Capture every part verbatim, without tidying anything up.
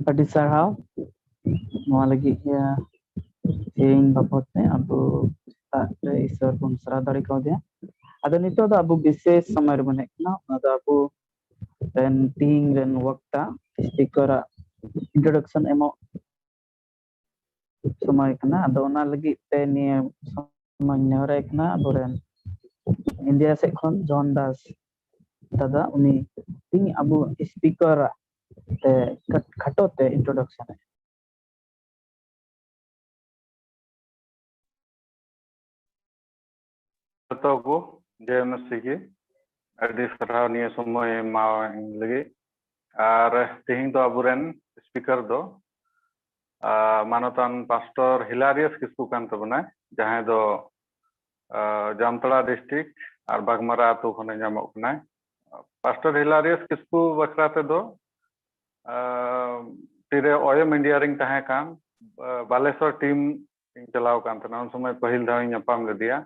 ᱟᱹᱰᱤ ᱥᱟᱨᱦᱟᱣ ᱱᱚᱣᱟ ᱞᱟᱹᱜᱤᱫ ᱜᱮ᱾ ᱛᱮᱦᱮᱧ ᱵᱟᱵᱚᱫ ᱛᱮ ᱟᱵᱚ ᱥᱮᱛᱟᱜ ᱨᱮ ᱤᱥᱚᱨ ᱵᱚᱱ ᱥᱟᱨᱦᱟᱣ ᱫᱟᱲᱮ ᱠᱟᱣᱫᱮᱭᱟ᱾ ᱟᱫᱚ ᱱᱤᱛᱚᱜ ᱫᱚ ᱟᱵᱚ ᱵᱤᱥᱮᱥ ᱥᱚᱢᱚᱭ ᱨᱮᱵᱚᱱ ᱦᱮᱡ ᱠᱟᱱᱟ, ᱚᱱᱟ ᱫᱚ ᱟᱵᱚ ᱨᱮᱱ ᱛᱤᱦᱤᱧ ᱨᱮᱱ ᱵᱚᱠᱛᱟ ᱥᱯᱤᱠᱟᱨᱟᱜ ᱤᱱᱴᱨᱳᱰᱟᱠᱥᱚᱱ ᱮᱢᱚᱜ ᱥᱚᱢᱚᱭ ᱠᱟᱱᱟ᱾ ᱟᱫᱚ ᱚᱱᱟ ᱞᱟᱹᱜᱤᱫ ᱛᱮ ᱱᱤᱭᱟᱹ ᱥᱚᱢᱚᱭ ᱱᱮᱦᱚᱨᱟᱭ ᱠᱟᱱᱟ ᱟᱵᱚᱨᱮᱱ ᱤᱱᱰᱤᱭᱟ ᱥᱮᱫ ᱠᱷᱚᱱ ᱡᱚᱦᱚᱱ ᱫᱟᱥ ᱫᱟᱫᱟ, ᱩᱱᱤ ᱛᱤᱦᱤᱧ ᱟᱵᱚ ᱥᱯᱤᱠᱟᱨᱟᱜ ᱛᱮ ᱠᱷᱟᱴ-, ᱠᱷᱟᱴᱚ ᱛᱮ ᱤᱱᱴᱨᱳᱰᱟᱠᱥᱚᱱ ᱮ᱾ ᱡᱚᱛᱚ ᱠᱚ ᱡᱚᱭ ᱢᱟᱹᱥᱤ ᱜᱮ, ᱟᱹᱰᱤ ᱥᱟᱨᱦᱟᱣ ᱱᱤᱭᱟᱹ ᱥᱚᱢᱚᱭ ᱮᱢᱟᱣᱟᱹᱧ ᱞᱟᱹᱜᱤᱫ᱾ ᱟᱨ ᱛᱮᱦᱮᱧ ᱫᱚ ᱟᱵᱚᱨᱮᱱ ᱥᱯᱤᱠᱟᱨ ᱫᱚ, ᱟᱨ ᱢᱟᱱᱚᱛᱟᱱ ᱯᱟᱥᱴᱚᱨ ᱦᱤᱞᱟᱨᱤᱭᱟᱥ ᱠᱤᱥᱠᱩ ᱠᱟᱱ ᱛᱟᱵᱚᱱᱟᱭ, ᱡᱟᱦᱟᱸᱭ ᱫᱚ, ᱟᱨ ᱡᱟᱢᱛᱟᱲᱟ ᱰᱤᱥᱴᱨᱤᱠᱴ ᱟᱨ ᱵᱟᱜᱽᱢᱟᱨᱟ ᱟᱛᱳ ᱠᱷᱚᱱᱮ ᱧᱟᱢᱚᱜ ᱠᱟᱱᱟᱭ᱾ ᱯᱟᱥᱴᱚᱨ ᱦᱤᱞᱟᱨᱤᱭᱟᱥ ᱠᱤᱥᱠᱩ ᱵᱟᱠᱷᱨᱟ ᱛᱮᱫᱚ, ᱟᱨ ᱛᱤᱨᱮ ᱚᱭᱮᱢ ᱤᱱᱰᱤᱭᱟ ᱨᱤᱧ ᱛᱟᱦᱮᱸ ᱠᱟᱱ, ᱟᱨ ᱵᱟᱞᱮᱥᱚᱨ ᱴᱤᱢ ᱤᱧ ᱪᱟᱞᱟᱣ ᱠᱟᱱ ᱛᱟᱦᱮᱱᱟ, ᱩᱱ ᱥᱚᱢᱚᱭ ᱯᱟᱹᱦᱤᱞ ᱫᱷᱟᱣ ᱤᱧ ᱧᱟᱯᱟᱢ ᱞᱮᱫᱮᱭᱟ᱾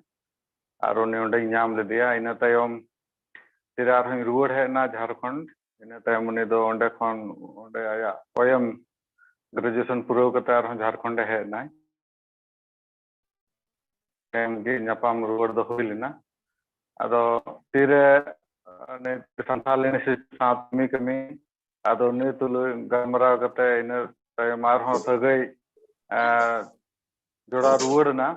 ᱟᱨ ᱩᱱᱤ ᱚᱸᱰᱮᱧ ᱧᱟᱢ ᱞᱮᱫᱮᱭᱟ᱾ ᱤᱱᱟᱹ ᱛᱟᱭᱚᱢ ᱛᱤᱨᱮ ᱟᱨᱦᱚᱸᱧ ᱨᱩᱣᱟᱹᱲ ᱦᱮᱡ ᱮᱱᱟ ᱡᱷᱟᱲᱠᱷᱚᱸᱰ᱾ ᱤᱱᱟᱹ ᱛᱟᱭᱚᱢ ᱩᱱᱤ ᱫᱚ ᱚᱸᱰᱮ ᱠᱷᱚᱱ, ᱚᱸᱰᱮ ᱟᱭᱟᱜ ᱚᱭᱮᱢ ᱜᱨᱮᱡᱩᱭᱮᱥᱚᱱ ᱯᱩᱨᱟᱹᱣ ᱠᱟᱛᱮ ᱟᱨᱦᱚᱸ ᱡᱷᱟᱲᱠᱷᱚᱸᱰ ᱮ ᱦᱮᱡ ᱮᱱᱟᱭ᱾ ᱛᱟᱭᱚᱢ ᱜᱮ ᱧᱟᱯᱟᱢ ᱨᱩᱣᱟᱹᱲ ᱫᱚ ᱦᱩᱭ ᱞᱮᱱᱟ᱾ ᱟᱫᱚ ᱛᱤᱨᱮ, ᱟᱨ ᱱᱤᱛ ᱥᱟᱱᱛᱷᱟᱞᱤ ᱤᱱᱤᱥᱤᱭᱮᱴᱤᱵᱷ ᱥᱟᱶ ᱠᱟᱹᱢᱤ ᱠᱟᱹᱢᱤ, ᱟᱫᱚ ᱩᱱᱤ ᱛᱩᱞᱩᱡ ᱜᱟᱞᱢᱟᱨᱟᱣ ᱠᱟᱛᱮ ᱤᱱᱟᱹ ᱛᱟᱭᱚᱢ ᱟᱨᱦᱚᱸ ᱥᱟᱹᱜᱟᱹᱭ, ᱮᱸ, ᱡᱚᱲᱟᱣ ᱨᱩᱣᱟᱹᱲ ᱮᱱᱟ᱾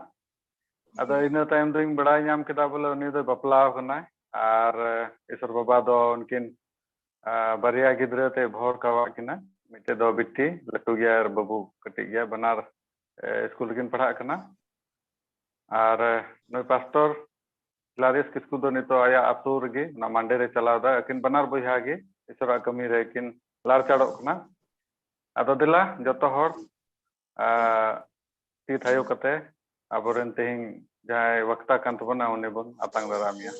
ᱟᱫᱚ ᱤᱱᱟᱹ ᱛᱟᱭᱚᱢ ᱫᱚᱧ ᱵᱟᱲᱟᱭ ᱧᱟᱢ ᱠᱮᱫᱟ ᱵᱚᱞᱮ ᱩᱱᱤ ᱫᱚᱭ ᱵᱟᱯᱞᱟ ᱟᱠᱟᱱᱟᱭ᱾ ᱟᱨ, ᱮ, ᱤᱥᱚᱨ ᱵᱟᱵᱟ ᱫᱚ ᱩᱱᱠᱤᱱ, ᱟ, ᱵᱟᱨᱭᱟ ᱜᱤᱫᱽᱨᱟᱹ ᱛᱮ ᱵᱷᱚᱨ ᱠᱟᱣᱟᱫ ᱠᱤᱱᱟ, ᱢᱤᱫᱴᱮᱡ ᱫᱚ ᱵᱤᱴᱤ ᱞᱟᱹᱴᱩ ᱜᱮᱭᱟ ᱟᱨ ᱵᱟᱹᱵᱩ ᱠᱟᱹᱴᱤᱡ ᱜᱮᱭᱟ, ᱵᱟᱱᱟᱨ, ᱮ, ᱥᱠᱩᱞ ᱨᱮᱠᱤᱱ ᱯᱟᱲᱦᱟᱜ ᱠᱟᱱᱟ᱾ ᱟᱨ, ᱮ, ᱱᱩᱭ ᱯᱟᱥᱴᱚᱨ ᱦᱤᱞᱟᱨᱤᱭᱟᱥ ᱠᱤᱥᱠᱩ ᱫᱚ ᱱᱤᱛᱚᱜ ᱟᱭᱟᱜ ᱟᱹᱛᱩ ᱨᱮᱜᱮ, ᱚᱱᱟ ᱢᱟᱱᱰᱮ ᱨᱮ ᱪᱟᱞᱟᱣ ᱮᱫᱟ᱾ ᱟᱹᱠᱤᱱ ᱵᱟᱱᱟᱨ ᱵᱚᱭᱦᱟ ᱜᱮ ᱤᱥᱚᱨᱟᱜ ᱠᱟᱹᱢᱤ ᱨᱮ ᱠᱤᱱ ᱞᱟᱲᱪᱟᱲᱚᱜ ᱠᱟᱱᱟ᱾ ᱟᱫᱚ ᱫᱮᱞᱟ ᱡᱚᱛᱚ ᱦᱚᱲ, ᱟᱨ ᱛᱤ ᱛᱷᱟᱭᱚ ᱠᱟᱛᱮ ᱟᱵᱚᱨᱮᱱ ᱛᱮᱦᱮᱧ ᱡᱟᱦᱟᱸᱭ ᱵᱟᱠᱛᱟ ᱠᱟᱱ ᱛᱟᱵᱚᱱᱟ, ᱩᱱᱤ ᱵᱚᱱ ᱟᱛᱟᱝ ᱫᱟᱨᱟᱢᱮᱭᱟ᱾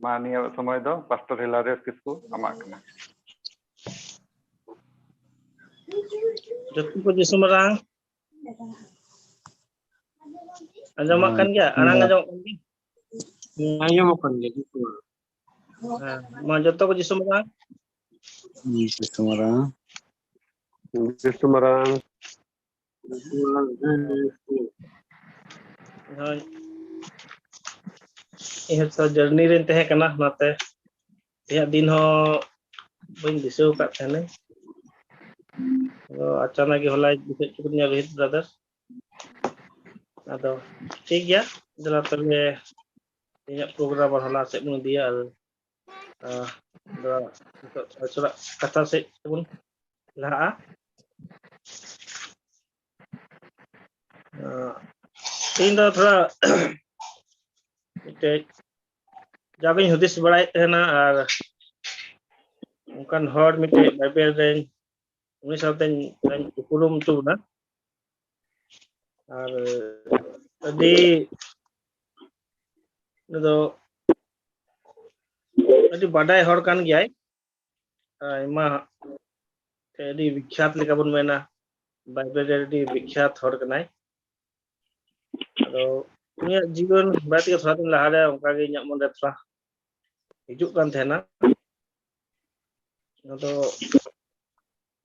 ᱢᱟ, ᱱᱤᱭᱟᱹ ᱥᱚᱢᱚᱭ ᱫᱚ ᱯᱟᱥᱴᱚᱨ ᱦᱤᱞᱟᱨᱤᱭᱟᱥ ᱠᱤᱥᱠᱩ ᱟᱢᱟᱜ ᱠᱟᱱᱟ᱾ ᱡᱚᱛᱚ ᱠᱚ ᱡᱤᱥᱩ ᱢᱟᱨᱟᱝ᱾ ᱟᱸᱡᱚᱢᱚᱜ ᱠᱟᱱ ᱜᱮᱭᱟ? ᱟᱲᱟᱝ ᱟᱸᱡᱚᱢᱚᱜ ᱠᱟᱱ ᱜᱮᱭᱟ? ᱟᱸᱡᱚᱢᱚᱜ ᱠᱟᱱ ᱜᱮᱭᱟ, ᱡᱤᱥᱩ ᱢᱟᱨᱟᱝ᱾ ᱦᱮᱸ, ᱢᱟ ᱡᱚᱛᱚ ᱠᱚ ᱡᱤᱥᱩ ᱢᱟᱨᱟᱝ᱾ ᱡᱤᱥᱩ ᱢᱟᱨᱟᱝ᱾ ᱡᱤᱥᱩ ᱢᱟᱨᱟᱝ᱾ ᱦᱳᱭ᱾ ᱤᱧ ᱦᱚᱸ ᱛᱚ journey ᱨᱮᱧ ᱛᱟᱦᱮᱸ ᱠᱟᱱᱟ, ᱚᱱᱟᱛᱮ ᱛᱮᱦᱮᱧᱟᱜ ᱫᱤᱱ ᱦᱚᱸ ᱵᱟᱹᱧ ᱫᱤᱥᱟᱹ ᱟᱠᱟᱫ ᱛᱟᱦᱮᱱᱟᱹᱧ᱾ ᱟᱫᱚ ᱟᱪᱟᱱᱟᱠ ᱜᱮ ᱦᱚᱞᱟᱭ ᱫᱤᱥᱟᱹ ᱦᱚᱪᱚ ᱠᱟᱫᱤᱧᱟ ᱨᱳᱦᱤᱛ brother᱾ ᱟᱫᱚ ᱴᱷᱤᱠ ᱜᱮᱭᱟ, ᱫᱮᱞᱟ ᱛᱚᱵᱮ ᱤᱧᱟᱹᱜ program ᱟᱨ ᱦᱚᱞᱟ ᱥᱮᱫ ᱵᱚᱱ ᱤᱫᱤᱭᱟ᱾ ᱟᱨ, ᱟᱸ, ᱫᱚ ᱱᱤᱛᱚᱜ ᱟᱹᱪᱩᱨᱟᱜ ᱠᱟᱛᱷᱟ ᱥᱮᱫ ᱛᱮᱵᱚᱱ ᱞᱟᱦᱟᱜᱼᱟ᱾ ᱟᱸ, ᱤᱧ ᱫᱚ ᱛᱷᱚᱲᱟ ᱢᱤᱫᱴᱮᱡ ᱡᱟᱜᱤᱧ ᱦᱩᱫᱤᱥ ᱵᱟᱲᱟᱭᱮᱫ ᱛᱟᱦᱮᱱᱟ, ᱟᱨ ᱚᱱᱠᱟᱱ ᱦᱚᱲ ᱢᱤᱫᱴᱮᱡ ᱵᱟᱭᱵᱮᱞ ᱨᱮᱧ, ᱩᱱᱤ ᱥᱟᱶᱛᱮᱧ, ᱩᱯᱨᱩᱢ ᱦᱚᱪᱚ ᱵᱚᱱᱟ᱾ ᱟᱨ ᱟᱹᱰᱤ, ᱩᱱᱤ ᱫᱚ ᱟᱹᱰᱤ ᱵᱟᱰᱟᱭ ᱦᱚᱲ ᱠᱟᱱ ᱜᱮᱭᱟᱭ, ᱟᱭᱢᱟ, ᱟᱹᱰᱤ ᱵᱤᱠᱠᱷᱟᱛ ᱞᱮᱠᱟ ᱵᱚᱱ ᱢᱮᱱᱟ, ᱵᱟᱭᱵᱮᱞ ᱨᱮ ᱟᱹᱰᱤ ᱵᱤᱠᱠᱷᱟᱛ ᱦᱚᱲ ᱠᱟᱱᱟᱭ᱾ ᱟᱫᱚ ᱩᱱᱤᱭᱟᱜ ᱡᱤᱭᱚᱱ ᱵᱟᱨᱮ ᱛᱮᱜᱮ ᱛᱷᱚᱲᱟ ᱫᱤᱱ ᱞᱟᱦᱟᱨᱮ ᱚᱱᱠᱟᱜᱮ ᱤᱧᱟᱹᱜ ᱢᱚᱱᱨᱮ ᱛᱷᱚᱲᱟ ᱦᱤᱡᱩᱜ ᱠᱟᱱ ᱛᱟᱦᱮᱱᱟ᱾ ᱟᱫᱚ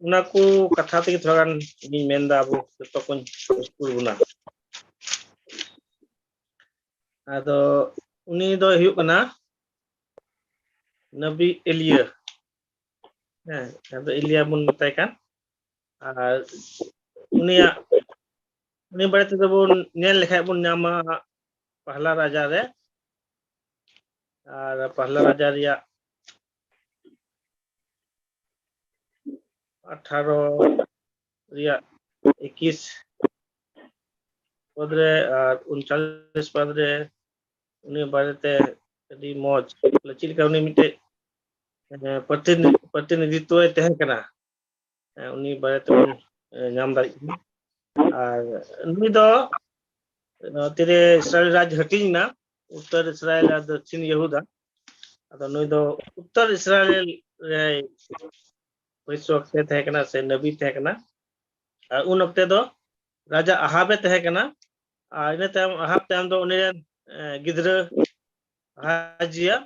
ᱚᱱᱟ ᱠᱚ ᱠᱟᱛᱷᱟ ᱛᱮᱜᱮ ᱛᱷᱚᱲᱟ ᱜᱟᱱ ᱤᱧᱤᱧ ᱢᱮᱱᱫᱟ, ᱟᱵᱚ ᱡᱚᱛᱚ ᱠᱚᱧ ᱩᱥᱠᱩᱨ ᱵᱚᱱᱟ᱾ ᱟᱫᱚ ᱩᱱᱤ ᱫᱚᱭ ᱦᱩᱭᱩᱜ ᱠᱟᱱᱟ ᱱᱚᱵᱤ ᱮᱞᱤᱭᱟᱹ᱾ ᱦᱮᱸ, ᱟᱫᱚ ᱮᱞᱤᱭᱟ ᱵᱚᱱ ᱢᱮᱛᱟᱭ ᱠᱟᱱ᱾ ᱟᱨ ᱩᱱᱤᱭᱟᱜ, ᱩᱱᱤ ᱵᱟᱨᱮ ᱛᱮᱫᱚ ᱵᱚᱱ ᱧᱮᱞ ᱞᱮᱠᱷᱟᱡ ᱵᱚᱱ ᱧᱟᱢᱟ ᱯᱟᱦᱞᱟ ᱨᱟᱡᱟ ᱨᱮ, ᱟᱨ ᱯᱟᱦᱞᱟ ᱨᱟᱡᱟ ᱨᱮᱭᱟᱜ ᱟᱴᱷᱟᱨᱚ ᱨᱮᱭᱟᱜ ᱮᱠᱤᱥ ᱯᱚᱫ ᱨᱮ ᱟᱨ ᱩᱱᱪᱟᱞᱤᱥ ᱯᱚᱫ ᱨᱮ ᱩᱱᱤ ᱵᱟᱨᱮᱛᱮ ᱟᱹᱰᱤ ᱢᱚᱡᱽ, ᱵᱚᱞᱮ ᱪᱮᱫ ᱞᱮᱠᱟ ᱩᱱᱤ ᱢᱤᱫᱴᱮᱡ, ᱮ, ᱯᱨᱚᱛᱤᱱᱤ-, ᱯᱨᱚᱛᱤᱱᱤᱫᱷᱤᱛᱣᱚᱭ ᱛᱟᱦᱮᱸ ᱠᱟᱱᱟ᱾ ᱮ, ᱩᱱᱤ ᱵᱟᱨᱮ ᱛᱮᱵᱚᱱ, ᱮ, ᱧᱟᱢ ᱫᱟᱲᱮᱭᱟᱜ ᱠᱟᱱᱟ᱾ ᱟᱨ ᱱᱩᱭ ᱫᱚ, ᱮ, ᱛᱤᱨᱮ ᱤᱥᱨᱟᱭᱮᱞ ᱨᱟᱡᱽ ᱦᱟᱹᱴᱤᱧ ᱮᱱᱟ, ᱩᱛᱛᱚᱨ ᱤᱥᱨᱟᱭᱮᱞ ᱟᱨ ᱫᱚᱠᱠᱷᱤᱱ ᱭᱮᱦᱩᱫᱟ᱾ ᱟᱫᱚ ᱱᱩᱭ ᱫᱚ ᱩᱛᱛᱚᱨ ᱤᱥᱨᱟᱭᱮᱞ ᱨᱮ ᱵᱷᱚᱵᱤᱥᱥᱚᱛ ᱛᱟᱦᱮᱸ ᱠᱟᱱᱟ ᱥᱮ ᱱᱟᱵᱤ ᱛᱟᱦᱮᱸ ᱠᱟᱱᱟ᱾ ᱟᱨ ᱩᱱ ᱚᱠᱛᱮ ᱫᱚ ᱨᱟᱡᱟ ᱟᱦᱟᱵᱮ ᱛᱟᱦᱮᱸ ᱠᱟᱱᱟ᱾ ᱟᱨ ᱤᱱᱟᱹ ᱛᱟᱭᱚᱢ ᱟᱦᱟᱵ ᱛᱟᱭᱚᱢ ᱫᱚ ᱩᱱᱤ ᱨᱮᱱ, ᱮ, ᱜᱤᱫᱽᱨᱟᱹ ᱟᱦᱟᱡᱤᱭᱟ,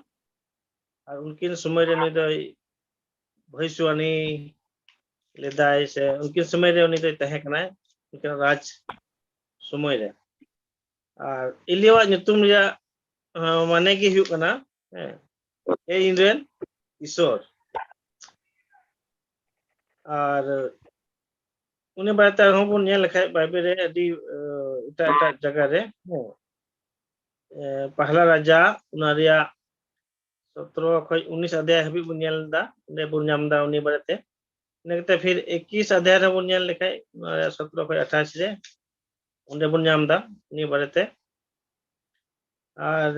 ᱟᱨ ᱩᱱᱠᱤᱱ ᱥᱚᱢᱚᱭ ᱨᱮ ᱱᱩᱭ ᱫᱚᱭ ᱵᱷᱚᱭᱤᱥᱣᱟᱱᱤ ᱞᱮᱫᱟᱭ, ᱥᱮ ᱩᱱᱠᱤᱱ ᱥᱚᱢᱚᱭ ᱨᱮ ᱩᱱᱤ ᱫᱚᱭ ᱛᱟᱦᱮᱸ ᱠᱟᱱᱟᱭ, ᱩᱱᱠᱤᱱᱟᱜ ᱨᱟᱡᱽ ᱥᱚᱢᱚᱭ ᱨᱮ᱾ ᱟᱨ ᱮᱞᱤᱭᱟᱣᱟᱜ ᱧᱩᱛᱩᱢ ᱨᱮᱭᱟᱜ, ᱟᱸ, ᱢᱟᱱᱮ ᱜᱮ ᱦᱩᱭᱩᱜ ᱠᱟᱱᱟ, ᱦᱮᱸ, ᱮ ᱤᱧ ᱨᱮᱱ ᱤᱥᱚᱨ᱾ ᱟᱨ ᱩᱱᱤ ᱵᱟᱨᱮᱛᱮ ᱟᱨᱦᱚᱸ ᱵᱚᱱ ᱧᱮᱞ ᱞᱮᱠᱷᱟᱡ ᱵᱟᱭᱵᱮᱞ ᱨᱮ ᱟᱹᱰᱤ, ᱟᱸ, ᱮᱴᱟᱜ ᱮᱴᱟᱜ ᱡᱟᱭᱜᱟ ᱨᱮ, ᱦᱮᱸ, ᱮ, ᱯᱟᱦᱞᱟ ᱨᱟᱡᱟ, ᱚᱱᱟ ᱨᱮᱭᱟᱜ ᱥᱚᱛᱨᱚ ᱠᱷᱚᱡ ᱩᱱᱤᱥ ᱚᱫᱷᱭᱟᱭ ᱦᱟᱹᱵᱤᱡ ᱵᱚᱱ ᱧᱮᱞ ᱮᱫᱟ, ᱚᱸᱰᱮ ᱵᱚᱱ ᱧᱟᱢ ᱮᱫᱟ ᱩᱱᱤ ᱵᱟᱨᱮᱛᱮ᱾ ᱤᱱᱟᱹ ᱠᱟᱛᱮ ᱯᱷᱤᱨ ᱮᱠᱤᱥ ᱚᱫᱷᱭᱟᱭ ᱨᱮᱵᱚᱱ ᱧᱮᱞ ᱞᱮᱠᱷᱟᱡ, ᱚᱱᱟ ᱨᱮᱭᱟᱜ ᱥᱚᱛᱨᱚ ᱠᱷᱚᱡ ᱟᱴᱷᱟᱥ ᱨᱮ, ᱚᱸᱰᱮ ᱵᱚᱱ ᱧᱟᱢ ᱮᱫᱟ ᱩᱱᱤ ᱵᱟᱨᱮᱛᱮ᱾ ᱟᱨ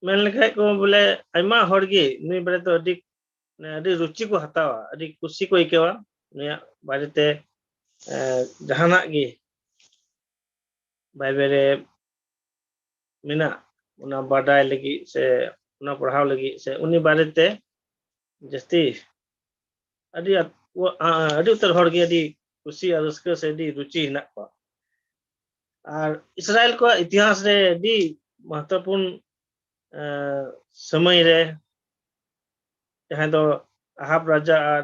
ᱢᱮᱱ ᱞᱮᱠᱷᱟᱡ ᱠᱚ ᱵᱚᱞᱮ ᱟᱭᱢᱟ ᱦᱚᱲ ᱜᱮ ᱱᱩᱭ ᱵᱟᱨᱮ ᱫᱚ ᱟᱹᱰᱤ, ᱢᱟᱱᱮ ᱟᱹᱰᱤ ᱨᱩᱪᱤ ᱠᱚ ᱦᱟᱛᱟᱣᱟ, ᱟᱹᱰᱤ ᱠᱩᱥᱤ ᱠᱚ ᱟᱹᱭᱠᱟᱹᱣᱟ ᱱᱩᱭᱟᱜ ᱵᱟᱨᱮᱛᱮ, ᱮ, ᱡᱟᱦᱟᱱᱟᱜ ᱜᱮ ᱵᱟᱭᱵᱮᱞ ᱨᱮ ᱢᱮᱱᱟᱜ, ᱚᱱᱟ ᱵᱟᱰᱟᱭ ᱞᱟᱹᱜᱤᱫ ᱥᱮ ᱚᱱᱟ ᱯᱟᱲᱦᱟᱣ ᱞᱟᱹᱜᱤᱫ ᱥᱮ ᱩᱱᱤ ᱵᱟᱨᱮᱛᱮ ᱡᱟᱹᱥᱛᱤ ᱟᱹᱰᱤ ᱟᱸᱴ, ᱟᱹᱰᱤ ᱩᱛᱟᱹᱨ ᱦᱚᱲ ᱜᱮ ᱟᱹᱰᱤ ᱠᱩᱥᱤ ᱟᱨ ᱨᱟᱹᱥᱠᱟᱹ ᱥᱮ ᱟᱹᱰᱤ ᱨᱩᱪᱤ ᱦᱮᱱᱟᱜ ᱠᱚᱣᱟ᱾ ᱟᱨ ᱤᱥᱨᱟᱭᱮᱞ ᱠᱚᱣᱟᱜ ᱤᱛᱤᱦᱟᱥ ᱨᱮ ᱟᱹᱰᱤ ᱢᱚᱦᱚᱛᱚᱯᱩᱨᱱ, ᱮ, ᱥᱚᱢᱚᱭ ᱨᱮ ᱡᱟᱦᱟᱸᱭ ᱫᱚ ᱟᱦᱟᱵ ᱨᱟᱡᱟ ᱟᱨ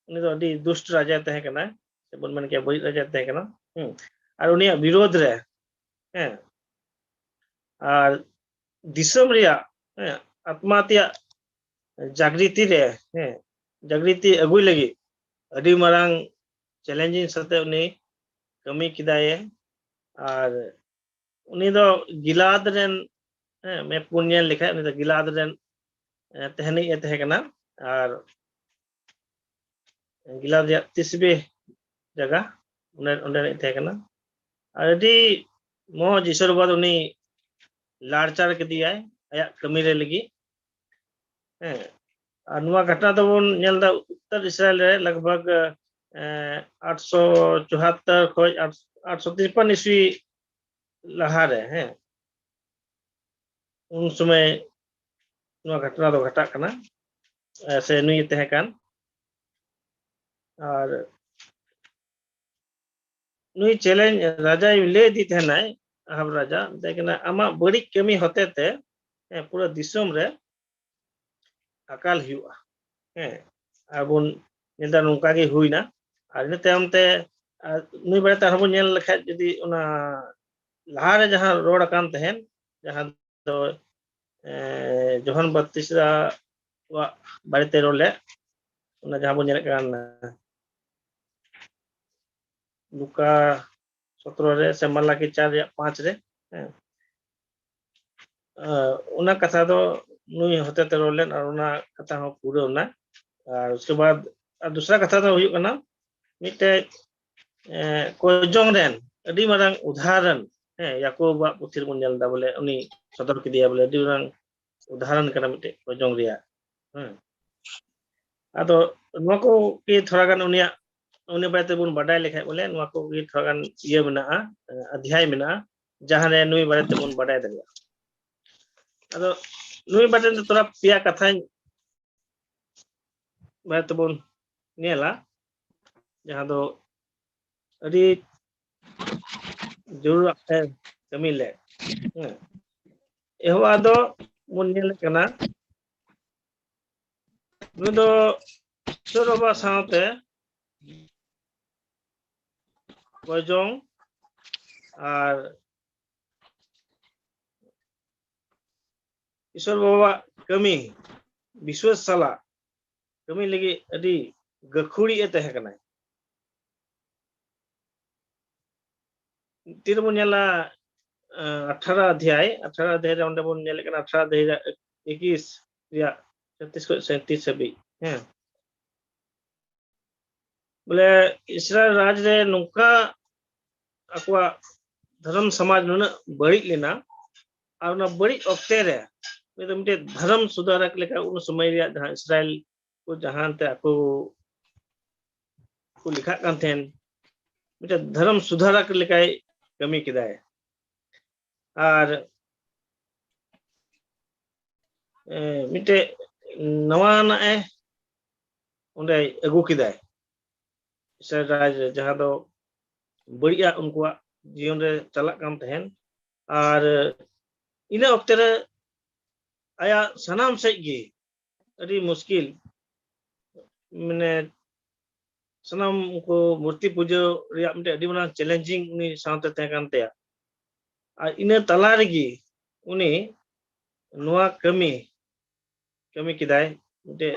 ᱩᱱᱤ ᱫᱚ ᱟᱹᱰᱤ ᱫᱩᱥᱴ ᱨᱟᱡᱟᱭ ᱛᱟᱦᱮᱸ ᱠᱟᱱᱟ, ᱥᱮ ᱵᱚᱱ ᱢᱮᱱ ᱠᱮᱭᱟ ᱵᱟᱹᱲᱤᱡ ᱨᱟᱡᱟᱭ ᱛᱟᱦᱮᱸ ᱠᱟᱱᱟ᱾ ᱦᱩᱸ᱾ ᱟᱨ ᱩᱱᱤᱭᱟᱜ ᱵᱤᱨᱳᱫᱷ ᱨᱮ, ᱦᱮᱸ, ᱟᱨ ᱫᱤᱥᱚᱢ ᱨᱮᱭᱟᱜ, ᱦᱮᱸ, ᱟᱛᱢᱟ ᱛᱮᱭᱟᱜ ᱡᱟᱜᱽᱨᱤᱛᱤ ᱨᱮ, ᱦᱮᱸ, ᱡᱟᱜᱽᱨᱤᱛᱤ ᱟᱹᱜᱩᱭ ᱞᱟᱹᱜᱤᱫ ᱟᱹᱰᱤ ᱢᱟᱨᱟᱝ ᱪᱮᱞᱮᱧᱡᱤᱝ ᱥᱟᱛᱮ ᱩᱱᱤ ᱠᱟᱹᱢᱤ ᱠᱮᱫᱟᱭ᱾ ᱟᱨ ᱩᱱᱤ ᱫᱚ ᱜᱤᱞᱟᱫ ᱨᱮᱱ, ᱦᱮᱸ, ᱢᱮᱯ ᱵᱚᱱ ᱧᱮᱞ ᱞᱮᱠᱷᱟᱡ ᱩᱱᱤ ᱫᱚ ᱜᱤᱞᱟᱫ ᱨᱮᱱ, ᱮ, ᱛᱟᱦᱮᱱᱤᱡ ᱮ ᱛᱟᱦᱮᱸ ᱠᱟᱱᱟ᱾ ᱟᱨ ᱜᱤᱞᱟᱫ ᱨᱮᱭᱟᱜ ᱛᱤᱥᱵᱮ ᱡᱟᱭᱜᱟ, ᱚᱸᱰᱮ, ᱚᱸᱰᱮᱱᱤᱡ ᱛᱟᱦᱮᱸ ᱠᱟᱱᱟ᱾ ᱟᱨ ᱟᱹᱰᱤ ᱢᱚᱡᱽ ᱤᱥᱚᱨ ᱵᱟᱵᱟ ᱩᱱᱤ ᱞᱟᱲᱪᱟᱲ ᱠᱮᱫᱮᱭᱟᱭ ᱟᱭᱟᱜ ᱠᱟᱹᱢᱤ ᱨᱮ ᱞᱟᱹᱜᱤᱫ᱾ ᱦᱮᱸ, ᱟᱨ ᱱᱚᱣᱟ ᱜᱷᱚᱴᱚᱱᱟ ᱫᱚᱵᱚᱱ ᱧᱮᱞ ᱮᱫᱟ ᱩᱛᱛᱚᱨ ᱤᱥᱨᱟᱭᱮᱞ ᱨᱮ ᱞᱟᱜᱽ ᱵᱷᱟᱜᱽ, ᱮ, ᱟᱴᱥᱚ ᱪᱩᱣᱟᱛᱛᱚᱨ ᱠᱷᱚᱡ ᱟᱴ-, ᱟᱴᱥᱚ ᱛᱤᱨᱯᱟᱱ ᱤᱥᱣᱤ ᱞᱟᱦᱟᱨᱮ, ᱦᱮᱸ, ᱩᱱ ᱥᱚᱢᱚᱭ ᱱᱚᱣᱟ ᱜᱷᱚᱴᱚᱱᱟ ᱫᱚ ᱜᱷᱚᱴᱟᱜ ᱠᱟᱱᱟ, ᱮ, ᱥᱮ ᱱᱩᱭ ᱛᱟᱦᱮᱸ ᱠᱟᱱ᱾ ᱟᱨ ᱱᱩᱭ ᱪᱮᱞᱮᱧ ᱨᱟᱡᱟᱭ ᱞᱟᱹᱭ ᱤᱫᱤ ᱛᱟᱦᱮᱱᱟᱭ, ᱟᱦᱟᱵ ᱨᱟᱡᱟ ᱢᱮᱛᱟᱭ ᱠᱟᱱᱟ, "ᱟᱢᱟᱜ ᱵᱟᱹᱲᱤᱡ ᱠᱟᱹᱢᱤ ᱦᱚᱛᱮ ᱛᱮ ᱦᱮᱸ, ᱯᱩᱨᱟᱹ ᱫᱤᱥᱚᱢ ᱨᱮ ᱟᱠᱟᱞ ᱦᱩᱭᱩᱜᱼᱟ᱾ ᱦᱮᱸ, ᱟᱨ ᱵᱚᱱ ᱧᱮᱞ ᱮᱫᱟ ᱱᱚᱝᱠᱟ ᱜᱮ ᱦᱩᱭᱱᱟ᱾ ᱟᱨ ᱤᱱᱟᱹ ᱛᱟᱭᱚᱢ ᱛᱮ, ᱟᱨ ᱱᱩᱭ ᱵᱟᱨᱮᱛᱮ ᱟᱨᱦᱚᱸ ᱵᱚᱱ ᱧᱮᱞ ᱞᱮᱠᱷᱟᱡ, ᱡᱩᱫᱤ ᱚᱱᱟ ᱞᱟᱦᱟᱨᱮ ᱡᱟᱦᱟᱸ ᱨᱚᱲ ᱟᱠᱟᱱ ᱛᱟᱦᱮᱸᱱ, ᱡᱟᱦᱟᱸ ᱫᱚ, ᱮ, ᱡᱚᱦᱟᱱ ᱵᱟᱯᱛᱤᱥᱫᱟ ᱣᱟᱜ ᱵᱟᱨᱮᱛᱮ ᱨᱚᱲ ᱞᱮᱫ, ᱚᱱᱟ ᱡᱟᱦᱟᱸ ᱵᱚᱱ ᱧᱮᱞᱮᱫ ᱠᱟᱱ ᱞᱩᱠᱟ ᱥᱚᱛᱨᱚ ᱨᱮ ᱥᱮ ᱢᱟᱞᱟᱠᱤ ᱪᱟᱨ ᱨᱮᱭᱟᱜ ᱯᱟᱸᱪ ᱨᱮ, ᱦᱮᱸ, ᱟᱨ ᱚᱱᱟ ᱠᱟᱛᱷᱟ ᱫᱚ ᱱᱩᱭ ᱦᱚᱛᱮᱛᱮ ᱨᱚᱲ ᱞᱮᱱ, ᱟᱨ ᱚᱱᱟ ᱠᱟᱛᱷᱟ ᱦᱚᱸ ᱯᱩᱨᱟᱹᱣ ᱮᱱᱟ᱾ ᱟᱨ ᱩᱥᱠᱮ ᱵᱟᱫ, ᱟᱨ ᱫᱩᱥᱨᱟ ᱠᱟᱛᱷᱟ ᱫᱚ ᱦᱩᱭᱩᱜ ᱠᱟᱱᱟ, ᱢᱤᱫᱴᱮᱡ, ᱮ, ᱠᱚᱭᱡᱚᱝ ᱨᱮᱱ ᱟᱹᱰᱤ ᱢᱟᱨᱟᱝ ᱩᱫᱟᱦᱚᱨᱚᱱ, ᱦᱮᱸ, ᱭᱟᱠᱚᱵᱟᱜ ᱯᱩᱛᱷᱤ ᱨᱮᱵᱚᱱ ᱧᱮᱞ ᱮᱫᱟ, ᱵᱚᱞᱮ ᱩᱱᱤ ᱥᱚᱫᱚᱨ ᱠᱮᱫᱮᱭᱟ, ᱵᱚᱞᱮ ᱟᱹᱰᱤ ᱢᱟᱨᱟᱝ ᱩᱫᱟᱦᱚᱨᱚᱱ ᱠᱟᱱᱟ ᱢᱤᱫᱴᱮᱡ ᱠᱚᱭᱡᱚᱝ ᱨᱮᱭᱟᱜ᱾ ᱦᱮᱸ, ᱟᱫᱚ ᱱᱚᱣᱟ ᱠᱚ ᱜᱮ ᱛᱷᱚᱲᱟ ᱜᱟᱱ ᱩᱱᱤᱭᱟᱜ, ᱩᱱᱤ ᱵᱟᱨᱮ ᱛᱮᱵᱚᱱ ᱵᱟᱰᱟᱭ ᱞᱮᱠᱷᱟᱡ, ᱵᱚᱞᱮ ᱱᱚᱣᱟ ᱠᱚ ᱜᱮ ᱛᱷᱚᱲᱟ ᱜᱟᱱ ᱤᱭᱟᱹ ᱢᱮᱱᱟᱜᱼᱟ, ᱮ, ᱚᱫᱷᱭᱟᱭ ᱢᱮᱱᱟᱜᱼᱟ, ᱡᱟᱦᱟᱸ ᱨᱮ ᱱᱩᱭ ᱵᱟᱨᱮ ᱛᱮᱵᱚᱱ ᱵᱟᱰᱟᱭ ᱫᱟᱲᱮᱭᱟᱜᱼᱟ᱾ ᱟᱫᱚ ᱱᱩᱭ ᱵᱟᱨᱮ ᱛᱮ ᱛᱷᱚᱲᱟ ᱯᱮᱭᱟ ᱠᱟᱛᱷᱟᱧ ᱵᱟᱨᱮ ᱛᱮᱵᱚᱱ ᱧᱮᱞᱟ, ᱡᱟᱦᱟᱸ ᱫᱚ ᱟᱹᱰᱤ ᱡᱟᱹᱨᱩᱲᱟᱜ ᱮ ᱠᱟᱹᱢᱤ ᱞᱮᱫ᱾ ᱦᱮᱸ, ᱮᱦᱚᱵ ᱫᱚ ᱵᱚᱱ ᱧᱮᱞᱮᱫ ᱠᱟᱱᱟ, ᱱᱩᱭ ᱫᱚ ᱤᱥᱚᱨ ᱵᱟᱵᱟ ᱥᱟᱶᱛᱮ ᱠᱚᱭᱡᱚᱝ ᱟᱨ ᱤᱥᱚᱨ ᱵᱟᱵᱟᱣᱟᱜ ᱠᱟᱹᱢᱤ, ᱵᱤᱥᱣᱟᱥ ᱥᱟᱞᱟᱜ ᱠᱟᱹᱢᱤ ᱞᱟᱹᱜᱤᱫ ᱟᱹᱰᱤ ᱜᱟᱹᱠᱷᱩᱲᱤᱡ ᱮ ᱛᱟᱦᱮᱸ ᱠᱟᱱᱟᱭ᱾ ᱛᱤ ᱨᱮᱵᱚᱱ ᱧᱮᱞᱟ, ᱟᱸ, ᱟᱴᱷᱟᱨᱚ ᱚᱫᱷᱭᱟᱭ, ᱟᱴᱷᱟᱨᱚ ᱚᱫᱷᱭᱟᱭ ᱨᱮ ᱚᱸᱰᱮ ᱵᱚᱱ ᱧᱮᱞᱮᱫ ᱠᱟᱱᱟ, ᱟᱴᱷᱟᱨᱚ ᱚᱫᱷᱭᱟᱭ ᱨᱮᱭᱟᱜ ᱮᱠᱤᱥ ᱨᱮᱭᱟᱜ ᱪᱷᱟᱛᱤᱥ ᱠᱷᱚᱱ ᱥᱟᱸᱭᱛᱤᱥ ᱦᱟᱹᱵᱤᱡ᱾ ᱦᱮᱸ, ᱵᱚᱞᱮ ᱤᱥᱨᱟᱭᱮᱞ ᱨᱟᱡᱽ ᱨᱮ ᱱᱚᱝᱠᱟ ᱟᱠᱚᱣᱟᱜ ᱫᱷᱚᱨᱚᱢ ᱥᱚᱢᱟᱡᱽ ᱱᱩᱱᱟᱹᱜ ᱵᱟᱹᱲᱤᱡ ᱞᱮᱱᱟ, ᱟᱨ ᱚᱱᱟ ᱵᱟᱹᱲᱤᱡ ᱚᱠᱛᱮ ᱨᱮ ᱩᱱᱤ ᱫᱚ ᱢᱤᱫᱴᱮᱡ ᱫᱷᱚᱨᱚᱢ ᱥᱩᱫᱷᱟᱨᱚᱠ ᱞᱮᱠᱟ ᱩᱱ ᱥᱚᱢᱚᱭ ᱨᱮᱭᱟᱜ ᱡᱟᱦᱟᱸ ᱤᱥᱨᱟᱭᱮᱞ ᱠᱚ ᱡᱟᱦᱟᱸ ᱛᱮ ᱟᱠᱚ ᱠᱚ ᱞᱮᱠᱷᱟᱜ ᱠᱟᱱ ᱛᱟᱦᱮᱸᱱ, ᱢᱤᱫᱴᱮᱡ ᱫᱷᱚᱨᱚᱢ ᱥᱩᱫᱷᱟᱨᱚᱠ ᱞᱮᱠᱟᱭ ᱠᱟᱹᱢᱤ ᱠᱮᱫᱟᱭ᱾ ᱟᱨ, ᱮ, ᱢᱤᱫᱴᱮᱡ ᱱᱟᱣᱟᱱᱟᱜ ᱮ ᱚᱸᱰᱮ ᱟᱹᱜᱩ ᱠᱮᱫᱟᱭ ᱤᱥᱨᱟᱭᱮᱞ ᱨᱟᱡᱽ ᱨᱮ, ᱡᱟᱦᱟᱸ ᱫᱚ ᱵᱟᱹᱲᱤᱡᱟᱜ ᱩᱱᱠᱩᱣᱟᱜ ᱡᱤᱭᱚᱱ ᱨᱮ ᱪᱟᱞᱟᱜ ᱠᱟᱱ ᱛᱟᱦᱮᱸᱱ᱾ ᱟᱨ ᱤᱱᱟᱹ ᱚᱠᱛᱮ ᱨᱮ ᱟᱭᱟᱜ ᱥᱟᱱᱟᱢ ᱥᱮᱫ ᱜᱮ ᱟᱹᱰᱤ ᱢᱩᱥᱠᱤᱞ, ᱢᱟᱱᱮ ᱥᱟᱱᱟᱢ ᱩᱱᱠᱩ ᱢᱩᱨᱛᱤ ᱯᱩᱡᱟᱹ ᱨᱮᱭᱟᱜ ᱢᱤᱫᱴᱮᱱ ᱟᱹᱰᱤ ᱢᱟᱨᱟᱝ challenging ᱩᱱᱤ ᱥᱟᱶᱛᱮ ᱛᱟᱦᱮᱸ ᱠᱟᱱ ᱛᱟᱭᱟ᱾ ᱟᱨ ᱤᱱᱟᱹ ᱛᱟᱞᱟ ᱨᱮᱜᱮ ᱩᱱᱤ ᱱᱚᱣᱟ ᱠᱟᱹᱢᱤ ᱠᱟᱹᱢᱤ ᱠᱮᱫᱟᱭ, ᱢᱤᱫᱴᱮᱡ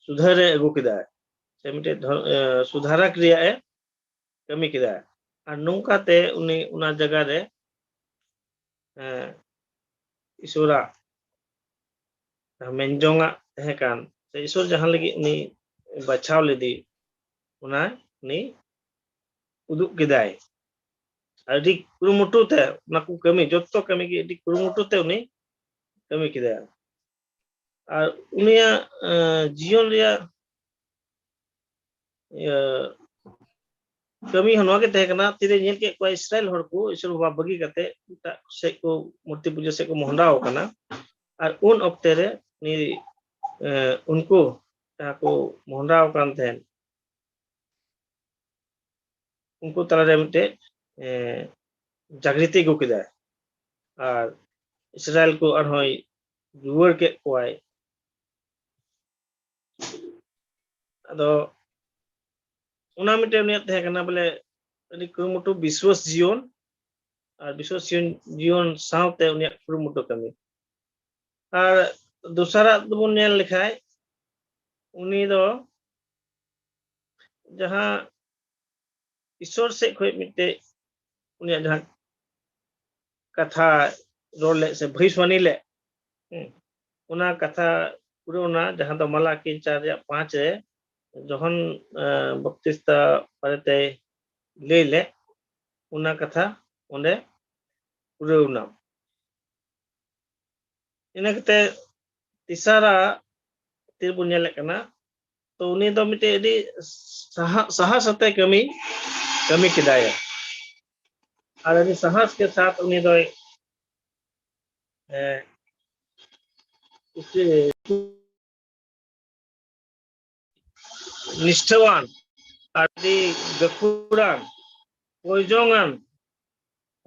ᱥᱩᱫᱷᱟᱹᱨᱮ ᱟᱹᱜᱩ ᱠᱮᱫᱟᱭ, ᱥᱮ ᱢᱤᱫᱴᱮᱡ ᱫᱷᱚ-, ᱮ, ᱥᱩᱫᱷᱟᱨᱚᱠ ᱨᱮᱭᱟᱜ ᱮ ᱠᱟᱹᱢᱤ ᱠᱮᱫᱟ᱾ ᱟᱨ ᱱᱚᱝᱠᱟᱛᱮ ᱩᱱᱤ ᱚᱱᱟ ᱡᱟᱭᱜᱟ ᱨᱮ, ᱮ, ᱤᱥᱚᱨᱟᱜ ᱡᱟᱦᱟᱸ ᱢᱮᱱ ᱡᱚᱝᱟᱜ ᱛᱟᱦᱮᱸ ᱠᱟᱱ, ᱥᱮ ᱤᱥᱚᱨ ᱡᱟᱦᱟᱸ ᱞᱟᱹᱜᱤᱫ ᱩᱱᱤ ᱵᱟᱪᱷᱟᱣ ᱞᱮᱫᱮ, ᱚᱱᱟ ᱩᱱᱤ ᱩᱫᱩᱜ ᱠᱮᱫᱟᱭ᱾ ᱟᱹᱰᱤ ᱠᱩᱨᱩᱢᱩᱴᱩ ᱛᱮ ᱚᱱᱟ ᱠᱚ ᱠᱟᱹᱢᱤ, ᱡᱚᱛᱚ ᱠᱟᱹᱢᱤ ᱜᱮ ᱟᱹᱰᱤ ᱠᱩᱨᱩᱢᱩᱴᱩ ᱛᱮ ᱩᱱᱤ ᱠᱟᱹᱢᱤ ᱠᱮᱫᱟᱭ᱾ ᱟᱨ ᱩᱱᱤᱭᱟᱜ, ᱮ, ᱡᱤᱭᱚᱱ ᱨᱮᱭᱟᱜ, ᱤᱭᱟᱹ, ᱠᱟᱹᱢᱤ ᱦᱚᱸ ᱱᱚᱣᱟ ᱜᱮ ᱛᱟᱦᱮᱸ ᱠᱟᱱᱟ, ᱛᱤᱨᱮ ᱧᱮᱞ ᱠᱮᱫ ᱠᱚᱣᱟ ᱤᱥᱨᱟᱭᱮᱞ ᱦᱚᱲ ᱠᱚ ᱤᱥᱚᱨ ᱵᱟᱵᱟ ᱵᱟᱹᱜᱤ ᱠᱟᱛᱮ ᱮᱴᱟᱜ ᱥᱮᱫ ᱠᱚ ᱢᱩᱨᱛᱤ ᱯᱩᱡᱟᱹ ᱥᱮᱫ ᱠᱚ ᱢᱚᱦᱰᱟᱣ ᱟᱠᱟᱱᱟ, ᱟᱨ ᱩᱱ ᱚᱠᱛᱮ ᱨᱮ ᱩᱱᱤ, ᱮ, ᱩᱱᱠᱩ ᱡᱟᱦᱟᱸ ᱠᱚ ᱢᱚᱦᱰᱟᱣ ᱟᱠᱟᱱ ᱛᱟᱦᱮᱸᱱ, ᱩᱱᱠᱩ ᱛᱟᱞᱟᱨᱮ ᱢᱤᱫᱴᱮᱡ, ᱮ, ᱡᱟᱜᱽᱨᱤᱛᱤ ᱟᱹᱜᱩ ᱠᱮᱫᱟᱭ, ᱟᱨ ᱤᱥᱨᱟᱭᱮᱞ ᱠᱚ ᱟᱨᱦᱚᱸᱭ ᱨᱩᱣᱟᱹᱲ ᱠᱮᱫ ᱠᱚᱣᱟᱭ᱾ ᱟᱫᱚ ᱚᱱᱟ ᱢᱤᱫᱴᱮᱱ ᱩᱱᱤᱭᱟᱜ ᱛᱟᱦᱮᱸ ᱠᱟᱱᱟ, ᱵᱚᱞᱮ ᱟᱹᱰᱤ ᱠᱩᱨᱩᱢᱩᱴᱩ, ᱵᱤᱥᱣᱟᱥ ᱡᱤᱭᱚᱱ, ᱟᱨ ᱵᱤᱥᱣᱟᱥ ᱡᱤᱭᱚᱱ, ᱡᱤᱭᱚᱱ ᱥᱟᱶᱛᱮ ᱩᱱᱤᱭᱟᱜ ᱠᱩᱨᱩᱢᱩᱴᱩ ᱠᱟᱹᱢᱤ᱾ ᱟᱨ ᱫᱚᱥᱟᱨᱟᱜ ᱫᱚᱵᱚᱱ ᱧᱮᱞ ᱞᱮᱠᱷᱟᱡ, ᱩᱱᱤ ᱫᱚ ᱡᱟᱦᱟᱸ ᱤᱥᱚᱨ ᱥᱮᱫ ᱠᱷᱚᱱ ᱢᱤᱫᱴᱮᱡ ᱩᱱᱤᱭᱟᱜ ᱡᱟᱦᱟᱸ ᱠᱟᱛᱷᱟ ᱨᱚᱲ ᱞᱮᱫ ᱥᱮ ᱵᱷᱚᱵᱤᱥᱣᱟᱱᱤ ᱞᱮᱫ, ᱦᱩᱸ, ᱚᱱᱟ ᱠᱟᱛᱷᱟ ᱯᱩᱨᱟᱹᱣᱱᱟ, ᱡᱟᱦᱟᱸ ᱫᱚ ᱢᱟᱞᱟᱠᱤ ᱪᱟᱨ ᱨᱮᱭᱟᱜ ᱯᱟᱸᱪ ᱨᱮ ᱡᱚᱦᱚᱱ, ᱮ, ᱵᱟᱯᱛᱤᱥᱛᱟ ᱵᱟᱨᱮᱛᱮ ᱞᱟᱹᱭ ᱞᱮᱫ, ᱚᱱᱟ ᱠᱟᱛᱷᱟ ᱚᱸᱰᱮ ᱯᱩᱨᱟᱹᱣᱱᱟ᱾ ᱤᱱᱟᱹ ᱠᱟᱛᱮ ᱛᱮᱥᱟᱨᱟᱜ ᱛᱤᱨᱵᱚᱱ ᱧᱮᱞᱮᱫ ᱠᱟᱱᱟ, ᱛᱚ ᱩᱱᱤ ᱫᱚ ᱢᱤᱫᱴᱮᱡ ᱟᱹᱰᱤ ᱥᱟᱦᱟ-, ᱥᱟᱦᱟᱥ ᱟᱛᱮ ᱠᱟᱹᱢᱤ, ᱠᱟᱹᱢᱤ ᱠᱮᱫᱟᱭ᱾ ᱟᱨ ᱟᱹᱰᱤ ᱥᱟᱦᱟᱥ ᱠᱮ ᱥᱟᱛ ᱩᱱᱤ ᱫᱚᱭ, ᱮ, ᱱᱤᱥᱴᱷᱟᱣᱟᱱ, ᱟᱹᱰᱤ ᱜᱟᱹᱠᱷᱩᱲᱟᱱ, ᱠᱚᱭᱡᱚᱝᱟᱱ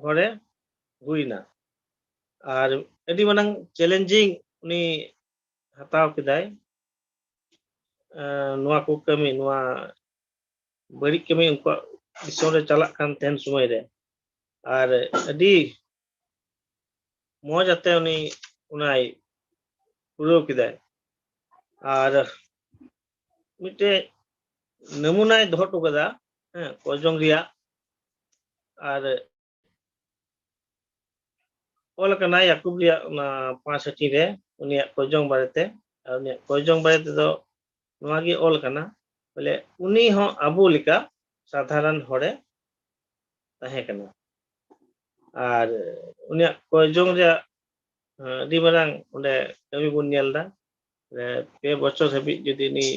ᱦᱚᱲᱮ ᱦᱩᱭᱱᱟ᱾ ᱟᱨ ᱟᱹᱰᱤ ᱢᱟᱨᱟᱝ challenging ᱩᱱᱤ ᱦᱟᱛᱟᱣ ᱠᱮᱫᱟᱭ᱾ ᱮᱸ, ᱱᱚᱣᱟ ᱠᱚ ᱠᱟᱹᱢᱤ, ᱱᱚᱣᱟ ᱵᱟᱹᱲᱤᱡ ᱠᱟᱹᱢᱤ ᱩᱱᱠᱩᱣᱟᱜ ᱫᱤᱥᱚᱢ ᱨᱮ ᱪᱟᱞᱟᱜ ᱠᱟᱱ ᱛᱟᱦᱮᱱ ᱥᱚᱢᱚᱭ ᱨᱮ, ᱟᱨ ᱟᱹᱰᱤ ᱢᱚᱡᱽ ᱟᱛᱮ ᱩᱱᱤ ᱚᱱᱟᱭ ᱯᱩᱨᱟᱹᱣ ᱠᱮᱫᱟᱭ᱾ ᱟᱨ ᱢᱤᱫᱴᱮᱡ ᱱᱟᱢᱩᱱᱟᱭ ᱫᱚᱦᱚ ᱦᱚᱴᱚ ᱠᱟᱫᱟ, ᱦᱮᱸ, ᱠᱚᱭᱡᱚᱝ ᱨᱮᱭᱟᱜ᱾ ᱟᱨ ᱚᱞ ᱟᱠᱟᱱᱟ ᱭᱟᱠᱩᱵ ᱨᱮᱭᱟᱜ ᱚᱱᱟ ᱯᱟᱸᱪ ᱦᱟᱹᱴᱤᱧ ᱨᱮ ᱩᱱᱤᱭᱟᱜ ᱠᱚᱭᱡᱚᱝ ᱵᱟᱨᱮᱛᱮ᱾ ᱟᱨ ᱩᱱᱤᱭᱟᱜ ᱠᱚᱭᱡᱚᱝ ᱵᱟᱨᱮ ᱛᱮᱫᱚ ᱱᱚᱣᱟ ᱜᱮ ᱚᱞ ᱟᱠᱟᱱᱟ, ᱵᱚᱞᱮ ᱩᱱᱤ ᱦᱚᱸ ᱟᱵᱚ ᱞᱮᱠᱟ ᱥᱟᱫᱷᱟᱨᱚᱱ ᱦᱚᱲᱮ ᱛᱟᱦᱮᱸ ᱠᱟᱱᱟ᱾ ᱟᱨ ᱩᱱᱤᱭᱟᱜ ᱠᱚᱭᱡᱚᱝ ᱨᱮᱭᱟᱜ, ᱦᱮᱸ, ᱟᱹᱰᱤ ᱢᱟᱨᱟᱝ ᱚᱸᱰᱮ ᱠᱟᱹᱢᱤ ᱵᱚᱱ ᱧᱮᱞ ᱮᱫᱟ᱾ ᱨᱮ ᱯᱮ ᱵᱚᱪᱷᱚᱨ ᱦᱟᱹᱵᱤᱡ ᱡᱩᱫᱤ ᱩᱱᱤ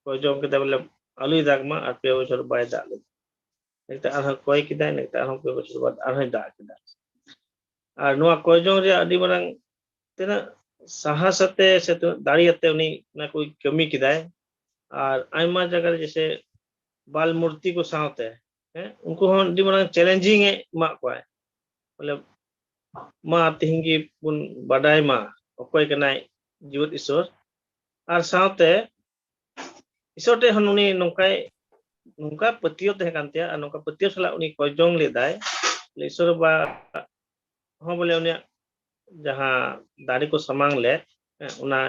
ᱠᱚᱭ ᱡᱚᱝ ᱠᱮᱫᱟ, ᱵᱚᱞᱮ ᱟᱞᱚᱭ ᱫᱟᱜᱽ ᱢᱟ, ᱟᱨ ᱯᱮ ᱵᱚᱪᱷᱚᱨ ᱵᱟᱭ ᱫᱟᱜ ᱞᱮᱫᱟ᱾ ᱱᱮᱠᱴᱟ ᱟᱨᱦᱚᱸ ᱠᱚᱭ ᱠᱮᱫᱟᱭ, ᱱᱮᱠᱴᱟ ᱟᱨᱦᱚᱸ ᱯᱮ ᱵᱚᱪᱷᱚᱨ ᱵᱟᱫ ᱟᱨᱦᱚᱸᱭ ᱫᱟᱜ ᱠᱮᱫᱟ᱾ ᱟᱨ ᱱᱚᱣᱟ ᱠᱚᱭ ᱡᱚᱝ ᱨᱮᱭᱟᱜ ᱟᱹᱰᱤ ᱢᱟᱨᱟᱝ ᱛᱤᱱᱟᱹᱜ ᱥᱟᱦᱟᱥ ᱟᱛᱮ ᱥᱮ ᱛᱤᱱᱟᱹᱜ ᱫᱟᱲᱮ ᱟᱛᱮ ᱩᱱᱤ ᱚᱱᱟ ᱠᱚᱭ ᱠᱟᱹᱢᱤ ᱠᱮᱫᱟᱭ᱾ ᱟᱨ ᱟᱭᱢᱟ ᱡᱟᱭᱜᱟ ᱨᱮ ᱡᱮᱥᱮ ᱵᱟᱞ ᱢᱩᱨᱛᱤ ᱠᱚ ᱥᱟᱶᱛᱮ, ᱦᱮᱸ, ᱩᱱᱠᱩ ᱦᱚᱸ ᱟᱹᱰᱤ ᱢᱟᱨᱟᱝ ᱪᱮᱞᱮᱧᱡᱤᱝ ᱮ ᱮᱢᱟᱜ ᱠᱚᱣᱟᱭ᱾ ᱵᱚᱞᱮ ᱢᱟ ᱛᱮᱦᱮᱧ ᱜᱮ ᱵᱚᱱ ᱵᱟᱰᱟᱭ ᱢᱟ ᱚᱠᱚᱭ ᱠᱟᱱᱟᱭ ᱡᱤᱣᱮᱫ ᱤᱥᱚᱨ᱾ ᱟᱨ ᱥᱟᱶᱛᱮ ᱤᱥᱚᱨ ᱴᱷᱮᱡ ᱦᱚᱸ ᱩᱱᱤ ᱱᱚᱝᱠᱟᱭ, ᱱᱚᱝᱠᱟ ᱯᱟᱹᱛᱭᱟᱹᱣ ᱛᱟᱦᱮᱸ ᱠᱟᱱ ᱛᱟᱭᱟ, ᱟᱨ ᱱᱚᱝᱠᱟ ᱯᱟᱹᱛᱭᱟᱹᱣ ᱥᱟᱞᱟᱜ ᱩᱱᱤ ᱠᱚᱭ ᱡᱚᱝ ᱞᱮᱫᱟᱭ, ᱤᱥᱚᱨ ᱵᱟᱵᱟ ᱦᱚᱸ ᱵᱚᱞᱮ ᱩᱱᱤᱭᱟᱜ ᱡᱟᱦᱟᱸ ᱫᱟᱨᱮ ᱠᱚ ᱥᱟᱢᱟᱝ ᱞᱮᱫ, ᱦᱮᱸ, ᱚᱱᱟ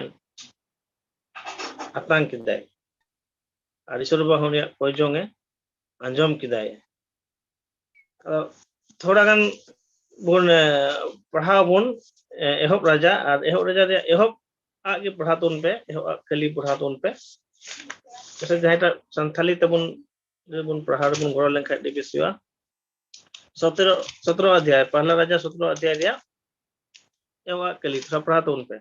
ᱟᱛᱟᱝ ᱠᱮᱫᱟᱭ᱾ ᱟᱨ ᱤᱥᱚᱨ ᱵᱟᱵᱟ ᱦᱚᱸ ᱩᱱᱤᱭᱟᱜ ᱠᱚᱭ ᱡᱚᱝ ᱮ ᱟᱸᱡᱚᱢ ᱠᱮᱫᱟᱭ᱾ ᱟᱫᱚ ᱛᱷᱚᱲᱟ ᱜᱟᱱ ᱵᱚᱱ, ᱮ, ᱯᱟᱲᱦᱟᱣ ᱵᱚᱱ, ᱮ, ᱮᱦᱚᱵ ᱨᱟᱡᱟ, ᱟᱨ ᱮᱦᱚᱵ ᱨᱟᱡᱟ ᱨᱮᱭᱟᱜ ᱮᱦᱚᱵ ᱟᱜ ᱜᱮ ᱯᱟᱲᱦᱟᱣ ᱛᱟᱵᱚᱱ ᱯᱮ, ᱮᱦᱚᱵ ᱟᱜ ᱠᱷᱟᱹᱞᱤ ᱯᱟᱲᱦᱟᱣ ᱛᱟᱵᱚᱱ ᱯᱮ᱾ ᱟᱪᱪᱷᱟ, ᱡᱟᱦᱟᱸᱭᱴᱟᱜ ᱥᱟᱱᱛᱷᱟᱞᱤ ᱛᱮᱵᱚᱱ, ᱡᱩᱫᱤ ᱵᱚᱱ ᱯᱟᱲᱦᱟᱣ ᱨᱮᱵᱚᱱ ᱜᱚᱲᱚ ᱞᱮᱱᱠᱷᱟᱱ ᱟᱹᱰᱤ ᱵᱮᱥ ᱦᱩᱭᱩᱜᱼᱟ᱾ ᱥᱚᱛᱨᱚ, ᱥᱚᱛᱨᱚ ᱚᱫᱷᱭᱟᱭ, ᱯᱟᱦᱞᱟ ᱨᱟᱡᱟ ᱥᱚᱛᱨᱚ ᱚᱫᱷᱭᱟᱭ ᱨᱮᱭᱟᱜ ᱮᱦᱚᱵ ᱟᱜ ᱠᱷᱟᱹᱞᱤ ᱛᱷᱚᱲᱟ ᱯᱟᱲᱦᱟᱣ ᱛᱟᱵᱚᱱ ᱯᱮ᱾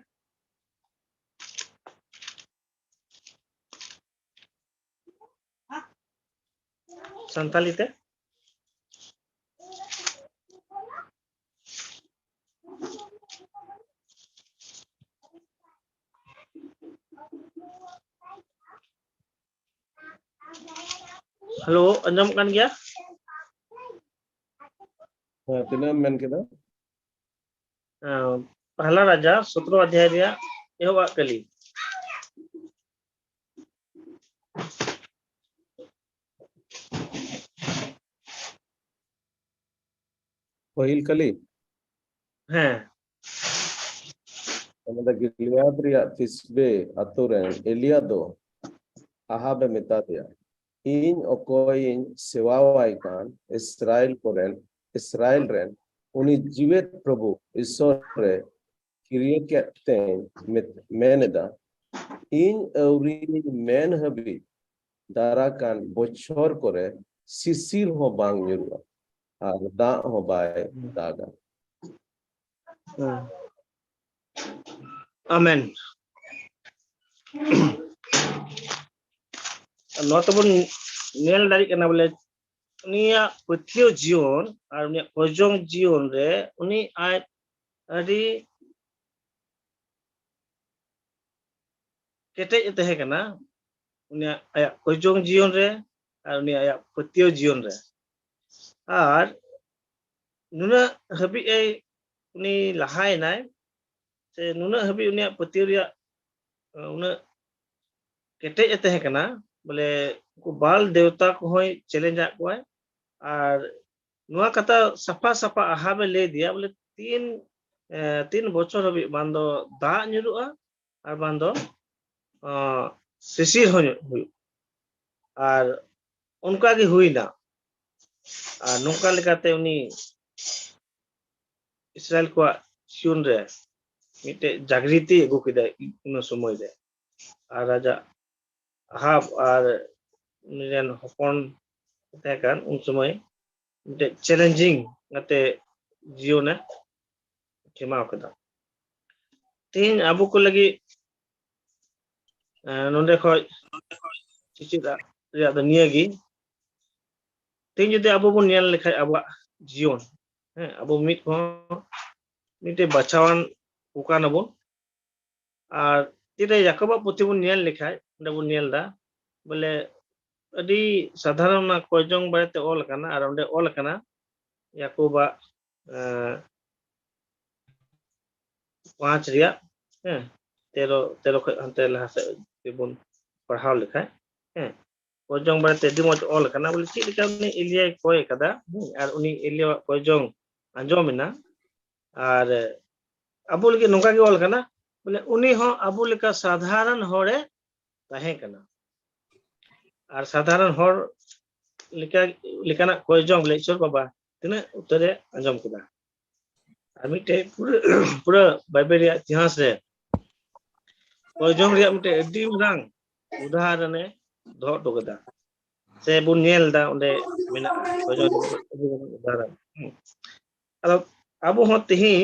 ᱥᱟᱱᱛᱟᱞᱤ ᱛᱮ᱾ ᱦᱮᱞᱳ, ᱟᱸᱡᱚᱢᱚᱜ ᱠᱟᱱ ᱜᱮᱭᱟ? ᱦᱮᱸ, ᱛᱤᱱᱟᱹᱜ ᱮᱢ ᱢᱮᱱ ᱠᱮᱫᱟ? ᱦᱮᱸ, ᱯᱟᱦᱞᱟ ᱨᱟᱡᱟ ᱥᱚᱛᱨᱚ ᱚᱫᱷᱭᱟᱭ ᱨᱮᱭᱟᱜ ᱮᱦᱚᱵᱟᱜ ᱠᱟᱹᱞᱤ᱾ ᱯᱟᱹᱦᱤᱞ ᱠᱟᱹᱞᱤ᱾ ᱦᱮᱸ᱾ ᱚᱱᱟ ᱫᱚ ᱜᱤᱞᱤᱭᱟᱫ ᱨᱮᱭᱟᱜ ᱛᱤᱥᱵᱮ ᱟᱛᱳ ᱨᱮᱱ ᱮᱞᱤᱭᱟ ᱫᱚ ᱟᱦᱟᱵ ᱮ ᱢᱮᱛᱟ ᱫᱮᱭᱟ, "ᱤᱧ ᱚᱠᱚᱭᱤᱧ ᱥᱮᱣᱟᱣᱟᱭ ᱠᱟᱱ ᱤᱥᱨᱟᱭᱮᱞ ᱠᱚᱨᱮᱱ, ᱤᱥᱨᱟᱭᱮᱞ ᱨᱮᱱ ᱩᱱᱤ ᱡᱤᱣᱮᱫ ᱯᱨᱚᱵᱷᱩ ᱤᱥᱚᱨ ᱨᱮ ᱠᱤᱨᱤᱭᱟᱹ ᱠᱮᱫ ᱛᱮᱧ ᱢᱮᱛ-, ᱢᱮᱱ ᱮᱫᱟ, ᱤᱧ ᱟᱹᱣᱨᱤᱧ ᱢᱮᱱ ᱦᱟᱹᱵᱤᱡ ᱫᱟᱨᱟ ᱠᱟᱱ ᱵᱚᱪᱷᱚᱨ ᱠᱚᱨᱮ ᱥᱤᱥᱤᱨ ᱦᱚᱸ ᱵᱟᱝ ᱧᱩᱨᱩᱜᱼᱟ ᱟᱨ ᱫᱟᱜ ᱦᱚᱸ ᱵᱟᱭ ᱫᱟᱜᱟ᱾" ᱦᱮᱸ᱾ ᱟᱢᱮᱱ᱾ ᱱᱚᱣᱟ ᱛᱮᱵᱚᱱ ᱧᱮᱞ ᱫᱟᱲᱮᱭᱟᱜ ᱠᱟᱱᱟ ᱵᱚᱞᱮ ᱩᱱᱤᱭᱟᱜ ᱯᱟᱹᱛᱭᱟᱹᱣ ᱡᱤᱭᱚᱱ ᱟᱨ ᱩᱱᱤᱭᱟᱜ ᱠᱚᱭᱡᱚᱝ ᱡᱤᱭᱚᱱ ᱨᱮ ᱩᱱᱤ ᱟᱡ ᱟᱹᱰᱤ ᱠᱮᱴᱮᱡ ᱮ ᱛᱟᱦᱮᱸ ᱠᱟᱱᱟ, ᱩᱱᱤᱭᱟᱜ ᱟᱭᱟᱜ ᱠᱚᱭᱡᱚᱝ ᱡᱤᱭᱚᱱ ᱨᱮ ᱟᱨ ᱩᱱᱤ ᱟᱭᱟᱜ ᱯᱟᱹᱛᱭᱟᱹᱣ ᱡᱤᱭᱚᱱ ᱨᱮ᱾ ᱟᱨ ᱱᱩᱱᱟᱹᱜ ᱦᱟᱹᱵᱤᱡ ᱮ, ᱩᱱᱤ ᱞᱟᱦᱟᱭᱮᱱᱟᱭ, ᱥᱮ ᱱᱩᱱᱟᱹᱜ ᱦᱟᱹᱵᱤᱡ ᱩᱱᱤᱭᱟᱜ ᱯᱟᱹᱛᱭᱟᱹᱣ ᱨᱮᱭᱟᱜ, ᱩᱱᱟᱹᱜ ᱠᱮᱴᱮᱡ ᱮ ᱛᱟᱦᱮᱸ ᱠᱟᱱᱟ, ᱵᱚᱞᱮ ᱩᱱᱠᱩ ᱵᱟᱞ ᱫᱮᱣᱛᱟ ᱠᱚᱦᱚᱸᱭ ᱪᱮᱞᱮᱧᱡᱽ ᱟᱫ ᱠᱚᱣᱟᱭ᱾ ᱟᱨ ᱱᱚᱣᱟ ᱠᱟᱛᱷᱟ ᱥᱟᱯᱷᱟ ᱥᱟᱯᱷᱟ ᱟᱦᱟᱵ ᱮ ᱞᱟᱹᱭ ᱟᱫᱮᱭᱟ, ᱵᱚᱞᱮ ᱛᱤᱱ, ᱮ, ᱛᱤᱱ ᱵᱚᱪᱷᱚᱨ ᱦᱟᱹᱵᱤᱡ ᱵᱟᱝ ᱫᱚ ᱫᱟᱜ ᱧᱩᱨᱩᱜᱼᱟ ᱟᱨ ᱵᱟᱝ ᱫᱚ, ᱚ, ᱥᱤᱥᱤᱨ ᱦᱚᱸ ᱦᱩᱭᱩᱜ᱾ ᱟᱨ ᱚᱱᱠᱟ ᱜᱮ ᱦᱩᱭᱱᱟ᱾ ᱟᱨ ᱱᱚᱝᱠᱟ ᱞᱮᱠᱟᱛᱮ ᱩᱱᱤ ᱤᱥᱨᱟᱭᱮᱞ ᱠᱚᱣᱟᱜ ᱡᱤᱭᱚᱱ ᱨᱮ ᱢᱤᱫᱴᱮᱡ ᱡᱟᱜᱽᱨᱤᱛᱤ ᱟᱹᱜᱩ ᱠᱮᱫᱟᱭ ᱤᱱᱟᱹ ᱥᱚᱢᱚᱭ ᱨᱮ᱾ ᱟᱨ ᱟᱡᱟᱜ ᱟᱦᱟᱵ ᱟᱨ ᱩᱱᱤ ᱨᱮᱱ ᱦᱚᱯᱚᱱ ᱛᱟᱦᱮᱸ ᱠᱟᱱ ᱩᱱ ᱥᱚᱢᱚᱭ ᱢᱤᱫᱴᱮᱡ ᱪᱮᱞᱮᱧᱡᱤᱝ ᱠᱟᱛᱮ ᱡᱤᱭᱚᱱᱮ ᱠᱷᱮᱢᱟᱣ ᱠᱮᱫᱟ᱾ ᱛᱮᱦᱮᱧ ᱟᱵᱚ ᱠᱚ ᱞᱟᱹᱜᱤᱫ, ᱮ, ᱱᱚᱰᱮ ᱠᱷᱚᱡ ᱪᱮᱪᱮᱫ ᱨᱮᱭᱟᱜ ᱫᱚ ᱱᱤᱭᱟᱹ ᱜᱮ᱾ ᱛᱮᱦᱮᱧ ᱡᱩᱫᱤ ᱟᱵᱚ ᱵᱚᱱ ᱧᱮᱞ ᱞᱮᱠᱷᱟᱡ ᱟᱵᱚᱣᱟᱜ ᱡᱤᱭᱚᱱ, ᱦᱮᱸ, ᱟᱵᱚ ᱢᱤᱫ ᱠᱚᱦᱚᱸ ᱢᱤᱫᱴᱮᱡ ᱵᱟᱪᱷᱟᱣᱟᱱ ᱠᱚ ᱠᱟᱱᱟᱵᱚᱱ᱾ ᱟᱨ ᱛᱤᱨᱮ ᱭᱟᱠᱚᱵᱟᱜ ᱯᱩᱛᱷᱤ ᱵᱚᱱ ᱧᱮᱞ ᱞᱮᱠᱷᱟᱡ, ᱚᱸᱰᱮ ᱵᱚᱱ ᱧᱮᱞ ᱮᱫᱟ ᱵᱚᱞᱮ ᱟᱹᱰᱤ ᱥᱟᱫᱷᱟᱨᱚᱱ ᱚᱱᱟ ᱠᱚᱭᱡᱚᱝ ᱵᱟᱨᱮᱛᱮ ᱚᱞ ᱟᱠᱟᱱᱟ, ᱟᱨ ᱚᱸᱰᱮ ᱚᱞ ᱟᱠᱟᱱᱟ ᱭᱟᱠᱚᱵᱟᱜ, ᱮ, ᱯᱟᱸᱪ ᱨᱮᱭᱟᱜ, ᱦᱮᱸ, ᱛᱮᱨᱚ, ᱛᱮᱨᱚ ᱠᱷᱚᱱ ᱦᱟᱱᱛᱮ ᱞᱟᱦᱟ ᱥᱮᱫ ᱡᱩᱫᱤ ᱵᱚᱱ ᱯᱟᱲᱦᱟᱣ ᱞᱮᱠᱷᱟᱡ, ᱦᱮᱸ, ᱠᱚᱭᱡᱚᱝ ᱵᱟᱨᱮᱛᱮ ᱟᱹᱰᱤ ᱢᱚᱡᱽ ᱚᱞ ᱟᱠᱟᱱᱟ, ᱵᱚᱞᱮ ᱪᱮᱫ ᱞᱮᱠᱟ ᱩᱱᱤ ᱮᱞᱤᱭᱟᱭ ᱠᱚᱭ ᱟᱠᱟᱫᱟ, ᱦᱮᱸ, ᱟᱨ ᱩᱱᱤ ᱮᱞᱤᱭᱟᱣᱟᱜ ᱠᱚᱭᱡᱚᱝ ᱟᱸᱡᱚᱢ ᱮᱱᱟ᱾ ᱟᱨ ᱟᱵᱚ ᱞᱟᱹᱜᱤᱫ ᱱᱚᱝᱠᱟ ᱜᱮ ᱚᱞ ᱠᱟᱱᱟ, ᱵᱚᱞᱮ ᱩᱱᱤ ᱦᱚᱸ ᱟᱵᱚ ᱞᱮᱠᱟ ᱥᱟᱫᱷᱟᱨᱚᱱ ᱦᱚᱲᱮ ᱛᱟᱦᱮᱸ ᱠᱟᱱᱟ᱾ ᱟᱨ ᱥᱟᱫᱷᱟᱨᱚᱱ ᱦᱚᱲ ᱞᱮᱠᱟ, ᱞᱮᱠᱟᱱᱟᱜ ᱠᱚᱭᱡᱚᱝ ᱵᱚᱞᱮ ᱤᱥᱚᱨ ᱵᱟᱵᱟ ᱛᱤᱱᱟᱹᱜ ᱩᱛᱟᱹᱨᱮ ᱟᱸᱡᱚᱢ ᱠᱮᱫᱟ᱾ ᱟᱨ ᱢᱤᱫᱴᱮᱡ ᱯᱩᱨᱟᱹ, ᱯᱩᱨᱟᱹ ᱵᱟᱭᱵᱮᱞ ᱨᱮᱭᱟᱜ ᱤᱛᱤᱦᱟᱥ ᱨᱮ ᱠᱚᱭᱡᱚᱝ ᱨᱮᱭᱟᱜ ᱢᱤᱫᱴᱮᱡ ᱟᱹᱰᱤ ᱢᱟᱨᱟᱝ ᱩᱫᱟᱦᱚᱨᱚᱱᱮ ᱫᱚᱦᱚ ᱦᱚᱴᱚ ᱠᱟᱫᱟ᱾ ᱥᱮ ᱵᱚᱱ ᱧᱮᱞ ᱮᱫᱟ ᱚᱸᱰᱮ ᱢᱮᱱᱟᱜᱼᱟ, ᱠᱚᱭᱡᱚᱝ ᱨᱮᱭᱟᱜ ᱟᱹᱰᱤ ᱢᱟᱨᱟᱝ ᱩᱫᱟᱦᱚᱨᱚᱱ᱾ ᱦᱮᱸ᱾ ᱟᱫᱚ ᱟᱵᱚ ᱦᱚᱸ ᱛᱮᱦᱮᱧ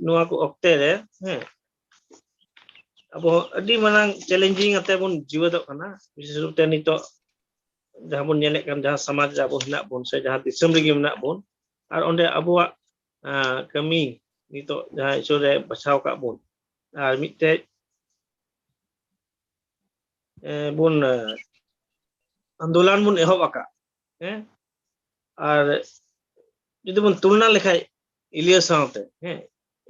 ᱱᱚᱣᱟ ᱠᱚ ᱚᱠᱛᱮ ᱨᱮ, ᱦᱮᱸ, ᱟᱵᱚ ᱦᱚᱸ ᱟᱹᱰᱤ ᱢᱟᱨᱟᱝ challenging ᱟᱛᱮ ᱵᱚᱱ ᱡᱤᱣᱮᱫᱚᱜ ᱠᱟᱱᱟ᱾ ᱵᱤᱥᱮᱥ ᱨᱩᱯ ᱛᱮ ᱱᱤᱛᱚᱜ ᱡᱟᱦᱟᱸ ᱵᱚᱱ ᱧᱮᱞᱮᱫ ᱠᱟᱱ, ᱡᱟᱦᱟᱸ ᱥᱚᱢᱟᱡᱽ ᱨᱮ ᱟᱵᱚ ᱦᱮᱱᱟᱜ ᱵᱚᱱ ᱥᱮ ᱡᱟᱦᱟᱸ ᱫᱤᱥᱚᱢ ᱨᱮᱜᱮ ᱢᱮᱱᱟᱜ ᱵᱚᱱ, ᱟᱨ ᱚᱸᱰᱮ ᱟᱵᱚᱣᱟᱜ, ᱟᱸ, ᱠᱟᱹᱢᱤ ᱱᱤᱛᱚᱜ ᱡᱟᱦᱟᱸ ᱤᱥᱚᱨ ᱮ ᱵᱟᱪᱷᱟᱣ ᱟᱠᱟᱫ ᱵᱚᱱ, ᱟᱨ ᱢᱤᱫᱴᱮᱡ, ᱮ, ᱵᱚᱱ, ᱮ, ᱟᱱᱫᱳᱞᱚᱱ ᱵᱚᱱ ᱮᱦᱚᱵ ᱟᱠᱟᱫ, ᱦᱮᱸ? ᱟᱨ ᱡᱩᱫᱤ ᱵᱚᱱ ᱛᱩᱞᱱᱟ ᱞᱮᱠᱷᱟᱡ ᱮᱞᱤᱭᱟ ᱥᱟᱶᱛᱮ, ᱦᱮᱸ,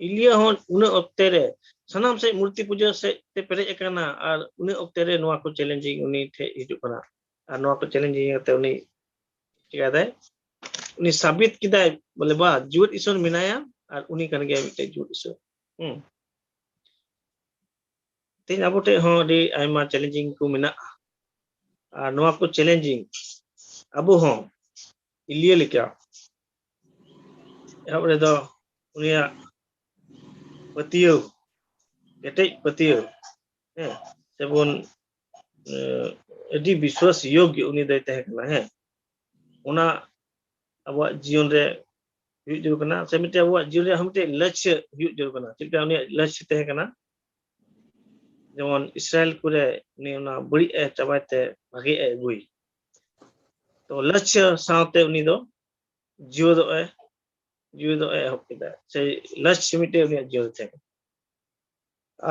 ᱮᱞᱤᱭᱟ ᱦᱚᱸ ᱩᱱᱟᱹᱜ ᱚᱠᱛᱮ ᱨᱮ ᱥᱟᱱᱟᱢ ᱥᱮᱫ ᱢᱩᱨᱛᱤ ᱯᱩᱡᱟᱹ ᱥᱮᱫ ᱛᱮ ᱯᱮᱨᱮᱡ ᱟᱠᱟᱱᱟ, ᱟᱨ ᱩᱱᱟᱹᱜ ᱚᱠᱛᱮ ᱨᱮ ᱱᱚᱣᱟ ᱠᱚ challenging ᱩᱱᱤ ᱴᱷᱮᱡ ᱦᱤᱡᱩᱜ ᱠᱟᱱᱟ᱾ ᱟᱨ ᱱᱚᱣᱟ ᱠᱚ challenging ᱠᱟᱛᱮ ᱩᱱᱤ ᱪᱤᱠᱟᱹᱭ ᱫᱟᱭ? ᱩᱱᱤ ᱥᱟᱵᱤᱛ ᱠᱮᱫᱟᱭ ᱵᱚᱞᱮ, ᱵᱟ, ᱡᱤᱣᱮᱫ ᱤᱥᱚᱨ ᱢᱮᱱᱟᱭᱟ ᱟᱨ ᱩᱱᱤ ᱠᱟᱱ ᱜᱮᱭᱟᱭ ᱢᱤᱫᱴᱮᱡ ᱡᱤᱣᱮᱫ ᱤᱥᱚᱨ᱾ ᱦᱩᱸ᱾ ᱛᱮᱦᱮᱧ ᱟᱵᱚ ᱴᱷᱮᱡ ᱦᱚᱸ ᱟᱹᱰᱤ ᱟᱭᱢᱟ challenging ᱠᱚ ᱢᱮᱱᱟᱜᱼᱟ᱾ ᱟᱨ ᱱᱚᱣᱟ ᱠᱚ challenging ᱟᱵᱚ ᱦᱚᱸ ᱮᱞᱤᱭᱟ ᱞᱮᱠᱟ ᱮᱦᱚᱵ ᱨᱮᱫᱚ ᱩᱱᱤᱭᱟᱜ ᱯᱟᱹᱛᱭᱟᱹᱣ, ᱠᱮᱴᱮᱡ ᱯᱟᱹᱛᱭᱟᱹᱣ, ᱦᱮᱸ, ᱥᱮᱵᱚᱱ, ᱮ, ᱟᱹᱰᱤ ᱵᱤᱥᱣᱟᱥ ᱭᱳᱜᱽ ᱜᱮ ᱩᱱᱤ ᱫᱚᱭ ᱛᱟᱦᱮᱸ ᱠᱟᱱᱟ, ᱦᱮᱸ᱾ ᱚᱱᱟ ᱟᱵᱚᱣᱟᱜ ᱡᱤᱭᱚᱱ ᱨᱮ ᱦᱩᱭᱩᱜ ᱡᱟᱹᱨᱩᱲ ᱠᱟᱱᱟ, ᱥᱮ ᱢᱤᱫᱴᱮᱱ ᱟᱵᱚᱣᱟᱜ ᱡᱤᱭᱚᱱ ᱨᱮᱭᱟᱜ ᱦᱚᱸ ᱢᱤᱫᱴᱮᱱ ᱞᱟᱹᱪᱷᱭᱟᱹ ᱦᱩᱭᱩᱜ ᱡᱟᱹᱨᱩᱲ ᱠᱟᱱᱟ᱾ ᱪᱮᱫ ᱞᱮᱠᱟ ᱩᱱᱤᱭᱟᱜ ᱞᱟᱹᱪᱷᱭᱟᱹ ᱛᱟᱦᱮᱸ ᱠᱟᱱᱟ? ᱡᱮᱢᱚᱱ ᱤᱥᱨᱟᱭᱮᱞ ᱠᱚᱨᱮ ᱩᱱᱤ ᱚᱱᱟ ᱵᱟᱹᱲᱤᱡ ᱮ ᱪᱟᱵᱟᱭ ᱛᱮ ᱵᱷᱟᱜᱮ ᱮ ᱟᱹᱜᱩᱭ᱾ ᱛᱚ ᱞᱟᱹᱪᱷᱭᱟᱹ ᱥᱟᱶᱛᱮ ᱩᱱᱤ ᱫᱚ ᱡᱤᱣᱮᱫᱚᱜ ᱮ, ᱡᱤᱣᱮᱫᱚᱜ ᱮ ᱮᱦᱚᱵ ᱠᱮᱫᱟ, ᱥᱮ ᱞᱟᱹᱪᱷᱭᱟᱹ ᱢᱤᱫᱴᱮᱱ ᱩᱱᱤᱭᱟᱜ ᱡᱤᱭᱚᱱ ᱨᱮ ᱛᱟᱦᱮᱸ ᱠᱟᱱᱟ᱾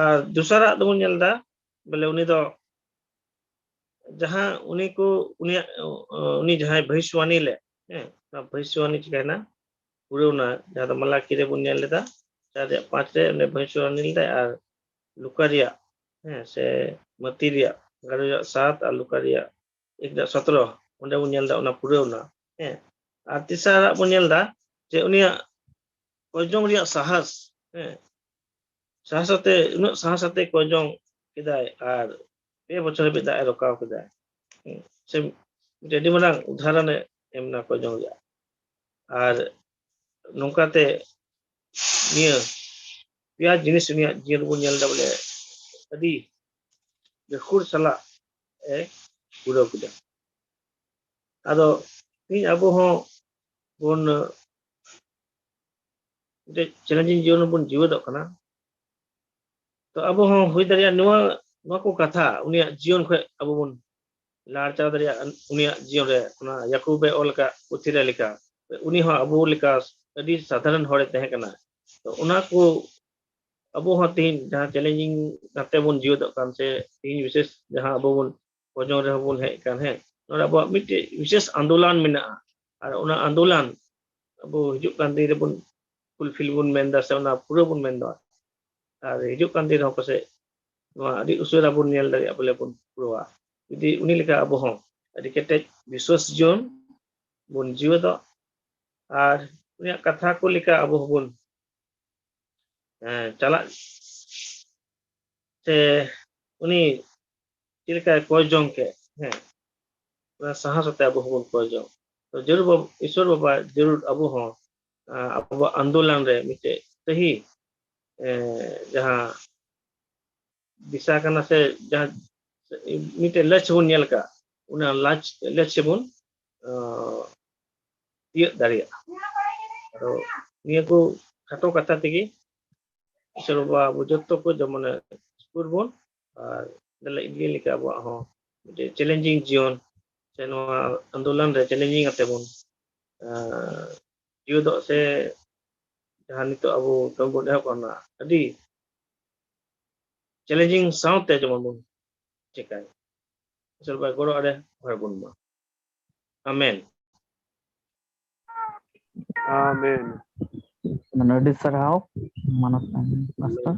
ᱟᱨ ᱫᱚᱥᱟᱨᱟᱜ ᱫᱚᱵᱚᱱ ᱧᱮᱞ ᱮᱫᱟ, ᱵᱚᱞᱮ ᱩᱱᱤ ᱫᱚ ᱡᱟᱦᱟᱸ ᱩᱱᱤ ᱠᱚ, ᱩᱱᱤᱭᱟᱜ, ᱩᱱᱤ ᱡᱟᱦᱟᱸᱭ ᱵᱷᱚᱵᱤᱥᱣᱟᱱᱤ ᱞᱮᱫ, ᱦᱮᱸ, ᱚᱱᱟ ᱵᱷᱚᱵᱤᱥᱣᱟᱱᱤ ᱪᱤᱠᱟᱭᱱᱟ? ᱯᱩᱨᱟᱹᱣᱱᱟ, ᱡᱟᱦᱟᱸ ᱫᱚ ᱢᱟᱞᱟᱠᱤ ᱨᱮᱵᱚᱱ ᱧᱮᱞ ᱞᱮᱫᱟ᱾ ᱪᱟᱨ ᱨᱮᱭᱟᱜ ᱯᱟᱸᱪ ᱨᱮ ᱚᱸᱰᱮ ᱵᱷᱚᱭᱥᱚᱨᱟᱱᱤ ᱞᱮᱫᱟᱭ, ᱟᱨ ᱞᱩᱠᱟ ᱨᱮᱭᱟᱜ, ᱦᱮᱸ, ᱥᱮ ᱢᱟᱹᱛᱤ ᱨᱮᱭᱟᱜ ᱮᱜᱟᱨᱚ ᱨᱮᱭᱟᱜ ᱥᱟᱛ ᱟᱨ ᱞᱩᱠᱟ ᱨᱮᱭᱟᱜ ᱮᱠ ᱨᱮᱭᱟᱜ ᱥᱚᱛᱨᱚ, ᱚᱸᱰᱮ ᱵᱚᱱ ᱧᱮᱞ ᱮᱫᱟ ᱚᱱᱟ ᱯᱩᱨᱟᱹᱣᱱᱟ᱾ ᱦᱮᱸ, ᱟᱨ ᱛᱮᱥᱟᱨᱟᱜ ᱵᱚᱱ ᱧᱮᱞ ᱮᱫᱟ ᱡᱮ ᱩᱱᱤᱭᱟᱜ ᱠᱚᱭᱡᱚᱝ ᱨᱮᱭᱟᱜ ᱥᱟᱦᱟᱥ, ᱦᱮᱸ, ᱥᱟᱦᱟᱥ ᱟᱛᱮ, ᱩᱱᱟᱹᱜ ᱥᱟᱦᱟᱥ ᱟᱛᱮ ᱠᱚᱭᱡᱚᱝ ᱠᱮᱫᱟᱭ ᱟᱨ ᱯᱮ ᱵᱚᱪᱷᱚᱨ ᱦᱟᱹᱵᱤᱡ ᱫᱟᱜ ᱮ ᱨᱚᱠᱟᱣ ᱠᱮᱫᱟ᱾ ᱦᱮᱸ, ᱥᱮ ᱢᱤᱫᱴᱮᱱ ᱟᱹᱰᱤ ᱢᱟᱨᱟᱝ ᱩᱫᱟᱦᱚᱨᱚᱱ ᱮ ᱮᱢ ᱮᱱᱟ ᱠᱚᱭᱡᱚᱝ ᱨᱮᱭᱟᱜ᱾ ᱟᱨ ᱱᱚᱝᱠᱟᱛᱮ ᱱᱤᱭᱟᱹ ᱯᱮᱭᱟ ᱡᱤᱱᱤᱥ ᱩᱱᱤᱭᱟᱜ ᱡᱤᱭᱚᱱ ᱨᱮᱵᱚᱱ ᱧᱮᱞ ᱮᱫᱟ, ᱵᱚᱞᱮ ᱟᱹᱰᱤ ᱜᱟᱹᱠᱷᱩᱲ ᱥᱟᱞᱟᱜ ᱮ ᱯᱩᱨᱟᱹᱣ ᱠᱮᱫᱟ᱾ ᱟᱫᱚ ᱛᱮᱦᱮᱧ ᱟᱵᱚ ᱦᱚᱸ ᱵᱚᱱ ᱢᱤᱫᱴᱮᱡ ᱪᱮᱞᱮᱧᱡᱤᱝ ᱡᱤᱭᱚᱱ ᱨᱮᱵᱚᱱ ᱡᱤᱣᱮᱫᱚᱜ ᱠᱟᱱᱟ᱾ ᱛᱚ ᱟᱵᱚ ᱦᱚᱸ ᱦᱩᱭ ᱫᱟᱲᱮᱭᱟᱜᱼᱟ ᱱᱚᱣᱟ, ᱱᱚᱣᱟ ᱠᱚ ᱠᱟᱛᱷᱟ ᱩᱱᱤᱭᱟᱜ ᱡᱤᱭᱚᱱ ᱠᱷᱚᱱ ᱟᱵᱚ ᱵᱚᱱ ᱞᱟᱲᱪᱟᱣ ᱫᱟᱲᱮᱭᱟᱜᱼᱟ᱾ ᱩᱱᱤᱭᱟᱜ ᱡᱤᱭᱚᱱ ᱨᱮ ᱚᱱᱟ ᱭᱟᱠᱩᱵᱮ ᱚᱞ ᱟᱠᱟᱫ ᱯᱩᱛᱷᱤ ᱨᱮ ᱞᱮᱠᱟ, ᱩᱱᱤ ᱦᱚᱸ ᱟᱵᱚ ᱞᱮᱠᱟ ᱟᱹᱰᱤ ᱥᱟᱫᱷᱟᱨᱚᱱ ᱦᱚᱲᱮ ᱛᱟᱦᱮᱸ ᱠᱟᱱᱟ᱾ ᱛᱚ ᱚᱱᱟ ᱠᱚ ᱟᱵᱚ ᱦᱚᱸ ᱛᱮᱦᱮᱧ ᱡᱟᱦᱟᱸ ᱪᱮᱞᱮᱧᱡᱤᱝ ᱠᱟᱛᱮ ᱵᱚᱱ ᱡᱤᱣᱮᱫᱚᱜ ᱠᱟᱱ, ᱥᱮ ᱛᱮᱦᱮᱧ ᱵᱤᱥᱮᱥ ᱡᱟᱦᱟᱸ ᱟᱵᱚ ᱵᱚᱱ ᱠᱚᱭᱡᱚᱝ ᱨᱮᱦᱚᱸ ᱵᱚᱱ ᱦᱮᱡ ᱟᱠᱟᱱ, ᱦᱮᱸ, ᱱᱚᱰᱮ ᱟᱵᱚᱣᱟᱜ ᱢᱤᱫᱴᱮᱡ ᱵᱤᱥᱮᱥ ᱟᱱᱫᱳᱞᱚᱱ ᱢᱮᱱᱟᱜᱼᱟ᱾ ᱟᱨ ᱚᱱᱟ ᱟᱱᱫᱳᱞᱚᱱ ᱟᱵᱚ ᱦᱤᱡᱩᱜ ᱠᱟᱱ ᱫᱤᱱ ᱨᱮᱵᱚᱱ ᱯᱷᱩᱞᱯᱷᱤᱞ ᱵᱚᱱ ᱢᱮᱱᱫᱟ, ᱥᱮ ᱚᱱᱟ ᱯᱩᱨᱟᱹ ᱵᱚᱱ ᱢᱮᱱᱫᱟ᱾ ᱟᱨ ᱦᱤᱡᱩᱜ ᱠᱟᱱ ᱫᱤᱱ ᱨᱮᱦᱚᱸ ᱯᱟᱥᱮᱡ ᱱᱚᱣᱟ ᱟᱹᱰᱤ ᱩᱥᱟᱹᱨᱟ ᱵᱚᱱ ᱧᱮᱞ ᱫᱟᱲᱮᱭᱟᱜᱼᱟ, ᱵᱚᱞᱮ ᱵᱚᱱ ᱯᱩᱨᱟᱹᱣᱟ᱾ ᱡᱩᱫᱤ ᱩᱱᱤ ᱞᱮᱠᱟ ᱟᱵᱚ ᱦᱚᱸ ᱟᱹᱰᱤ ᱠᱮᱴᱮᱡ ᱵᱤᱥᱣᱟᱥ ᱡᱤᱭᱚᱱ ᱵᱚᱱ ᱡᱤᱣᱮᱫᱚᱜ ᱟᱨ ᱩᱱᱤᱭᱟᱜ ᱠᱟᱛᱷᱟ ᱠᱚ ᱞᱮᱠᱟ ᱟᱵᱚ ᱦᱚᱸᱵᱚᱱ, ᱦᱮᱸ, ᱪᱟᱞᱟᱜ ᱥᱮ ᱩᱱᱤ ᱪᱮᱫ ᱞᱮᱠᱟᱭ ᱠᱚᱭ ᱡᱚᱝ ᱠᱮᱫ, ᱦᱮᱸ, ᱚᱱᱟ ᱥᱟᱦᱟᱥ ᱟᱛᱮ ᱟᱵᱚ ᱦᱚᱸᱵᱚᱱ ᱠᱚᱭ ᱡᱚᱝ᱾ ᱛᱚ ᱡᱟᱹᱨᱩᱲ ᱵᱟᱵ-, ᱤᱥᱣᱚᱨ ᱵᱟᱵᱟ ᱡᱟᱹᱨᱩᱲ ᱟᱵᱚ ᱦᱚᱸ, ᱟᱸ, ᱟᱵᱚᱣᱟᱜ ᱟᱱᱫᱳᱞᱚᱱ ᱨᱮ ᱢᱤᱫᱴᱮᱡ ᱥᱟᱹᱦᱤ, ᱮᱸ, ᱡᱟᱦᱟᱸ ᱫᱤᱥᱟ ᱠᱟᱱᱟ, ᱥᱮ ᱡᱟᱦᱟᱸ ᱢᱤᱫᱴᱮᱡ ᱞᱟᱹᱪ ᱵᱚᱱ ᱧᱮᱞ ᱠᱟᱜ, ᱚᱱᱟ ᱞᱟᱪ-, ᱞᱟᱹᱪ ᱵᱚᱱ, ᱟᱸ, ᱛᱤᱭᱟᱹᱜ ᱫᱟᱲᱮᱭᱟᱜᱼᱟ᱾ ᱟᱫᱚ ᱱᱤᱭᱟᱹ ᱠᱚ ᱠᱷᱟᱴᱚ ᱠᱟᱛᱷᱟ ᱛᱮᱜᱮ ᱤᱥᱚᱨ ᱵᱟᱵᱟ ᱟᱵᱚ ᱡᱚᱛᱚ ᱠᱚ ᱡᱮᱢᱚᱱᱮ ᱥᱩᱨ ᱵᱚᱱ, ᱟᱨ ᱫᱮᱞᱟ ᱤᱫᱤ ᱞᱮᱠᱟ ᱟᱵᱚᱣᱟᱜ ᱦᱚᱸ ᱢᱤᱫᱴᱮᱡ ᱪᱮᱞᱮᱧᱡᱤᱝ ᱡᱤᱭᱚᱱ, ᱥᱮ ᱱᱚᱣᱟ ᱟᱱᱫᱳᱞᱚᱱ ᱨᱮ ᱪᱮᱞᱮᱧᱡᱤᱝ ᱟᱛᱮ ᱵᱚᱱ, ᱟᱸ, ᱡᱤᱣᱮᱫᱚᱜ, ᱥᱮ ᱡᱟᱦᱟᱸ ᱱᱤᱛᱚᱜ ᱟᱵᱚ ᱠᱟᱹᱢᱤ ᱵᱚᱱ ᱮᱦᱚᱵ ᱠᱟᱱᱟ, ᱟᱹᱰᱤ ᱪᱮᱞᱮᱧᱡᱤᱝ ᱥᱟᱶᱛᱮ ᱡᱮᱢᱚᱱ ᱵᱚᱱ ᱪᱮᱠᱟᱭ᱾ ᱤᱥᱚᱨ ᱵᱟᱵᱟ ᱜᱚᱲᱚ ᱟᱞᱮ ᱦᱚᱲ ᱵᱚᱱ ᱢᱟ᱾ ᱟᱢᱮᱱ᱾ ᱟᱢᱮᱱ᱾ ᱢᱟᱱᱮ ᱟᱹᱰᱤ ᱥᱟᱨᱦᱟᱣ᱾ ᱢᱟᱱᱚᱛ ᱯᱟᱥᱴᱚᱨ᱾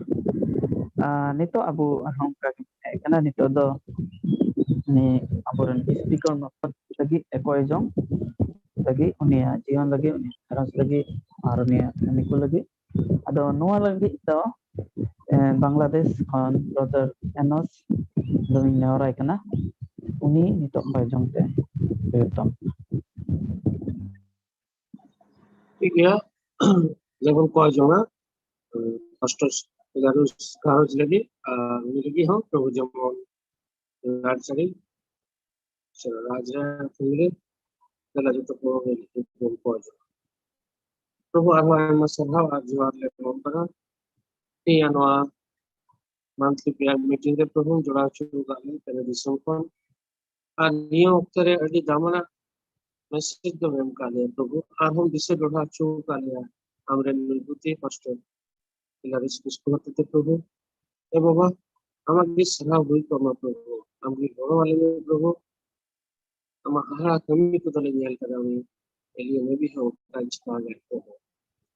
ᱟᱨ ᱱᱤᱛᱚᱜ ᱟᱵᱚ ᱟᱨᱦᱚᱸ ᱚᱱᱠᱟ ᱜᱮ ᱦᱮᱡ ᱠᱟᱱᱟ, ᱱᱤᱛᱚᱜ ᱫᱚ ᱩᱱᱤ ᱟᱵᱚᱨᱮᱱ ᱥᱯᱤᱠᱟᱨ ᱢᱟᱨᱯᱷᱚᱛ ᱞᱟᱹᱜᱤᱫ ᱮ ᱠᱚᱭ ᱡᱚᱝ ᱞᱟᱹᱜᱤᱫ, ᱩᱱᱤᱭᱟᱜ ᱡᱤᱭᱚᱱ ᱞᱟᱹᱜᱤᱫ, ᱩᱱᱤᱭᱟᱜ ᱜᱷᱟᱨᱚᱸᱡᱽ ᱞᱟᱹᱜᱤᱫ ᱟᱨ ᱩᱱᱤᱭᱟᱜ ᱠᱟᱹᱢᱤ ᱠᱚ ᱞᱟᱹᱜᱤᱫ᱾ ᱟᱫᱚ ᱱᱚᱣᱟ ᱞᱟᱹᱜᱤᱫ ᱫᱚ, ᱮ, ᱵᱟᱝᱞᱟᱫᱮᱥ ᱠᱷᱚᱱ ᱵᱨᱟᱫᱟᱨ ᱮᱱᱚᱥ ᱫᱚᱧ ᱱᱮᱦᱚᱨᱟᱭ ᱠᱟᱱᱟ, ᱩᱱᱤ ᱱᱤᱛᱚᱜ ᱠᱚᱭ ᱡᱚᱝ ᱛᱮ ᱦᱩᱭᱩᱜ ᱛᱟᱢᱟ᱾ ᱴᱷᱤᱠ ᱜᱮᱭᱟ, ᱡᱮᱢᱚᱱ ᱠᱚᱭ ᱡᱚᱝᱟ, ᱯᱟᱥᱴᱚᱨ ᱜᱷᱟᱨᱚᱸᱡᱽ, ᱜᱷᱟᱨᱚᱸᱡᱽ ᱞᱟᱹᱜᱤᱫ, ᱟᱨ ᱩᱱᱤ ᱞᱟᱹᱜᱤᱫ ᱦᱚᱸ ᱯᱨᱚᱵᱷᱩ ᱡᱮᱢᱚᱱ ᱞᱟᱲᱪᱟᱲᱤ ᱥᱮ ᱨᱟᱡᱽ ᱨᱮ ᱯᱷᱮᱢᱤᱞᱤ ᱫᱮᱞᱟ ᱡᱚᱛᱚ ᱠᱚ ᱵᱚᱱ ᱠᱚᱭ ᱡᱚᱝᱟ᱾ ᱯᱨᱚᱵᱷᱩ ᱟᱨᱦᱚᱸ ᱟᱭᱢᱟ ᱥᱟᱨᱦᱟᱣ ᱟᱨ ᱡᱚᱦᱟᱨ ᱞᱮ ᱮᱢᱟᱢ ᱠᱟᱱᱟ᱾ ᱛᱮᱦᱮᱧ ᱱᱚᱣᱟ ᱢᱟᱱᱛᱷᱞᱤ ᱯᱨᱮᱭᱟᱨ ᱢᱤᱴᱤᱝ ᱨᱮ ᱯᱨᱚᱵᱷᱩ ᱡᱚᱲᱟᱣ ᱦᱚᱪᱚ ᱟᱠᱟᱫ ᱞᱮ ᱛᱮᱞᱮ ᱫᱤᱥᱚᱢ ᱠᱷᱚᱱ᱾ ᱟᱨ ᱱᱤᱭᱟᱹ ᱚᱠᱛᱚ ᱨᱮ ᱟᱹᱰᱤ ᱫᱟᱢᱟᱱᱟᱜ ᱢᱮᱥᱮᱡᱽ ᱫᱚᱢ ᱮᱢ ᱟᱠᱟᱫ ᱞᱮᱭᱟ ᱯᱨᱚᱵᱷᱩ, ᱟᱨᱦᱚᱸ ᱫᱤᱥᱟᱹ ᱫᱚᱦᱲᱟ ᱦᱚᱪᱚ ᱟᱠᱟᱫ ᱞᱮᱭᱟ ᱟᱢᱨᱮᱱ ᱱᱩᱭ ᱜᱩᱛᱤ ᱯᱟᱥᱴᱚᱨ ᱦᱤᱞᱟᱨᱤᱥ ᱠᱤᱥᱠᱩ ᱦᱚᱛᱮᱛᱮ ᱯᱨᱚᱵᱷᱩ᱾ ᱮ ᱵᱟᱵᱟ, ᱟᱢᱟᱜ ᱜᱮ ᱥᱟᱨᱦᱟᱣ ᱦᱩᱭ ᱠᱚᱜ ᱢᱟ ᱯᱨᱚᱵᱷᱩ, ᱟᱢ ᱜᱮ ᱜᱚᱲᱚ ᱟᱞᱮ ᱢᱮ ᱯᱨᱚᱵᱷᱩ᱾ ᱟᱢᱟᱜ ᱦᱟᱦᱟᱲᱟ ᱠᱟᱹᱢᱤ ᱠᱚᱫᱚ ᱞᱮ ᱧᱮᱞ ᱠᱟᱫᱟ, ᱩᱱᱤ ᱮᱞᱤᱭᱟ ᱱᱟᱵᱤ ᱦᱚᱸ ᱚᱱᱠᱟᱭ ᱪᱤᱠᱟ ᱞᱮᱫ ᱯᱨᱚᱵᱷᱩ᱾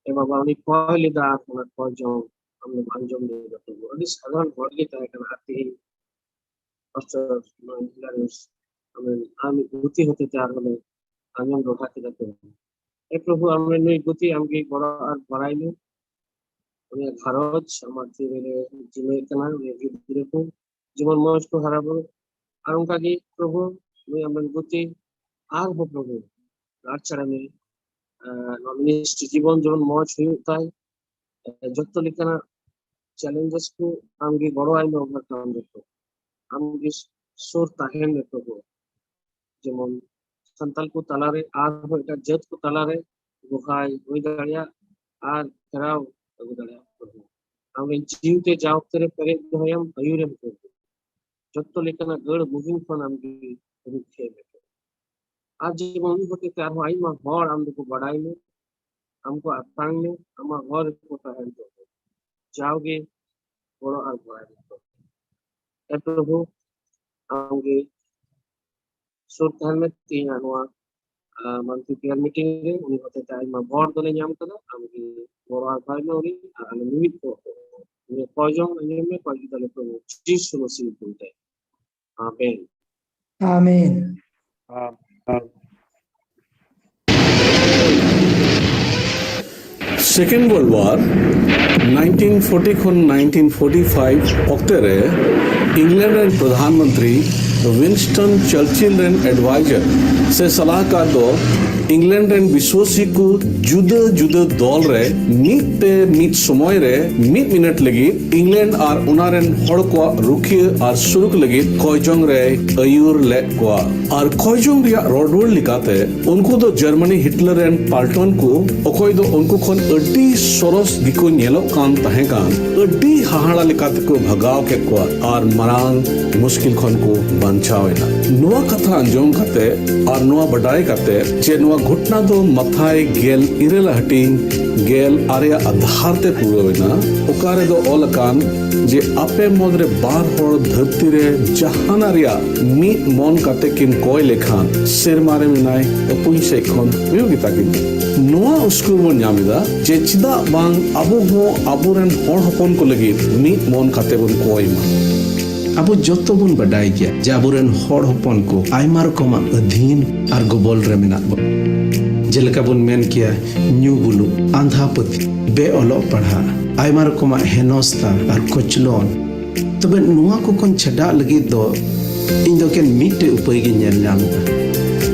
ᱮ ᱵᱟᱵᱟ, ᱩᱱᱤ ᱠᱚᱭ ᱞᱮᱫᱟ ᱟᱨ ᱚᱱᱟ ᱠᱚᱭ ᱡᱚᱢ ᱟᱢ ᱫᱚᱢ ᱟᱸᱡᱚᱢ ᱞᱮᱫᱟ ᱯᱨᱚᱵᱷᱩ᱾ ᱟᱹᱰᱤ ᱥᱟᱫᱷᱟᱨᱚᱱ ᱦᱚᱲ ᱜᱮ ᱛᱟᱦᱮᱸ ᱠᱟᱱᱟ, ᱟᱨ ᱛᱮᱦᱮᱧ ᱯᱟᱥᱴᱚᱨ ᱦᱤᱞᱟᱨᱤᱥ, ᱟᱢᱮᱢ, ᱟᱢ ᱜᱩᱛᱤ ᱦᱚᱛᱮᱛᱮ ᱟᱨᱦᱚᱸ ᱞᱮ ᱟᱸᱡᱚᱢ ᱫᱚᱦᱲᱟ ᱠᱮᱫᱟ ᱯᱨᱚᱵᱷᱩ᱾ ᱮ ᱯᱨᱚᱵᱷᱩ, ᱟᱢ ᱱᱩᱭ ᱜᱩᱛᱤ ᱟᱢᱜᱮ ᱜᱚᱲᱚ ᱟᱨ ᱵᱟᱲᱟᱭ ᱢᱮ᱾ ᱩᱱᱤᱭᱟᱜ ᱜᱷᱟᱨᱚᱸᱡᱽ ᱟᱢᱟᱜ ᱛᱤ ᱨᱮᱞᱮ ᱡᱤᱢᱟᱹᱭᱮᱫ ᱠᱟᱱᱟ, ᱩᱱᱤᱭᱟᱜ ᱜᱤᱫᱽᱨᱟᱹ ᱠᱚ ᱡᱮᱢᱚᱱ ᱢᱚᱡᱽ ᱠᱚ ᱦᱟᱨᱟ ᱵᱩᱨᱩᱜ᱾ ᱟᱨ ᱚᱱᱠᱟ ᱜᱮ ᱯᱨᱚᱵᱷᱩ, ᱱᱩᱭ ᱟᱢᱨᱮᱱ ᱜᱩᱛᱤ ᱟᱨᱦᱚᱸ ᱯᱨᱚᱵᱷᱩ ᱞᱟᱲᱪᱟᱲ ᱢᱮ, ᱟᱨ ᱱᱚᱣᱟ ᱢᱤᱱᱤᱥᱴᱨᱤ ᱡᱤᱵᱚᱱ ᱡᱮᱢᱚᱱ ᱢᱚᱡᱽ ᱦᱩᱭᱩᱜ ᱛᱟᱭ, ᱡᱚᱛᱚ ᱞᱮᱠᱟᱱᱟᱜ ᱪᱮᱞᱮᱧᱡᱮᱥ ᱠᱚ ᱟᱢᱜᱮ ᱜᱚᱲᱚ ᱟᱭ ᱢᱮ, ᱳᱵᱷᱟᱨᱠᱟᱢ ᱫᱚᱠᱚ ᱟᱢᱜᱮ ᱥᱩᱨ ᱛᱟᱦᱮᱱ ᱢᱮ ᱯᱨᱚᱵᱷᱩ᱾ ᱡᱮᱢᱚᱱ ᱥᱟᱱᱛᱟᱞ ᱠᱚ ᱛᱟᱞᱟᱨᱮ ᱟᱨᱦᱚᱸ ᱮᱴᱟᱜ ᱡᱟᱹᱛ ᱠᱚ ᱛᱟᱞᱟᱨᱮ ᱜᱚᱦᱟᱭ ᱦᱩᱭ ᱫᱟᱲᱮᱭᱟᱜ ᱟᱨ ᱯᱷᱮᱨᱟᱣ ᱟᱹᱜᱩ ᱫᱟᱲᱮᱭᱟᱜ ᱯᱨᱚᱵᱷᱩ᱾ ᱟᱢᱨᱮᱱ ᱡᱤᱣᱤᱛᱮ ᱡᱟᱣ ᱚᱠᱛᱮ ᱨᱮ ᱯᱮᱨᱮᱡ ᱫᱚᱦᱚᱭᱟᱢ, ᱟᱹᱭᱩᱨᱮᱢ ᱯᱨᱚᱵᱷᱩ᱾ ᱡᱚᱛᱚ ᱞᱮᱠᱟᱱᱟᱜ ᱜᱟᱹᱲ ᱢᱩᱦᱤᱢ ᱠᱷᱚᱱ ᱟᱢᱜᱮ ᱨᱩᱠᱷᱤᱭᱟᱹᱭ ᱢᱮ ᱯᱨᱚᱵᱷᱩ᱾ ᱟᱨ ᱡᱮᱢᱚᱱ ᱩᱱᱤ ᱦᱚᱛᱮᱛᱮ ᱟᱨᱦᱚᱸ ᱟᱭᱢᱟ ᱦᱚᱲ ᱟᱢ ᱫᱚᱠᱚ ᱵᱟᱲᱟᱭ ᱢᱮ, ᱟᱢ ᱠᱚ ᱟᱛᱟᱝ ᱢᱮ, ᱟᱢᱟᱜ ᱦᱚᱨ ᱨᱮᱠᱚ ᱛᱟᱦᱮᱱ ᱯᱨᱚᱵᱷᱩ᱾ ᱡᱟᱣᱜᱮ ᱜᱚᱲᱚ ᱟᱨ ᱜᱚᱲᱚ ᱢᱮ ᱯᱨᱚᱵᱷᱩ᱾ ᱮ ᱯᱨᱚᱵᱷᱩ, ᱟᱢᱜᱮ ᱥᱩᱨ ᱛᱟᱦᱮᱱ ᱢᱮ ᱛᱮᱦᱮᱧᱟᱜ ᱱᱚᱣᱟ, ᱟᱸ, ᱢᱟᱱᱛᱷᱞᱤ ᱯᱨᱮᱭᱟᱨ ᱢᱤᱴᱤᱝ ᱨᱮ᱾ ᱩᱱᱤ ᱦᱚᱛᱮᱛᱮ ᱟᱭᱢᱟ ᱵᱷᱚᱨ ᱫᱚᱞᱮ ᱧᱟᱢ ᱠᱟᱫᱟ, ᱟᱢᱜᱮ ᱜᱚᱲᱚ ᱟᱠᱟᱫ ᱞᱮ ᱩᱱᱤ, ᱟᱨ ᱟᱞᱮ ᱢᱤᱢᱤᱫ ᱠᱚ ᱩᱱᱤ ᱠᱚᱭ ᱡᱚᱝ ᱟᱸᱡᱚᱢ ᱢᱮ, ᱠᱚᱭ ᱡᱩᱫᱟᱹ ᱞᱮ ᱯᱨᱚᱵᱷᱩ ᱡᱤᱥᱩ ᱢᱟᱹᱥᱤ ᱧᱩᱛᱩᱢ ᱛᱮ᱾ ᱟᱢᱮᱱ᱾ ᱟᱢᱮᱱ᱾ Second World War nineteen forty ᱠᱷᱚᱱ nineteen forty five ᱚᱠᱛᱮ ᱨᱮ ᱤᱝᱞᱮᱱᱰ ᱨᱮᱱ ᱯᱨᱚᱫᱷᱟᱱ ᱢᱚᱱᱛᱨᱤ ᱣᱤᱱᱥᱴᱚᱱ ᱪᱟᱨᱪᱤᱞ ᱨᱮᱱ ᱮᱰᱵᱟᱭᱡᱟᱨ ᱥᱮ ᱥᱟᱞᱟᱦᱠᱟᱨ ᱫᱚ ᱤᱝᱞᱮᱱᱰ ᱨᱮᱱ ᱵᱤᱥᱣᱟᱹᱥᱤ ᱠᱚ ᱡᱩᱫᱟᱹ ᱡᱩᱫᱟᱹ ᱫᱚᱞ ᱨᱮ ᱢᱤᱫ ᱛᱮ ᱢᱤᱫ ᱥᱚᱢᱚᱭ ᱨᱮ ᱢᱤᱫ ᱢᱤᱱᱤᱴ ᱞᱟᱹᱜᱤᱫ ᱤᱝᱞᱮᱱᱰ ᱟᱨ ᱚᱱᱟ ᱨᱮᱱ ᱦᱚᱲ ᱠᱚᱣᱟᱜ ᱨᱩᱠᱷᱤᱭᱟᱹ ᱟᱨ ᱥᱩᱨᱩᱠ ᱞᱟᱹᱜᱤᱫ ᱠᱚᱭᱡᱚᱝ ᱨᱮᱭ ᱟᱹᱭᱩᱨ ᱞᱮᱫ ᱠᱚᱣᱟ᱾ ᱟᱨ ᱠᱚᱭᱡᱚᱝ ᱨᱮᱭᱟᱜ ᱨᱚᱲ ᱨᱩᱣᱟᱹᱲ ᱞᱮᱠᱟᱛᱮ ᱩᱱᱠᱩ ᱫᱚ ᱡᱟᱨᱢᱟᱱᱤ ᱦᱤᱴᱞᱟᱨ ᱨᱮᱱ ᱯᱟᱞᱴᱚᱱ ᱠᱚ, ᱚᱠᱚᱭ ᱫᱚ ᱩᱱᱠᱩ ᱠᱷᱚᱱ ᱟᱹᱰᱤ ᱥᱚᱨᱚᱥ ᱜᱮᱠᱚ ᱧᱮᱞᱚᱜ ᱠᱟᱱ ᱛᱟᱦᱮᱸ ᱠᱟᱱ, ᱟᱹᱰᱤ ᱦᱟᱦᱟᱲᱟ ᱞᱮᱠᱟ ᱛᱮᱠᱚ ᱵᱷᱟᱜᱟᱣ ᱠᱮᱫ ᱠᱚᱣᱟ ᱟᱨ ᱢᱟᱨᱟᱝ ᱢᱩᱥᱠᱤᱞ ᱠᱷᱚᱱ ᱠᱚ ᱵᱟᱧᱪᱟᱣ ᱮᱱᱟ᱾ ᱱᱚᱣᱟ ᱠᱟᱛᱷᱟ ᱟᱸᱡᱚᱢ ᱠᱟᱛᱮ ᱟᱨ ᱱᱚᱣᱟ ᱵᱟᱰᱟᱭ ᱠᱟᱛᱮ ᱡᱮ ᱱᱚᱣᱟ ᱜᱷᱚᱴᱱᱟ ᱫᱚ ᱢᱟᱛᱷᱟᱭ ᱜᱮᱞ ᱤᱨᱟᱹᱞ ᱦᱟᱹᱴᱤᱧ ᱜᱮᱞ ᱟᱨᱮᱭᱟᱜ ᱟᱫᱷᱟᱨ ᱛᱮ ᱯᱩᱨᱟᱹᱣ ᱮᱱᱟ, ᱚᱠᱟ ᱨᱮᱫᱚ ᱚᱞ ᱟᱠᱟᱱ ᱡᱮ ᱟᱯᱮ ᱢᱩᱫᱽᱨᱮ ᱵᱟᱨ ᱦᱚᱲ ᱫᱷᱟᱹᱨᱛᱤ ᱨᱮ ᱡᱟᱦᱟᱱᱟᱜ ᱨᱮᱭᱟᱜ ᱢᱤᱫ ᱢᱚᱱ ᱠᱟᱛᱮ ᱠᱤᱱ ᱠᱚᱭ ᱞᱮᱠᱷᱟᱱ ᱥᱮᱨᱢᱟ ᱨᱮ ᱢᱮᱱᱟᱭ ᱟᱹᱯᱩᱧ ᱥᱮᱫ ᱠᱷᱚᱱ ᱦᱩᱭᱩᱜ ᱜᱮᱛᱟ ᱠᱤᱱᱟ᱾ ᱱᱚᱣᱟ ᱩᱥᱠᱩᱨ ᱵᱚᱱ ᱧᱟᱢ ᱮᱫᱟ ᱡᱮ ᱪᱮᱫᱟᱜ ᱵᱟᱝ ᱟᱵᱚ ᱦᱚᱸ ᱟᱵᱚᱨᱮᱱ ᱦᱚᱲ ᱦᱚᱯᱚᱱ ᱠᱚ ᱞᱟᱹᱜᱤᱫ ᱢᱤᱫ ᱢᱚᱱ ᱠᱟᱛᱮ ᱵᱚᱱ ᱠᱚᱭ ᱢᱟ᱾ ᱟᱵᱚ ᱡᱚᱛᱚ ᱵᱚᱱ ᱵᱟᱰᱟᱭ ᱜᱮᱭᱟ ᱡᱮ ᱟᱵᱚᱨᱮᱱ ᱦᱚᱲ ᱦᱚᱯᱚᱱ ᱠᱚ ᱟᱭᱢᱟ ᱨᱚᱠᱚᱢᱟᱜ ᱟᱹᱫᱷᱤᱱ ᱟᱨ ᱜᱚᱵᱚᱞ ᱨᱮ ᱢᱮᱱᱟᱜ ᱵᱚᱱᱟ᱾ ᱡᱮᱞᱮᱠᱟ ᱵᱚᱱ ᱢᱮᱱ ᱠᱮᱭᱟ, ᱧᱩ ᱵᱩᱞᱩᱜ, ᱟᱸᱫᱷᱟ ᱯᱟᱹᱛᱭᱟᱹᱣ, ᱵᱮ ᱚᱞᱚᱜ ᱯᱟᱲᱦᱟᱜ, ᱟᱭᱢᱟ ᱨᱚᱠᱚᱢᱟᱜ ᱦᱮᱱᱚᱥᱛᱟ ᱟᱨ ᱠᱚᱪᱞᱚᱱ᱾ ᱛᱚᱵᱮ ᱱᱚᱣᱟ ᱠᱚ ᱠᱷᱚᱱ ᱪᱷᱟᱰᱟᱜ ᱞᱟᱹᱜᱤᱫ ᱫᱚ ᱤᱧ ᱫᱚ ᱮᱠᱮᱱ ᱢᱤᱫᱴᱮᱡ ᱩᱯᱟᱹᱭ ᱜᱤᱧ ᱧᱮᱞ ᱧᱟᱢ ᱮᱫᱟ᱾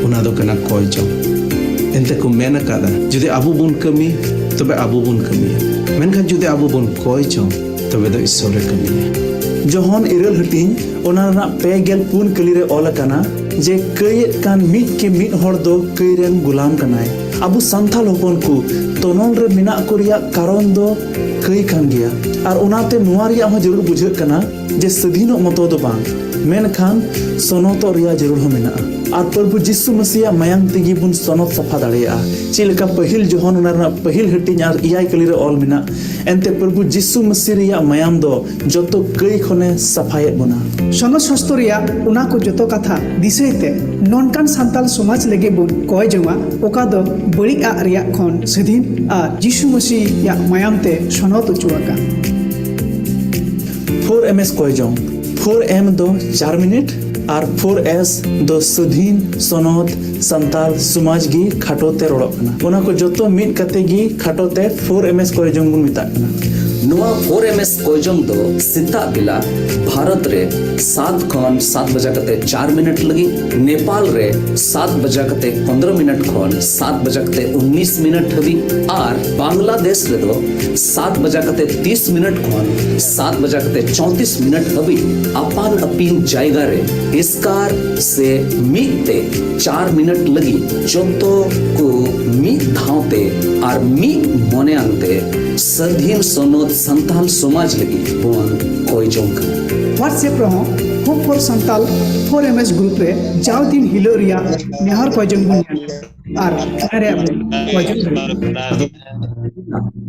ᱚᱱᱟ ᱫᱚ ᱠᱟᱱᱟ ᱠᱚᱭ ᱡᱚᱝ᱾ ᱮᱱᱛᱮ ᱠᱚ ᱢᱮᱱ ᱟᱠᱟᱫᱟ, ᱡᱩᱫᱤ ᱟᱵᱚ ᱵᱚᱱ ᱠᱟᱹᱢᱤ, ᱛᱚᱵᱮ ᱟᱵᱚ ᱵᱚᱱ ᱠᱟᱹᱢᱤᱭᱟ᱾ ᱢᱮᱱᱠᱷᱟᱱ ᱡᱩᱫᱤ ᱟᱵᱚ ᱵᱚᱱ ᱠᱚᱭ ᱡᱚᱝ, ᱛᱚᱵᱮ ᱫᱚ ᱤᱥᱥᱚᱨᱮ ᱠᱟᱹᱢᱤᱭᱟ᱾ ᱡᱚᱦᱚᱱ ᱤᱨᱟᱹᱞ ᱦᱟᱹᱴᱤᱧ, ᱚᱱᱟ ᱨᱮᱱᱟᱜ ᱯᱮ ᱜᱮᱞ ᱯᱩᱱ ᱠᱟᱹᱞᱤ ᱨᱮ ᱚᱞ ᱟᱠᱟᱱᱟ ᱡᱮ ᱠᱟᱹᱭᱮᱫ ᱠᱟᱱ ᱢᱤᱫ ᱠᱮ ᱢᱤᱫ ᱦᱚᱲ ᱫᱚ ᱠᱟᱹᱭ ᱨᱮᱱ ᱜᱩᱞᱟᱢ ᱠᱟᱱᱟᱭ᱾ ᱟᱵᱚ ᱥᱟᱱᱛᱟᱲ ᱦᱚᱯᱚᱱ ᱠᱚ ᱛᱚᱱᱚᱞ ᱨᱮ ᱢᱮᱱᱟᱜ ᱠᱚ ᱨᱮᱭᱟᱜ ᱠᱟᱨᱚᱱ ᱫᱚ ᱠᱟᱹᱭ ᱠᱟᱱ ᱜᱮᱭᱟ᱾ ᱟᱨ ᱚᱱᱟᱛᱮ ᱱᱚᱣᱟ ᱨᱮᱭᱟᱜ ᱦᱚᱸ ᱡᱟᱹᱨᱩᱲ ᱵᱩᱡᱷᱟᱹᱜ ᱠᱟᱱᱟ ᱡᱮ ᱥᱟᱹᱫᱷᱤᱱᱚᱜ ᱢᱚᱛᱚ ᱫᱚ ᱵᱟᱝ, ᱢᱮᱱᱠᱷᱟᱱ ᱥᱚᱱᱚᱛᱚᱜ ᱨᱮᱭᱟᱜ ᱡᱟᱹᱨᱩᱲ ᱦᱚᱸ ᱢᱮᱱᱟᱜᱼᱟ᱾ ᱟᱨ ᱯᱨᱚᱵᱷᱩ ᱡᱤᱥᱩ ᱢᱟᱹᱥᱤᱭᱟᱜ ᱢᱟᱭᱟᱢ ᱛᱮᱜᱮ ᱵᱚᱱ ᱥᱚᱱᱚᱛ ᱥᱟᱯᱷᱟ ᱫᱟᱲᱮᱭᱟᱜᱼᱟ᱾ ᱪᱮᱫ ᱞᱮᱠᱟ ᱯᱟᱹᱦᱤᱞ ᱡᱚᱦᱚᱱ ᱚᱱᱟ ᱨᱮᱱᱟᱜ ᱯᱟᱹᱦᱤᱞ ᱦᱟᱹᱴᱤᱧ ᱟᱨ ᱮᱭᱟᱭ ᱠᱟᱹᱞᱤ ᱨᱮ ᱚᱞ ᱢᱮᱱᱟᱜ, ᱮᱱᱛᱮ ᱯᱨᱚᱵᱷᱩ ᱡᱤᱥᱩ ᱢᱟᱹᱥᱤ ᱨᱮᱭᱟᱜ ᱢᱟᱭᱟᱢ ᱫᱚ ᱡᱚᱛᱚ ᱠᱟᱹᱭ ᱠᱷᱚᱱᱮ ᱥᱟᱯᱷᱟᱭᱮᱫ ᱵᱚᱱᱟ᱾ ᱥᱚᱱᱚᱛ ᱥᱟᱥᱛᱚ ᱨᱮᱭᱟᱜ ᱚᱱᱟ ᱠᱚ ᱡᱚᱛᱚ ᱠᱟᱛᱷᱟ ᱫᱤᱥᱟᱹᱭ ᱛᱮ ᱱᱚᱝᱠᱟᱱ ᱥᱟᱱᱛᱟᱞ ᱥᱚᱢᱟᱡᱽ ᱞᱟᱹᱜᱤᱫ ᱵᱚᱱ ᱠᱚᱭ ᱡᱚᱝᱟ, ᱚᱠᱟ ᱫᱚ ᱵᱟᱹᱲᱤᱡ ᱟᱜ ᱨᱮᱭᱟᱜ ᱠᱷᱚᱱ ᱥᱟᱹᱫᱷᱤᱱ ᱟᱨ ᱡᱤᱥᱩ ᱢᱟᱹᱥᱤᱭᱟᱜ ᱢᱟᱭᱟᱢ ᱛᱮ ᱥᱚᱱᱚᱛ ᱚᱪᱚ ᱟᱠᱟᱱ᱾ ᱯᱷᱳᱨ ᱮᱢ ᱮᱥ ᱠᱚᱭ ᱡᱚᱝ᱾ ᱯᱷᱳᱨ ᱮᱢ ᱫᱚ ᱪᱟᱨ ᱢᱤᱱᱤᱴ ᱟᱨ ᱯᱷᱳᱨ ᱮᱥ ᱫᱚ ᱥᱟᱹᱫᱷᱤᱱ, ᱥᱚᱱᱚᱛ, ᱥᱟᱱᱛᱟᱞ ᱥᱚᱢᱟᱡᱽ ᱜᱮ ᱠᱷᱟᱴᱚ ᱛᱮ ᱨᱚᱲᱚᱜ ᱠᱟᱱᱟ᱾ ᱚᱱᱟ ᱠᱚ ᱡᱚᱛᱚ ᱢᱤᱫ ᱠᱟᱛᱮ ᱜᱮ ᱠᱷᱟᱴᱚ ᱛᱮ ᱯᱷᱳᱨ ᱮᱢ ᱮᱥ ᱠᱚᱭ ᱡᱚᱝ ᱵᱚᱱ ᱢᱮᱛᱟᱜ ᱠᱟᱱᱟ᱾ ᱱᱚᱣᱟ ᱯᱷᱳᱨ ᱮᱢ ᱮᱥ ᱠᱚᱭ ᱡᱚᱝ ᱫᱚ ᱥᱮᱛᱟᱜ ᱵᱮᱞᱟ ᱵᱷᱟᱨᱚᱛ ᱨᱮ ᱥᱟᱛ ᱠᱷᱚᱱ ᱥᱟᱛ ᱵᱟᱡᱟ ᱠᱟᱛᱮ ᱪᱟᱨ ᱢᱤᱱᱤᱴ ᱞᱟᱹᱜᱤᱫ, ᱱᱮᱯᱟᱞ ᱨᱮ ᱥᱟᱛ ᱵᱟᱡᱟ ᱠᱟᱛᱮ ᱯᱚᱱᱫᱽᱨᱚ ᱢᱤᱱᱤᱴ ᱠᱷᱚᱱ ᱥᱟᱛ ᱵᱟᱡᱟ ᱠᱟᱛᱮ ᱩᱱᱤᱥ ᱢᱤᱱᱤᱴ ᱦᱟᱹᱵᱤᱡ ᱟᱨ ᱵᱟᱝᱞᱟᱫᱮᱥ ᱨᱮᱫᱚ ᱥᱟᱛ ᱵᱟᱡᱟ ᱠᱟᱛᱮ ᱛᱤᱥ ᱢᱤᱱᱤᱴ ᱠᱷᱚᱱ ᱥᱟᱛ ᱵᱟᱡᱟ ᱠᱟᱛᱮ ᱪᱚᱣᱛᱤᱥ ᱢᱤᱱᱤᱴ ᱦᱟᱹᱵᱤᱡ ᱟᱯᱟᱱ ᱟᱹᱯᱤᱱ ᱡᱟᱭᱜᱟ ᱨᱮ ᱮᱥᱠᱟᱨ ᱥᱮ ᱢᱤᱫ ᱛᱮ ᱪᱟᱨ ᱢᱤᱱᱤᱴ ᱞᱟᱹᱜᱤᱫ ᱡᱚᱛᱚ ᱠᱚ ᱢᱤᱫ ᱫᱷᱟᱣ ᱛᱮ ᱟᱨ ᱢᱤᱫ ᱢᱚᱱᱮᱭᱟᱱ ᱛᱮ ᱥᱟᱹᱫᱷᱤᱱ ᱥᱚᱱᱚᱛ ᱥᱟᱱᱛᱟᱞ ᱥᱚᱢᱟᱡᱽ ᱞᱟᱹᱜᱤᱫ ᱵᱚᱱ ᱠᱚᱭ ᱡᱚᱝ ᱠᱟᱱᱟ᱾ WhatsApp ᱨᱮᱦᱚᱸ Hope for Santal four M S group ᱨᱮ ᱡᱟᱣ ᱫᱤᱱ ᱦᱤᱞᱳᱜ ᱨᱮᱭᱟᱜ ᱱᱮᱦᱚᱨ ᱠᱚᱭ ᱡᱚᱝ ᱵᱚᱱ ᱧᱟᱢᱟ ᱟᱨ ᱚᱱᱟ ᱨᱮᱭᱟᱜ ᱵᱚᱱ ᱠᱚᱭ ᱡᱚᱝ ᱠᱟᱱᱟ᱾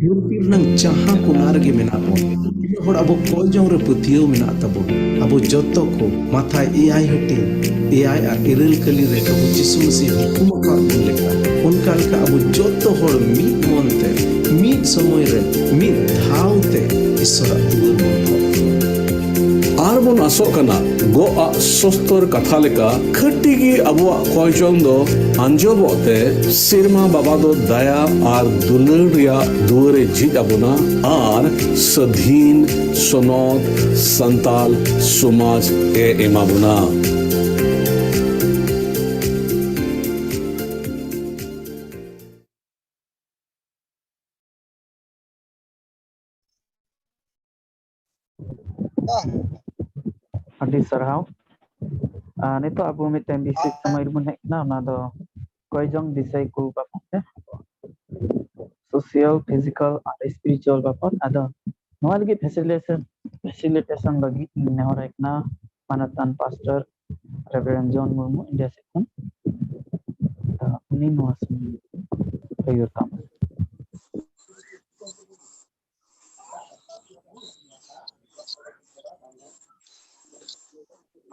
ᱫᱷᱟᱹᱨᱛᱤ ᱨᱮᱱᱟᱜ ᱡᱟᱦᱟᱸ ᱠᱚᱱᱟ ᱨᱮᱜᱮ ᱢᱮᱱᱟᱜ ᱵᱚᱱ, ᱛᱤᱱᱟᱹᱜ ᱦᱚᱲ ᱟᱵᱚ ᱠᱚᱭ ᱡᱚᱝ ᱨᱮ ᱯᱟᱹᱛᱭᱟᱹᱣ ᱢᱮᱱᱟᱜ ᱛᱟᱵᱚᱱ, ᱟᱵᱚ ᱡᱚᱛᱚ ᱠᱚ ᱢᱟᱛᱷᱟᱭ ᱮᱭᱟᱭ ᱦᱟᱹᱴᱤᱧ ᱮᱭᱟᱭ ᱟᱨ ᱤᱨᱟᱹᱞ ᱠᱟᱹᱞᱤ ᱨᱮ ᱟᱵᱚ ᱡᱤᱥᱩ ᱢᱟᱹᱥᱤ ᱦᱩᱠᱩᱢ ᱟᱠᱟᱫ ᱵᱚᱱ ᱞᱮᱠᱟ, ᱚᱱᱠᱟ ᱞᱮᱠᱟ ᱟᱵᱚ ᱡᱚᱛᱚ ᱦᱚᱲ ᱢᱤᱫ ᱢᱚᱱ ᱛᱮ, ᱢᱤᱫ ᱥᱚᱢᱚᱭ ᱨᱮ, ᱢᱤᱫ ᱫᱷᱟᱣ ᱛᱮ ᱤᱥᱚᱨᱟᱜ ᱫᱩᱣᱟᱹᱨ ᱵᱚᱱ ᱴᱷᱚᱠ ᱠᱚᱣᱟ᱾ ᱟᱨ ᱵᱚᱱ ᱟᱥᱚᱜ ᱠᱟᱱᱟ, ᱜᱚᱜ ᱟᱜ ᱥᱚᱥᱛᱚᱨ ᱠᱟᱛᱷᱟ ᱞᱮᱠᱟ, ᱠᱷᱟᱹᱴᱤ ᱜᱮ ᱟᱵᱚᱣᱟᱜ ᱠᱚᱭ ᱡᱚᱝ ᱫᱚ ᱟᱸᱡᱚᱢᱚᱜ ᱛᱮ, ᱥᱮᱨᱢᱟ ᱵᱟᱵᱟ ᱫᱚ ᱫᱟᱭᱟ ᱟᱨ ᱫᱩᱞᱟᱹᱲ ᱨᱮᱭᱟᱜ ᱫᱩᱣᱟᱹᱨ ᱮ ᱡᱷᱤᱡ ᱟᱵᱚᱱᱟ ᱟᱨ ᱥᱟᱹᱫᱷᱤᱱ, ᱥᱚᱱᱚᱛ, ᱥᱟᱱᱛᱟᱞ ᱥᱚᱢᱟᱡᱽ ᱮ ᱮᱢᱟ ᱵᱚᱱᱟ᱾ ᱟᱹᱰᱤ ᱥᱟᱨᱦᱟᱣ᱾ ᱟᱨ ᱱᱤᱛᱚᱜ ᱟᱵᱚ ᱢᱤᱫᱴᱮᱱ ᱵᱤᱥᱮᱥ ᱥᱚᱢᱚᱭ ᱨᱮᱵᱚᱱ ᱦᱮᱡ ᱠᱟᱱᱟ, ᱚᱱᱟ ᱫᱚ ᱠᱚᱭ ᱡᱚᱝ ᱵᱤᱥᱚᱭ ᱠᱚ ᱵᱟᱵᱚᱫ ᱛᱮ, social, physical ᱟᱨ spiritual ᱵᱟᱵᱚᱫ᱾ ᱟᱫᱚ ᱱᱚᱣᱟ ᱞᱟᱹᱜᱤᱫ facilitation, facilitation ᱞᱟᱹᱜᱤᱫ ᱤᱧ ᱱᱮᱦᱚᱨ ᱟᱭ ᱠᱟᱱᱟ ᱢᱟᱱᱚᱛᱟᱱ ᱯᱟᱥᱴᱚᱨ ᱨᱮᱵᱷᱟᱨᱮᱱᱰ ᱡᱚᱱ ᱢᱩᱨᱢᱩ, ᱤᱱᱰᱤᱭᱟ ᱥᱮᱫ ᱠᱷᱚᱱ᱾ ᱛᱚ, ᱩᱱᱤ ᱱᱚᱣᱟ ᱥᱚᱢᱚᱭ ᱞᱟᱹᱭ ᱨᱟᱠᱟᱵ᱾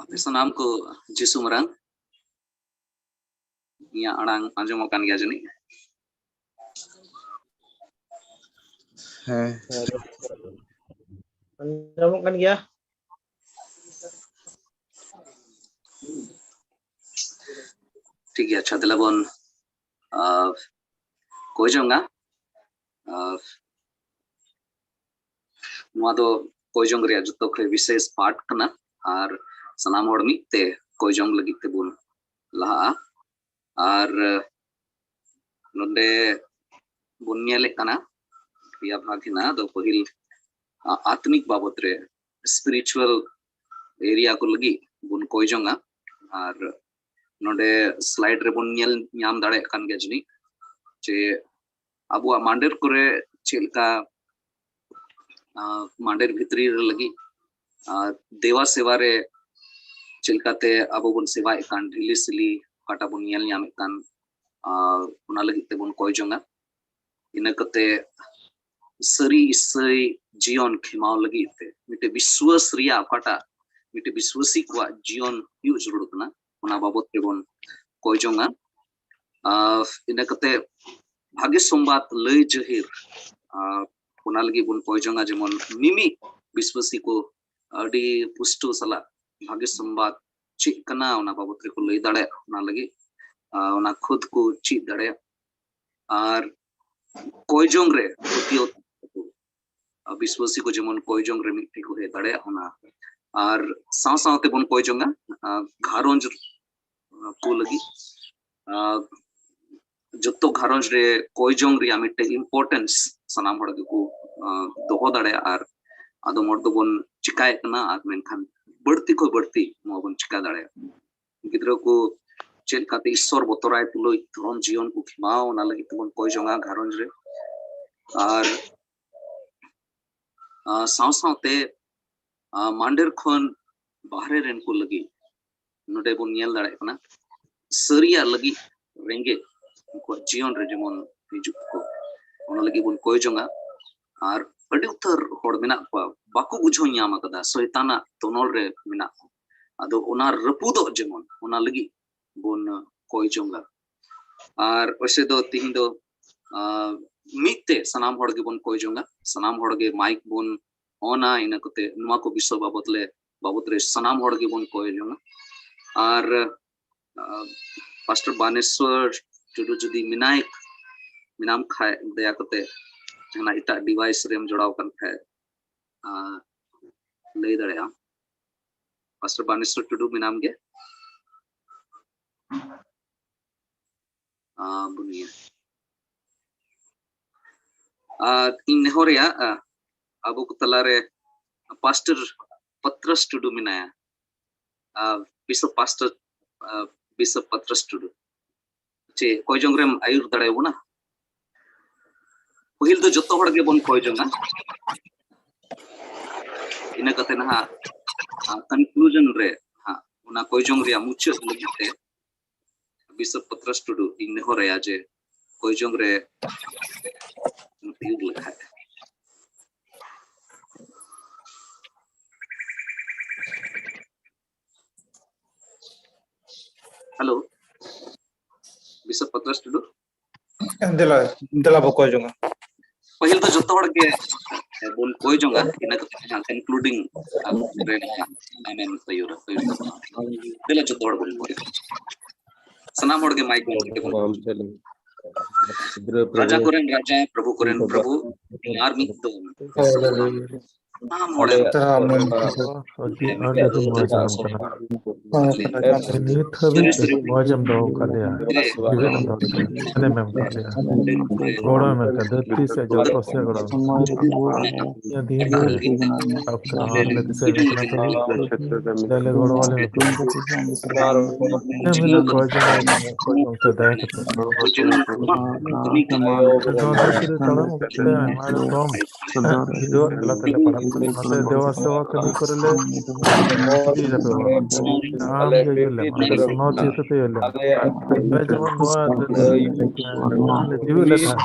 ᱟᱯᱮ ᱥᱟᱱᱟᱢ ᱠᱚ ᱡᱤᱥᱩ ᱢᱟᱨᱟᱝ᱾ ᱤᱧᱟᱹᱜ ᱟᱲᱟᱝ ᱟᱸᱡᱚᱢᱚᱜ ᱠᱟᱱ ᱜᱮᱭᱟ ᱡᱟᱹᱱᱤᱡ? ᱦᱮᱸ᱾ ᱟᱸᱡᱚᱢᱚᱜ ᱠᱟᱱ ᱜᱮᱭᱟ᱾ ᱴᱷᱤᱠ ᱜᱮᱭᱟ, ᱟᱪᱪᱷᱟ, ᱫᱮᱞᱟ ᱵᱚᱱ, ᱟᱨ, ᱠᱚᱭ ᱡᱚᱝᱟ᱾ ᱟᱨ, ᱱᱚᱣᱟ ᱫᱚ ᱠᱚᱭ ᱡᱚᱝ ᱨᱮᱭᱟᱜ ᱡᱚᱛᱚ ᱠᱷᱚᱱ ᱵᱤᱥᱮᱥ ᱯᱟᱨᱴ ᱠᱟᱱᱟ, ᱟᱨ ᱥᱟᱱᱟᱢ ᱦᱚᱲ ᱢᱤᱫ ᱛᱮ ᱠᱚᱭ ᱡᱚᱝ ᱞᱟᱹᱜᱤᱫ ᱛᱮᱵᱚᱱ ᱞᱟᱦᱟᱜᱼᱟ᱾ ᱟᱨ, ᱟᱸ, ᱱᱚᱰᱮ ᱵᱚᱱ ᱧᱮᱞᱮᱫ ᱠᱟᱱᱟ ᱯᱮᱭᱟ ᱵᱷᱟᱜᱽ ᱦᱮᱱᱟᱜᱼᱟ᱾ ᱫᱚ ᱯᱟᱹᱦᱤᱞ, ᱟ-, ᱟᱛᱢᱤᱠ ᱵᱟᱵᱚᱛ ᱨᱮ, ᱥᱯᱤᱨᱤᱪᱩᱣᱟᱞ ᱮᱨᱤᱭᱟ ᱠᱚ ᱞᱟᱹᱜᱤᱫ ᱵᱚᱱ ᱠᱚᱭ ᱡᱚᱝᱟ᱾ ᱟᱨ ᱱᱚᱰᱮ ᱥᱞᱟᱭᱤᱰ ᱨᱮᱵᱚᱱ ᱧᱮᱞ ᱧᱟᱢ ᱫᱟᱲᱮᱭᱟᱜ ᱠᱟᱱ ᱜᱮᱭᱟ ᱡᱟᱹᱱᱤᱡ, ᱡᱮ ᱟᱵᱚᱣᱟᱜ ᱢᱟᱱᱰᱮᱨ ᱠᱚᱨᱮ ᱪᱮᱫ ᱞᱮᱠᱟ, ᱟᱸ, ᱢᱟᱱᱰᱮᱨ ᱵᱷᱤᱛᱨᱤ ᱨᱮ ᱞᱟᱹᱜᱤᱫ, ᱟᱨ ᱫᱮᱣᱟ ᱥᱮᱵᱟ ᱨᱮ ᱪᱮᱫ ᱞᱮᱠᱟᱛᱮ ᱟᱵᱚ ᱵᱚᱱ ᱥᱮᱵᱟᱭᱮᱫ ᱠᱟᱱ, ᱰᱷᱤᱞᱤ ᱥᱤᱞᱤ ᱚᱠᱟᱴᱟᱜ ᱵᱚᱱ ᱧᱮᱞ ᱧᱟᱢᱮᱫ ᱠᱟᱱ, ᱟᱨ ᱚᱱᱟ ᱞᱟᱹᱜᱤᱫ ᱛᱮᱵᱚᱱ ᱠᱚᱭ ᱡᱚᱝᱟ᱾ ᱤᱱᱟᱹ ᱠᱟᱛᱮ ᱥᱟᱹᱨᱤ ᱤᱥᱟᱹᱭ ᱡᱤᱭᱚᱱ ᱠᱷᱮᱢᱟᱣ ᱞᱟᱹᱜᱤᱫ ᱛᱮ ᱢᱤᱫᱴᱮᱡ ᱵᱤᱥᱣᱟᱹᱥ ᱨᱮᱭᱟᱜ ᱚᱠᱟᱴᱟᱜ ᱢᱤᱫᱴᱮᱡ ᱵᱤᱥᱣᱟᱹᱥᱤ ᱠᱚᱣᱟᱜ ᱡᱤᱭᱚᱱ ᱦᱩᱭᱩᱜ ᱡᱟᱹᱨᱩᱲ ᱠᱟᱱᱟ, ᱚᱱᱟ ᱵᱟᱵᱚᱛ ᱛᱮᱵᱚᱱ ᱠᱚᱭ ᱡᱚᱝᱟ᱾ ᱟᱨ ᱤᱱᱟᱹ ᱠᱟᱛᱮ ᱵᱷᱟᱜᱮ ᱥᱚᱢᱵᱟᱫ ᱞᱟᱹᱭ ᱡᱟᱹᱦᱤᱨ, ᱟᱨ ᱚᱱᱟ ᱞᱟᱹᱜᱤᱫ ᱵᱚᱱ ᱠᱚᱭ ᱡᱚᱝᱟ, ᱡᱮᱢᱚᱱ ᱢᱤᱢᱤᱫ ᱵᱤᱥᱣᱟᱹᱥᱤ ᱠᱚ ᱟᱹᱰᱤ ᱯᱩᱥᱴᱟᱹᱣ ᱥᱟᱞᱟᱜ ᱵᱷᱟᱜᱮ ᱥᱚᱢᱵᱟᱫ ᱪᱮᱫ ᱠᱟᱱᱟ ᱚᱱᱟ ᱵᱟᱵᱚᱛ ᱨᱮᱠᱚ ᱞᱟᱹᱭ ᱫᱟᱲᱮᱭᱟᱜ, ᱚᱱᱟ ᱞᱟᱹᱜᱤᱫ, ᱟᱨ ᱚᱱᱟ ᱠᱷᱩᱫ ᱠᱚ ᱪᱮᱫ ᱫᱟᱲᱮᱭᱟᱜ᱾ ᱟᱨ ᱠᱚᱭ ᱡᱚᱝ ᱨᱮ ᱯᱟᱹᱛᱭᱟᱹᱣ ᱛᱟᱦᱮᱱ ᱛᱟᱠᱚ᱾ ᱟᱨ ᱵᱤᱥᱣᱟᱹᱥᱤ ᱠᱚ ᱡᱮᱢᱚᱱ ᱠᱚᱭ ᱡᱚᱝ ᱨᱮ ᱢᱤᱫᱴᱷᱮᱡ ᱠᱚ ᱦᱮᱡ ᱫᱟᱲᱮᱭᱟᱜ, ᱚᱱᱟ᱾ ᱟᱨ ᱥᱟᱶ ᱥᱟᱶᱛᱮ ᱵᱚᱱ ᱠᱚᱭ ᱡᱚᱝᱟ, ᱟᱨ ᱜᱷᱟᱨᱚᱸᱡᱽ ᱠᱚ ᱞᱟᱹᱜᱤᱫ, ᱟᱨ ᱡᱚᱛᱚ ᱜᱷᱟᱨᱚᱸᱡᱽ ᱨᱮ ᱠᱚᱭ ᱡᱚᱝ ᱨᱮᱭᱟᱜ ᱢᱤᱫᱴᱮᱡ ᱤᱢᱯᱚᱨᱴᱮᱱᱥ ᱥᱟᱱᱟᱢ ᱦᱚᱲ ᱜᱮᱠᱚ, ᱟᱸ, ᱫᱚᱦᱚ ᱫᱟᱲᱮᱭᱟᱜᱼᱟ᱾ ᱟᱨ ᱟᱫᱚᱢ ᱦᱚᱲ ᱫᱚᱵᱚᱱ ᱪᱤᱠᱟᱭᱮᱫ ᱠᱟᱱᱟ, ᱟᱨ ᱢᱮᱱᱠᱷᱟᱱ ᱵᱟᱹᱲᱛᱤ ᱠᱷᱚᱱ ᱵᱟᱹᱲᱛᱤ ᱱᱚᱣᱟ ᱵᱚᱱ ᱪᱤᱠᱟ ᱫᱟᱲᱮᱭᱟᱜᱼᱟ᱾ ᱜᱤᱫᱽᱨᱟᱹ ᱠᱚ ᱪᱮᱫ ᱞᱮᱠᱟᱛᱮ ᱤᱥᱥᱚᱨ ᱵᱚᱛᱚᱨᱟᱭ ᱛᱩᱞᱩᱡ ᱫᱷᱚᱨᱚᱢ ᱡᱤᱭᱚᱱ ᱠᱚ ᱠᱷᱮᱢᱟᱣ, ᱚᱱᱟ ᱞᱟᱹᱜᱤᱫ ᱛᱮᱵᱚᱱ ᱠᱚᱭ ᱡᱚᱝᱟ ᱜᱷᱟᱨᱚᱸᱡᱽ ᱨᱮ᱾ ᱟᱨ, ᱟᱸ, ᱥᱟᱶ ᱥᱟᱶᱛᱮ, ᱟᱸ, ᱢᱟᱱᱰᱮᱨ ᱠᱷᱚᱱ ᱵᱟᱦᱨᱮ ᱨᱮᱱ ᱠᱚ ᱞᱟᱹᱜᱤᱫ ᱱᱚᱰᱮ ᱵᱚᱱ ᱧᱮᱞ ᱫᱟᱲᱮᱭᱟᱜ ᱠᱟᱱᱟ, ᱥᱟᱹᱨᱤᱭᱟᱜ ᱞᱟᱹᱜᱤᱫ ᱨᱮᱸᱜᱮᱡ ᱩᱱᱠᱩᱣᱟᱜ ᱡᱤᱭᱚᱱ ᱨᱮ ᱡᱮᱢᱚᱱ ᱦᱤᱡᱩᱜ ᱠᱚ, ᱚᱱᱟ ᱞᱟᱹᱜᱤᱫ ᱵᱚᱱ ᱠᱚᱭ ᱡᱚᱝᱟ᱾ ᱟᱨ ᱟᱹᱰᱤ ᱩᱛᱟᱹᱨ ᱦᱚᱲ ᱢᱮᱱᱟᱜ ᱠᱚᱣᱟ, ᱵᱟᱠᱚ ᱵᱩᱡᱷᱟᱹᱣ ᱧᱟᱢ ᱟᱠᱟᱫᱟ, ᱥᱚᱭᱛᱟᱱᱟᱜ ᱛᱚᱱᱚᱞ ᱨᱮ ᱢᱮᱱᱟᱜ ᱠᱚᱣᱟ᱾ ᱟᱫᱚ ᱚᱱᱟ ᱨᱟᱹᱯᱩᱫᱚᱜ ᱡᱮᱢᱚᱱ, ᱚᱱᱟ ᱞᱟᱹᱜᱤᱫ ᱵᱚᱱ ᱠᱚᱭ ᱡᱚᱝᱟ᱾ ᱟᱨ ᱚᱭᱥᱮ ᱫᱚ ᱛᱤᱦᱤᱧ ᱫᱚ, ᱟᱸ, ᱢᱤᱫ ᱛᱮ ᱥᱟᱱᱟᱢ ᱦᱚᱲ ᱜᱮᱵᱚᱱ ᱠᱚᱭ ᱡᱚᱝᱟ, ᱥᱟᱱᱟᱢ ᱦᱚᱲ ᱜᱮ ᱢᱟᱭᱤᱠ ᱵᱚᱱ ᱚᱱᱟ, ᱤᱱᱟᱹ ᱠᱟᱛᱮ ᱱᱚᱣᱟ ᱠᱚ ᱵᱤᱥᱚᱭ ᱵᱟᱵᱚᱛ ᱞᱮ, ᱵᱟᱵᱚᱛ ᱨᱮ ᱥᱟᱱᱟᱢ ᱦᱚᱲ ᱜᱮᱵᱚᱱ ᱠᱚᱭ ᱡᱚᱝᱟ᱾ ᱟᱨ, ᱟᱸ, ᱯᱟᱥᱴᱚᱨ ᱵᱟᱱᱮᱥᱣᱚᱨ ᱴᱩᱰᱩ ᱡᱩᱫᱤ ᱢᱮᱱᱟᱭ, ᱢᱮᱱᱟᱢ ᱠᱷᱟᱡ, ᱫᱟᱭᱟ ᱠᱟᱛᱮ ᱡᱟᱦᱟᱱᱟᱜ ᱮᱴᱟᱜ ᱰᱤᱵᱷᱟᱭᱤᱥ ᱨᱮᱢ ᱡᱚᱲᱟᱣ ᱠᱟᱱ ᱠᱷᱟᱡ, ᱟᱸ, ᱞᱟᱹᱭ ᱫᱟᱲᱮᱭᱟᱜᱼᱟᱢ᱾ ᱯᱟᱥᱴᱚᱨ ᱵᱟᱱᱮᱥᱣᱚᱨ ᱴᱩᱰᱩ ᱢᱮᱱᱟᱢ ᱜᱮ? ᱟᱸ, ᱵᱩᱱᱤᱭᱟᱹ᱾ ᱟᱨ ᱤᱧ ᱱᱮᱦᱚᱨᱮᱭᱟ, ᱟᱸ, ᱟᱵᱚ ᱠᱚ ᱛᱟᱞᱟᱨᱮ ᱯᱟᱥᱴᱚᱨ ᱯᱟᱛᱨᱟᱥ ᱴᱩᱰᱩ ᱢᱮᱱᱟᱭᱟ᱾ ᱟᱸ, ᱵᱤᱥᱚᱯ ᱯᱟᱥᱴᱚᱨ, ᱟᱸ, ᱵᱤᱥᱚᱯ ᱯᱟᱛᱨᱟᱥ ᱴᱩᱰᱩ, ᱪᱮ ᱠᱚᱭ ᱡᱚᱝ ᱨᱮᱢ ᱟᱹᱭᱩᱨ ᱫᱟᱲᱮᱭᱟᱵᱚᱱᱟ? ᱯᱟᱹᱦᱤᱞ ᱫᱚ ᱡᱚᱛᱚ ᱦᱚᱲ ᱜᱮᱵᱚᱱ ᱠᱚᱭ ᱡᱚᱝᱟ, ᱤᱱᱟᱹ ᱠᱟᱛᱮ ᱱᱟᱦᱟᱜ, ᱟᱸ, ᱠᱚᱱᱠᱞᱩᱡᱚᱱ ᱨᱮ ᱦᱟᱸᱜ ᱚᱱᱟ ᱠᱚᱭ ᱡᱚᱝ ᱨᱮᱭᱟᱜ ᱢᱩᱪᱟᱹᱫ ᱞᱟᱹᱜᱤᱫ ᱛᱮ ᱵᱤᱥᱚᱯ ᱯᱟᱛᱨᱟᱥ ᱴᱩᱰᱩ ᱤᱧ ᱱᱮᱦᱚᱨᱟᱭᱟ ᱡᱮ ᱠᱚᱭ ᱡᱚᱝ ᱨᱮ ᱟᱹᱭᱩᱨ ᱞᱮᱠᱷᱟᱡ᱾ ᱦᱮᱞᱳ, ᱵᱤᱥᱚᱯ ᱯᱟᱛᱨᱟᱥ ᱴᱩᱰᱩ᱾ ᱫᱮᱞᱟ, ᱫᱮᱞᱟ ᱵᱚ ᱠᱚᱭ ᱡᱚᱝᱟ᱾ ᱯᱟᱹᱦᱤᱞ ᱫᱚ ᱡᱚᱛᱚ ᱦᱚᱲ ᱜᱮ ᱵᱚᱱ ᱠᱚᱭ ᱡᱚᱝᱟ, ᱤᱱᱟᱹ ᱠᱟᱛᱮ ᱦᱟᱸᱜ ᱠᱚᱱᱠᱞᱩᱰᱤᱝ ᱨᱮ ᱟᱢᱮᱢ ᱟᱹᱭᱩᱨᱟ, ᱟᱹᱭᱩᱨ ᱛᱟᱵᱚᱱᱟ᱾ ᱫᱮᱞᱟ ᱡᱚᱛᱚ ᱦᱚᱲ ᱵᱚᱱ ᱠᱚᱭ ᱡᱚᱝᱟ᱾ ᱥᱟᱱᱟᱢ ᱦᱚᱲ ᱜᱮ ᱢᱟᱭᱤᱠ ᱵᱚᱱ ᱟᱢ ᱴᱷᱮᱱ᱾ ᱜᱤᱫᱽᱨᱟᱹ ᱨᱟᱡᱟ ᱯᱨᱚᱵᱷᱩ, ᱠᱚᱨᱮᱱ ᱨᱟᱡᱟ, ᱯᱨᱚᱵᱷᱩ ᱠᱚᱨᱮᱱ ᱵᱟᱵᱟ, ᱯᱨᱚᱵᱷᱩ, ᱟᱨ ᱢᱤᱫ ᱫᱚ ᱦᱟᱞᱮᱞᱩᱭᱟ᱾ ᱥᱟᱱᱟᱢ ᱦᱚᱲ ᱟᱞᱮᱭᱟᱜ ᱟᱹᱰᱤ ᱢᱚᱡᱽ ᱟᱸᱡᱚᱢᱚᱜ ᱠᱟᱱᱟ᱾ ᱱᱤᱛ ᱦᱟᱹᱵᱤᱡ ᱥᱟᱹᱨᱤ ᱥᱟᱹᱨᱤ ᱢᱚᱡᱽ ᱮᱢ ᱫᱚᱦᱚ ᱠᱟᱫ ᱞᱮᱭᱟ, ᱡᱤᱣᱮᱫ ᱮᱢ ᱫᱚᱦᱚ ᱠᱟᱫ ᱞᱮᱭᱟ, ᱮᱱᱮᱢ ᱮᱢ ᱠᱟᱫ ᱞᱮᱭᱟ, ᱜᱚᱲᱚ ᱮᱢ ᱮᱢ ᱠᱟᱫ ᱞᱮᱭᱟ, ᱫᱷᱟᱹᱨᱛᱤ ᱥᱮᱫ ᱡᱚᱛᱚ ᱥᱮᱫ ᱜᱚᱲᱚ᱾ ᱱᱤᱭᱟᱹ ᱫᱤᱱ ᱨᱮ ᱟᱯᱮ ᱟᱢ ᱞᱮ ᱫᱤᱥᱟᱹᱭ ᱢᱮ ᱠᱟᱱᱟ ᱯᱨᱚᱵᱷᱩ, ᱫᱮᱞᱟ ᱞᱮ ᱜᱚᱲᱚ ᱟᱞᱮ ᱢᱮ ᱯᱨᱚᱵᱷᱩ᱾ ᱮᱢ ᱦᱤᱞᱳᱜ ᱠᱚᱭ ᱡᱚᱝ ᱟᱭ ᱠᱟᱱᱟ, ᱠᱚᱭ ᱡᱚᱝ ᱛᱮ ᱫᱟᱭᱟ ᱠᱟᱛᱮ᱾ ᱱᱚᱣᱟ ᱫᱷᱟᱹᱨᱛᱤ ᱨᱮ ᱛᱟᱲᱟᱢ ᱚᱠᱛᱮ ᱟᱭᱢᱟ ᱨᱚᱠᱚᱢ ᱦᱤᱡᱩᱜ ᱟᱞᱮ ᱛᱮᱞᱮ ᱯᱟᱲᱟᱜ ᱱᱚᱛᱮ ᱫᱮᱣᱟ ᱥᱮᱣᱟ ᱠᱟᱹᱢᱤ ᱠᱚᱨᱮ ᱞᱮ ᱤᱫᱤᱭᱮᱫᱟ ᱯᱮ ᱵᱟᱝ? ᱟᱢ ᱜᱮ ᱤᱭᱟᱹ ᱞᱮᱢ, ᱱᱚᱛᱮ ᱥᱚᱱᱚᱛ ᱤᱭᱟᱹ ᱛᱮ ᱤᱭᱟᱹ ᱞᱮᱢ᱾ ᱱᱚᱜᱼᱚᱭ ᱡᱮᱢᱚᱱ ᱱᱚᱣᱟ ᱡᱤᱣᱤ ᱞᱮ ᱛᱟᱦᱮᱸ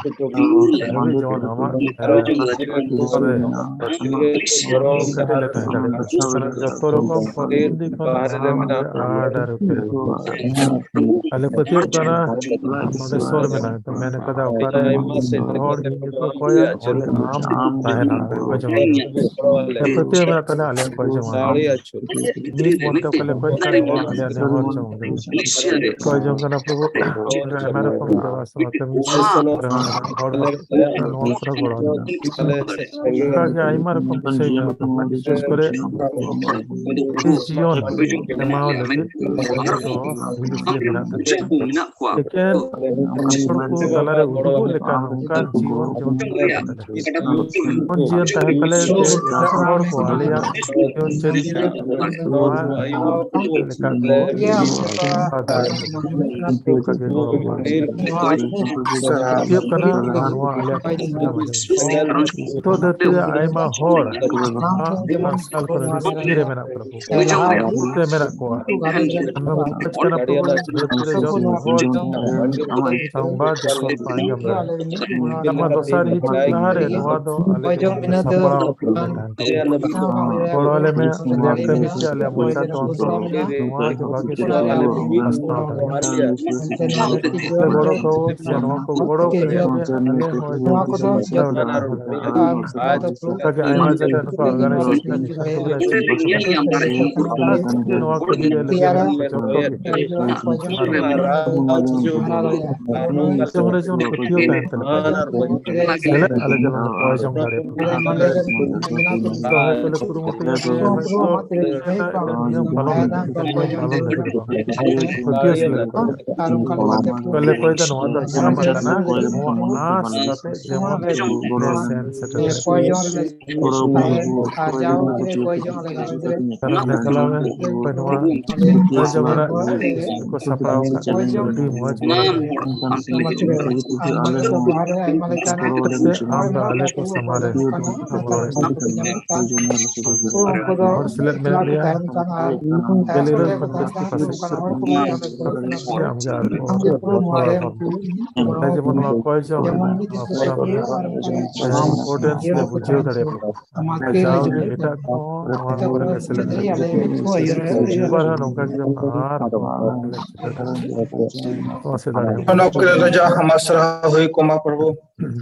ᱦᱟᱹᱵᱤᱡ ᱡᱮᱢᱚᱱ ᱟᱢᱟᱜ ᱠᱟᱹᱴᱤᱡ ᱞᱮ ᱛᱟᱦᱮᱸ ᱫᱟᱲᱮᱭᱟᱜᱼᱟ᱾ ᱡᱚᱛᱚ ᱨᱚᱠᱚᱢ ᱯᱨᱚᱛᱤᱱᱤᱫᱷᱤ ᱠᱷᱚᱱ ᱟᱢ ᱜᱮ ᱟᱨ ᱟᱨ ᱟᱞᱮ ᱯᱟᱹᱛᱭᱟᱹᱜ ᱠᱟᱱᱟ ᱱᱚᱰᱮ ᱥᱚᱨ ᱢᱮᱱᱟᱜᱼᱟ, ᱛᱚ ᱢᱮᱱ ᱠᱟᱫᱟ ᱚᱠᱟᱨᱮ ᱦᱚᱲ ᱢᱤᱫ ᱜᱮᱠᱚ ᱠᱚᱭᱟ, ᱚᱸᱰᱮ ᱟᱢ ᱛᱟᱦᱮᱱᱟ, ᱚᱠᱚᱭ ᱪᱚᱝ ᱢᱮᱱᱟᱜ᱾ ᱯᱟᱹᱛᱭᱟᱹᱣ ᱢᱮᱱᱟᱜ ᱛᱟᱞᱮᱭᱟ ᱟᱞᱮᱭᱟᱜ, ᱚᱠᱚᱭ ᱪᱚᱝ ᱢᱮᱱᱟᱜ᱾ ᱢᱤᱫ ᱢᱚᱱ ᱛᱮ ᱚᱠᱟ ᱞᱮ ᱠᱚᱭ ᱠᱟᱱ, ᱱᱚᱣᱟ ᱟᱞᱮᱭᱟᱜ ᱱᱮᱦᱚᱨ ᱪᱚᱝ ᱚᱸᱰᱮ ᱠᱚᱭ ᱡᱚᱝ ᱠᱟᱱᱟ ᱯᱨᱚᱵᱷᱩ, ᱚᱸᱰᱮ ᱟᱭᱢᱟ ᱨᱚᱠᱚᱢ ᱫᱮᱵᱟ ᱥᱮᱵᱟ ᱠᱟᱹᱢᱤ ᱦᱚᱲ ᱱᱚᱣᱟ ᱠᱚᱨᱮ ᱜᱚᱲᱚ ᱢᱮᱱᱟᱜᱼᱟ᱾ ᱚᱱᱠᱟᱜᱮ ᱟᱭᱢᱟ ᱨᱚᱠᱚᱢ ᱵᱤᱥᱚᱭ ᱢᱮᱱᱟᱜᱼᱟ, ᱵᱤᱥᱮᱥ ᱠᱚᱨᱮ ᱡᱤᱭᱚᱱ ᱠᱷᱮᱢᱟᱣ ᱞᱟᱹᱜᱤᱫ ᱫᱚ ᱦᱩᱫᱤᱥ ᱜᱮ ᱢᱮᱱᱟᱜ ᱛᱟᱠᱚᱣᱟ᱾ ᱮᱠᱮᱱ ᱦᱚᱲ ᱠᱚ ᱛᱟᱞᱟᱨᱮ ᱩᱫᱩᱜᱚᱜ ᱞᱮᱠᱟᱱ ᱚᱱᱠᱟᱱ ᱡᱤᱭᱚᱱ ᱡᱤᱭᱚᱱ ᱛᱟᱦᱮᱸ ᱛᱟᱞᱮ ᱛᱮ ᱮᱴᱟᱜ ᱦᱚᱲ ᱠᱚ ᱟᱞᱮᱭᱟᱜ ᱡᱤᱭᱚᱱ ᱪᱟᱹᱨᱤᱛ ᱱᱚᱣᱟ ᱞᱮᱠᱟ ᱠᱚ ᱚᱱᱠᱟ ᱜᱮ ᱜᱚᱲᱚ ᱢᱟ᱾ ᱦᱩᱭᱩᱜ ᱠᱟᱱᱟ ᱱᱚᱣᱟ ᱟᱞᱮᱭᱟᱜ ᱱᱤᱛᱚᱜ ᱫᱷᱟᱹᱨᱛᱤ ᱨᱮ ᱟᱭᱢᱟ ᱦᱚᱲ ᱱᱚᱣᱟ ᱢᱟᱨᱥᱟᱞ ᱠᱚᱨᱮ ᱨᱟᱹᱥᱠᱟᱹ ᱨᱮ ᱢᱮᱱᱟᱜ ᱠᱚᱣᱟ᱾ ᱨᱮ ᱢᱮᱱᱟᱜ ᱠᱚᱣᱟ᱾ ᱟᱢᱮᱢ ᱵᱩᱡᱽ ᱠᱟᱱᱟ ᱯᱨᱚᱵᱷᱩ, ᱫᱷᱟᱹᱨᱛᱤ ᱨᱮ ᱡᱚᱛᱚ ᱦᱚᱲ ᱥᱟᱢᱵᱟᱫ ᱡᱚᱛᱚ ᱦᱚᱲ ᱠᱚ ᱟᱸᱡᱚᱢ ᱫᱟᱲᱮᱭᱟᱜᱼᱟ᱾ ᱟᱢᱟᱜ ᱫᱚᱥᱟᱨ ᱦᱤᱡᱩᱜ ᱞᱟᱦᱟᱨᱮ ᱱᱚᱣᱟ ᱫᱚ ᱟᱞᱮ ᱫᱚ ᱥᱟᱯᱲᱟᱣ ᱠᱟᱛᱮ ᱛᱟᱦᱮᱱ ᱛᱟᱵᱚᱱᱟ᱾ ᱜᱚᱲᱚ ᱟᱞᱮ ᱢᱮ, ᱟᱞᱮᱭᱟᱜ ᱠᱟᱹᱢᱤ ᱪᱮ ᱟᱞᱮᱭᱟᱜ ᱢᱚᱪᱟ ᱛᱮ ᱚᱱᱛᱚᱨ ᱱᱚᱣᱟ ᱫᱚ ᱵᱷᱟᱜᱮ ᱥᱟᱯᱲᱟᱣ ᱞᱮ ᱯᱟᱥᱱᱟᱣ ᱫᱟᱲᱮᱭᱟᱜᱼᱟ᱾ ᱟᱯᱮ ᱜᱚᱲᱚ ᱠᱚ ᱥᱮ ᱱᱚᱣᱟ ᱠᱚ ᱜᱚᱲᱚ ᱠᱚ ᱧᱟᱢ ᱟᱞᱮ ᱦᱚᱸ ᱱᱚᱣᱟ ᱠᱚᱫᱚ ᱡᱚᱛᱚ ᱚᱱᱠᱟᱜᱮ ᱟᱭᱢᱟ ᱡᱟᱭᱜᱟ ᱱᱩᱠᱩ organization ᱨᱮᱱᱟᱜ ᱱᱚᱣᱟ ᱠᱟᱹᱢᱤ ᱨᱮ ᱞᱟᱹᱜᱤᱫ ᱡᱚᱛᱚ ᱜᱮ ᱡᱮᱢᱚᱱ ᱡᱮᱢᱚᱱ ᱯᱟᱹᱛᱭᱟᱹᱣ ᱛᱟᱦᱮᱱ ᱛᱟᱞᱮ ᱠᱷᱟᱱ ᱥᱮᱞᱮᱫ ᱟᱞᱮ ᱡᱮᱢᱚᱱ ᱞᱮ ᱠᱚᱭ ᱡᱚᱝ ᱫᱟᱲᱮᱭᱟᱜ ᱢᱟ᱾ ᱫᱚᱦᱚᱭ ᱠᱚᱞᱮ ᱠᱩᱨᱩᱢᱩᱴᱩᱭᱟ ᱡᱮ ᱦᱚᱭᱛᱳ ᱮᱴᱟᱜ ᱮᱴᱟᱜ ᱱᱤᱭᱚᱢ ᱯᱟᱞᱚᱱ ᱞᱟᱹᱜᱤᱫ, ᱱᱤᱭᱚᱢ ᱯᱟᱞᱚᱱ ᱞᱟᱹᱜᱤᱫ ᱫᱚ ᱵᱟᱝ᱾ ᱯᱟᱹᱛᱭᱟᱹᱣ ᱥᱮᱞᱮᱫ ᱠᱚ ᱞᱟᱹᱭ ᱠᱚᱣᱟ ᱡᱮ ᱱᱚᱣᱟ ᱫᱚ ᱧᱟᱢ ᱟᱠᱟᱱᱟ, ᱱᱚᱣᱟ ᱟᱸᱥ ᱠᱟᱛᱮ ᱡᱮᱢᱚᱱ ᱞᱮ ᱥᱮᱱ ᱥᱮᱴᱮᱨ ᱫᱟᱲᱮᱭᱟᱜ᱾ ᱠᱟᱨᱚᱱ ᱫᱮᱠᱷᱟᱣ ᱢᱮ, ᱚᱠᱚᱭ ᱱᱚᱣᱟ ᱯᱟᱹᱛᱭᱟᱹᱣ ᱡᱚᱝ ᱨᱮᱱᱟᱜ ᱠᱚ ᱥᱟᱯᱲᱟᱣ ᱟᱠᱟᱫ, ᱟᱹᱰᱤ ᱢᱚᱡᱽ᱾ ᱟᱢ ᱫᱚ ᱟᱞᱮ ᱠᱚ ᱥᱟᱢᱟᱝ ᱨᱮ ᱟᱢ ᱨᱚᱲ ᱧᱟᱢᱚᱜ ᱠᱟᱱ᱾ ᱩᱱᱠᱩ ᱫᱚ ᱦᱚᱲ ᱥᱮᱞᱮᱫ ᱢᱮᱱᱟᱜ ᱮᱠᱞᱟ ᱠᱚ ᱞᱮᱭᱟ᱾ ᱛᱟᱦᱮᱱ ᱠᱟᱱᱟ ᱟᱨ ᱜᱮᱞᱤᱨᱟᱹᱭ ᱠᱷᱚᱱ ᱡᱟᱹᱥᱛᱤ ᱯᱟᱥᱮᱡ ᱚᱱᱠᱟᱱ ᱦᱚᱲ ᱠᱚ ᱵᱟᱝ ᱧᱟᱢᱚᱜ ᱠᱟᱱᱟ᱾ ᱟᱢ ᱜᱮ ᱟᱨ ᱠᱚ ᱟᱢ ᱜᱮ ᱯᱩᱨᱟᱹ ᱱᱚᱣᱟ ᱨᱮ ᱦᱚᱲ᱾ ᱩᱱᱠᱩ ᱚᱱᱠᱟ ᱡᱮᱢᱚᱱ ᱱᱚᱣᱟ ᱠᱚᱭ ᱡᱚᱝ ᱡᱮᱢᱚᱱ ᱜᱮ ᱪᱮᱥᱴᱟ ᱠᱚ ᱦᱩᱭᱩᱜᱼᱟ ᱟᱨ ᱚᱱᱠᱟ ᱜᱮ importance ᱞᱮ ᱵᱩᱡᱷᱟᱹᱣ ᱫᱟᱲᱮᱭᱟᱜ ᱢᱟ᱾ ᱡᱟᱣᱜᱮ ᱮᱴᱟᱜ ᱠᱚ ᱱᱚᱣᱟ ᱠᱚᱨᱮ ᱞᱮ ᱥᱮᱞᱮᱫ ᱫᱟᱲᱮᱭᱟᱜ ᱢᱟ᱾ ᱮᱵᱟᱨ ᱦᱚᱸ ᱱᱚᱝᱠᱟ ᱜᱮ ᱟᱨ ᱱᱚᱣᱟ ᱥᱮᱫᱟᱭ ᱱᱚᱣᱟ ᱠᱚᱨᱮ ᱨᱟᱡᱟ ᱟᱢᱟᱜ ᱥᱟᱨᱦᱟᱣ ᱦᱩᱭ ᱠᱚᱢᱟ ᱯᱨᱚᱵᱷᱩ᱾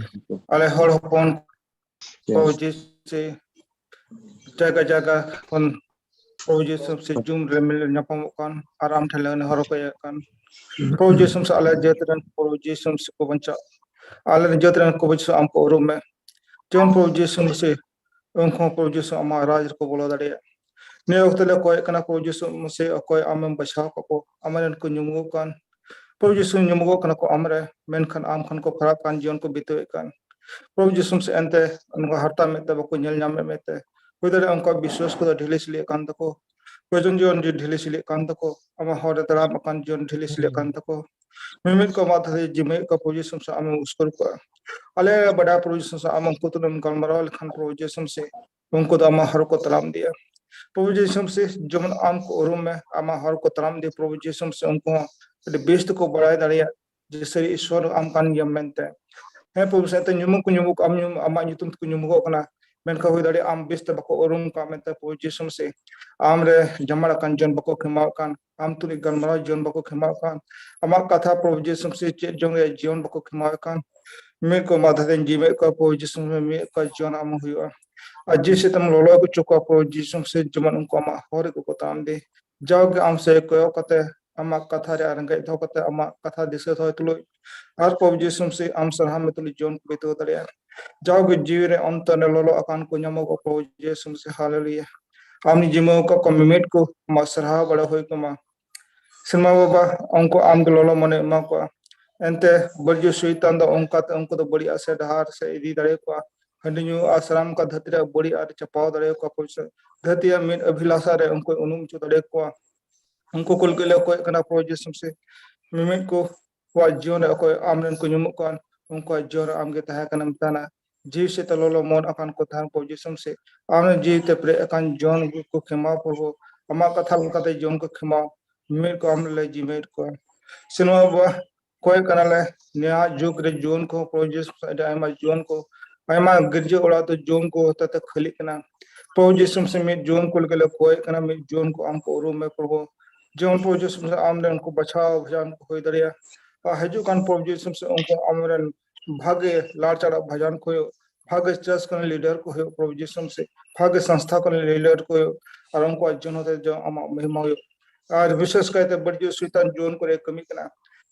ᱟᱞᱮ ᱦᱚᱲ ᱦᱚᱯᱚᱱ ᱠᱚ ᱡᱮᱥᱮ ᱡᱟᱭᱜᱟ ᱡᱟᱭᱜᱟ ᱠᱷᱚᱱ ᱯᱨᱚᱵᱷᱩ ᱡᱤᱥᱩ ᱢᱟᱥᱤ ᱡᱩᱢ ᱨᱮ ᱢᱤᱞ ᱧᱟᱯᱟᱢᱚᱜ ᱠᱟᱱ ᱟᱨ ᱟᱢ ᱴᱷᱮᱱ ᱞᱮ ᱱᱮᱦᱚᱨ ᱠᱚᱭᱚᱜ ᱠᱟᱱ᱾ ᱯᱨᱚᱵᱷᱩ ᱡᱤᱥᱩ ᱢᱟᱥᱤ ᱟᱞᱮ ᱡᱟᱹᱛ ᱨᱮᱱ ᱯᱨᱚᱵᱷᱩ ᱡᱤᱥᱩ ᱢᱟᱥᱤ ᱠᱚ ᱵᱟᱧᱪᱟᱜ, ᱟᱞᱮ ᱨᱮᱱ ᱡᱟᱹᱛ ᱨᱮᱱ ᱯᱨᱚᱵᱷᱩ ᱡᱤᱥᱩ ᱟᱢ ᱠᱚ ᱩᱨᱩᱢ ᱢᱮ᱾ ᱡᱮᱢᱚᱱ ᱯᱨᱚᱵᱷᱩ ᱡᱤᱥᱩ ᱢᱟᱥᱤ ᱩᱱᱠᱩ ᱦᱚᱸ ᱯᱨᱚᱵᱷᱩ ᱡᱤᱥᱩ ᱟᱢᱟᱜ ᱨᱟᱡᱽ ᱨᱮᱠᱚ ᱵᱚᱞᱚ ᱫᱟᱲᱮᱭᱟᱜ᱾ ᱱᱤᱭᱟᱹ ᱚᱠᱛᱚ ᱞᱮ ᱠᱚᱭᱚᱜ ᱠᱟᱱᱟ ᱯᱨᱚᱵᱷᱩ ᱡᱤᱥᱩ ᱢᱟᱥᱤ ᱚᱠᱚᱭ ᱟᱢᱮᱢ ᱵᱟᱪᱷᱟᱣ ᱠᱟᱜ ᱠᱚ, ᱟᱢᱨᱮᱱ ᱠᱚ ᱧᱩᱢᱩᱜᱚᱜ ᱠᱟᱱ᱾ ᱯᱨᱚᱵᱷᱩ ᱡᱤᱥᱩ ᱧᱩᱢᱩᱜᱚᱜ ᱠᱟᱱᱟ ᱠᱚ ᱟᱢᱨᱮ, ᱢᱮᱱᱠᱷᱟᱱ ᱟᱢ ᱠᱷᱚᱱ ᱠᱚ ᱯᱷᱟᱨᱟᱠ ᱠᱟᱱ ᱡᱤᱭᱚᱱ ᱠᱚ ᱵᱤᱛᱟᱹᱣᱮᱫ ᱠᱟᱱ᱾ ᱯᱨᱚᱵᱷᱩ ᱡᱤᱥᱩ ᱢᱟᱥᱤ ᱮᱱᱛᱮ ᱱᱚᱝᱠᱟ ᱦᱟᱨᱛᱟ ᱢᱮᱫ ᱛᱮ ᱵᱟᱠᱚ ᱧᱮᱞ ᱧᱟᱢᱮᱫ ᱢᱮᱛᱮ ᱦᱩᱭ ᱫᱟᱲᱮᱭᱟᱜᱼᱟ ᱩᱱᱠᱩᱣᱟᱜ ᱵᱤᱥᱣᱟᱥ ᱠᱚᱫᱚ ᱰᱷᱤᱞᱟᱹ ᱥᱤᱞᱤᱜ ᱠᱟᱱ ᱛᱟᱠᱚ, ᱯᱨᱚᱭᱳᱡᱚᱱ ᱡᱤᱭᱚᱱ ᱡᱩᱫᱤ ᱰᱷᱤᱞᱟᱹ ᱥᱤᱞᱤᱜ ᱠᱟᱱ ᱛᱟᱠᱚ, ᱟᱢᱟᱜ ᱦᱚᱨ ᱨᱮ ᱛᱟᱲᱟᱢ ᱟᱠᱟᱱ ᱡᱤᱭᱚᱱ ᱰᱷᱤᱞᱟᱹ ᱥᱤᱞᱤᱜ ᱠᱟᱱ ᱛᱟᱠᱚ᱾ ᱢᱤᱢᱤᱫ ᱠᱚ ᱟᱢᱟᱜ ᱫᱷᱟᱨᱮ ᱡᱤᱢᱟᱹᱭᱮᱫ ᱠᱚ ᱯᱨᱚᱵᱷᱩ ᱡᱤᱥᱩ ᱢᱟᱥᱤ ᱟᱢᱮᱢ ᱩᱥᱠᱩᱨ ᱠᱚᱣᱟ᱾ ᱟᱞᱮ ᱵᱟᱰᱟᱭ ᱯᱨᱚᱵᱷᱩ ᱡᱤᱥᱩ ᱢᱟᱥᱤ ᱟᱢ ᱩᱱᱠᱩ ᱛᱩᱞᱩᱡ ᱮᱢ ᱜᱟᱞᱢᱟᱨᱟᱣ ᱞᱮᱠᱷᱟᱱ ᱯᱨᱚᱵᱷᱩ ᱡᱤᱥᱩ ᱢᱟᱥᱤ ᱩᱱᱠᱩ ᱫᱚ ᱟᱢᱟᱜ ᱦᱚᱨ ᱠᱚ ᱛᱟᱲᱟᱢ ᱤᱫᱤᱭᱟ᱾ ᱯᱨᱚᱵᱷᱩ ᱡᱤᱥᱩ ᱢᱟᱥᱤ ᱡᱮᱢᱚᱱ ᱟᱢ ᱠᱚ ᱩᱨᱩᱢ ᱢᱮ, ᱟᱢᱟᱜ ᱦᱚᱨ ᱠᱚ ᱛᱟᱲᱟᱢ ᱤᱫᱤᱭᱟ ᱯᱨᱚᱵᱷᱩ ᱡᱤᱥᱩ ᱢᱟᱥᱤ ᱩᱱᱠᱩ ᱦᱚᱸ ᱟᱹᱰᱤ ᱵᱮᱥ ᱛᱮᱠᱚ ᱵᱟᱲᱟᱭ ᱫᱟᱲᱮᱭᱟᱜ ᱡᱮ ᱥᱟᱹᱨᱤ ᱤᱥᱣᱚᱨ ᱟᱢ ᱠᱟᱱ ᱜᱮᱭᱟᱢ ᱢᱮᱱᱛᱮ᱾ ᱦᱮᱸ ᱯᱨᱚᱵᱷᱩ ᱥᱟᱶᱛᱮ ᱧᱩᱢ ᱠᱚ ᱧᱩᱢᱩᱜ, ᱟᱢ ᱧᱩᱢ, ᱟᱢᱟᱜ ᱧᱩᱛᱩᱢ ᱛᱮᱠᱚ ᱧᱩᱢᱩᱜᱚᱜ ᱠᱟᱱᱟ, ᱢᱮᱱᱠᱷᱟᱱ ᱦᱩᱭ ᱫᱟᱲᱮᱭᱟᱜᱼᱟ ᱟᱢ ᱵᱮᱥ ᱛᱮ ᱵᱟᱠᱚ ᱩᱨᱩᱢ ᱠᱟᱜ ᱢᱮᱱᱛᱮ ᱯᱨᱚᱵᱷᱩ ᱡᱤᱥᱩ ᱢᱟᱥᱤ ᱟᱢ ᱨᱮ ᱡᱟᱢᱟᱲ ᱟᱠᱟᱱ ᱡᱤᱭᱚᱱ ᱵᱟᱠᱚ ᱠᱷᱮᱢᱟᱣ ᱠᱟᱱ, ᱟᱢ ᱛᱩᱞᱩᱡ ᱜᱟᱞᱢᱟᱨᱟᱣ ᱡᱤᱭᱚᱱ ᱵᱟᱠᱚ ᱠᱷᱮᱢᱟᱣ ᱠᱟᱱ, ᱟᱢᱟᱜ ᱠᱟᱛᱷᱟ ᱯᱨᱚᱵᱷᱩ ᱡᱤᱥᱩ ᱢᱟᱥᱤ ᱪᱮᱫ ᱡᱚᱝ ᱨᱮᱭᱟᱜ ᱡᱤᱭᱚᱱ ᱵᱟᱠᱚ ᱠᱷᱮᱢᱟᱣ ᱠᱟᱱ᱾ ᱢᱤᱫ ᱠᱚ ᱢᱟᱫᱷᱟ ᱛᱮᱧ ᱡᱤᱣᱮᱫ ᱠᱚᱣᱟ ᱯᱨᱚᱵᱷᱩ ᱡᱤᱥᱩ ᱢᱟᱥᱤ, ᱢᱤᱫ ᱠᱚ ᱡᱤᱭᱚᱱ ᱟᱢ ᱦᱩᱭᱩᱜᱼᱟ᱾ ᱟᱨ ᱡᱮ ᱥᱮᱛᱟᱢ ᱞᱚᱞᱚ ᱦᱚᱪᱚ ᱠᱚᱣᱟ ᱯᱨᱚᱵᱷᱩ ᱡᱤᱥᱩ ᱢᱟᱥᱤ ᱡᱮᱢᱚᱱ ᱩᱱᱠᱩ ᱟᱢᱟᱜ ᱦᱚᱨ ᱨᱮᱠᱚ ᱛᱟᱲᱟᱢ ᱤᱫᱤ᱾ ᱡᱟᱣᱜᱮ ᱟᱢ ᱥᱮᱫ ᱠᱚᱭᱚᱜ ᱠᱟᱛᱮ ᱟᱢᱟᱜ ᱠᱟᱛᱷᱟ ᱨᱮ ᱨᱮᱸᱜᱮᱡ ᱫᱚᱦᱚ ᱠᱟᱛᱮ ᱟᱢᱟᱜ ᱠᱟᱛᱷᱟ ᱫᱤᱥᱟᱹ ᱫᱚᱦᱚᱭ ᱛᱩᱞᱩᱡ ᱟᱨ ᱯᱨᱚᱵᱷᱩ ᱡᱤᱥᱩ ᱢᱟᱥᱤ ᱟᱢ ᱥᱟᱨᱦᱟᱣ ᱢᱮ ᱛᱩᱞᱩᱡ ᱡᱤᱭᱚᱱ ᱠᱚ ᱵᱤᱛᱟᱹᱣ ᱫᱟᱲᱮᱭᱟᱜᱼᱟ᱾ ᱡᱟᱣᱜᱮ ᱡᱤᱣᱤ ᱨᱮ ᱚᱱᱛᱚᱨ ᱨᱮ ᱞᱚᱞᱚ ᱟᱠᱟᱱ ᱠᱚ ᱧᱟᱢᱚᱜᱚᱜ ᱯᱨᱚᱵᱷᱩ ᱡᱤᱥᱩ ᱢᱟᱥᱤ, ᱦᱟᱞᱮᱞᱩᱭᱟ᱾ ᱟᱢ ᱡᱤᱢᱟᱹᱣ ᱟᱠᱟᱫ ᱠᱚ ᱢᱤᱢᱤᱫ ᱠᱚ ᱟᱢᱟᱜ ᱥᱟᱨᱦᱟᱣ ᱵᱟᱲᱟ ᱦᱩᱭ ᱠᱚᱢᱟ᱾ ᱥᱮᱨᱢᱟ ᱵᱟᱵᱟ, ᱩᱱᱠᱩ ᱟᱢ ᱜᱮ ᱞᱚᱞᱚ ᱢᱚᱱᱮ ᱮᱢᱟ ᱠᱚᱣᱟ᱾ ᱮᱱᱛᱮ ᱵᱟᱹᱲᱤᱡ ᱥᱚᱭᱛᱟᱱ ᱫᱚ ᱚᱱᱠᱟᱛᱮ ᱩᱱᱠᱩ ᱫᱚ ᱵᱟᱹᱲᱤᱡ ᱟᱜ ᱥᱮ ᱰᱟᱦᱟᱨ ᱥᱮ ᱤᱫᱤ ᱫᱟᱲᱮ ᱠᱚᱣᱟ᱾ ᱦᱟᱺᱰᱤ ᱧᱩ ᱟᱨ ᱥᱟᱱᱟᱢ ᱠᱟ ᱫᱷᱟᱹᱨᱛᱤ ᱨᱮᱭᱟᱜ ᱵᱟᱹᱲᱤᱡ ᱟᱨ ᱪᱟᱯᱟᱣ ᱫᱟᱲᱮ ᱠᱚᱣᱟ᱾ ᱯᱚᱭᱥᱟ ᱫᱷᱟᱹᱨᱛᱤ ᱨᱮᱭᱟᱜ ᱢᱤᱫ ᱚᱵᱷᱤᱞᱟᱥᱟ ᱨᱮ ᱩᱱᱠᱩ ᱩᱱᱩᱢ ᱦᱚᱪᱚ ᱫᱟᱲᱮ ᱠᱚᱣᱟ᱾ ᱩᱱᱠᱩ ᱠᱚ ᱞᱟᱹᱜᱤᱫ ᱞᱮ ᱚᱠᱚᱭᱮᱫ ᱠᱟᱱᱟ ᱯᱨᱚᱵᱷᱩ ᱡᱤᱥᱩ ᱢᱟᱥᱤ᱾ ᱢᱤᱢᱤᱫ ᱠᱚ ᱠᱚᱣᱟᱜ ᱡᱤᱭᱚᱱ ᱨᱮ ᱚᱠᱚᱭ ᱟᱢᱨᱮᱱ ᱠᱚ ᱧᱩᱢᱩᱜ ᱠᱟᱱ, ᱩᱱᱠᱩᱣᱟᱜ ᱡᱤᱭᱚᱱ ᱨᱮ ᱟᱢᱜᱮ ᱛᱟᱦᱮᱸ ᱠᱟᱱᱟᱢ ᱛᱟᱦᱮᱱᱟ᱾ ᱡᱤᱣᱤ ᱥᱮᱫ ᱛᱮ ᱞᱚᱞᱚ ᱢᱚᱱ ᱟᱠᱟᱱ ᱠᱚ ᱛᱟᱦᱮᱱ ᱯᱨᱚᱵᱷᱩ ᱡᱤᱥᱩ ᱢᱟᱥᱤ, ᱟᱢ ᱨᱮᱱ ᱡᱤᱣᱤ ᱛᱮ ᱯᱮᱨᱮᱡ ᱟᱠᱟᱱ ᱡᱩᱣᱟᱹᱱ ᱠᱚ ᱠᱷᱮᱢᱟᱣ ᱯᱨᱚᱵᱷᱩ, ᱟᱢᱟᱜ ᱠᱟᱛᱷᱟ ᱞᱮᱠᱟᱛᱮ ᱡᱩᱣᱟᱹᱱ ᱠᱚ ᱠᱷᱮᱢᱟᱣ, ᱢᱤᱫ ᱠᱚ ᱟᱢ ᱞᱮ ᱡᱤᱢᱟᱹᱭᱮᱫ ᱠᱚᱣᱟ᱾ ᱥᱮ ᱱᱚᱣᱟ ᱵᱟ-, ᱠᱚᱭ ᱠᱟᱱᱟᱞᱮ, ᱱᱤᱭᱟᱹ ᱡᱩᱜᱽ ᱨᱮ ᱡᱩᱣᱟᱹᱱ ᱠᱚ ᱯᱨᱚᱵᱷᱩ ᱡᱤᱥᱩ ᱢᱟᱥᱤ, ᱟᱹᱰᱤ ᱟᱭᱢᱟ ᱡᱩᱣᱟᱹᱱ ᱠᱚ, ᱟᱭᱢᱟ ᱜᱤᱨᱡᱟᱹ ᱚᱲᱟᱜ ᱫᱚ ᱡᱩᱣᱟᱹᱱ ᱠᱚ ᱦᱚᱛᱮ ᱛᱮ ᱠᱷᱟᱹᱞᱤᱜ ᱠᱟᱱᱟ᱾ ᱯᱨᱚᱵᱷᱩ ᱡᱤᱥᱩ ᱢᱟᱥᱤ, ᱢᱤᱫ ᱡᱩᱣᱟᱹᱱ ᱠᱚ ᱞᱟᱹᱜᱤᱫ ᱞᱮ ᱠᱚᱭ ᱠᱟᱱᱟ, ᱢᱤᱫ ᱡᱩᱣᱟᱹᱱ ᱠᱚ ᱟᱢ ᱠᱚ ᱩᱨᱩᱢ ᱢᱮ ᱯᱨᱚᱵᱷᱩ᱾ ᱡᱮᱢᱚᱱ ᱯᱨᱚᱵᱷᱩ ᱡᱤᱥᱩ ᱢᱟᱥᱤ, ᱟᱢ ᱨᱮᱱ ᱠᱚ ᱵᱟᱪᱷᱟᱣ ᱵᱷᱟᱡᱟᱱ ᱠᱚ ᱦᱩᱭ ᱫᱟᱲᱮᱭᱟᱜᱼᱟ᱾ ᱟᱨ ᱦᱤᱡᱩᱜ ᱠᱟᱱ ᱯᱨᱚᱵᱷᱩ ᱡᱤᱥᱩ ᱢᱟᱥᱤ, ᱩᱱᱠᱩ ᱟᱢᱨᱮᱱ ᱵᱷᱟᱜᱮ ᱞᱟᱲᱪᱟᱲᱟᱜ ᱵᱷᱟᱡᱟᱱ ᱠᱚ ᱦᱩᱭᱩᱜ, ᱵᱷᱟᱜᱮ ᱪᱟᱨᱪ ᱠᱚᱨᱮᱱ ᱞᱤᱰᱟᱨ ᱠᱚ ᱦᱩᱭᱩᱜ, ᱯᱨᱚᱵᱷᱩ ᱡᱤᱥᱩ ᱢᱟᱥᱤ, ᱵᱷᱟᱜᱮ ᱥᱚᱝᱥᱛᱷᱟ ᱠᱚᱨᱮᱱ ᱞᱤᱰᱟᱨ ᱠᱚ ᱦᱩᱭᱩᱜ, ᱟᱨ ᱩᱱᱠᱩᱣᱟᱜ ᱡᱚᱱ ᱦᱚᱛᱮ ᱡᱮ ᱟᱢᱟᱜ ᱢᱚᱦᱤᱢᱟ ᱦᱩᱭᱩᱜ᱾ ᱟᱨ ᱵᱤᱥᱮᱥ ᱠᱟᱭᱛᱮ ᱵᱟᱹᱲᱤᱡ ᱥᱚᱭᱛᱟᱱ ᱡᱩᱣᱟᱹᱱ ᱠᱚᱨᱮ ᱠᱟᱹᱢᱤ ᱠᱟᱱᱟ,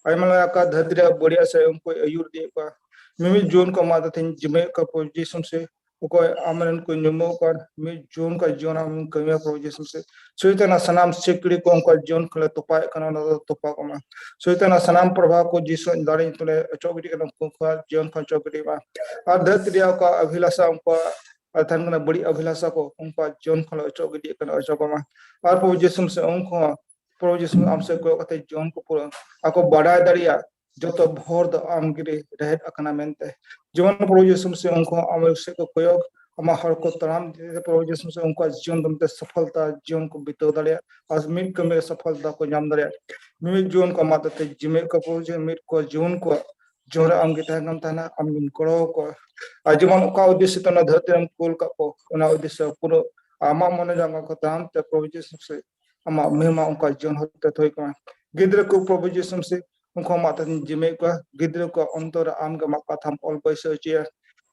ᱟᱭᱢᱟ ᱞᱮᱠᱟ ᱫᱷᱟᱹᱨᱛᱤ ᱨᱮᱭᱟᱜ ᱵᱟᱹᱲᱤᱡ ᱥᱮᱫ ᱩᱱᱠᱩ ᱟᱹᱭᱩᱨ ᱤᱫᱤᱭᱮᱫ ᱠᱚᱣᱟ᱾ ᱢᱤᱢᱤᱫ ᱡᱩᱣᱟᱹᱱ ᱠᱚ ᱢᱟᱫ ᱟᱛᱮᱧ ᱡᱤᱢᱟᱹᱭᱮᱫ ᱠᱚᱣᱟ, ᱯᱨᱚᱵᱷᱩ ᱡᱤᱥᱩ ᱢᱟᱥᱤ, ᱚᱠᱚᱭ ᱟᱢᱨᱮᱱ ᱠᱚ ᱧᱩᱢᱚᱜ ᱠᱟᱱ, ᱢᱤᱫ ᱡᱩᱣᱟᱹᱱ ᱠᱚᱣᱟᱜ ᱡᱤᱭᱚᱱ ᱟᱢᱮᱢ ᱠᱟᱹᱢᱤᱭᱟ, ᱯᱨᱚᱵᱷᱩ ᱡᱤᱥᱩ ᱢᱟᱥᱤ᱾ ᱥᱚᱭᱛᱟᱱᱟᱜ ᱥᱟᱱᱟᱢ ᱥᱤᱠᱲᱤ ᱠᱚ ᱩᱱᱠᱩᱣᱟᱜ ᱡᱤᱭᱚᱱ ᱠᱷᱚᱱ ᱞᱮ ᱛᱚᱯᱟᱭᱮᱫ ᱠᱟᱱᱟ, ᱚᱱᱟ ᱫᱚ ᱛᱚᱯᱟ ᱠᱚᱜ ᱢᱟ᱾ ᱥᱚᱭᱛᱟᱱᱟᱜ ᱥᱟᱱᱟᱢ ᱯᱨᱚᱵᱷᱟᱵ ᱠᱚ ᱡᱤᱥᱩ ᱫᱟᱲᱮ ᱧᱩᱛᱩᱢ ᱞᱮ ᱚᱪᱚᱜ ᱜᱤᱰᱤ ᱠᱟᱱᱟ, ᱩᱱᱠᱩ ᱠᱚᱣᱟᱜ ᱡᱤᱭᱚᱱ ᱠᱷᱚᱱ ᱚᱪᱚᱜ ᱜᱤᱰᱤ ᱢᱟ᱾ ᱟᱨ ᱫᱷᱟᱹᱨᱛᱤ ᱨᱮᱭᱟᱜ ᱚᱠᱟ ᱚᱵᱷᱤᱞᱟᱥᱟ ᱩᱱᱠᱩᱣᱟᱜ ᱟᱨ ᱛᱟᱦᱮᱱ ᱠᱟᱱᱟ, ᱵᱟᱹᱲᱤᱡ ᱚᱵᱷᱤᱞᱟᱥᱟ ᱠᱚ ᱩᱱᱠᱩᱣᱟᱜ ᱡᱤᱭᱚᱱ ᱠᱷᱚᱱ ᱞᱮ ᱚᱪᱚᱜ ᱜᱤᱰᱤᱭᱮᱫ ᱠᱟᱱᱟ, ᱚᱪᱚᱜ ᱢᱟ᱾ ᱟᱨ ᱯᱨᱚᱵᱷᱩ ᱡᱤᱥᱩ ᱢᱟᱥᱤ, ᱩᱱᱠᱩ ᱦᱚᱸ ᱯᱨᱚᱵᱷᱩ ᱡᱤᱥᱩ ᱟᱢ ᱥᱮᱫ ᱠᱚᱭᱚᱜ ᱠᱟᱛᱮ ᱡᱤᱭᱚᱱ ᱠᱚ ᱯᱩᱨᱟᱹ ᱟᱠᱚ ᱵᱟᱰᱟᱭ ᱫᱟᱲᱮᱭᱟᱜ, ᱡᱚᱛᱚ ᱵᱷᱚᱨ ᱫᱚ ᱟᱢ ᱜᱮ ᱨᱮᱦᱮᱫ ᱟᱠᱟᱱᱟ ᱢᱮᱱᱛᱮ᱾ ᱡᱮᱢᱚᱱ ᱯᱨᱚᱵᱷᱩ ᱡᱤᱥᱩ ᱢᱟᱥᱤ, ᱩᱱᱠᱩ ᱦᱚᱸ ᱟᱢ ᱥᱮᱫ ᱠᱚ ᱠᱚᱭᱚᱜ, ᱟᱢᱟᱜ ᱦᱚᱨ ᱠᱚ ᱛᱟᱲᱟᱢ ᱤᱫᱤ ᱛᱮ ᱯᱨᱚᱵᱷᱩ ᱡᱤᱥᱩ ᱢᱟᱥᱤ, ᱩᱱᱠᱩᱣᱟᱜ ᱡᱤᱭᱚᱱ ᱫᱚ ᱢᱤᱫᱴᱮᱱ ᱥᱚᱯᱷᱚᱞᱛᱟ ᱡᱤᱭᱚᱱ ᱠᱚ ᱵᱤᱛᱟᱹᱣ ᱫᱟᱲᱮᱭᱟᱜ ᱟᱨ ᱢᱤᱫ ᱠᱟᱹᱢᱤ ᱨᱮ ᱥᱚᱯᱷᱚᱞᱛᱟ ᱠᱚ ᱧᱟᱢ ᱫᱟᱲᱮᱭᱟᱜ᱾ ᱢᱤᱢᱤᱫ ᱡᱩᱣᱟᱹᱱ ᱠᱚ ᱟᱢᱟᱜ ᱛᱮ ᱡᱤᱢᱟᱹᱭᱮᱫ ᱠᱚᱣᱟ ᱯᱨᱚᱵᱷᱩ ᱡᱤᱥᱩ, ᱢᱤᱫ ᱠᱚ ᱡᱩᱣᱟᱹᱱ ᱠᱚᱣᱟᱜ ᱡᱚᱦᱚᱨ ᱨᱮ ᱟᱢ ᱜᱮ ᱛᱟᱦᱮᱱ ᱠᱟᱱ ᱛᱟᱦᱮᱱᱟ, ᱟᱢ ᱜᱮᱢ ᱜᱚᱲᱚ ᱟᱠᱚᱣᱟ᱾ ᱟᱨ ᱡᱮᱢᱚᱱ ᱚᱠᱟ ᱩᱫᱽᱫᱮᱥᱥᱚ ᱛᱮ ᱚᱱᱟ ᱫᱷᱟᱹᱨᱛᱤ ᱨᱮᱢ ᱠᱩᱞ ᱠᱟᱜ ᱠᱚ, ᱚᱱᱟ ᱩᱫᱽᱫᱮᱥᱥᱚ ᱯᱩᱨᱟᱹ ᱟᱢᱟᱜ ᱢᱚᱱᱮ ᱡᱟᱸᱜᱟ ᱠᱚ ᱛᱟᱲᱟᱢ ᱛᱮ ᱯᱨᱚᱵᱷᱩ ᱡᱤᱥᱩ ᱢᱟᱥᱤ, ᱟᱢᱟᱜ ᱢᱚᱦᱤᱢᱟ ᱩᱱᱠᱩᱣᱟᱜ ᱡᱤᱭᱚᱱ ᱦᱚᱛᱮ ᱛᱮ ᱦᱩᱭ ᱠᱟᱱᱟ᱾ ᱜᱤᱫᱽᱨᱟᱹ ᱠᱚ ᱯᱨᱚᱵᱷᱩ ᱡᱤᱥᱩ ᱢᱟᱥᱤ, ᱩᱱᱠᱩ ᱟᱢᱟᱜ ᱛᱮᱢ ᱡᱤᱢᱟᱹᱭᱮᱫ ᱠᱚᱣᱟ᱾ ᱜᱤᱫᱽᱨᱟᱹ ᱠᱚᱣᱟᱜ ᱚᱱᱛᱚᱨ ᱨᱮ ᱟᱢ ᱜᱮ ᱟᱢᱟᱜ ᱠᱟᱛᱷᱟᱢ ᱚᱞ ᱵᱟᱹᱭᱥᱟᱹᱣ ᱦᱚᱪᱚᱭᱟ᱾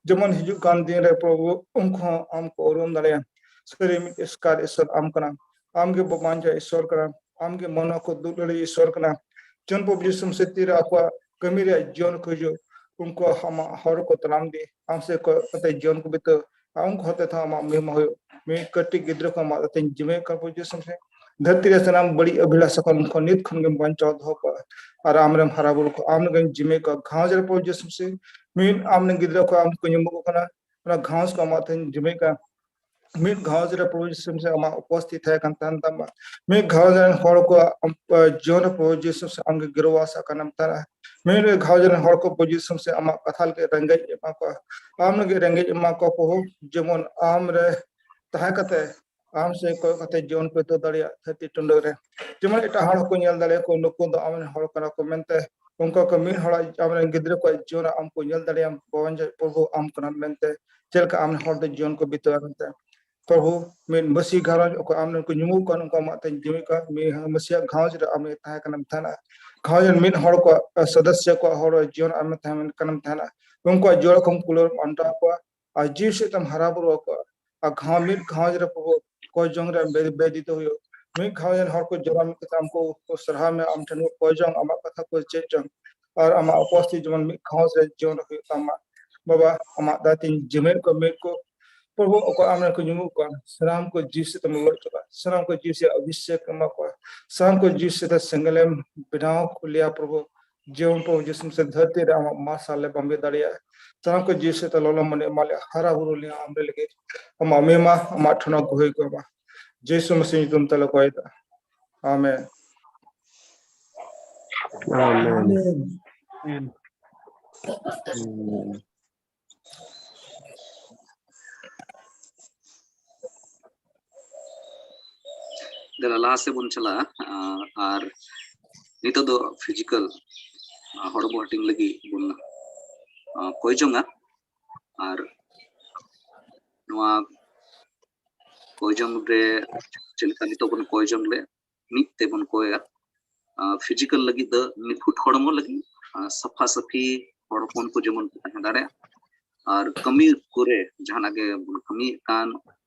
ᱡᱮᱢᱚᱱ ᱦᱤᱡᱩᱜ ᱠᱟᱱ ᱫᱤᱱ ᱨᱮ ᱯᱨᱚᱵᱷᱩ ᱩᱱᱠᱩ ᱦᱚᱸ ᱟᱢ ᱠᱚ ᱩᱨᱩᱢ ᱫᱟᱲᱮᱭᱟᱜᱼᱟ᱾ ᱥᱟᱹᱨᱤ ᱢᱤᱫ ᱮᱥᱠᱟᱨ ᱤᱥᱚᱨ ᱟᱢ ᱠᱟᱱᱟᱢ᱾ ᱟᱢ ᱜᱮ ᱵᱟᱧᱪᱟᱣ ᱤᱥᱚᱨ ᱠᱟᱱᱟᱢ᱾ ᱟᱢ ᱜᱮ ᱢᱚᱱ ᱠᱚ ᱫᱩᱜ ᱫᱟᱲᱮ ᱤᱥᱚᱨ ᱠᱟᱱᱟᱢ᱾ ᱡᱚᱱ ᱯᱨᱚᱵᱷᱩ ᱡᱤᱥᱩ ᱢᱟᱥᱤ ᱛᱤᱨᱮ ᱟᱠᱚᱣᱟᱜ ᱠᱟᱹᱢᱤ ᱨᱮᱭᱟᱜ ᱡᱤᱭᱚᱱ ᱠᱚ ᱦᱤᱡᱩᱜ, ᱩᱱᱠᱩ ᱟᱢᱟᱜ ᱦᱚᱨ ᱠᱚ ᱛᱟᱲᱟᱢ ᱤᱫᱤ, ᱟᱢ ᱥᱮᱫ ᱠᱚᱭᱚᱜ ᱠᱟᱛᱮ ᱡᱤᱭᱚᱱ ᱠᱚ ᱵᱤᱛᱟᱹᱣ, ᱟᱨ ᱩᱱᱠᱩ ᱦᱚᱛᱮ ᱛᱮᱦᱚᱸ ᱟᱢᱟᱜ ᱢᱚᱦᱤᱢᱟ ᱦᱩᱭᱩᱜ᱾ ᱢᱤᱫ ᱠᱟᱹᱴᱤᱡ ᱜᱤᱫᱽᱨᱟᱹ ᱠᱚ ᱟᱢᱟᱜ ᱛᱮᱧ ᱡᱤᱢᱟᱹᱭᱮᱫ ᱠᱚᱣᱟ ᱯᱨᱚᱵᱷᱩ ᱡᱤᱥᱩ ᱢᱟᱥᱤ᱾ ᱫᱷᱟᱹᱨᱛᱤ ᱨᱮ ᱥᱟᱱᱟᱢ ᱵᱟᱹᱲᱤᱡ ᱚᱵᱷᱤᱞᱟᱥᱟ ᱠᱷᱚᱱ ᱩᱱᱠᱩ ᱱᱤᱛ ᱠᱷᱚᱱ ᱜᱮᱢ ᱵᱟᱧᱪᱟᱣ ᱫᱚᱦᱚ ᱠᱚᱣᱟ᱾ ᱟᱨ ᱟᱢᱨᱮᱢ ᱦᱟᱨᱟ ᱵᱩᱨᱩ ᱠᱚᱣᱟ, ᱟᱢ ᱞᱟᱹᱜᱤᱫ ᱡᱤᱢᱟᱹᱭᱮᱫ ᱠᱚᱣᱟ᱾ ᱜᱷᱟᱨᱚᱸᱡᱽ ᱨᱮ ᱯᱨᱚᱵᱷᱩ ᱡᱤᱥᱩ ᱢᱟᱥᱤ, ᱢᱤᱫ ᱟᱢ ᱨᱮᱱ ᱜᱤᱫᱽᱨᱟᱹ ᱠᱚ ᱟᱢ ᱠᱚ ᱧᱩᱢᱚᱜ ᱠᱟᱱᱟ, ᱚᱱᱟ ᱜᱷᱟᱨᱚᱸᱡᱽ ᱠᱚ ᱟᱢᱟᱜ ᱛᱮᱧ ᱡᱤᱢᱟᱹᱭᱮᱫ ᱠᱟᱱᱟ᱾ ᱢᱤᱫ ᱜᱷᱟᱨᱚᱸᱡᱽ ᱨᱮ ᱯᱨᱚᱵᱷᱩ ᱡᱤᱥᱩ ᱢᱤᱥᱤ ᱟᱢᱟᱜ ᱩᱯᱚᱥᱛᱷᱤᱛ ᱛᱟᱦᱮᱸ ᱠᱟᱱ ᱛᱟᱦᱮᱱ ᱛᱟᱢᱟ᱾ ᱢᱤᱫ ᱜᱷᱟᱨᱚᱸᱡᱽ ᱨᱮᱱ ᱦᱚᱲ ᱠᱚᱣᱟᱜ ᱟᱢ, ᱟ, ᱡᱤᱭᱚᱱ ᱨᱮ ᱯᱨᱚᱵᱷᱩ ᱡᱤᱥᱩ ᱢᱤᱥᱤ ᱟᱢᱜᱮ ᱜᱤᱨᱟᱹᱣᱟᱥ ᱟᱠᱟᱱᱟᱢ ᱛᱟᱦᱮᱱᱟ᱾ ᱢᱤᱫ ᱜᱷᱟᱨᱚᱸᱡᱽ ᱨᱮᱱ ᱦᱚᱲ ᱠᱚ ᱯᱨᱚᱵᱷᱩ ᱡᱤᱥᱩ ᱢᱤᱥᱤ ᱟᱢᱟᱜ ᱠᱟᱛᱷᱟ ᱞᱟᱹᱜᱤᱫ ᱨᱮᱸᱜᱮᱡ ᱮᱢᱟ ᱠᱚᱣᱟ, ᱟᱢ ᱞᱟᱹᱜᱤᱫ ᱨᱮᱸᱜᱮᱡ ᱮᱢᱟ ᱠᱚᱣᱟ ᱯᱨᱚᱵᱷᱩ, ᱡᱮᱢᱚᱱ ᱟᱢ ᱨᱮ ᱛᱟᱦᱮᱸ ᱠᱟᱛᱮ ᱟᱢ ᱥᱮᱫ ᱠᱚᱭᱚᱜ ᱠᱟᱛᱮ ᱡᱤᱭᱚᱱ ᱠᱚ ᱟᱹᱭᱠᱟᱹᱣ ᱫᱟᱲᱮᱭᱟᱜ ᱫᱷᱟᱹᱨᱛᱤ ᱴᱩᱰᱟᱹᱜ ᱨᱮ᱾ ᱡᱮᱢᱚᱱ ᱮᱴᱟᱜ ᱦᱚᱲ ᱠᱚ ᱧᱮᱞ ᱫᱟᱲᱮᱭᱟᱠᱚ, ᱱᱩᱠᱩ ᱫᱚ ᱟᱢᱨᱮᱱ ᱦᱚᱲ ᱠᱟᱱᱟ ᱠᱚ ᱢᱮᱱᱛᱮ, ᱚᱱᱠᱟ ᱠᱚ ᱢᱤᱫ ᱦᱚᱲᱟᱜ, ᱟᱢᱨᱮᱱ ᱜᱤᱫᱽᱨᱟᱹ ᱠᱚᱣᱟᱜ ᱡᱤᱭᱚᱱ ᱨᱮ ᱟᱢ ᱠᱚ ᱧᱮᱞ ᱫᱟᱲᱮᱭᱟᱢ, ᱯᱨᱚᱵᱷᱩ ᱟᱢ ᱠᱟᱱᱟᱢ ᱢᱮᱱᱛᱮ, ᱪᱮᱫ ᱞᱮᱠᱟ ᱟᱢ ᱦᱚᱲ ᱫᱚ ᱡᱤᱭᱚᱱ ᱠᱚ ᱵᱤᱛᱟᱹᱣᱟ ᱢᱮᱱᱛᱮ᱾ ᱯᱨᱚᱵᱷᱩ, ᱢᱤᱫ ᱢᱟᱹᱥᱤ ᱜᱷᱟᱨᱚᱸᱡᱽ ᱚᱠᱚᱭ ᱟᱢ ᱨᱮᱱ ᱠᱚ ᱧᱩᱢᱩᱜ ᱠᱟᱱ, ᱩᱱᱠᱩ ᱟᱢᱟᱜ ᱛᱮᱧ ᱡᱤᱣᱤ ᱠᱚᱣᱟ, ᱢᱤᱫ ᱢᱟᱹᱥᱤᱭᱟᱜ ᱜᱷᱟᱨᱚᱸᱡᱽ ᱨᱮ ᱟᱢ ᱛᱟᱦᱮᱸ ᱠᱟᱱᱟᱢ ᱛᱟᱦᱮᱱᱟ᱾ ᱜᱷᱟᱨᱚᱸᱡᱽ ᱨᱮᱱ ᱢᱤᱫ ᱦᱚᱲ ᱠᱚᱣᱟᱜ, ᱥᱚᱫᱚᱥᱭᱚ ᱠᱚᱣᱟᱜ ᱦᱚᱲ ᱡᱤᱭᱚᱱ ᱟᱢ ᱛᱟᱦᱮᱸ ᱠᱟᱱᱟᱢ ᱛᱟᱦᱮᱱᱟ᱾ ᱩᱱᱠᱩᱣᱟᱜ ᱡᱤᱭᱚᱱ ᱠᱷᱚᱱ ᱠᱩᱞᱟᱹᱨ ᱟᱱᱴᱟᱣ ᱠᱚᱣᱟ ᱟᱨ ᱡᱤᱣᱤ ᱥᱮᱫ ᱛᱮᱢ ᱦᱟᱨᱟ ᱵᱩᱨᱩ ᱟᱠᱚᱣᱟ᱾ ᱟᱨ ᱜᱷᱟᱨᱚᱸᱡᱽ, ᱢᱤᱫ ᱜᱷᱟᱨᱚᱸᱡᱽ ᱨᱮ ᱯᱨᱚᱵᱷᱩ ᱠᱚᱭ ᱡᱚᱝ ᱨᱮ ᱵᱮ-, ᱵᱮᱫᱤᱛ ᱦᱩᱭᱩᱜ᱾ ᱢᱤᱫ ᱜᱷᱟᱨᱚᱸᱡᱽ ᱨᱮᱱ ᱦᱚᱲ ᱠᱚ ᱡᱚᱲᱟᱣ ᱢᱤᱫ ᱠᱟᱛᱮ ᱟᱢ ᱠᱚ, ᱠᱚ ᱥᱟᱨᱦᱟᱣ ᱢᱮ, ᱟᱢ ᱴᱷᱮᱱ ᱠᱚ ᱠᱚᱭ ᱡᱚᱝ, ᱟᱢᱟᱜ ᱠᱟᱛᱷᱟ ᱠᱚ ᱪᱮᱫ ᱡᱚᱝ, ᱟᱨ ᱟᱢᱟᱜ ᱩᱯᱚᱥᱛᱷᱤᱛ ᱡᱮᱢᱚᱱ ᱢᱤᱫ ᱜᱷᱟᱨᱚᱸᱡᱽ ᱨᱮ ᱡᱤᱭᱚᱱ ᱨᱮ ᱦᱩᱭᱩᱜ ᱛᱟᱢ ᱢᱟ᱾ ᱵᱟᱵᱟ, ᱟᱢᱟᱜ ᱫᱟᱭᱟ ᱛᱮᱧ ᱡᱤᱢᱟᱹᱭᱮᱫ ᱠᱚᱣᱟ, ᱢᱤᱫ ᱠᱚ ᱯᱨᱚᱵᱷᱩ, ᱚᱠᱚᱭ ᱟᱢ ᱨᱮᱱ ᱠᱚ ᱧᱩᱢᱩᱜ ᱠᱟᱱ, ᱥᱟᱱᱟᱢ ᱠᱚ ᱡᱤᱣᱤ ᱥᱮᱫ ᱛᱮᱢ ᱞᱚᱡ ᱦᱚᱪᱚ ᱠᱚᱣᱟ, ᱥᱟᱱᱟᱢ ᱠᱚ ᱡᱤᱣᱤ ᱥᱮᱫ ᱚᱵᱷᱤᱥᱮᱠ ᱮᱢᱟ ᱠᱚᱣᱟ, ᱥᱟᱱᱟᱢ ᱠᱚ ᱡᱤᱣᱤ ᱥᱮᱫ ᱥᱮᱸᱜᱮᱞᱮᱢ ᱵᱮᱱᱟᱣ ᱠᱚ ᱞᱮᱭᱟ ᱯᱨᱚᱵᱷᱩ᱾ ᱡᱤᱭᱚᱱ ᱯᱨᱚᱵᱷᱩ ᱡᱤᱥᱩ ᱢᱤᱥᱤ ᱫᱷᱟᱹᱨᱛᱤ ᱨᱮ ᱟᱢᱟᱜ ᱢᱟᱨᱥᱟᱞ ᱞᱮ ᱵᱟᱢᱵᱮ ᱫᱟᱲᱮᱭᱟᱜᱼᱟ᱾ ᱥᱟᱱᱟᱢ ᱠᱚ ᱡᱤᱣᱤ ᱥᱮᱫ ᱞᱚᱞᱚ ᱢᱚᱱᱮ ᱮᱢᱟ ᱞᱮᱭᱟ, ᱦᱟᱨᱟ ᱵᱩᱨᱩ ᱞᱮᱭᱟ ᱟᱢᱨᱮ ᱞᱟᱹᱜᱤᱫ᱾ ᱟᱢᱟᱜ ᱢᱮᱢᱟ, ᱟᱢᱟᱜ ᱴᱷᱚᱱᱟ ᱜᱩᱦᱤ ᱠᱚ ᱮᱢᱟ᱾ ᱡᱤᱥᱩ ᱢᱤᱥᱤ ᱧᱩᱛᱩᱢ ᱛᱮᱞᱮ ᱠᱚᱭᱮᱫᱟ᱾ ᱟᱢᱮᱱ᱾ ᱟᱢᱮᱱ᱾ ᱟᱢᱮᱱ᱾ ᱟᱢᱮᱱ᱾ ᱫᱮᱞᱟ ᱞᱟᱦᱟ ᱥᱮᱫ ᱵᱚᱱ ᱪᱟᱞᱟᱜᱼᱟ, ᱟᱨ ᱱᱤᱛᱚᱜ ᱫᱚ ᱯᱷᱤᱡᱤᱠᱟᱞ ᱦᱚᱲᱢᱚ ᱦᱟᱹᱴᱤᱧ ᱞᱟᱹᱜᱤᱫ ᱵᱚᱱ ᱠᱚᱭ ᱡᱚᱝᱟ᱾ ᱟᱨ ᱱᱚᱣᱟ ᱠᱚᱭ ᱡᱚᱝ ᱨᱮ ᱪᱮᱫ ᱞᱮᱠᱟ ᱱᱤᱛᱚᱜ ᱵᱚᱱ ᱠᱚᱭ ᱡᱚᱝ ᱞᱮ, ᱢᱤᱫ ᱛᱮᱵᱚᱱ ᱠᱚᱭᱟ᱾ ᱯᱷᱤᱡᱤᱠᱟᱞ ᱞᱟᱹᱜᱤᱫ ᱫᱚ ᱱᱤᱯᱷᱩᱴ ᱦᱚᱲᱢᱚ ᱞᱟᱹᱜᱤᱫ, ᱥᱟᱯᱷᱟ ᱥᱟᱹᱯᱷᱤ ᱦᱚᱲ ᱦᱚᱯᱚᱱ ᱠᱚ ᱡᱮᱢᱚᱱ ᱠᱚ ᱛᱟᱦᱮᱸ ᱫᱟᱲᱮᱭᱟᱜ, ᱟᱨ ᱠᱟᱹᱢᱤ ᱠᱚᱨᱮ ᱡᱟᱦᱟᱱᱟᱜ ᱜᱮ ᱵᱚᱱ ᱠᱟᱹᱢᱤᱭᱮᱫ ᱠᱟᱱ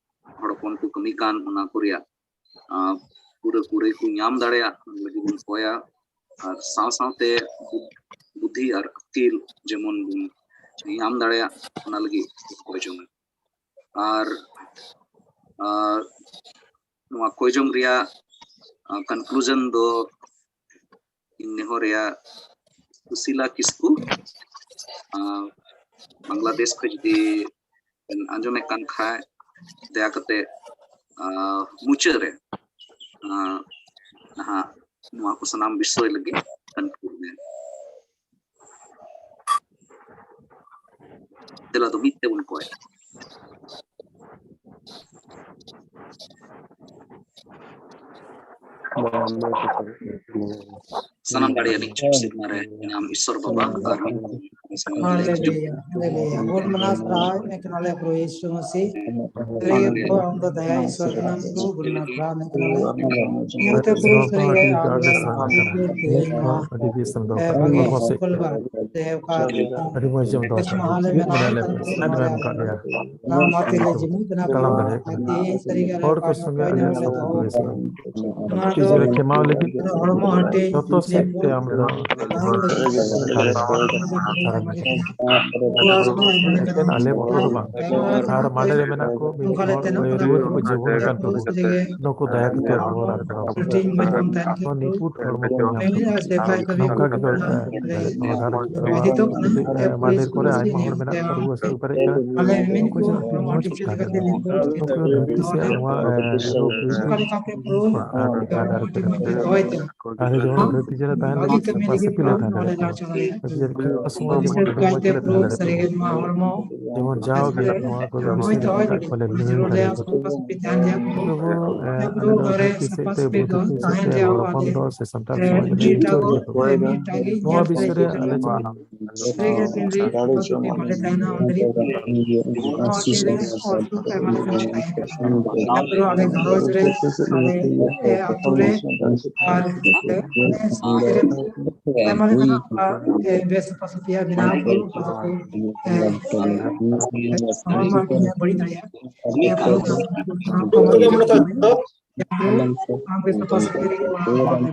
ᱦᱚᱲ ᱦᱚᱯᱚᱱ ᱠᱚ ᱠᱟᱹᱢᱤ ᱠᱟᱱ ᱚᱱᱟ ᱠᱚ ᱨᱮᱭᱟᱜ, ᱟᱸ, ᱯᱩᱨᱟᱹ ᱠᱩᱲᱟᱹᱭ ᱠᱚ ᱧᱟᱢ ᱫᱟᱲᱮᱭᱟᱜ ᱚᱱᱟ ᱞᱟᱹᱜᱤᱫ ᱵᱚᱱ ᱠᱚᱭᱟ, ᱟᱨ ᱥᱟᱶ ᱥᱟᱶᱛᱮ ᱵᱩ-, ᱵᱩᱫᱽᱫᱷᱤ ᱟᱨ ᱟᱹᱠᱤᱞ ᱡᱮᱢᱚᱱ ᱵᱚᱱ ᱧᱟᱢ ᱫᱟᱲᱮᱭᱟᱜ ᱚᱱᱟ ᱞᱟᱹᱜᱤᱫ ᱠᱚᱭ ᱡᱚᱝᱟ᱾ ᱟᱨ, ᱟᱨ ᱱᱚᱣᱟ ᱠᱚᱭ ᱡᱚᱝ ᱨᱮᱭᱟᱜ, ᱟᱸ, ᱠᱚᱱᱠᱞᱩᱡᱚᱱ ᱫᱚ ᱤᱧ ᱱᱮᱦᱚᱨ ᱨᱮᱭᱟᱜ ᱥᱩᱥᱤᱞᱟ ᱠᱤᱥᱠᱩ, ᱟᱸ, ᱵᱟᱝᱞᱟᱫᱮᱥ ᱠᱷᱚᱱ ᱡᱩᱫᱤ ᱵᱮᱱ ᱟᱸᱡᱚᱢᱮᱫ ᱠᱟᱱ ᱠᱷᱟᱡ, ᱫᱟᱭᱟ ᱠᱟᱛᱮ ᱢᱩᱪᱟᱹᱫ ᱨᱮ ᱱᱟᱦᱟᱜ ᱱᱚᱣᱟ ᱠᱚ ᱥᱟᱱᱟᱢ ᱵᱤᱥᱚᱭ ᱞᱟᱹᱜᱤᱫ conclude ᱢᱮ᱾ ᱫᱮᱞᱟ ᱫᱚ ᱢᱤᱫ ᱛᱮᱵᱚᱱ ᱠᱚᱭᱟ᱾ ᱥᱟᱱᱟᱢ ᱫᱟᱲᱮᱭᱟᱱᱤᱡ ᱥᱮᱨᱢᱟ ᱨᱮ ᱢᱮᱱᱟᱢ ᱤᱥᱥᱚᱨ ᱵᱟᱵᱟ ᱟᱨ ᱢᱤᱫ ᱦᱟᱞᱮᱞᱩᱭᱟ, ᱦᱟᱞᱮᱞᱩᱭᱟ᱾ ᱵᱚᱱ ᱢᱟᱱᱟᱣ ᱥᱟᱨᱦᱟᱣ ᱮᱫ ᱢᱮ ᱠᱟᱱᱟᱞᱮ ᱯᱨᱚᱵᱷᱩ ᱭᱤᱥᱩ ᱢᱟᱥᱤ᱾ ᱥᱟᱹᱨᱤ ᱜᱮ ᱯᱨᱚᱵᱷᱩ, ᱟᱢ ᱫᱚ ᱫᱟᱭᱟ ᱤᱥᱥᱚᱨ ᱠᱟᱱᱟᱢ ᱯᱨᱚᱵᱷᱩ, ᱵᱚᱱ ᱢᱟᱱᱟᱣ ᱥᱟᱨᱦᱟᱣ ᱮᱫ ᱢᱮ ᱠᱟᱱᱟᱞᱮ᱾ ᱤᱱᱟᱹ ᱠᱟᱛᱮ ᱯᱨᱚᱵᱷᱩ, ᱥᱟᱹᱨᱤ ᱜᱮ ᱟᱢ ᱫᱚ ᱥᱟᱱᱛᱤ ᱛᱮ ᱛᱮᱦᱮᱧ ᱱᱚᱣᱟ ᱟᱹᱰᱤ ᱵᱮᱥ ᱮᱢ ᱫᱚᱦᱚ ᱠᱟᱜᱼᱟ᱾ ᱵᱷᱟᱜᱮ ᱦᱚᱲᱢᱚ ᱥᱮᱫ ᱥᱩᱠᱚᱞ ᱵᱟᱨ ᱛᱮ ᱚᱠᱟ ᱟᱹᱰᱤ ᱢᱚᱡᱽ ᱮᱢ ᱫᱚᱦᱚ ᱠᱟᱜᱼᱟ᱾ ᱢᱟᱦᱟ ᱞᱮ ᱢᱤᱫ ᱢᱟᱱᱟᱣ ᱢᱮᱞᱟ ᱞᱮ ᱞᱮᱠᱷᱟᱱ ᱯᱨᱚᱵᱷᱩ, ᱥᱟᱱᱟᱢ ᱮᱢ ᱟᱞᱮ ᱠᱟᱜ ᱞᱮᱭᱟ᱾ ᱱᱚᱣᱟ ᱢᱟᱛᱤ ᱞᱮ ᱡᱩᱢᱤᱫ ᱮᱱᱟ ᱛᱟᱲᱟᱢ ᱯᱨᱚᱵᱷᱩ, ᱫᱟᱲᱮᱭᱟᱜ ᱠᱟᱱᱟ᱾ ᱛᱮᱦᱮᱧ ᱥᱟᱹᱨᱤ ᱜᱮ ᱟᱞᱮ ᱦᱚᱲ ᱠᱚ ᱚᱠᱚᱭ ᱠᱚ ᱥᱚᱸᱜᱮ ᱧᱟᱢ ᱟᱞᱮ ᱞᱮ ᱥᱚᱯᱚᱨᱴ ᱫᱚᱦᱚ ᱠᱚ ᱦᱩᱭᱩᱜᱼᱟ᱾ ᱦᱩᱭᱩᱜᱼᱟ᱾ ᱱᱚᱣᱟ ᱫᱚ ᱠᱤᱪᱷᱩ ᱞᱮ ᱠᱷᱮᱢᱟᱣ ᱞᱟᱹᱜᱤᱫ ᱦᱚᱲᱢᱚ ᱦᱟᱹᱴᱤᱧ ᱡᱚᱛᱚ ᱥᱮᱫ ᱛᱮ ᱟᱢ ᱫᱚ ᱟᱞᱮ ᱵᱚᱦᱚᱜ ᱨᱮ ᱮᱠᱮᱱ ᱟᱞᱮ ᱢᱚᱛᱚ ᱫᱚ ᱵᱟᱝ, ᱟᱨ ᱢᱟᱞᱮ ᱨᱮ ᱢᱮᱱᱟᱜ ᱠᱚ ᱢᱤᱫ ᱦᱚᱲ ᱨᱩᱣᱟᱹ ᱛᱮᱠᱚ ᱡᱤᱵᱚᱱ ᱠᱟᱱ ᱛᱟᱠᱚ, ᱱᱩᱠᱩ ᱫᱟᱭᱟ ᱠᱟᱛᱮ ᱨᱩᱣᱟᱹᱲ ᱟᱨ ᱠᱚ ᱱᱤᱯᱩᱴ ᱦᱚᱲᱢᱚ ᱠᱚ ᱧᱟᱢ ᱞᱟᱹᱜᱤᱫ ᱱᱚᱝᱠᱟ ᱜᱮ ᱫᱚᱨᱠᱟᱨ᱾ ᱱᱤᱛᱚᱜ ᱢᱟᱞᱮᱨ ᱠᱚᱨᱮ ᱟᱭᱢᱟ ᱦᱚᱲ ᱢᱮᱱᱟᱜ ᱠᱚᱣᱟ ᱨᱩᱣᱟᱹ ᱦᱟᱹᱥᱩ ᱯᱮᱨᱮᱡ ᱠᱟᱱᱟ, ᱩᱱᱠᱩ ᱡᱮᱱᱚ ᱟᱹᱰᱤ ᱢᱚᱡᱽ ᱠᱚ ᱛᱟᱦᱮᱸ ᱫᱟᱲᱮᱭᱟᱜ ᱢᱟ, ᱱᱩᱠᱩ ᱫᱷᱟᱹᱨᱛᱤ ᱥᱮ ᱱᱚᱣᱟ ᱨᱳᱜᱽ ᱵᱤᱜᱷᱤᱱ ᱠᱷᱚᱱ ᱟᱨ ᱴᱮᱠᱟᱣ ᱫᱟᱨᱟᱢ ᱫᱟᱲᱮᱭᱟᱜ ᱢᱟ᱾ ᱟᱞᱮ ᱡᱮᱢᱚᱱ ᱫᱷᱟᱹᱨᱛᱤ ᱡᱟᱞᱟ ᱛᱟᱦᱮᱸ ᱞᱟᱹᱜᱤᱫ ᱥᱟᱯᱷᱟ ᱥᱟᱹᱯᱷᱤ ᱞᱮ ᱛᱟᱦᱮᱸ ᱫᱟᱲᱮᱭᱟᱜ ᱢᱟ᱾ ᱫᱷᱟᱹᱨᱛᱤ ᱡᱟᱞᱟ ᱠᱷᱮᱞ ᱥᱚᱢᱚᱭ ᱡᱮᱢᱚᱱ ᱟᱹᱰᱤ ᱢᱚᱡᱽ ᱛᱮᱞᱮ ᱛᱟᱦᱮᱸ ᱫᱟᱲᱮᱭᱟᱜ ᱢᱟ᱾ ᱡᱮᱢᱚᱱ ᱡᱟᱣᱜᱮ ᱱᱚᱣᱟ ᱠᱚᱫᱚ ᱵᱤᱥᱤ ᱫᱚ ᱮᱴᱟᱜ ᱠᱚᱞᱮ ᱞᱟᱹᱭ ᱫᱟᱲᱮᱭᱟᱠᱚ ᱛᱟᱦᱮᱸᱫ᱾ ᱛᱚᱵᱩ, ᱮ, ᱟᱞᱮ ᱫᱚ ᱫᱷᱟᱹᱨᱛᱤ ᱥᱮᱫ ᱛᱮ, ᱵᱩᱫᱷᱩ ᱥᱮᱫ ᱛᱮ, ᱦᱚᱲ ᱦᱚᱯᱚᱱ ᱫᱚ ᱥᱮ ᱥᱟᱱᱛᱟᱲ ᱥᱚᱢᱟᱡᱽ ᱨᱮᱱ ᱡᱚᱛᱚ ᱦᱚᱲ ᱜᱮ ᱱᱚᱣᱟ ᱵᱤᱥᱚᱭ ᱨᱮ ᱟᱞᱮ ᱪᱮᱫ ᱥᱟᱱᱛᱟᱲ ᱥᱚᱢᱟᱡᱽ ᱨᱮᱱ ᱡᱚᱛᱚ ᱦᱚᱲ ᱜᱮ ᱟᱞᱮ ᱜᱷᱟᱨᱚᱸᱡᱽ ᱨᱮ, ᱟᱞᱮ, ᱮ, ᱟᱹᱛᱩ ᱨᱮ, ᱟᱨ, ᱮ, ᱟᱞᱮ ᱥᱟᱶᱛᱟ ᱨᱮ ᱟᱭᱢᱟ ᱞᱮᱠᱟᱱᱟᱜ ᱚᱱᱠᱟ, ᱮ, ᱵᱮᱥ ᱥᱟᱯᱷᱟ ᱥᱟᱹᱯᱷᱤᱭᱟᱜ ᱵᱮᱱᱟᱣ ᱠᱚ, ᱚᱠᱟ ᱫᱚᱠᱚ, ᱮ, ᱮ, ᱦᱚᱲᱢᱚ ᱦᱟᱹᱴᱤᱧ ᱵᱟᱹᱲᱤᱡ ᱫᱟᱲᱮᱭᱟᱜᱼᱟ᱾ ᱮ, ᱟᱵᱚ ᱥᱟᱱᱛᱟᱲ ᱠᱚ ᱥᱟᱱᱟᱢ ᱠᱚ ᱵᱟᱹᱲᱤᱡ ᱫᱟᱲᱮᱭᱟᱜᱼᱟ᱾ ᱟᱢ ᱜᱮ ᱥᱟᱯᱷᱟ ᱥᱟᱹᱯᱷᱤ ᱨᱮᱜᱮ ᱵᱚᱱ ᱫᱚᱦᱚ ᱠᱟᱭ ᱢᱮ᱾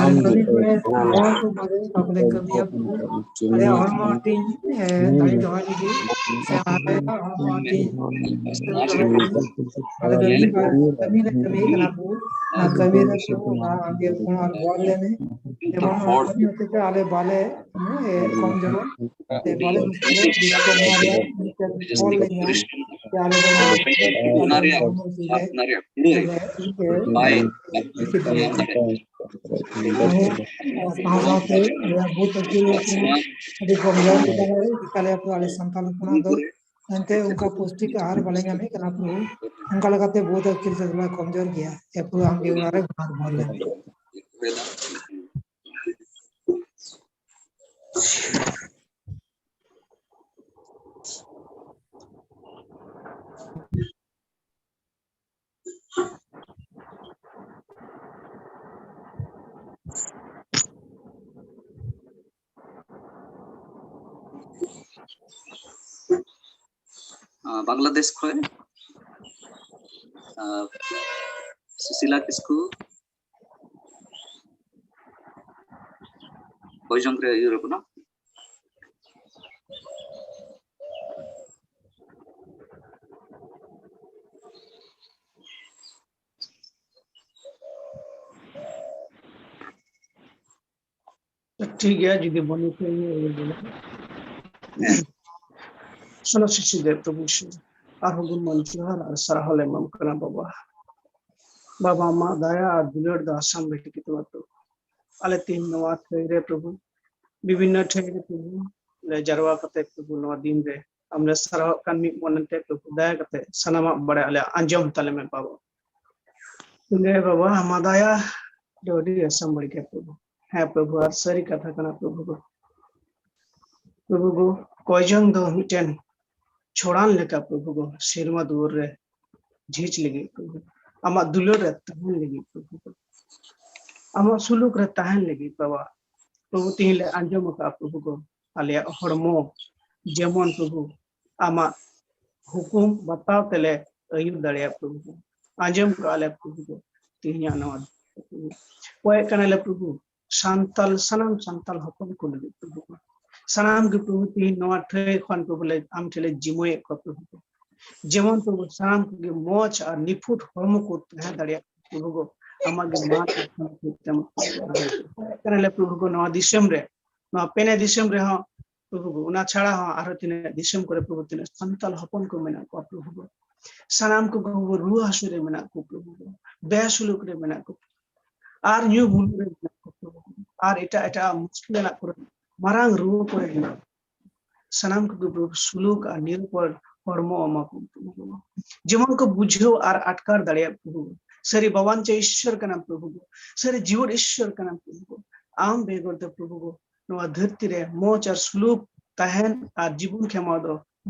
ᱟᱨ ᱠᱟᱹᱢᱤ ᱠᱚᱨᱮ ᱦᱚᱲ ᱠᱚ ᱵᱟᱨᱦᱮ ᱚᱠᱟ ᱠᱚᱨᱮ ᱠᱟᱹᱢᱤᱭᱟ ᱠᱚ, ᱟᱞᱮᱭᱟᱜ ᱦᱚᱲᱢᱚ ᱦᱟᱹᱴᱤᱧ, ᱮ, ᱫᱟᱲᱮ ᱫᱚᱦᱚᱭ ᱞᱟᱹᱜᱤᱫ ᱥᱮ ᱟᱞᱮᱭᱟᱜ ᱦᱚᱲᱢᱚ ᱦᱟᱹᱴᱤᱧ ᱟᱞᱮ ᱫᱚ ᱢᱤᱫ ᱵᱟᱨ ᱠᱟᱹᱢᱤ ᱞᱮ ᱠᱟᱹᱢᱤ ᱠᱟᱱᱟ ᱵᱚ, ᱚᱱᱟ ᱠᱟᱹᱢᱤ ᱨᱮ ᱯᱨᱚᱵᱷᱩ ᱟᱢ ᱜᱮ ᱜᱚᱲᱚ ᱟᱨ ᱜᱚᱲ ᱞᱮ ᱢᱮ᱾ ᱡᱮᱢᱚᱱ ᱦᱚᱲ ᱚᱱᱟ ᱦᱚᱛᱮᱡ ᱛᱮ ᱟᱞᱮ ᱵᱟᱞᱮ, ᱮ, ᱠᱚᱢ ᱡᱚᱱᱚᱜ, ᱥᱮ ᱵᱟᱞᱮ ᱢᱩᱥᱠᱤᱞᱚᱜ, ᱵᱤᱥᱠᱚᱢ ᱨᱮᱭᱟᱜ ᱢᱤᱫᱴᱮᱱ ᱯᱷᱚᱞ ᱞᱮ ᱧᱟᱢ, ᱡᱮ ᱟᱞᱮ ᱫᱚ ᱱᱚᱣᱟ ᱚᱱᱟ ᱨᱮᱭᱟᱜ, ᱦᱚᱲᱢᱚ ᱡᱤᱣᱤ ᱨᱮ ᱚᱱᱟ ᱨᱮᱭᱟᱜ ᱠᱩᱲᱟᱹᱭ ᱵᱟᱭ ᱥᱟᱶ ᱥᱟᱶᱛᱮ ᱟᱞᱮᱭᱟᱜ ᱵᱩᱛ ᱟᱹᱠᱤᱞ ᱠᱚ ᱟᱹᱰᱤ ᱠᱚᱢ ᱜᱮᱭᱟ, ᱪᱮᱠᱟ ᱞᱮ, ᱪᱮᱠᱟ ᱞᱮ ᱟᱞᱮ ᱥᱟᱱᱛᱟᱲ ᱦᱚᱯᱚᱱᱟᱜ ᱫᱚ ᱮᱱᱛᱮ ᱚᱱᱠᱟ ᱯᱩᱥᱴᱤᱠ ᱟᱦᱟᱨ ᱵᱟᱞᱮ ᱧᱟᱢᱮᱫ ᱠᱟᱱᱟ ᱯᱨᱚᱵᱷᱩ, ᱚᱱᱠᱟ ᱞᱮᱠᱟᱛᱮ ᱵᱩᱫ ᱟᱹᱠᱤᱞ ᱛᱮᱫᱚ ᱞᱮ ᱠᱚᱢᱡᱳᱨ ᱜᱮᱭᱟ᱾ ᱮ ᱯᱨᱚᱵᱷᱩ, ᱟᱢᱜᱮ ᱚᱱᱟ ᱨᱮ ᱜᱚᱲᱚ ᱞᱮ ᱢᱮ᱾ ᱟᱸ, ᱵᱟᱝᱞᱟᱫᱮᱥ ᱠᱷᱚᱱ, ᱟᱸ, ᱥᱩᱥᱤᱞᱟ ᱠᱤᱥᱠᱩ, ᱦᱚᱭ ᱡᱚᱝ ᱨᱮ ᱟᱹᱭᱩᱨ ᱟᱠᱟᱱᱟ᱾ ᱴᱷᱤᱠ ᱜᱮᱭᱟ, ᱡᱩᱫᱤ ᱵᱟᱹᱱᱩᱜ ᱠᱷᱟᱱ ᱤᱧ ᱩᱭᱦᱟᱹᱨ ᱫᱟᱲᱮᱭᱟᱜᱼᱟ᱾ ᱥᱚᱱᱟ ᱥᱤᱥᱤ ᱫᱮᱵ ᱯᱨᱚᱵᱷᱩ ᱤᱥᱚᱨ, ᱟᱨᱦᱚᱸ ᱜᱩᱱᱢᱟᱱ ᱡᱚᱦᱟᱨ ᱟᱨ ᱥᱟᱨᱦᱟᱣ ᱞᱮ ᱮᱢᱟᱢ ᱠᱟᱱᱟ ᱵᱟᱵᱟ᱾ ᱵᱟᱵᱟ, ᱟᱢᱟᱜ ᱫᱟᱭᱟ ᱟᱨ ᱫᱩᱞᱟᱹᱲ ᱫᱚ ᱟᱥᱟᱢ ᱨᱮ ᱴᱤᱠᱤ ᱛᱟᱢᱟ ᱛᱚ᱾ ᱟᱞᱮ ᱛᱮᱦᱮᱧ ᱱᱚᱣᱟ ᱴᱷᱟᱹᱭ ᱨᱮ ᱯᱨᱚᱵᱷᱩ, ᱵᱤᱵᱷᱤᱱᱱᱚ ᱴᱷᱟᱹᱭ ᱨᱮ ᱯᱨᱚᱵᱷᱩ, ᱞᱮ ᱡᱟᱨᱣᱟ ᱠᱟᱛᱮ ᱯᱨᱚᱵᱷᱩ ᱱᱚᱣᱟ ᱫᱤᱱ ᱨᱮ ᱟᱢ ᱞᱮ ᱥᱟᱨᱦᱟᱣ ᱠᱟᱱ ᱢᱤᱫ ᱢᱚᱱᱮ ᱛᱮ ᱯᱨᱚᱵᱷᱩ, ᱫᱟᱭᱟ ᱠᱟᱛᱮ ᱥᱟᱱᱟᱢᱟᱜ ᱵᱟᱲᱟᱭ ᱟᱞᱮ ᱟᱸᱡᱚᱢ ᱛᱟᱞᱮ ᱢᱮ ᱵᱟᱵᱟ᱾ ᱛᱩᱞᱮ ᱵᱟᱵᱟ, ᱟᱢᱟᱜ ᱫᱟᱭᱟ ᱫᱚ ᱟᱹᱰᱤ ᱟᱥᱟᱢ ᱵᱟᱲᱤ ᱜᱮᱭᱟ ᱯᱨᱚᱵᱷᱩ᱾ ᱦᱮᱸ ᱯᱨᱚᱵᱷᱩ, ᱟᱨ ᱥᱟᱹᱨᱤ ᱠᱟᱛᱷᱟ ᱠᱟᱱᱟ ᱯᱨᱚᱵᱷᱩ ᱜᱚ᱾ ᱯᱨᱚᱵᱷᱩ ᱜᱚ, ᱠᱚᱭᱡᱚᱝ ᱫᱚ ᱢᱤᱫᱴᱮᱱ ᱪᱷᱚᱲᱟᱱ ᱞᱮᱠᱟ ᱯᱨᱚᱵᱷᱩ ᱜᱚ, ᱥᱮᱨᱢᱟ ᱫᱩᱣᱟᱹᱨ ᱨᱮ ᱡᱷᱤᱡ ᱞᱟᱹᱜᱤᱫ ᱯᱨᱚᱵᱷᱩ, ᱟᱢᱟᱜ ᱫᱩᱞᱟᱹᱲ ᱨᱮ ᱛᱟᱦᱮᱱ ᱞᱟᱹᱜᱤᱫ ᱯᱨᱚᱵᱷᱩ ᱜᱚ, ᱟᱢᱟᱜ ᱥᱩᱞᱩᱠ ᱨᱮ ᱛᱟᱦᱮᱱ ᱞᱟᱹᱜᱤᱫ ᱵᱟᱵᱟ᱾ ᱯᱨᱚᱵᱷᱩ, ᱛᱮᱦᱮᱧ ᱞᱮ ᱟᱸᱡᱚᱢ ᱟᱠᱟᱫᱼᱟ ᱯᱨᱚᱵᱷᱩ ᱜᱚ, ᱟᱞᱮᱭᱟᱜ ᱦᱚᱲᱢᱚ ᱡᱮᱢᱚᱱ ᱯᱨᱚᱵᱷᱩ ᱟᱢᱟᱜ ᱦᱩᱠᱩᱢ ᱵᱟᱛᱟᱣ ᱛᱮᱞᱮ ᱟᱹᱭᱩᱨ ᱫᱟᱲᱮᱭᱟᱜ ᱯᱨᱚᱵᱷᱩ ᱜᱚ, ᱟᱸᱡᱚᱢ ᱠᱟᱜᱼᱟ ᱞᱮ ᱯᱨᱚᱵᱷᱩ ᱜᱚ, ᱛᱮᱦᱮᱧᱟᱜ ᱱᱚᱣᱟ ᱠᱚᱭᱮᱜ ᱠᱟᱱᱟᱞᱮ ᱯᱨᱚᱵᱷᱩ, ᱥᱟᱱᱛᱟᱞ, ᱥᱟᱱᱟᱢ ᱥᱟᱱᱛᱟᱞ ᱦᱚᱯᱚᱱ ᱠᱚ ᱞᱟᱹᱜᱤᱫ ᱯᱨᱚᱵᱷᱩ ᱜᱚ, ᱥᱟᱱᱟᱢ ᱜᱮ ᱯᱨᱚᱵᱷᱩ ᱛᱮᱦᱮᱧ ᱱᱚᱣᱟ ᱴᱷᱟᱹᱭ ᱠᱷᱚᱱ ᱯᱨᱚᱵᱷᱩ ᱞᱮ ᱟᱢ ᱴᱷᱮᱱ ᱞᱮ ᱡᱤᱢᱟᱹᱭᱮᱫ ᱠᱚᱣᱟ ᱯᱨᱚᱵᱷᱩ ᱜᱚ, ᱡᱮᱢᱚᱱ ᱯᱨᱚᱵᱷᱩ ᱥᱟᱱᱟᱢ ᱠᱚᱜᱮ ᱢᱚᱡᱽ ᱟᱨ ᱱᱤᱯᱷᱩᱴ ᱦᱚᱲᱢᱚ ᱠᱚ ᱛᱟᱦᱮᱸ ᱫᱟᱲᱮᱭᱟᱜ ᱯᱨᱚᱵᱷᱩ ᱜᱚ, ᱟᱢᱟᱜ ᱜᱮ ᱢᱟᱱ ᱟᱨ ᱥᱚᱱᱢᱟᱱ ᱦᱩᱭᱩᱜ ᱛᱟᱢᱟ᱾ ᱠᱟᱱᱟᱞᱮ ᱯᱨᱚᱵᱷᱩ ᱜᱚ, ᱱᱚᱣᱟ ᱫᱤᱥᱚᱢ ᱨᱮ, ᱱᱚᱣᱟ ᱯᱮᱱᱮ ᱫᱤᱥᱚᱢ ᱨᱮᱦᱚᱸ ᱯᱨᱚᱵᱷᱩ ᱜᱚ, ᱚᱱᱟ ᱪᱷᱟᱲᱟ ᱦᱚᱸ ᱟᱨᱦᱚᱸ ᱛᱤᱱᱟᱹᱜ ᱫᱤᱥᱚᱢ ᱠᱚᱨᱮ ᱯᱨᱚᱵᱷᱩ ᱛᱤᱱᱟᱹᱜ ᱥᱟᱱᱛᱟᱲ ᱦᱚᱯᱚᱱ ᱠᱚ ᱢᱮᱱᱟᱜ ᱠᱚᱣᱟ ᱯᱨᱚᱵᱷᱩ ᱜᱚ, ᱥᱟᱱᱟᱢ ᱠᱚ ᱯᱨᱚᱵᱷᱩ ᱜᱚ ᱨᱩᱣᱟᱹ ᱦᱟᱹᱥᱩ ᱨᱮ ᱢᱮᱱᱟᱜ ᱠᱚ ᱯᱨᱚᱵᱷᱩ ᱜᱚ, ᱵᱮᱥᱩᱞᱩᱠ ᱨᱮ ᱢᱮᱱᱟᱜ ᱠᱚ, ᱟᱨ ᱧᱩ ᱵᱩᱞ ᱨᱮ ᱢᱮᱱᱟᱜ ᱠᱚ ᱯᱨᱚᱵᱷᱩ ᱜᱚ, ᱟᱨ ᱮᱴᱟᱜ ᱮᱴᱟᱜ ᱢᱩᱥᱠᱤᱞ ᱨᱮᱱᱟᱜ ᱠᱚᱨᱮ, ᱢᱟᱨᱟᱝ ᱨᱩᱣᱟᱹ ᱠᱚᱨᱮ ᱢᱮᱱᱟᱜ ᱠᱚ, ᱥᱟᱱᱟᱢ ᱠᱚᱜᱮ ᱯᱨᱚᱵᱷᱩ ᱥᱩᱞᱩᱠ ᱟᱨ ᱱᱤᱨᱟᱯᱚᱫ ᱦᱚᱲᱢᱚ ᱮᱢᱟ ᱠᱚ ᱯᱨᱚᱵᱷᱩ ᱜᱚ᱾ ᱡᱮᱢᱚᱱ ᱠᱚ ᱵᱩᱡᱷᱟᱹᱣ ᱟᱨ ᱟᱴᱠᱟᱨ ᱫᱟᱲᱮᱭᱟᱜ ᱯᱨᱚᱵᱷᱩ ᱜᱚ᱾ ᱥᱟᱹᱨᱤ ᱵᱟᱵᱟᱱ ᱪᱮ ᱤᱥᱥᱚᱨ ᱠᱟᱱᱟᱢ ᱯᱨᱚᱵᱷᱩ ᱜᱚ᱾ ᱥᱟᱹᱨᱤ ᱡᱤᱵᱚᱱ ᱤᱥᱥᱚᱨ ᱠᱟᱱᱟᱢ ᱯᱨᱚᱵᱷᱩ ᱜᱚ᱾ ᱟᱢ ᱵᱮᱜᱚᱨ ᱫᱚ ᱯᱨᱚᱵᱷᱩ ᱜᱚ ᱱᱚᱣᱟ ᱫᱷᱟᱹᱨᱛᱤ ᱨᱮ ᱢᱚᱡᱽ ᱟᱨ ᱥᱩᱞᱩᱠ ᱛᱟᱦᱮᱱ ᱟᱨ ᱡᱤᱵᱚᱱ ᱠᱷᱮᱢᱟᱣ ᱫᱚ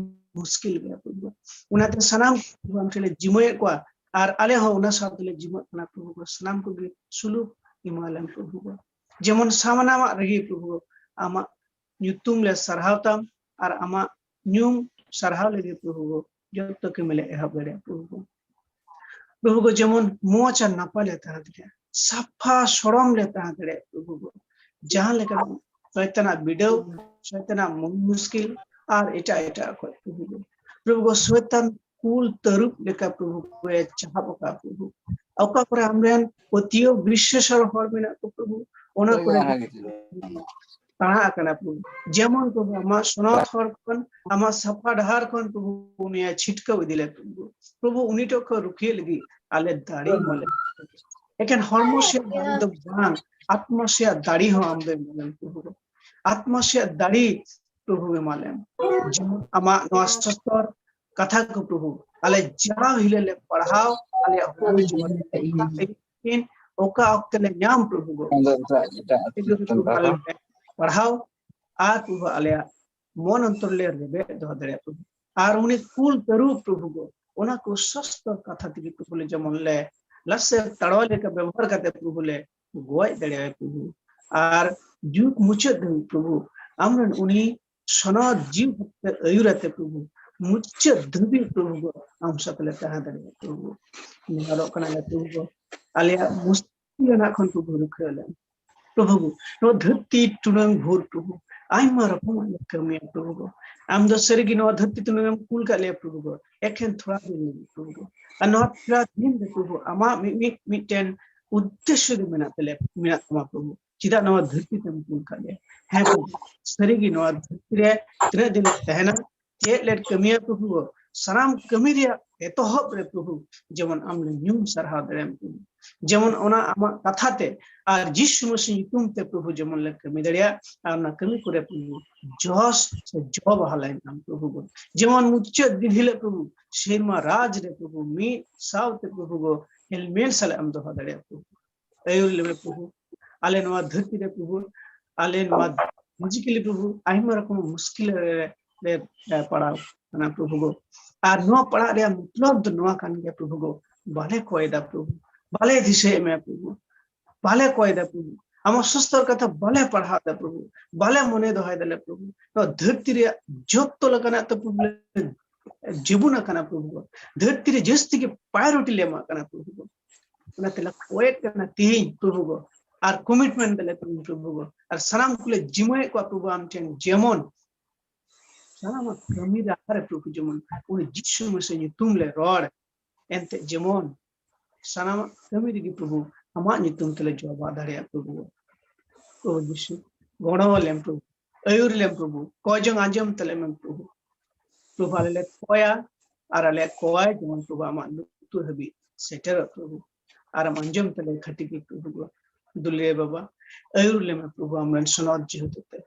ᱢᱩᱥᱠᱤᱞ ᱜᱮᱭᱟ ᱯᱨᱚᱵᱷᱩ ᱜᱚ᱾ ᱚᱱᱟᱛᱮ ᱥᱟᱱᱟᱢ ᱟᱢ ᱴᱷᱮᱱ ᱞᱮ ᱡᱤᱢᱟᱹᱭᱮᱫ ᱠᱚᱣᱟ ᱟᱨ ᱟᱞᱮ ᱦᱚᱸ ᱚᱱᱟ ᱥᱟᱶ ᱛᱮᱞᱮ ᱡᱤᱢᱟᱹᱜ ᱠᱟᱱᱟ ᱯᱨᱚᱵᱷᱩ ᱜᱚ᱾ ᱥᱟᱱᱟᱢ ᱠᱚᱜᱮ ᱥᱩᱞᱩᱠ ᱮᱢᱟ ᱞᱮᱢ ᱯᱨᱚᱵᱷᱩ ᱜᱚ᱾ ᱡᱮᱢᱚᱱ ᱥᱟᱱᱟᱢᱟᱜ ᱨᱮᱜᱮ ᱯᱨᱚᱵᱷᱩ ᱜᱚ ᱟᱢᱟᱜ ᱧᱩᱛᱩᱢ ᱞᱮ ᱥᱟᱨᱦᱟᱣ ᱛᱟᱢ ᱟᱨ ᱟᱢᱟᱜ ᱧᱩᱢ ᱥᱟᱨᱦᱟᱣ ᱞᱟᱹᱜᱤᱫ ᱯᱨᱚᱵᱷᱩ ᱜᱚ ᱡᱚᱛᱚ ᱠᱟᱹᱢᱤ ᱞᱮ ᱮᱦᱚᱵ ᱫᱟᱲᱮᱭᱟᱜᱼᱟ ᱯᱨᱚᱵᱷᱩ ᱜᱚ᱾ ᱯᱨᱚᱵᱷᱩ ᱜᱚ ᱡᱮᱢᱚᱱ ᱢᱚᱡᱽ ᱟᱨ ᱱᱟᱯᱟᱭ ᱞᱮ ᱛᱟᱦᱮᱸ ᱫᱟᱲᱮᱭᱟᱜᱼᱟ, ᱥᱟᱯᱷᱟ ᱥᱚᱲᱚᱢ ᱞᱮ ᱛᱟᱦᱮᱸ ᱫᱟᱲᱮᱭᱟᱜᱼᱟ ᱯᱨᱚᱵᱷᱩ ᱜᱚ᱾ ᱡᱟᱦᱟᱸ ᱞᱮᱠᱟ ᱥᱚᱭᱛᱟᱱᱟᱜ ᱵᱤᱰᱟᱹᱣ, ᱥᱚᱭᱛᱟᱱᱟᱜ ᱢᱩᱞ ᱢᱩᱥᱠᱤᱞ ᱟᱨ ᱮᱴᱟᱜ ᱮᱴᱟᱜ ᱠᱷᱚᱡ ᱯᱨᱚᱵᱷᱩ ᱜᱚ, ᱯᱨᱚᱵᱷᱩ ᱜᱚ ᱥᱚᱭᱛᱟᱱ ᱠᱩᱞ ᱛᱟᱹᱨᱩᱵ ᱞᱮᱠᱟ ᱯᱨᱚᱵᱷᱩ ᱜᱚ ᱮ ᱪᱟᱦᱟᱵ ᱟᱠᱟᱫ ᱯᱨᱚᱵᱷᱩ᱾ ᱚᱠᱟ ᱠᱚᱨᱮ ᱟᱢᱨᱮᱱ ᱯᱟᱹᱛᱭᱟᱹᱣ ᱵᱤᱥᱥᱟᱹᱥ ᱦᱚᱲ ᱢᱮᱱᱟᱜ ᱠᱚ ᱯᱨᱚᱵᱷᱩ, ᱚᱱᱟ ᱠᱚᱨᱮ ᱛᱟᱲᱟ ᱟᱠᱟᱱᱟ ᱯᱨᱚᱵᱷᱩ᱾ ᱡᱮᱢᱚᱱ ᱯᱨᱚᱵᱷᱩ ᱟᱢᱟᱜ ᱥᱚᱱᱚᱛ ᱦᱚᱲ ᱠᱷᱚᱱ, ᱟᱢᱟᱜ ᱥᱟᱯᱷᱟ ᱰᱟᱦᱟᱨ ᱠᱷᱚᱱ ᱯᱨᱚᱵᱷᱩ ᱩᱱᱤᱭᱟᱜ ᱪᱷᱤᱴᱠᱟᱹᱣ ᱤᱫᱤ ᱞᱮ ᱯᱨᱚᱵᱷᱩ᱾ ᱯᱨᱚᱵᱷᱩ ᱩᱱᱤ ᱴᱷᱮᱱ ᱠᱷᱚᱱ ᱨᱩᱠᱷᱤᱭᱟᱹ ᱞᱟᱹᱜᱤᱫ ᱟᱞᱮ ᱫᱟᱲᱮ ᱮᱢᱟ ᱞᱮ᱾ ᱮᱠᱮᱱ ᱦᱚᱲᱢᱚ ᱥᱮ ᱫᱟᱲᱮ ᱫᱚ ᱵᱟᱝ, ᱟᱛᱢᱟ ᱥᱮ ᱫᱟᱲᱮ ᱦᱚᱸ ᱟᱢ ᱫᱚ ᱮᱢᱟ ᱞᱮᱢ ᱯᱨᱚᱵᱷᱩ᱾ ᱟᱛᱢᱟ ᱥᱮ ᱫᱟᱲᱮ ᱯᱨᱚᱵᱷᱩ ᱮᱢᱟ ᱞᱮᱢ᱾ ᱡᱮᱢᱚᱱ ᱟᱢᱟᱜ ᱱᱚᱣᱟ ᱥᱚᱥᱛᱚᱨ ᱠᱟᱛᱷᱟ ᱠᱚ ᱯᱨᱚᱵᱷᱩ ᱟᱞᱮ ᱡᱟᱣ ᱦᱤᱞᱳᱜ ᱞᱮ ᱯᱟᱲᱦᱟᱣ, ᱟᱞᱮᱭᱟᱜ ᱦᱚᱲᱢᱚ ᱡᱤᱵᱚᱱ ᱨᱮ ᱚᱠᱟ ᱟᱹᱭᱠᱟᱹᱣ ᱚᱠᱟ ᱚᱠᱛᱮ ᱞᱮ ᱧᱟᱢ ᱯᱨᱚᱵᱷᱩ ᱜᱚ᱾ ᱚᱱᱟ ᱫᱚ ᱮᱴᱟᱜ, ᱮᱴᱟᱜ ᱟᱹᱛᱩ ᱟᱹᱭᱠᱟᱹᱣ ᱫᱤᱥᱚᱢ ᱯᱨᱚᱵᱷᱩ ᱟᱞᱮ ᱯᱟᱲᱦᱟᱣ᱾ ᱞᱮ ᱯᱟᱲᱦᱟᱣ ᱟᱨ ᱯᱨᱚᱵᱷᱩ ᱟᱞᱮᱭᱟᱜ ᱢᱚᱱ ᱚᱱᱛᱚᱨ ᱞᱮ ᱨᱮᱵᱮᱫ ᱫᱚᱦᱚ ᱫᱟᱲᱮᱭᱟᱜ ᱯᱨᱚᱵᱷᱩ᱾ ᱟᱨ ᱩᱱᱤ ᱠᱩᱞ ᱛᱟᱹᱨᱩᱵ ᱯᱨᱚᱵᱷᱩ ᱜᱚ ᱚᱱᱟ ᱠᱚ ᱥᱚᱥᱛᱚ ᱠᱟᱛᱷᱟ ᱛᱮᱜᱮ ᱯᱨᱚᱵᱷᱩ ᱞᱮ ᱡᱮᱢᱚᱱ ᱞᱮ ᱞᱟᱥᱮᱨ ᱛᱟᱲᱣᱟ ᱞᱮᱠᱟ ᱵᱮᱵᱚᱦᱟᱨ ᱠᱟᱛᱮ ᱯᱨᱚᱵᱷᱩ ᱞᱮ ᱜᱚᱡ ᱫᱟᱲᱮᱭᱟᱭ ᱯᱨᱚᱵᱷᱩ᱾ ᱟᱨ ᱡᱩᱜᱽ ᱢᱩᱪᱟᱹᱫ ᱫᱷᱟᱹᱵᱤᱡ ᱯᱨᱚᱵᱷᱩ ᱟᱢᱨᱮᱱ ᱩᱱᱤ ᱥᱚᱱᱚᱛ ᱡᱤᱣᱤ ᱦᱚᱛᱮ ᱟᱹᱭᱩᱨ ᱟᱛᱮ ᱯᱨᱚᱵᱷᱩ ᱢᱩᱪᱟᱹᱫ ᱫᱷᱟᱹᱵᱤᱡ ᱯᱨᱚᱵᱷᱩ ᱜᱚ ᱟᱢ ᱥᱟᱛᱮ ᱞᱮ ᱛᱟᱦᱮᱸ ᱫᱟᱲᱮᱭᱟᱜᱼᱟ ᱯᱨᱚᱵᱷᱩ᱾ ᱱᱮᱦᱚᱨᱚᱜ ᱠᱟᱱᱟᱞᱮ ᱯᱨᱚᱵᱷᱩ ᱜᱚ ᱟᱞᱮᱭᱟᱜ ᱢᱩᱥᱠᱤᱞ ᱨᱮᱱᱟᱜ ᱠᱷᱚᱱ ᱯᱨᱚᱵᱷᱩ ᱨᱩᱠᱷᱤᱭᱟᱹ ᱞᱮᱢ᱾ ᱯᱨᱚᱵᱷᱩ ᱜᱚ ᱱᱚᱣᱟ ᱫᱷᱟᱹᱨᱛᱤ ᱴᱩᱰᱟᱹᱝ ᱵᱷᱳᱨ ᱯᱨᱚᱵᱷᱩ ᱟᱭᱢᱟ ᱨᱚᱠᱚᱢᱟᱜ ᱞᱮ ᱠᱟᱹᱢᱤᱭᱟ ᱯᱨᱚᱵᱷᱩ ᱜᱚ᱾ ᱟᱢ ᱫᱚ ᱥᱟᱹᱨᱤᱜᱮ ᱱᱚᱣᱟ ᱫᱷᱟᱹᱨᱛᱤ ᱴᱩᱰᱟᱹᱝ ᱮᱢ ᱠᱩᱞ ᱠᱟᱜ ᱞᱮᱭᱟ ᱯᱨᱚᱵᱷᱩ ᱜᱚ ᱮᱠᱷᱮᱱ ᱛᱷᱚᱲᱟ ᱫᱤᱱ ᱞᱟᱹᱜᱤᱫ ᱯᱨᱚᱵᱷᱩ ᱜᱚ᱾ ᱟᱨ ᱱᱚᱣᱟ ᱛᱷᱚᱲᱟ ᱫᱤᱱ ᱨᱮ ᱯᱨᱚᱵᱷᱩ ᱟᱢᱟᱜ ᱢᱤᱫ ᱢᱤᱫ ᱢᱤᱫᱴᱮᱱ ᱩᱫᱽᱫᱮᱥᱥᱚ ᱫᱚ ᱢᱮᱱᱟᱜ ᱛᱟᱞᱮ, ᱢᱮᱱᱟᱜ ᱛᱟᱢᱟ ᱯᱨᱚᱵᱷᱩ᱾ ᱪᱮᱫᱟᱜ ᱱᱚᱣᱟ ᱫᱷᱟᱹᱨᱛᱤ ᱛᱮᱢ ᱠᱩᱞ ᱠᱟᱜ ᱞᱮᱭᱟ? ᱦᱮᱸ ᱯᱨᱚᱵᱷᱩ, ᱥᱟᱹᱨᱤᱜᱮ ᱱᱚᱣᱟ ᱫᱷᱟᱹᱨᱛᱤ ᱨᱮ ᱛᱤᱱᱟᱹᱜ ᱫᱤᱱ ᱞᱮ ᱛᱟᱦᱮᱱᱟ, ᱪᱮᱫ ᱞᱮ ᱠᱟᱹᱢᱤᱭᱟ ᱯᱨᱚᱵᱷᱩ, ᱥᱟᱱᱟᱢ ᱠᱟᱹᱢᱤ ᱨᱮᱭᱟᱜ ᱮᱛᱚᱦᱚᱵ ᱨᱮ ᱯᱨᱚᱵᱷᱩ ᱡᱮᱢᱚᱱ ᱟᱢ ᱞᱮ ᱧᱩᱢ ᱥᱟᱨᱦᱟᱣ ᱫᱟᱲᱮᱭᱟᱢ ᱯᱨᱚᱵᱷᱩ, ᱡᱮᱢᱚᱱ ᱚᱱᱟ ᱟᱢᱟᱜ ᱠᱟᱛᱷᱟ ᱛᱮ ᱟᱨ ᱡᱤᱥᱩ ᱢᱟᱹᱥᱤ ᱧᱩᱛᱩᱢ ᱛᱮ ᱯᱨᱚᱵᱷᱩ ᱡᱮᱢᱚᱱ ᱞᱮ ᱠᱟᱹᱢᱤ ᱫᱟᱲᱮᱭᱟᱜ ᱟᱨ ᱚᱱᱟ ᱠᱟᱹᱢᱤ ᱠᱚᱨᱮ ᱯᱨᱚᱵᱷᱩ ᱡᱚᱥ ᱥᱮ ᱡᱚ ᱵᱟᱦᱟ ᱞᱮ ᱧᱟᱢ ᱯᱨᱚᱵᱷᱩ ᱜᱚ᱾ ᱡᱮᱢᱚᱱ ᱢᱩᱪᱟᱹᱫ ᱫᱤᱱ ᱦᱤᱞᱳᱜ ᱯᱨᱚᱵᱷᱩ ᱥᱮᱨᱢᱟ ᱨᱟᱡᱽ ᱨᱮ ᱯᱨᱚᱵᱷᱩ ᱢᱤᱫ ᱥᱟᱶᱛᱮ ᱯᱨᱚᱵᱷᱩ ᱜᱚ ᱦᱮᱞᱢᱮᱞ ᱥᱟᱞᱟᱜ ᱮᱢ ᱫᱚᱦᱚ ᱫᱟᱲᱮᱭᱟᱜ ᱯᱨᱚᱵᱷᱩ᱾ ᱟᱹᱭᱩᱨ ᱞᱮᱢᱮ ᱯᱨᱚᱵᱷᱩ᱾ ᱟᱞᱮ ᱱᱚᱣᱟ ᱫᱷᱟᱹᱨᱛᱤ ᱨᱮ ᱯᱨᱚᱵᱷᱩ, ᱟᱞᱮ ᱱᱚᱣᱟ ᱯᱷᱤᱡᱤᱠᱟᱞᱤ ᱯᱨᱚᱵᱷᱩ ᱟᱭᱢᱟ ᱨᱚᱠᱚᱢ ᱢᱩᱥᱠᱤᱞ ᱨᱮ ᱞᱮ ᱯᱟᱲᱟᱣ ᱠᱟᱱᱟ ᱯᱨᱚᱵᱷᱩ ᱜᱚ᱾ ᱟᱨ ᱱᱚᱣᱟ ᱯᱟᱲᱦᱟᱜ ᱨᱮᱭᱟᱜ ᱢᱚᱛᱞᱚᱵ ᱫᱚ ᱱᱚᱣᱟ ᱠᱟᱱ ᱜᱮᱭᱟ ᱯᱨᱚᱵᱷᱩ ᱜᱚ, ᱵᱟᱞᱮ ᱠᱚᱭ ᱫᱟ ᱯᱨᱚᱵᱷᱩ, ᱵᱟᱞᱮ ᱫᱤᱥᱟᱹᱭᱮᱫ ᱢᱮᱭᱟ ᱯᱨᱚᱵᱷᱩ, ᱵᱟᱞᱮ ᱠᱚᱭ ᱫᱟ ᱯᱨᱚᱵᱷᱩ, ᱟᱢᱟᱜ ᱥᱚᱥᱛᱚᱨ ᱠᱟᱛᱷᱟ ᱵᱟᱞᱮ ᱯᱟᱲᱦᱟᱣ ᱫᱟ ᱯᱨᱚᱵᱷᱩ, ᱵᱟᱞᱮ ᱢᱚᱱᱮ ᱫᱚᱦᱚᱭ ᱫᱟᱞᱮ ᱯᱨᱚᱵᱷᱩ᱾ ᱱᱚᱣᱟ ᱫᱷᱟᱹᱨᱛᱤ ᱨᱮᱭᱟᱜ ᱡᱚᱛᱚ ᱞᱮᱠᱟᱱᱟᱜ ᱛᱚ ᱯᱨᱚᱵᱷᱩ ᱞᱮ ᱡᱤᱵᱚᱱ ᱟᱠᱟᱱᱟ ᱯᱨᱚᱵᱷᱩ ᱜᱚ, ᱫᱷᱟᱹᱨᱛᱤ ᱨᱮ ᱡᱟᱹᱥᱛᱤ ᱜᱮ ᱯᱨᱟᱭᱳᱨᱤᱴᱤ ᱞᱮ ᱮᱢᱟᱜ ᱠᱟᱱᱟ ᱯᱨᱚᱵᱷᱩ ᱜᱚ᱾ ᱚᱱᱟᱛᱮ ᱞᱮ ᱠᱚᱭᱮᱫ ᱠᱟᱱᱟ ᱛᱮᱦᱮᱧ ᱯᱨᱚᱵᱷᱩ ᱜᱚ, ᱟᱨ ᱠᱚᱢᱤᱴᱢᱮᱱᱴ ᱫᱟᱞᱮ ᱛᱮᱦᱮᱧ ᱯᱨᱚᱵᱷᱩ ᱜᱚ, ᱟᱨ ᱥᱟᱱᱟᱢ ᱠᱚᱞᱮ ᱡᱤᱢᱟᱹᱭᱮᱫ ᱠᱚᱣᱟ ᱯᱨᱚᱵᱷᱩ ᱟᱢ ᱴᱷᱮᱱ, ᱡᱮᱢᱚᱱ ᱥᱟᱱᱟᱢᱟᱜ ᱠᱟᱹᱢᱤ ᱨᱮ ᱟᱨ ᱯᱨᱚᱵᱷᱩ ᱡᱮᱢᱚᱱ ᱩᱱᱤ ᱡᱤᱥᱩ ᱢᱟᱹᱥᱤ ᱧᱩᱛᱩᱢ ᱞᱮ ᱨᱚᱲ, ᱮᱱᱛᱮ ᱡᱮᱢᱚᱱ ᱥᱟᱱᱟᱢᱟᱜ ᱠᱟᱹᱢᱤ ᱨᱮᱜᱮ ᱯᱨᱚᱵᱷᱩ ᱟᱢᱟᱜ ᱧᱩᱛᱩᱢ ᱛᱮᱞᱮ ᱡᱚᱵᱟ ᱫᱟᱲᱮᱭᱟᱜ ᱯᱨᱚᱵᱷᱩ ᱜᱚ᱾ ᱯᱨᱚᱵᱷᱩ ᱡᱤᱥᱩ ᱜᱚᱲᱚ ᱟᱞᱮᱢ ᱯᱨᱚᱵᱷᱩ, ᱟᱹᱭᱩᱨ ᱞᱮᱢ ᱯᱨᱚᱵᱷᱩ, ᱠᱚᱭ ᱡᱚᱝ ᱟᱸᱡᱚᱢ ᱛᱟᱞᱮ ᱢᱮ ᱯᱨᱚᱵᱷᱩ᱾ ᱯᱨᱚᱵᱷᱩ ᱟᱞᱮ ᱞᱮ ᱠᱚᱭᱟ ᱟᱨ ᱟᱞᱮᱭᱟᱜ ᱠᱚᱭ ᱡᱮᱢᱚᱱ ᱯᱨᱚᱵᱷᱩ ᱟᱢᱟᱜ ᱞᱩᱛᱩᱨ ᱦᱟᱹᱵᱤᱡ ᱥᱮᱴᱮᱨᱚᱜ ᱯᱨᱚᱵᱷᱩ, ᱟᱨᱮᱢ ᱟᱸᱡᱚᱢ ᱛᱟᱞᱮ ᱠᱷᱟᱹᱴᱤ ᱜᱮ ᱯᱨᱚᱵᱷᱩ ᱜᱚ᱾ ᱫᱩᱞᱟᱹᱭ ᱵᱟᱵᱟ, ᱟᱹᱭᱩᱨ ᱞᱮᱢᱮ ᱯᱨᱚᱵᱷᱩ ᱟᱢᱨᱮᱱ ᱥᱚᱱᱚᱛ ᱡᱮᱦᱮᱛᱩ ᱛᱮ,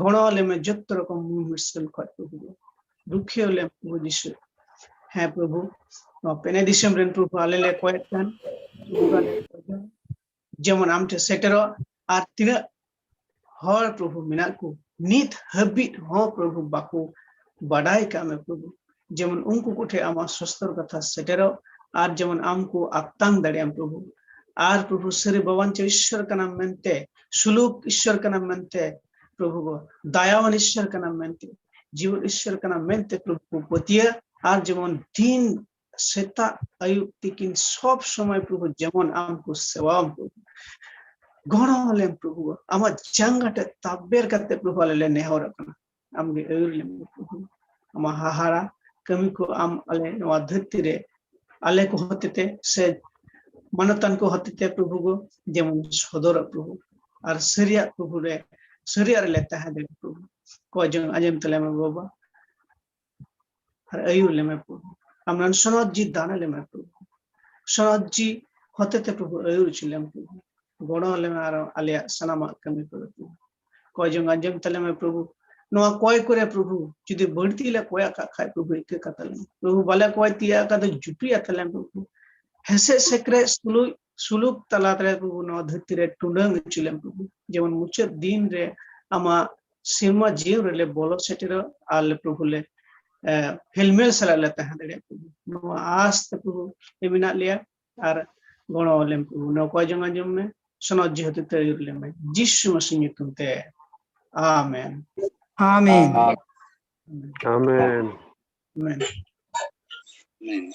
ᱜᱚᱲᱚ ᱟᱞᱮ ᱢᱮ ᱡᱚᱛᱚ ᱨᱚᱠᱚᱢ ᱢᱩ ᱢᱩᱥᱠᱤᱞ ᱠᱷᱚᱱ ᱯᱨᱚᱵᱷᱩ ᱜᱚ, ᱨᱩᱠᱷᱤᱭᱟᱹᱣ ᱞᱮᱢ ᱯᱨᱚᱵᱷᱩ ᱡᱤᱥᱩ᱾ ᱦᱮᱸ ᱯᱨᱚᱵᱷᱩ, ᱱᱚᱣᱟ ᱯᱮᱱᱮ ᱫᱤᱥᱚᱢ ᱨᱮᱱ ᱯᱨᱚᱵᱷᱩ ᱟᱞᱮ ᱞᱮ ᱠᱚᱭᱮᱫ ᱠᱟᱱ, ᱯᱨᱚᱵᱷᱩ ᱟᱞᱮ ᱞᱮ ᱠᱚᱭᱮᱫ ᱠᱟᱱ, ᱡᱮᱢᱚᱱ ᱟᱢ ᱴᱷᱮᱱ ᱥᱮᱴᱮᱨᱚᱜ, ᱟᱨ ᱛᱤᱱᱟᱹᱜ ᱦᱚᱲ ᱯᱨᱚᱵᱷᱩ ᱢᱮᱱᱟᱜ ᱠᱚ ᱱᱤᱛ ᱦᱟᱹᱵᱤᱡ ᱦᱚᱸ ᱯᱨᱚᱵᱷᱩ ᱵᱟᱠᱚ ᱵᱟᱰᱟᱭ ᱠᱟᱜ ᱢᱮ ᱯᱨᱚᱵᱷᱩ, ᱡᱮᱢᱚᱱ ᱩᱱᱠᱩ ᱠᱚᱴᱷᱮᱱ ᱟᱢᱟᱜ ᱥᱚᱥᱛᱚᱨ ᱠᱟᱛᱷᱟ ᱥᱮᱴᱮᱨᱚᱜ ᱟᱨ ᱡᱮᱢᱚᱱ ᱟᱢ ᱠᱚ ᱟᱛᱛᱟᱝ ᱫᱟᱲᱮᱭᱟᱢ ᱯᱨᱚᱵᱷᱩ᱾ ᱟᱨ ᱯᱨᱚᱵᱷᱩ ᱥᱟᱹᱨᱤ ᱵᱟᱵᱟᱱ ᱪᱮ ᱤᱥᱥᱚᱨ ᱠᱟᱱᱟᱢ ᱢᱮᱱᱛᱮ, ᱥᱩᱞᱩᱠ ᱤᱥᱥᱚᱨ ᱠᱟᱱᱟᱢ ᱢᱮᱱᱛᱮ, ᱯᱨᱚᱵᱷᱩ ᱜᱚ ᱫᱟᱭᱟᱣᱟᱱ ᱤᱥᱥᱚᱨ ᱠᱟᱱᱟᱢ ᱢᱮᱱᱛᱮ, ᱡᱤᱵᱚᱱ ᱤᱥᱥᱚᱨ ᱠᱟᱱᱟᱢ ᱢᱮᱱᱛᱮ ᱯᱨᱚᱵᱷᱩ ᱠᱚ ᱯᱟᱹᱛᱭᱟᱹ, ᱟᱨ ᱡᱮᱢᱚᱱ ᱫᱤᱱ ᱥᱮᱛᱟᱜ ᱟᱹᱭᱩᱵ ᱛᱤᱠᱤᱱ ᱥᱚᱵ ᱥᱚᱢᱚᱭ ᱯᱨᱚᱵᱷᱩ ᱡᱮᱢᱚᱱ ᱟᱢ ᱠᱚ ᱥᱮᱵᱟᱣᱟᱢ ᱯᱨᱚᱵᱷᱩ᱾ ᱜᱚᱲᱚ ᱟᱞᱮᱢ ᱯᱨᱚᱵᱷᱩ, ᱟᱢᱟᱜ ᱡᱟᱸᱜᱟ ᱴᱷᱮᱱ ᱛᱟᱵᱮᱨ ᱠᱟᱛᱮ ᱯᱨᱚᱵᱷᱩ ᱟᱞᱮ ᱞᱮ ᱱᱮᱦᱚᱨᱚᱜ ᱠᱟᱱᱟ᱾ ᱟᱢᱜᱮ ᱟᱹᱭᱩᱨ ᱞᱮᱢ ᱯᱨᱚᱵᱷᱩ᱾ ᱟᱢᱟᱜ ᱦᱟᱦᱟᱲᱟ ᱠᱟᱹᱢᱤ ᱠᱚ ᱟᱢ ᱟᱞᱮ ᱱᱚᱣᱟ ᱫᱷᱟᱹᱨᱛᱤ ᱨᱮ ᱟᱞᱮ ᱠᱚ ᱦᱚᱛᱮᱛᱮ ᱥᱮ ᱢᱟᱱᱚᱛᱟᱱ ᱠᱚ ᱦᱚᱛᱮᱛᱮ ᱯᱨᱚᱵᱷᱩ ᱜᱚ ᱡᱮᱢᱚᱱ ᱥᱚᱫᱚᱨᱚᱜ ᱯᱨᱚᱵᱷᱩ, ᱟᱨ ᱥᱟᱹᱨᱤᱭᱟᱜ ᱯᱨᱚᱵᱷᱩ ᱨᱮ ᱥᱟᱹᱨᱤᱭᱟᱜ ᱨᱮᱞᱮ ᱛᱟᱦᱮᱸ ᱫᱟᱲᱮᱭᱟᱜ ᱯᱨᱚᱵᱷᱩ᱾ ᱠᱚᱭ ᱡᱚᱝ ᱟᱸᱡᱚᱢ ᱛᱟᱞᱮ ᱢᱮ ᱵᱟᱵᱟ, ᱟᱨ ᱟᱹᱭᱩᱨ ᱞᱮᱢᱮ ᱯᱨᱚᱵᱷᱩ᱾ ᱟᱢ ᱨᱮᱱ ᱥᱚᱱᱚᱛ ᱡᱤ ᱫᱟᱱ ᱞᱮᱢᱮ ᱯᱨᱚᱵᱷᱩ᱾ ᱥᱚᱱᱚᱛ ᱡᱤ ᱦᱚᱛᱮᱛᱮ ᱯᱨᱚᱵᱷᱩ ᱟᱹᱭᱩᱨ ᱦᱚᱪᱚ ᱞᱮᱢ ᱯᱨᱚᱵᱷᱩ᱾ ᱜᱚᱲᱚ ᱞᱮᱢᱮ ᱟᱨ ᱟᱞᱮᱭᱟᱜ ᱥᱟᱱᱟᱢᱟᱜ ᱠᱟᱹᱢᱤ ᱠᱚᱨᱮ ᱯᱨᱚᱵᱷᱩ᱾ ᱠᱚᱭ ᱡᱚᱝ ᱟᱸᱡᱚᱢ ᱛᱟᱞᱮ ᱢᱮ ᱯᱨᱚᱵᱷᱩ᱾ ᱱᱚᱣᱟ ᱠᱚᱭ ᱠᱚᱨᱮ ᱯᱨᱚᱵᱷᱩ ᱡᱩᱫᱤ ᱵᱟᱹᱲᱛᱤ ᱞᱮ ᱠᱚᱭᱟᱜ ᱠᱟᱜ ᱠᱷᱟᱡ ᱯᱨᱚᱵᱷᱩ ᱤᱠᱟᱹ ᱠᱟᱛᱟ ᱞᱮᱢᱮ ᱯᱨᱚᱵᱷᱩ᱾ ᱵᱟᱞᱮ ᱠᱚᱭ ᱛᱤᱭᱟᱜ ᱟᱠᱟᱫ ᱫᱚ ᱡᱩᱴᱤ ᱟᱛᱟ ᱞᱮᱢ ᱯᱨᱚᱵᱷᱩ᱾ ᱦᱮᱸᱥᱮᱡ ᱥᱮᱠᱨᱮᱡ ᱥᱩᱞᱩᱠ, ᱥᱩᱞᱩᱠ ᱛᱟᱞᱟᱛᱮ ᱯᱨᱚᱵᱷᱩ ᱱᱚᱣᱟ ᱫᱷᱟᱹᱨᱛᱤ ᱨᱮ ᱴᱩᱰᱟᱹᱝ ᱦᱚᱪᱚ ᱞᱮᱢ ᱯᱨᱚᱵᱷᱩ᱾ ᱡᱮᱢᱚᱱ ᱢᱩᱪᱟᱹᱫ ᱫᱤᱱ ᱨᱮ ᱟᱢᱟᱜ ᱥᱮᱨᱢᱟ ᱡᱤᱭᱚᱱ ᱨᱮᱞᱮ ᱵᱚᱞᱚ ᱥᱮᱴᱮᱨᱚᱜ ᱟᱨ ᱞᱮ ᱯᱨᱚᱵᱷᱩ ᱞᱮ, ᱮ, ᱦᱮᱞᱢᱮᱞ ᱥᱟᱞᱟᱜ ᱞᱮ ᱛᱟᱦᱮᱸ ᱫᱟᱲᱮᱭᱟᱜ ᱯᱨᱚᱵᱷᱩ᱾ ᱱᱚᱣᱟ ᱟᱸᱥ ᱛᱮ ᱯᱨᱚᱵᱷᱩ ᱞᱮ ᱢᱮᱱᱟᱜ ᱞᱮᱭᱟ ᱟᱨ ᱜᱚᱲᱚ ᱟᱞᱮᱢ ᱯᱨᱚᱵᱷᱩ᱾ ᱱᱚᱣᱟ ᱠᱚᱭ ᱡᱚᱝ ᱟᱸᱡᱚᱢ ᱢᱮ, ᱥᱚᱱᱚᱛ ᱡᱤ ᱦᱚᱛᱮᱛᱮ ᱟᱹᱭᱩᱨ ᱞᱮᱢᱮ᱾ ᱡᱤᱥᱩ ᱢᱟᱥᱤ ᱧᱩᱛᱩᱢ ᱛᱮ, ᱟᱢᱮᱱ᱾ ᱟᱢᱮᱱ᱾ ᱟᱢᱮᱱ᱾ ᱟᱢᱮᱱ᱾ ᱟᱢᱮᱱ᱾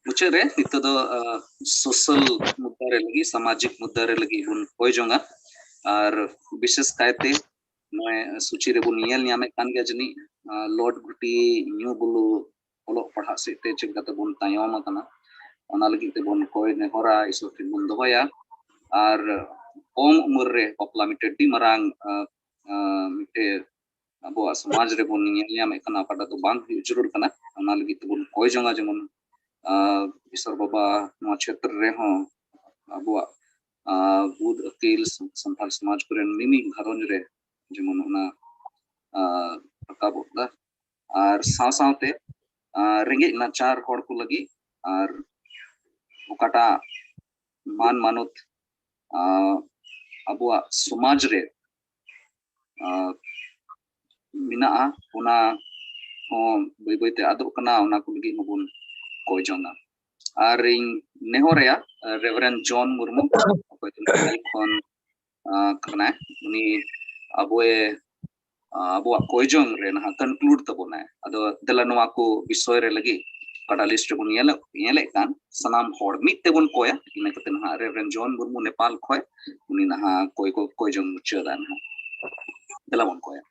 ᱢᱩᱪᱟᱹᱫ ᱨᱮ ᱱᱤᱛᱚᱜ ᱫᱚ ᱥᱳᱥᱟᱞ ᱢᱩᱫᱽᱫᱟ ᱨᱮ ᱞᱟᱹᱜᱤᱫ, ᱥᱟᱢᱟᱡᱤᱠ ᱢᱩᱫᱽᱫᱟ ᱨᱮ ᱞᱟᱹᱜᱤᱫ ᱵᱚᱱ ᱠᱚᱭ ᱡᱚᱝᱟ᱾ ᱟᱨ ᱵᱤᱥᱮᱥ ᱠᱟᱭᱛᱮ ᱱᱚᱜᱼᱚᱭ ᱥᱩᱪᱤ ᱨᱮᱵᱚᱱ ᱧᱮᱞ ᱧᱟᱢᱮᱫ ᱠᱟᱱ ᱜᱮᱭᱟ, ᱡᱟᱹᱱᱤᱡ ᱞᱚᱰ ᱜᱷᱩᱴᱤ, ᱧᱩ ᱵᱩᱞᱩ, ᱚᱞᱚᱜ ᱯᱟᱲᱦᱟᱜ ᱥᱮᱫ ᱛᱮ ᱪᱮᱫ ᱞᱮᱠᱟᱛᱮ ᱵᱚᱱ ᱛᱟᱭᱚᱢ ᱟᱠᱟᱱᱟ, ᱚᱱᱟ ᱞᱟᱹᱜᱤᱫ ᱛᱮᱵᱚᱱ ᱠᱚᱭ ᱱᱮᱦᱚᱨᱟ, ᱤᱥᱚᱨ ᱴᱷᱮᱱ ᱵᱚᱱ ᱫᱚᱦᱚᱭᱟ᱾ ᱟᱨ ᱠᱚᱢ ᱩᱢᱮᱨ ᱨᱮ ᱵᱟᱯᱞᱟ ᱢᱤᱫᱴᱮᱱ ᱟᱹᱰᱤ ᱢᱟᱨᱟᱝ, ᱟᱸ, ᱟᱸ, ᱢᱤᱫᱴᱮᱱ ᱟᱵᱚᱣᱟᱜ ᱥᱚᱢᱟᱡᱽ ᱨᱮᱵᱚᱱ ᱧᱮᱞ ᱧᱟᱢᱮᱫ ᱠᱟᱱᱟ, ᱚᱠᱟᱴᱟᱜ ᱫᱚ ᱵᱟᱝ ᱦᱩᱭᱩᱜ ᱡᱟᱹᱨᱩᱲ ᱠᱟᱱᱟ᱾ ᱚᱱᱟ ᱞᱟᱹᱜᱤᱫ ᱛᱮᱵᱚᱱ ᱠᱚᱭ ᱡᱚᱝᱟ, ᱡᱮᱢᱚᱱ, ᱟᱸ, ᱤᱥᱚᱨ ᱵᱟᱵᱟ ᱱᱚᱣᱟ ᱪᱷᱮᱛᱨᱚ ᱨᱮᱦᱚᱸ ᱟᱵᱚᱣᱟᱜ, ᱟᱸ, ᱵᱩᱫ ᱟᱹᱠᱤᱞ ᱥᱟᱱᱛᱟᱲ ᱥᱚᱢᱟᱡᱽ ᱠᱚᱨᱮᱱ ᱢᱤᱢᱤᱫ ᱜᱷᱟᱨᱚᱸᱡᱽ ᱨᱮ ᱡᱮᱢᱚᱱ ᱚᱱᱟ, ᱟᱸ, ᱨᱟᱠᱟᱵᱚᱜ ᱫᱟ᱾ ᱟᱨ ᱥᱟᱶ ᱥᱟᱶᱛᱮ, ᱟᱸ, ᱨᱮᱸᱜᱮᱡ ᱱᱟᱪᱟᱨ ᱦᱚᱲ ᱠᱚ ᱞᱟᱹᱜᱤᱫ ᱟᱨ ᱚᱠᱟᱴᱟᱜ ᱢᱟᱱ ᱢᱟᱱᱚᱛ, ᱟᱸ, ᱟᱵᱚᱣᱟᱜ ᱥᱚᱢᱟᱡᱽ ᱨᱮ, ᱟᱸ, ᱢᱮᱱᱟᱜᱼᱟ, ᱚᱱᱟ ᱦᱚᱸ ᱵᱟᱹᱭ ᱵᱟᱹᱭᱛᱮ ᱟᱫᱚᱜ ᱠᱟᱱᱟ, ᱚᱱᱟ ᱠᱚ ᱞᱟᱹᱜᱤᱫ ᱦᱚᱸᱵᱚᱱ ᱠᱚᱭ ᱡᱚᱝᱟ᱾ ᱟᱨ ᱤᱧ ᱱᱮᱦᱚᱨᱟᱭᱟ, ᱨᱮᱵᱷᱟᱨᱮᱱᱰ ᱡᱚᱱ ᱢᱩᱨᱢᱩ, ᱚᱠᱚᱭ ᱫᱚ ᱠᱷᱚᱱ, ᱟᱸ, ᱠᱟᱱᱟᱭ, ᱩᱱᱤ ᱟᱵᱚᱭ, ᱟᱸ, ᱟᱵᱚᱣᱟᱜ ᱠᱚᱭ ᱡᱚᱝ ᱨᱮ ᱱᱟᱦᱟᱜ ᱠᱚᱱᱠᱞᱩᱰ ᱛᱟᱵᱚᱱᱟᱭ᱾ ᱟᱫᱚ ᱫᱮᱞᱟ ᱱᱚᱣᱟ ᱠᱚ ᱵᱤᱥᱚᱭ ᱨᱮ ᱞᱟᱹᱜᱤᱫ ᱚᱠᱟᱴᱟᱜ ᱞᱤᱥᱴ ᱨᱮᱵᱚᱱ ᱧᱮᱞᱮᱫ, ᱧᱮᱞᱮᱫ ᱠᱟᱱ ᱥᱟᱱᱟᱢ ᱦᱚᱲ ᱢᱤᱫ ᱛᱮᱵᱚᱱ ᱠᱚᱭᱟ, ᱤᱱᱟᱹ ᱠᱟᱛᱮ ᱱᱟᱦᱟᱜ ᱨᱮᱵᱷᱟᱨᱮᱱᱰ ᱡᱚᱱ ᱢᱩᱨᱢᱩ ᱱᱮᱯᱟᱞ ᱠᱷᱚᱱ ᱩᱱᱤ ᱱᱟᱦᱟᱜ ᱠᱚᱭ ᱠᱚ ᱠᱚᱭ ᱡᱚᱝ ᱢᱩᱪᱟᱹᱫᱟ ᱱᱟᱦᱟᱜ᱾ ᱫᱮᱞᱟ ᱵᱚᱱ ᱠᱚᱭᱟ᱾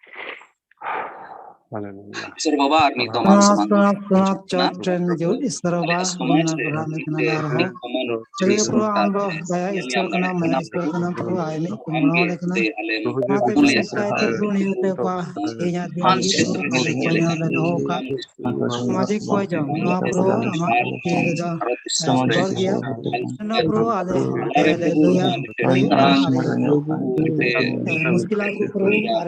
ᱤᱥᱚᱨ ᱵᱟᱵᱟ ᱟᱨ ᱢᱤᱫ ᱫᱚᱢ ᱟᱢ ᱥᱟᱢᱟᱝ ᱨᱮ ᱥᱚᱱᱟᱛ ᱪᱚᱴ ᱨᱮᱱ ᱡᱚ ᱤᱥᱚᱨ ᱵᱟᱵᱟ ᱥᱚᱢᱟᱡᱽ ᱨᱮ ᱢᱤᱫᱴᱮᱱ ᱟᱨᱦᱚᱸ ᱥᱟᱹᱨᱤ ᱯᱨᱚᱵᱷᱩ ᱟᱢ ᱫᱚ ᱫᱟᱭᱟ ᱤᱥᱚᱨ ᱠᱟᱱᱟᱢ, ᱢᱟᱭᱟ ᱤᱥᱚᱨ ᱠᱟᱱᱟᱢ ᱯᱨᱚᱵᱷᱩ, ᱟᱭ ᱢᱤᱫ ᱠᱚ ᱢᱟᱱᱟᱣ ᱞᱮ ᱠᱟᱱᱟ᱾ ᱚᱱᱟᱛᱮ ᱵᱤᱥᱮᱥ ᱠᱟᱭᱛᱮ ᱯᱨᱚᱵᱷᱩ ᱱᱤᱭᱟᱹ ᱛᱮ ᱚᱠᱟ ᱛᱮᱦᱮᱧᱟᱜ ᱫᱤᱱ ᱞᱟᱹᱜᱤᱫ ᱛᱮ ᱚᱠᱟ ᱠᱚ ᱠᱚᱭ ᱧᱟᱢ ᱞᱮ ᱫᱚᱦᱚ ᱟᱠᱟᱫ ᱥᱟᱢᱟᱡᱤᱠ ᱠᱚ ᱡᱚᱢ ᱱᱚᱣᱟ ᱯᱨᱚᱵᱷᱩ ᱟᱢᱟᱜ ᱛᱤ ᱨᱮᱫᱚ ᱥᱚᱫᱚᱨ ᱜᱮᱭᱟ᱾ ᱱᱚᱣᱟ ᱯᱨᱚᱵᱷᱩ ᱟᱞᱮ ᱞᱮ ᱞᱟᱹᱭᱟ ᱞᱟᱹᱭ ᱠᱟᱱᱟ ᱟᱞᱮ ᱢᱩᱥᱠᱤᱞᱟᱜ ᱠᱚ ᱯᱨᱚᱵᱷᱩ ᱟᱨ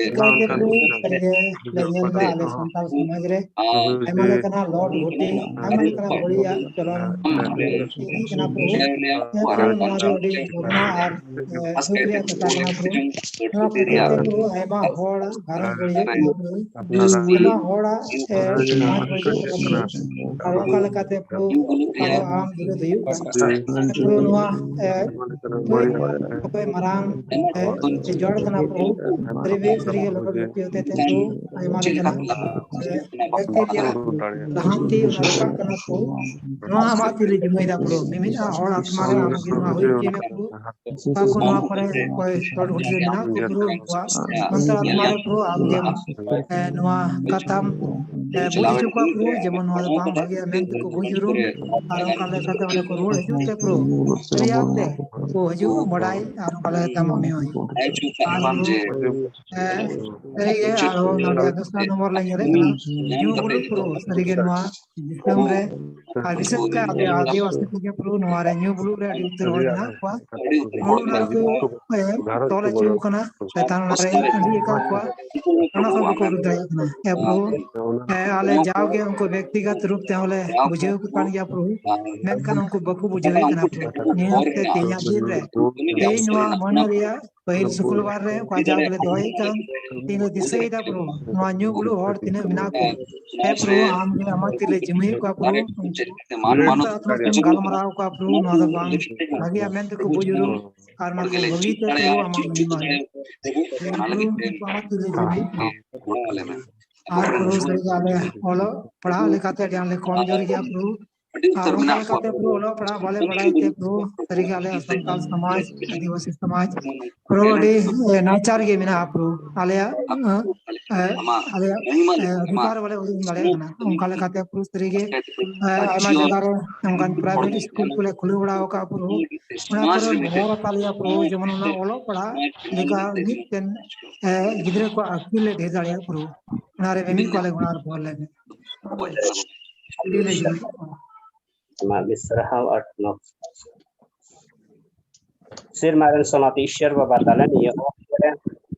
ᱮᱠᱟᱭᱛᱮ ᱯᱨᱚᱵᱷᱩ ᱥᱟᱹᱨᱤᱜᱮ ᱞᱮ ᱧᱮᱞ ᱮᱫᱟ ᱟᱞᱮ ᱥᱟᱱᱛᱟᱲ ᱥᱚᱢᱟᱡᱽ ᱨᱮ ᱟᱭᱢᱟ ᱞᱮᱠᱟᱱᱟᱜ ᱞᱚᱴ ᱜᱷᱚᱴᱤ, ᱟᱭᱢᱟ ᱞᱮᱠᱟᱱᱟᱜ ᱵᱟᱹᱲᱤᱡᱟᱜ ᱪᱚᱞᱚᱱ ᱤᱫᱤᱜ ᱠᱟᱱᱟ ᱯᱨᱚᱵᱷᱩ᱾ ᱮᱱᱛᱮ ᱨᱮᱦᱚᱸ ᱱᱚᱣᱟ ᱫᱚ ᱟᱹᱰᱤ ᱵᱷᱟᱵᱽᱱᱟ ᱟᱨ ᱫᱩᱠ ᱨᱮᱭᱟᱜ ᱠᱟᱛᱷᱟ ᱠᱟᱱᱟ ᱯᱨᱚᱵᱷᱩ᱾ ᱱᱚᱣᱟ ᱠᱷᱟᱹᱛᱤᱨ ᱛᱮ ᱯᱨᱚᱵᱷᱩ ᱟᱭᱢᱟ ᱦᱚᱲ ᱜᱷᱟᱨᱚᱸᱡᱽ ᱵᱟᱹᱲᱤᱡᱚᱜ ᱠᱟᱱᱟ ᱯᱨᱚᱵᱷᱩ, ᱟᱭᱢᱟ ᱦᱚᱲᱟᱜ ᱥᱚᱢᱟᱡᱽ ᱵᱟᱹᱲᱤᱡᱚᱜ ᱠᱟᱱᱟ ᱯᱨᱚᱵᱷᱩ᱾ ᱟᱨ ᱚᱱᱠᱟ ᱞᱮᱠᱟᱛᱮ ᱯᱨᱚᱵᱷᱩ ᱟᱵᱚ ᱟᱢ ᱵᱤᱨᱩᱫᱷ ᱦᱩᱭᱩᱜ ᱠᱟᱱᱟ ᱯᱨᱚᱵᱷᱩ᱾ ᱱᱚᱣᱟ ᱚᱠᱚᱭ ᱢᱟᱨᱟᱝ ᱡᱚᱲ ᱠᱟᱱᱟ ᱯᱨᱚᱵᱷᱩ, ᱥᱟᱹᱨᱤ ᱜᱮ ᱥᱟᱹᱨᱤ ᱜᱮ ᱞᱚᱞᱚ ᱵᱤᱯᱤ ᱦᱚᱛᱮ ᱛᱮ ᱯᱨᱚᱵᱷᱩ ᱟᱭᱢᱟ ᱞᱮᱠᱟᱱᱟᱜ ᱵᱮᱠᱴᱤᱨᱤᱭᱟ ᱞᱟᱦᱟᱱᱛᱤ ᱚᱱᱟ ᱨᱟᱠᱟᱵ ᱠᱟᱱᱟ ᱯᱨᱚᱵᱷᱩ᱾ ᱱᱚᱣᱟ ᱟᱢᱟᱜ ᱛᱤ ᱨᱮ ᱡᱤᱢᱟᱹᱭ ᱫᱟ ᱯᱨᱚᱵᱷᱩ, ᱢᱤᱢᱤᱫ ᱦᱚᱲ ᱟᱛᱢᱟ ᱨᱮ ᱟᱢ ᱜᱮ ᱱᱚᱣᱟ ᱦᱩᱭ ᱦᱚᱪᱚᱭ ᱢᱮ ᱯᱨᱚᱵᱷᱩ᱾ ᱚᱠᱟ ᱠᱚ ᱱᱚᱣᱟ ᱠᱚᱨᱮ ᱚᱠᱚᱭ ᱪᱚᱴ ᱜᱷᱩᱴᱩ ᱨᱮ ᱢᱮᱱᱟᱜ ᱠᱚ ᱯᱨᱚᱵᱷᱩ, ᱩᱱᱠᱩᱣᱟᱜ ᱚᱱᱛᱚᱨ ᱟᱛᱢᱟ ᱨᱮ ᱯᱨᱚᱵᱷᱩ ᱟᱢ ᱜᱮᱢ ᱱᱚᱣᱟ ᱠᱟᱛᱷᱟᱢ ᱵᱩᱡ ᱦᱚᱪᱚ ᱠᱚᱣᱟ ᱯᱨᱚᱵᱷᱩ, ᱡᱮᱢᱚᱱ ᱱᱚᱣᱟ ᱫᱚ ᱵᱟᱝ ᱵᱷᱟᱜᱮᱭᱟ ᱢᱮᱱᱛᱮ ᱠᱚ ᱵᱩᱡ ᱩᱨᱩᱢ, ᱟᱨ ᱚᱱᱠᱟ ᱞᱮᱠᱟᱛᱮ ᱚᱸᱰᱮ ᱠᱚ ᱨᱩᱣᱟᱹᱲ ᱦᱤᱡᱩᱜ ᱛᱮ ᱯᱨᱚᱵᱷᱩ ᱨᱮᱭᱟᱜ ᱛᱮ ᱠᱚ ᱦᱤᱡᱩᱜ ᱵᱟᱰᱟᱭ, ᱟᱨ ᱚᱱᱠᱟ ᱞᱮᱠᱟᱛᱮ ᱟᱢᱟᱜ ᱢᱤᱢᱟᱹᱭ ᱟᱨ ᱯᱨᱚᱵᱷᱩ ᱥᱟᱹᱨᱤ ᱜᱮ ᱟᱨᱦᱚᱸ ᱱᱚᱰᱮ ᱫᱚᱥᱨᱟ ᱱᱚᱢᱵᱚᱨ ᱞᱮ ᱧᱮᱞᱮᱫ ᱠᱟᱱᱟ ᱧᱩ ᱵᱩᱞᱩᱜ ᱯᱨᱚᱵᱷᱩ ᱥᱟᱹᱨᱤ ᱜᱮ ᱱᱚᱣᱟ ᱫᱤᱥᱚᱢ ᱨᱮ, ᱟᱨ ᱵᱤᱥᱮᱥ ᱠᱟᱭ ᱟᱞᱮ ᱟᱹᱫᱤᱵᱟᱹᱥᱤ ᱠᱚᱜᱮ ᱯᱨᱚᱵᱷᱩ ᱱᱚᱣᱟ ᱨᱮ ᱧᱩ ᱵᱩᱞᱩᱜ ᱨᱮ ᱟᱹᱰᱤ ᱩᱛᱟᱹᱨ ᱦᱚᱲ ᱢᱮᱱᱟᱜ ᱠᱚᱣᱟ᱾ ᱯᱨᱚᱵᱷᱩ ᱚᱱᱟ ᱠᱚ ᱛᱚᱞ ᱦᱚᱪᱚ ᱠᱟᱱᱟ, ᱥᱮᱛᱟᱱ ᱚᱱᱟ ᱨᱮ ᱟᱹᱰᱤ ᱟᱠᱟᱫ ᱠᱚᱣᱟ, ᱚᱱᱟ ᱠᱷᱚᱱ ᱵᱟᱠᱚ ᱩᱰᱩᱠ ᱫᱟᱲᱮᱭᱟᱜ ᱠᱟᱱᱟ᱾ ᱦᱮᱸ ᱯᱨᱚᱵᱷᱩ, ᱦᱮᱸ, ᱟᱞᱮ ᱡᱟᱣᱜᱮ ᱩᱱᱠᱩ ᱵᱮᱠᱛᱤᱜᱚᱛ ᱨᱩᱯ ᱛᱮᱦᱚᱸ ᱞᱮ ᱵᱩᱡᱷᱟᱹᱣ ᱠᱚ ᱠᱟᱱ ᱜᱮᱭᱟ ᱯᱨᱚᱵᱷᱩ, ᱢᱮᱱᱠᱷᱟᱱ ᱩᱱᱠᱩ ᱵᱟᱠᱚ ᱵᱩᱡᱷᱟᱹᱣᱮᱫ ᱠᱟᱱᱟ ᱯᱨᱚᱵᱷᱩ᱾ ᱱᱤᱭᱟᱹ ᱦᱚᱛᱮ ᱛᱮᱦᱮᱧᱟᱜ ᱫᱤᱱ ᱨᱮ, ᱛᱮᱦᱮᱧ ᱱᱚᱣᱟ ᱢᱟᱹᱦᱱᱟᱹ ᱨᱮᱭᱟᱜ ᱯᱟᱹᱦᱤᱞ ᱥᱩᱠᱨᱵᱟᱨ ᱨᱮ ᱚᱠᱟ ᱡᱟᱣ ᱜᱮᱞᱮ ᱫᱚᱦᱚᱭᱮᱫ ᱠᱟᱱ, ᱤᱧ ᱫᱚ ᱫᱤᱥᱟᱹᱭᱮᱫᱟ ᱯᱨᱚᱵᱷᱩ, ᱱᱚᱣᱟ ᱧᱩ ᱵᱩᱞᱩᱜ ᱦᱚᱲ ᱛᱤᱱᱟᱹᱜ ᱢᱮᱱᱟᱜ ᱠᱚ᱾ ᱦᱮᱸ ᱯᱨᱚᱵᱷᱩ, ᱟᱢ ᱜᱮ ᱟᱢᱟᱜ ᱛᱤ ᱨᱮ ᱡᱤᱢᱟᱹᱭᱮᱫ ᱠᱚᱣᱟ ᱯᱨᱚᱵᱷᱩ, ᱩᱱᱠᱩ ᱟᱹᱛᱩ ᱟᱹᱛᱩ ᱛᱮᱢ ᱜᱟᱞᱢᱟᱨᱟᱣ ᱠᱚᱣᱟ ᱯᱨᱚᱵᱷᱩ, ᱱᱚᱣᱟ ᱫᱚ ᱵᱟᱝ ᱵᱷᱟᱜᱮᱭᱟ ᱢᱮᱱᱛᱮ ᱠᱚ ᱵᱩᱡᱽ ᱩᱨᱩᱢ, ᱟᱨ ᱚᱱᱟ ᱠᱚ ᱵᱷᱟᱹᱜᱤ ᱛᱮ ᱯᱨᱚᱵᱷᱩ ᱟᱢᱟᱜ ᱢᱚᱦᱤᱢᱟ ᱦᱩᱭᱩᱜ᱾ ᱯᱨᱚᱵᱷᱩ, ᱟᱢᱟᱜ ᱛᱤ ᱨᱮ ᱡᱤᱢᱟᱹᱭᱮᱫ ᱠᱚᱣᱟ᱾ ᱟᱨ ᱯᱨᱚᱵᱷᱩ ᱥᱟᱹᱨᱤ ᱜᱮ ᱟᱞᱮ ᱚᱞᱚᱜ ᱯᱟᱲᱦᱟᱣ ᱞᱮᱠᱟᱛᱮ ᱟᱹᱰᱤ ᱟᱸᱴ ᱞᱮ ᱠᱚᱢ ᱡᱳᱨ ᱜᱮᱭᱟ ᱯᱨᱚᱵᱷᱩ, ᱟᱹᱰᱤ ᱩᱛᱟᱹᱨ ᱟᱨ ᱚᱱᱠᱟ ᱢᱮᱱᱟᱜ ᱠᱚᱣᱟ᱾ ᱞᱮᱠᱟᱛᱮ ᱯᱨᱚᱵᱷᱩ ᱚᱞᱚᱜ ᱯᱟᱲᱦᱟᱜ ᱵᱟᱞᱮ ᱵᱟᱲᱟᱭ ᱛᱮ ᱯᱨᱚᱵᱷᱩ ᱥᱟᱹᱨᱤᱜᱮ ᱟᱞᱮᱭᱟᱜ ᱥᱟᱱᱛᱟᱲ ᱥᱚᱢᱟᱡᱽ, ᱟᱹᱫᱤᱵᱟᱹᱥᱤ ᱥᱚᱢᱟᱡᱽ ᱯᱨᱚᱵᱷᱩ ᱟᱹᱰᱤ, ᱮ, ᱱᱟᱪᱟᱨ ᱜᱮ ᱢᱮᱱᱟᱜᱼᱟ ᱯᱨᱚᱵᱷᱩ᱾ ᱟᱞᱮᱭᱟᱜ, ᱮ, ᱮ, ᱟᱞᱮᱭᱟᱜ, ᱮ, ᱚᱫᱷᱤᱠᱟᱨ ᱵᱟᱞᱮ ᱩᱰᱩᱝ ᱫᱟᱲᱮᱭᱟᱜ ᱠᱟᱱᱟ᱾ ᱚᱱᱠᱟ ᱞᱮᱠᱟᱛᱮ ᱯᱨᱚᱵᱷᱩ ᱥᱟᱹᱨᱤᱜᱮ, ᱮ, ᱟᱭᱢᱟ ᱡᱟᱭᱜᱟ ᱨᱮ ᱚᱱᱠᱟᱱ private school ᱠᱚᱞᱮ ᱠᱷᱩᱞᱟᱹᱣ ᱵᱟᱲᱟ ᱟᱠᱟᱫᱼᱟ ᱯᱨᱚᱵᱷᱩ᱾ ᱚᱱᱟ ᱠᱚᱨᱮ ᱵᱚᱦᱚᱨ ᱟᱠᱟᱫ ᱞᱮᱭᱟ ᱯᱨᱚᱵᱷᱩ, ᱡᱮᱢᱚᱱ ᱚᱱᱟ ᱚᱞᱚᱜ ᱯᱟᱲᱦᱟᱜ ᱞᱮᱠᱟ ᱢᱤᱫᱴᱮᱱ, ᱮ, ᱜᱤᱫᱽᱨᱟᱹ ᱠᱚᱣᱟᱜ ᱟᱹᱠᱤᱞ ᱞᱮ ᱰᱷᱮᱨ ᱫᱟᱲᱮᱭᱟᱜ ᱯᱨᱚᱵᱷᱩ᱾ ᱚᱱᱟᱨᱮ ᱢᱤᱢᱤᱫ ᱠᱚᱣᱟᱞᱮ ᱜᱚᱲᱚ ᱟᱨ ᱵᱚᱦᱚᱨ ᱞᱮ ᱢᱮ᱾ ᱟᱹᱰᱤ ᱞᱮ ᱡᱩᱞᱩᱜ ᱠᱟᱱᱟ᱾ ᱟᱢᱟᱜ ᱜᱮ ᱥᱟᱨᱦᱟᱣ ᱟᱨ ᱛᱷᱩᱢ᱾ ᱥᱮᱨᱢᱟ ᱨᱮᱱ ᱥᱚᱱᱟᱛᱤ ᱤᱥᱚᱨ ᱵᱟᱵᱟ ᱛᱟᱞᱮ, ᱱᱤᱭᱟᱹ ᱚᱠᱛᱚ ᱨᱮ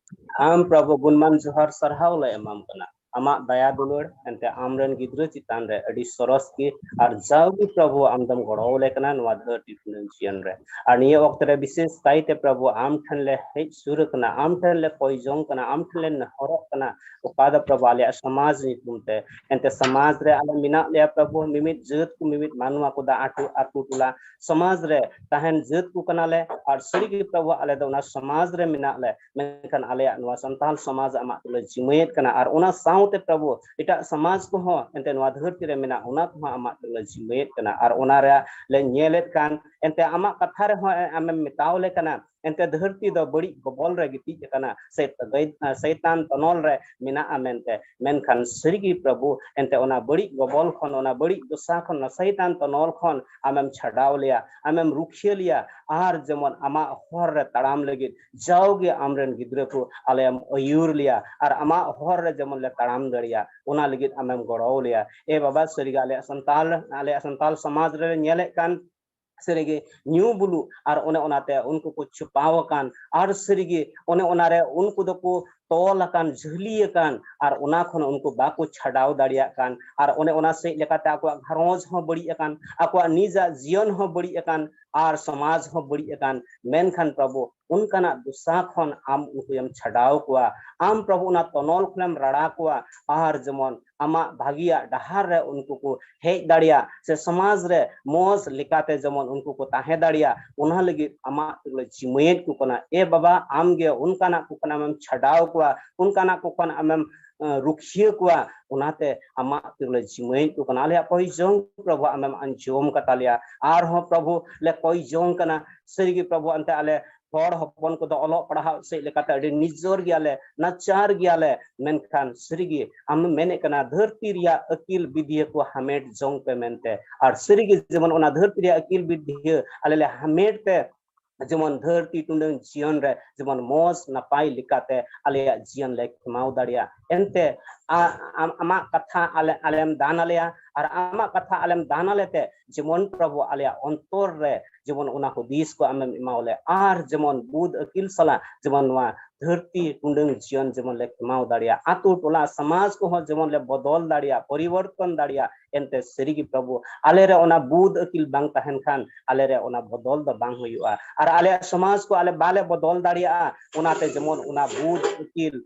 ᱟᱢ ᱯᱨᱚᱵᱷᱩ ᱜᱩᱱᱢᱟᱱ ᱡᱚᱦᱟᱨ ᱥᱟᱨᱦᱟᱣ ᱞᱮ ᱮᱢᱟᱢ ᱠᱟᱱᱟ᱾ ᱟᱢᱟᱜ ᱫᱟᱭᱟ ᱫᱩᱞᱟᱹᱲ ᱮᱱᱛᱮ ᱟᱢᱨᱮᱱ ᱜᱤᱫᱽᱨᱟᱹ ᱪᱮᱛᱟᱱ ᱨᱮ ᱟᱹᱰᱤ ᱥᱚᱨᱚᱥ ᱜᱮ, ᱟᱨ ᱡᱟᱣᱜᱮ ᱯᱨᱚᱵᱷᱩ ᱟᱢ ᱫᱚᱢ ᱜᱚᱲᱚ ᱟᱞᱮ ᱠᱟᱱᱟ ᱱᱚᱣᱟ ᱫᱷᱟᱹᱨᱛᱤ ᱯᱩᱨᱤ ᱡᱤᱭᱚᱱ ᱨᱮ᱾ ᱟᱨ ᱱᱤᱭᱟᱹ ᱚᱠᱛᱚ ᱨᱮ ᱵᱤᱥᱮᱥ ᱠᱟᱭᱛᱮ ᱯᱨᱚᱵᱷᱩ ᱟᱢ ᱴᱷᱮᱱ ᱞᱮ ᱦᱮᱡ ᱥᱩᱨ ᱟᱠᱟᱱᱟ, ᱟᱢ ᱴᱷᱮᱱ ᱞᱮ ᱠᱚᱭ ᱡᱚᱝ ᱠᱟᱱᱟ, ᱟᱢ ᱴᱷᱮᱱ ᱞᱮ ᱱᱮᱦᱚᱨᱚᱜ ᱠᱟᱱᱟ, ᱚᱠᱟ ᱫᱚ ᱯᱨᱚᱵᱷᱩ ᱟᱞᱮᱭᱟᱜ ᱥᱚᱢᱟᱡᱽ ᱧᱩᱛᱩᱢ ᱛᱮ᱾ ᱮᱱᱛᱮ ᱥᱚᱢᱟᱡᱽ ᱨᱮ ᱟᱞᱮ ᱢᱮᱱᱟᱜ ᱞᱮᱭᱟ ᱯᱨᱚᱵᱷᱩ, ᱢᱤᱢᱤᱫ ᱡᱟᱹᱛ ᱠᱚ, ᱢᱤᱢᱤᱫ ᱢᱟᱱᱣᱟ ᱠᱚ ᱫᱟ ᱟᱹᱛᱩ, ᱟᱹᱛᱩ ᱴᱚᱞᱟ ᱥᱚᱢᱟᱡᱽ ᱨᱮ ᱛᱟᱦᱮᱱ ᱡᱟᱹᱛ ᱠᱚ ᱠᱟᱱᱟᱞᱮ᱾ ᱟᱨ ᱥᱟᱹᱨᱤᱜᱮ ᱯᱨᱚᱵᱷᱩ ᱟᱞᱮ ᱫᱚ ᱚᱱᱟ ᱥᱚᱢᱟᱡᱽ ᱨᱮ ᱢᱮᱱᱟᱜ ᱞᱮ, ᱢᱮᱱᱠᱷᱟᱱ ᱟᱞᱮᱭᱟᱜ ᱱᱚᱣᱟ ᱥᱟᱱᱛᱟᱲ ᱥᱚᱢᱟᱡᱽ ᱟᱢᱟᱜ ᱛᱮᱞᱮ ᱡᱤᱢᱟᱹᱭᱮᱫ ᱠᱟᱱᱟ᱾ ᱟᱨ ᱚᱱᱟ ᱥᱟᱶᱛᱮ ᱯᱨᱚᱵᱷᱩ ᱮᱴᱟᱜ ᱥᱚᱢᱟᱡᱽ ᱠᱚᱦᱚᱸ ᱮᱱᱛᱮ ᱱᱚᱣᱟ ᱫᱷᱟᱹᱨᱛᱤ ᱨᱮ ᱢᱮᱱᱟᱜ, ᱚᱱᱟ ᱠᱚᱦᱚᱸ ᱟᱢᱟᱜ ᱛᱮᱞᱮ ᱡᱤᱢᱟᱹᱭᱮᱫ ᱠᱟᱱᱟ᱾ ᱟᱨ ᱚᱱᱟ ᱨᱮᱭᱟᱜ ᱞᱮ ᱧᱮᱞᱮᱫ ᱠᱟᱱ ᱮᱱᱛᱮ ᱟᱢᱟᱜ ᱠᱟᱛᱷᱟ ᱨᱮᱦᱚᱸ ᱟᱢᱮᱢ ᱢᱮᱛᱟᱣ ᱞᱮ ᱠᱟᱱᱟ, ᱮᱱᱛᱮ ᱫᱷᱟᱹᱨᱛᱤ ᱫᱚ ᱵᱟᱹᱲᱤᱡ ᱜᱚᱵᱚᱞ ᱨᱮ ᱜᱤᱛᱤᱡ ᱟᱠᱟᱱᱟ, ᱥᱮ-, ᱥᱮᱭᱛᱟᱱ ᱛᱚᱱᱚᱞ ᱨᱮ ᱢᱮᱱᱟᱜᱼᱟ ᱢᱮᱱᱛᱮ᱾ ᱢᱮᱱᱠᱷᱟᱱ ᱥᱟᱹᱨᱤᱜᱮ ᱯᱨᱚᱵᱷᱩ, ᱮᱱᱛᱮ ᱚᱱᱟ ᱵᱟᱹᱲᱤᱡ ᱜᱚᱵᱚᱞ ᱠᱷᱚᱱ, ᱚᱱᱟ ᱵᱟᱹᱲᱤᱡ ᱫᱚᱥᱟ ᱠᱷᱚᱱ, ᱚᱱᱟ ᱥᱮᱭᱛᱟᱱ ᱛᱚᱱᱚᱞ ᱠᱷᱚᱱ ᱟᱢᱮᱢ ᱪᱷᱟᱰᱟᱣ ᱞᱮᱭᱟ, ᱟᱢᱮᱢ ᱨᱩᱠᱷᱤᱭᱟᱹ ᱞᱮᱭᱟ, ᱟᱨ ᱡᱮᱢᱚᱱ ᱟᱢᱟᱜ ᱦᱚᱨ ᱨᱮ ᱛᱟᱲᱟᱢ ᱞᱟᱹᱜᱤᱫ ᱡᱟᱣᱜᱮ ᱟᱢᱨᱮᱱ ᱜᱤᱫᱽᱨᱟᱹ ᱠᱚ ᱟᱞᱮᱢ ᱟᱹᱭᱩᱨ ᱞᱮᱭᱟ, ᱟᱨ ᱟᱢᱟᱜ ᱦᱚᱨ ᱨᱮ ᱡᱮᱢᱚᱱ ᱞᱮ ᱛᱟᱲᱟᱢ ᱫᱟᱲᱮᱭᱟᱜ, ᱚᱱᱟ ᱞᱟᱹᱜᱤᱫ ᱟᱢᱮᱢ ᱜᱚᱲᱚ ᱞᱮᱭᱟ᱾ ᱮ ᱵᱟᱵᱟ, ᱥᱟᱹᱨᱤᱜᱮ ᱟᱞᱮᱭᱟᱜ ᱥᱟᱱᱛᱟᱞ, ᱟᱞᱮᱭᱟᱜ ᱥᱟᱱᱛᱟᱞ ᱥᱚᱢᱟᱡᱽ ᱨᱮᱞᱮ ᱧᱮᱞᱮᱫ ᱠᱟᱱ ᱥᱟᱹᱨᱤᱜᱮ ᱧᱩ ᱵᱩᱞᱩᱜ, ᱟᱨ ᱚᱱᱮ ᱚᱱᱟᱛᱮ ᱩᱱᱠᱩ ᱠᱚ ᱪᱷᱩᱯᱟᱣ ᱟᱠᱟᱱ, ᱟᱨ ᱥᱟᱹᱨᱤᱜᱮ ᱚᱱᱮ ᱚᱱᱟᱨᱮ ᱩᱱᱠᱩ ᱫᱚᱠᱚ ᱛᱚᱞ ᱟᱠᱟᱱ, ᱡᱷᱟᱹᱞᱤ ᱟᱠᱟᱱ, ᱟᱨ ᱚᱱᱟ ᱠᱷᱚᱱ ᱩᱱᱠᱩ ᱵᱟᱠᱚ ᱪᱷᱟᱰᱟᱣ ᱫᱟᱲᱮᱭᱟᱜ ᱠᱟᱱ, ᱟᱨ ᱚᱱᱮ ᱚᱱᱟ ᱥᱮᱫ ᱞᱮᱠᱟᱛᱮ ᱟᱠᱚᱣᱟᱜ ᱜᱷᱟᱨᱚᱸᱡᱽ ᱦᱚᱸ ᱵᱟᱹᱲᱤᱡ ᱟᱠᱟᱱ, ᱟᱠᱚᱣᱟᱜ ᱱᱤᱡᱟᱜ ᱡᱤᱭᱚᱱ ᱦᱚᱸ ᱵᱟᱹᱲᱤᱡ ᱟᱠᱟᱱ, ᱟᱨ ᱥᱚᱢᱟᱡᱽ ᱦᱚᱸ ᱵᱟᱹᱲᱤᱡ ᱟᱠᱟᱱ᱾ ᱢᱮᱱᱠᱷᱟᱱ ᱯᱨᱚᱵᱷᱩ, ᱚᱱᱠᱟᱱᱟᱜ ᱫᱚᱥᱟ ᱠᱷᱚᱱ ᱟᱢ ᱩᱱᱠᱩᱭᱮᱢ ᱪᱷᱟᱰᱟᱣ ᱠᱚᱣᱟ᱾ ᱟᱢ ᱯᱨᱚᱵᱷᱩ ᱚᱱᱟ ᱛᱚᱱᱚᱞ ᱠᱷᱚᱱᱮᱢ ᱨᱟᱲᱟ ᱠᱚᱣᱟ, ᱟᱨ ᱡᱮᱢᱚᱱ ᱟᱢᱟᱜ ᱵᱷᱟᱹᱜᱤᱭᱟᱜ ᱰᱟᱦᱟᱨ ᱨᱮ ᱩᱱᱠᱩ ᱠᱚ ᱦᱮᱡ ᱫᱟᱲᱮᱭᱟᱜ, ᱥᱮ ᱥᱚᱢᱟᱡᱽ ᱨᱮ ᱢᱚᱡᱽ ᱞᱮᱠᱟᱛᱮ ᱡᱮᱢᱚᱱ ᱩᱱᱠᱩ ᱠᱚ ᱛᱟᱦᱮᱸ ᱫᱟᱲᱮᱭᱟᱜ, ᱚᱱᱟ ᱞᱟᱹᱜᱤᱫ ᱟᱢᱟᱜ ᱛᱮᱞᱮ ᱡᱤᱢᱟᱹᱭᱮᱫ ᱠᱚ ᱠᱟᱱᱟ᱾ ᱮ ᱵᱟᱵᱟ, ᱟᱢᱜᱮ ᱚᱱᱠᱟᱱᱟᱜ ᱠᱚ ᱠᱷᱚᱱ ᱟᱢᱮᱢ ᱪᱷᱟᱰᱟᱣ ᱠᱚᱣᱟ, ᱚᱱᱠᱟᱱᱟᱜ ᱠᱚ ᱠᱷᱚᱱ ᱟᱢᱮᱢ ᱨᱩᱠᱷᱤᱭᱟᱹ ᱠᱚᱣᱟ᱾ ᱚᱱᱟᱛᱮ ᱟᱢᱟᱜ ᱛᱤᱨᱮ ᱞᱮ ᱡᱤᱢᱟᱹᱭᱮᱫ ᱠᱚ ᱠᱟᱱᱟ᱾ ᱟᱞᱮᱭᱟᱜ ᱠᱚᱭ ᱡᱚᱝ ᱯᱨᱚᱵᱷᱩ ᱟᱢᱮᱢ ᱟᱸᱡᱚᱢ ᱠᱟᱛᱟ ᱞᱮᱭᱟ᱾ ᱟᱨᱦᱚᱸ ᱯᱨᱚᱵᱷᱩ ᱞᱮ ᱠᱚᱭ ᱡᱚᱝ ᱠᱟᱱᱟ, ᱥᱟᱹᱨᱤᱜᱮ ᱯᱨᱚᱵᱷᱩ ᱮᱱᱛᱮ ᱟᱞᱮ ᱦᱚᱲ ᱦᱚᱯᱚᱱ ᱠᱚᱫᱚ ᱚᱞᱚᱜ ᱯᱟᱲᱦᱟᱣ ᱥᱮᱫ ᱞᱮᱠᱟᱛᱮ ᱟᱹᱰᱤ ᱱᱤᱡᱚᱨ ᱜᱮᱭᱟᱞᱮ, ᱱᱟᱪᱟᱨ ᱜᱮᱭᱟᱞᱮ, ᱢᱮᱱᱠᱷᱟᱱ ᱥᱟᱹᱨᱤᱜᱮ ᱟᱢ ᱢᱮᱱᱮᱫ ᱠᱟᱱᱟ ᱫᱷᱟᱹᱨᱛᱤ ᱨᱮᱭᱟᱜ ᱟᱹᱠᱤᱞ ᱵᱤᱫᱷᱤᱭᱟᱹ ᱠᱚ ᱦᱟᱢᱮᱴ ᱡᱚᱝ ᱯᱮ ᱢᱮᱱᱛᱮ᱾ ᱟᱨ ᱥᱟᱹᱨᱤᱜᱮ ᱡᱮᱢᱚᱱ ᱚᱱᱟ ᱫᱷᱟᱹᱨᱛᱤ ᱨᱮᱭᱟᱜ ᱟᱹᱠᱤᱞ ᱵᱤᱫᱷᱤᱭᱟᱹ ᱟᱞᱮ ᱞᱮ ᱦᱟᱢᱮᱴ ᱛᱮ ᱡᱮᱢᱚᱱ ᱫᱷᱟᱹᱨᱛᱤ ᱴᱩᱰᱟᱹᱝ ᱡᱤᱭᱚᱱ ᱨᱮ ᱡᱮᱢᱚᱱ ᱢᱚᱡᱽ ᱱᱟᱯᱟᱭ ᱞᱮᱠᱟᱛᱮ ᱟᱞᱮᱭᱟᱜ ᱡᱤᱭᱚᱱ ᱞᱮ ᱠᱷᱮᱢᱟᱣ ᱫᱟᱲᱮᱭᱟᱜ᱾ ᱮᱱᱛᱮ ᱟ-, ᱟᱢ-, ᱟᱢᱟᱜ ᱠᱟᱛᱷᱟ ᱟᱞᱮ, ᱟᱞᱮᱢ ᱫᱟᱱ ᱟᱞᱮᱭᱟ, ᱟᱨ ᱟᱢᱟᱜ ᱠᱟᱛᱷᱟ ᱟᱞᱮᱢ ᱫᱟᱱ ᱟᱞᱮ ᱛᱮ ᱡᱮᱢᱚᱱ ᱯᱨᱚᱵᱷᱩ ᱟᱞᱮᱭᱟᱜ ᱚᱱᱛᱚᱨ ᱨᱮ ᱡᱮᱢᱚᱱ ᱚᱱᱟ ᱦᱩᱫᱤᱥ ᱠᱚ ᱟᱢᱮᱢ ᱮᱢᱟᱣ ᱞᱮ, ᱟᱨ ᱡᱮᱢᱚᱱ ᱵᱩᱫ ᱟᱹᱠᱤᱞ ᱥᱟᱞᱟᱜ ᱡᱮᱢᱚᱱ ᱱᱚᱣᱟ ᱫᱷᱟᱹᱨᱛᱤ ᱴᱩᱰᱟᱹᱝ ᱡᱤᱭᱚᱱ ᱡᱮᱢᱚᱱ ᱞᱮ ᱠᱷᱮᱢᱟᱣ ᱫᱟᱲᱮᱭᱟᱜ, ᱟᱛᱳ ᱴᱚᱞᱟ ᱥᱚᱢᱟᱡᱽ ᱠᱚᱦᱚᱸ ᱡᱮᱢᱚᱱ ᱞᱮ ᱵᱚᱫᱚᱞ ᱫᱟᱲᱮᱭᱟᱜ, ᱯᱚᱨᱤᱵᱚᱨᱛᱚᱱ ᱫᱟᱲᱮᱭᱟᱜ᱾ ᱮᱱᱛᱮ ᱥᱟᱹᱨᱤᱜᱮ ᱯᱨᱚᱵᱷᱩ, ᱟᱞᱮᱨᱮ ᱚᱱᱟ ᱵᱩᱫ ᱟᱹᱠᱤᱞ ᱵᱟᱝ ᱛᱟᱦᱮᱱ ᱠᱷᱟᱱ ᱟᱞᱮᱨᱮ ᱚᱱᱟ ᱵᱚᱫᱚᱞ ᱫᱚ ᱵᱟᱝ ᱦᱩᱭᱩᱜᱼᱟ, ᱟᱨ ᱟᱞᱮᱭᱟᱜ ᱥᱚᱢᱟᱡᱽ ᱠᱚ ᱟᱞᱮ ᱵᱟᱞᱮ ᱵᱚᱫᱚᱞ ᱫᱟᱲᱮᱭᱟᱜᱼᱟ᱾ ᱚᱱᱟᱛᱮ ᱡᱮᱢᱚᱱ ᱚᱱᱟ ᱵᱩᱫ ᱟᱹᱠᱤᱞ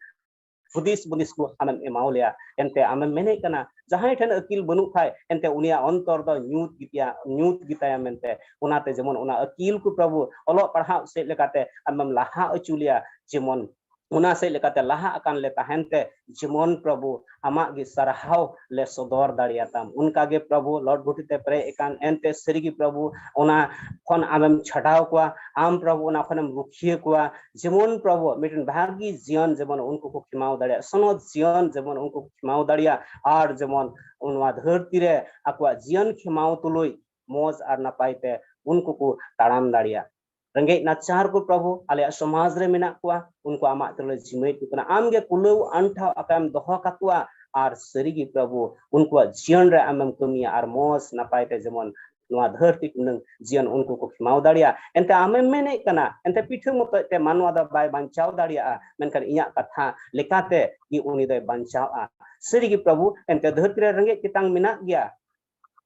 ᱦᱩᱫᱤᱥ ᱵᱩᱫᱤᱥ ᱠᱚ ᱟᱢᱮᱢ ᱮᱢᱟᱣ ᱞᱮᱭᱟ᱾ ᱮᱱᱛᱮ ᱟᱢᱮᱢ ᱢᱮᱱᱮᱫ ᱠᱟᱱᱟ ᱡᱟᱦᱟᱸᱭ ᱴᱷᱮᱱ ᱟᱹᱠᱤᱞ ᱵᱟᱹᱱᱩᱜ ᱠᱷᱟᱡ ᱮᱱᱛᱮ ᱩᱱᱤᱭᱟᱜ ᱚᱱᱛᱚᱨ ᱫᱚ ᱧᱩᱛ ᱜᱮᱛᱟᱭᱟ, ᱧᱩᱛ ᱜᱮᱛᱟᱭᱟ ᱢᱮᱱᱛᱮ᱾ ᱚᱱᱟᱛᱮ ᱡᱮᱢᱚᱱ ᱚᱱᱟ ᱟᱹᱠᱤᱞ ᱠᱚ ᱯᱨᱚᱵᱷᱩ ᱚᱞᱚᱜ ᱯᱟᱲᱦᱟᱜ ᱥᱮᱫ ᱞᱮᱠᱟᱛᱮ ᱟᱢᱮᱢ ᱞᱟᱦᱟ ᱦᱚᱪᱚ ᱞᱮᱭᱟ, ᱡᱮᱢᱚᱱ ᱚᱱᱟ ᱥᱮᱫ ᱞᱮᱠᱟᱛᱮ ᱞᱟᱦᱟ ᱟᱠᱟᱱ ᱞᱮ ᱛᱟᱦᱮᱱ ᱛᱮ ᱡᱮᱢᱚᱱ ᱯᱨᱚᱵᱷᱩ ᱟᱢᱟᱜ ᱜᱮ ᱥᱟᱨᱦᱟᱣ ᱞᱮ ᱥᱚᱫᱚᱨ ᱫᱟᱲᱮᱭᱟᱛᱟᱢ᱾ ᱚᱱᱠᱟ ᱜᱮ ᱯᱨᱚᱵᱷᱩ ᱞᱚᱴ ᱜᱷᱩᱴᱤ ᱛᱮ ᱯᱮᱨᱮᱡ ᱟᱠᱟᱱ, ᱮᱱᱛᱮ ᱥᱟᱹᱨᱤᱜᱮ ᱯᱨᱚᱵᱷᱩ ᱚᱱᱟ ᱠᱷᱚᱱ ᱟᱢᱮᱢ ᱪᱷᱟᱰᱟᱣ ᱠᱚᱣᱟ, ᱟᱢ ᱯᱨᱚᱵᱷᱩ ᱚᱱᱟ ᱠᱷᱚᱱᱮᱢ ᱨᱩᱠᱷᱤᱭᱟᱹ ᱠᱚᱣᱟ᱾ ᱡᱮᱢᱚᱱ ᱯᱨᱚᱵᱷᱩ ᱢᱤᱫᱴᱮᱱ ᱵᱷᱟᱹᱜᱤ ᱡᱤᱭᱚᱱ ᱡᱮᱢᱚᱱ ᱩᱱᱠᱩ ᱠᱚ ᱠᱷᱮᱢᱟᱣ ᱫᱟᱲᱮᱭᱟᱜ, ᱥᱚᱱᱚᱛ ᱡᱤᱭᱚᱱ ᱡᱮᱢᱚᱱ ᱩᱱᱠᱩ ᱠᱚ ᱠᱷᱮᱢᱟᱣ ᱫᱟᱲᱮᱭᱟᱜ, ᱟᱨ ᱡᱮᱢᱚᱱ ᱱᱚᱣᱟ ᱫᱷᱟᱹᱨᱛᱤ ᱨᱮ ᱟᱠᱚᱣᱟᱜ ᱡᱤᱭᱚᱱ ᱠᱷᱮᱢᱟᱣ ᱛᱩᱞᱩᱡ ᱢᱚᱡᱽ ᱟᱨ ᱱᱟᱯᱟᱭ ᱛᱮ ᱩᱱᱠᱩ ᱠᱚ ᱛᱟᱲᱟᱢ ᱫᱟᱲᱮᱭᱟᱜ᱾ ᱨᱮᱸᱜᱮᱡ ᱱᱟᱪᱟᱨ ᱠᱚ ᱯᱨᱚᱵᱷᱩ ᱟᱞᱮᱭᱟᱜ ᱥᱚᱢᱟᱡᱽ ᱨᱮ ᱢᱮᱱᱟᱜ ᱠᱚᱣᱟ, ᱩᱱᱠᱩ ᱟᱢᱟᱜ ᱛᱤᱨᱮ ᱞᱮ ᱡᱤᱢᱟᱹᱭᱮᱫ ᱠᱚ ᱠᱟᱱᱟ᱾ ᱟᱢᱜᱮ ᱠᱩᱞᱟᱹᱣ ᱟᱱᱴᱷᱟᱣ ᱟᱠᱟᱢ ᱫᱚᱦᱚ ᱠᱟᱠᱚᱣᱟ, ᱟᱨ ᱥᱟᱹᱨᱤᱜᱮ ᱯᱨᱚᱵᱷᱩ ᱩᱱᱠᱩᱣᱟᱜ ᱡᱤᱭᱚᱱ ᱨᱮ ᱟᱢᱮᱢ ᱠᱟᱹᱢᱤᱭᱟ ᱟᱨ ᱢᱚᱡᱽ ᱱᱟᱯᱟᱭ ᱛᱮ ᱡᱮᱢᱚᱱ ᱱᱚᱣᱟ ᱫᱷᱟᱹᱨᱛᱤ ᱴᱩᱰᱟᱹᱝ ᱡᱤᱭᱚᱱ ᱩᱱᱠᱩ ᱠᱚ ᱠᱷᱮᱢᱟᱣ ᱫᱟᱲᱮᱭᱟᱜᱼᱟ᱾ ᱮᱱᱛᱮ ᱟᱢᱮᱢ ᱢᱮᱱᱮᱫ ᱠᱟᱱᱟ, ᱮᱱᱛᱮ ᱯᱤᱴᱷᱟᱹ ᱢᱚᱛᱚᱡ ᱛᱮ ᱢᱟᱱᱣᱟ ᱫᱚ ᱵᱟᱭ ᱵᱟᱧᱪᱟᱣ ᱫᱟᱲᱮᱭᱟᱜᱼᱟ, ᱢᱮᱱᱠᱷᱟᱱ ᱤᱧᱟᱹᱜ ᱠᱟᱛᱷᱟ ᱞᱮᱠᱟᱛᱮ ᱜᱮ ᱩᱱᱤ ᱫᱚᱭ ᱵᱟᱧᱪᱟᱣᱼᱟ᱾ ᱥᱟᱹᱨᱤᱜᱮ ᱯᱨᱚᱵᱷᱩ, ᱮᱱᱛᱮ ᱫᱷᱟᱹᱨᱛᱤ ᱨᱮ ᱨᱮᱸᱜᱮᱡ ᱛᱮᱛᱟᱝ ᱢᱮᱱᱟᱜ ᱜᱮᱭᱟ,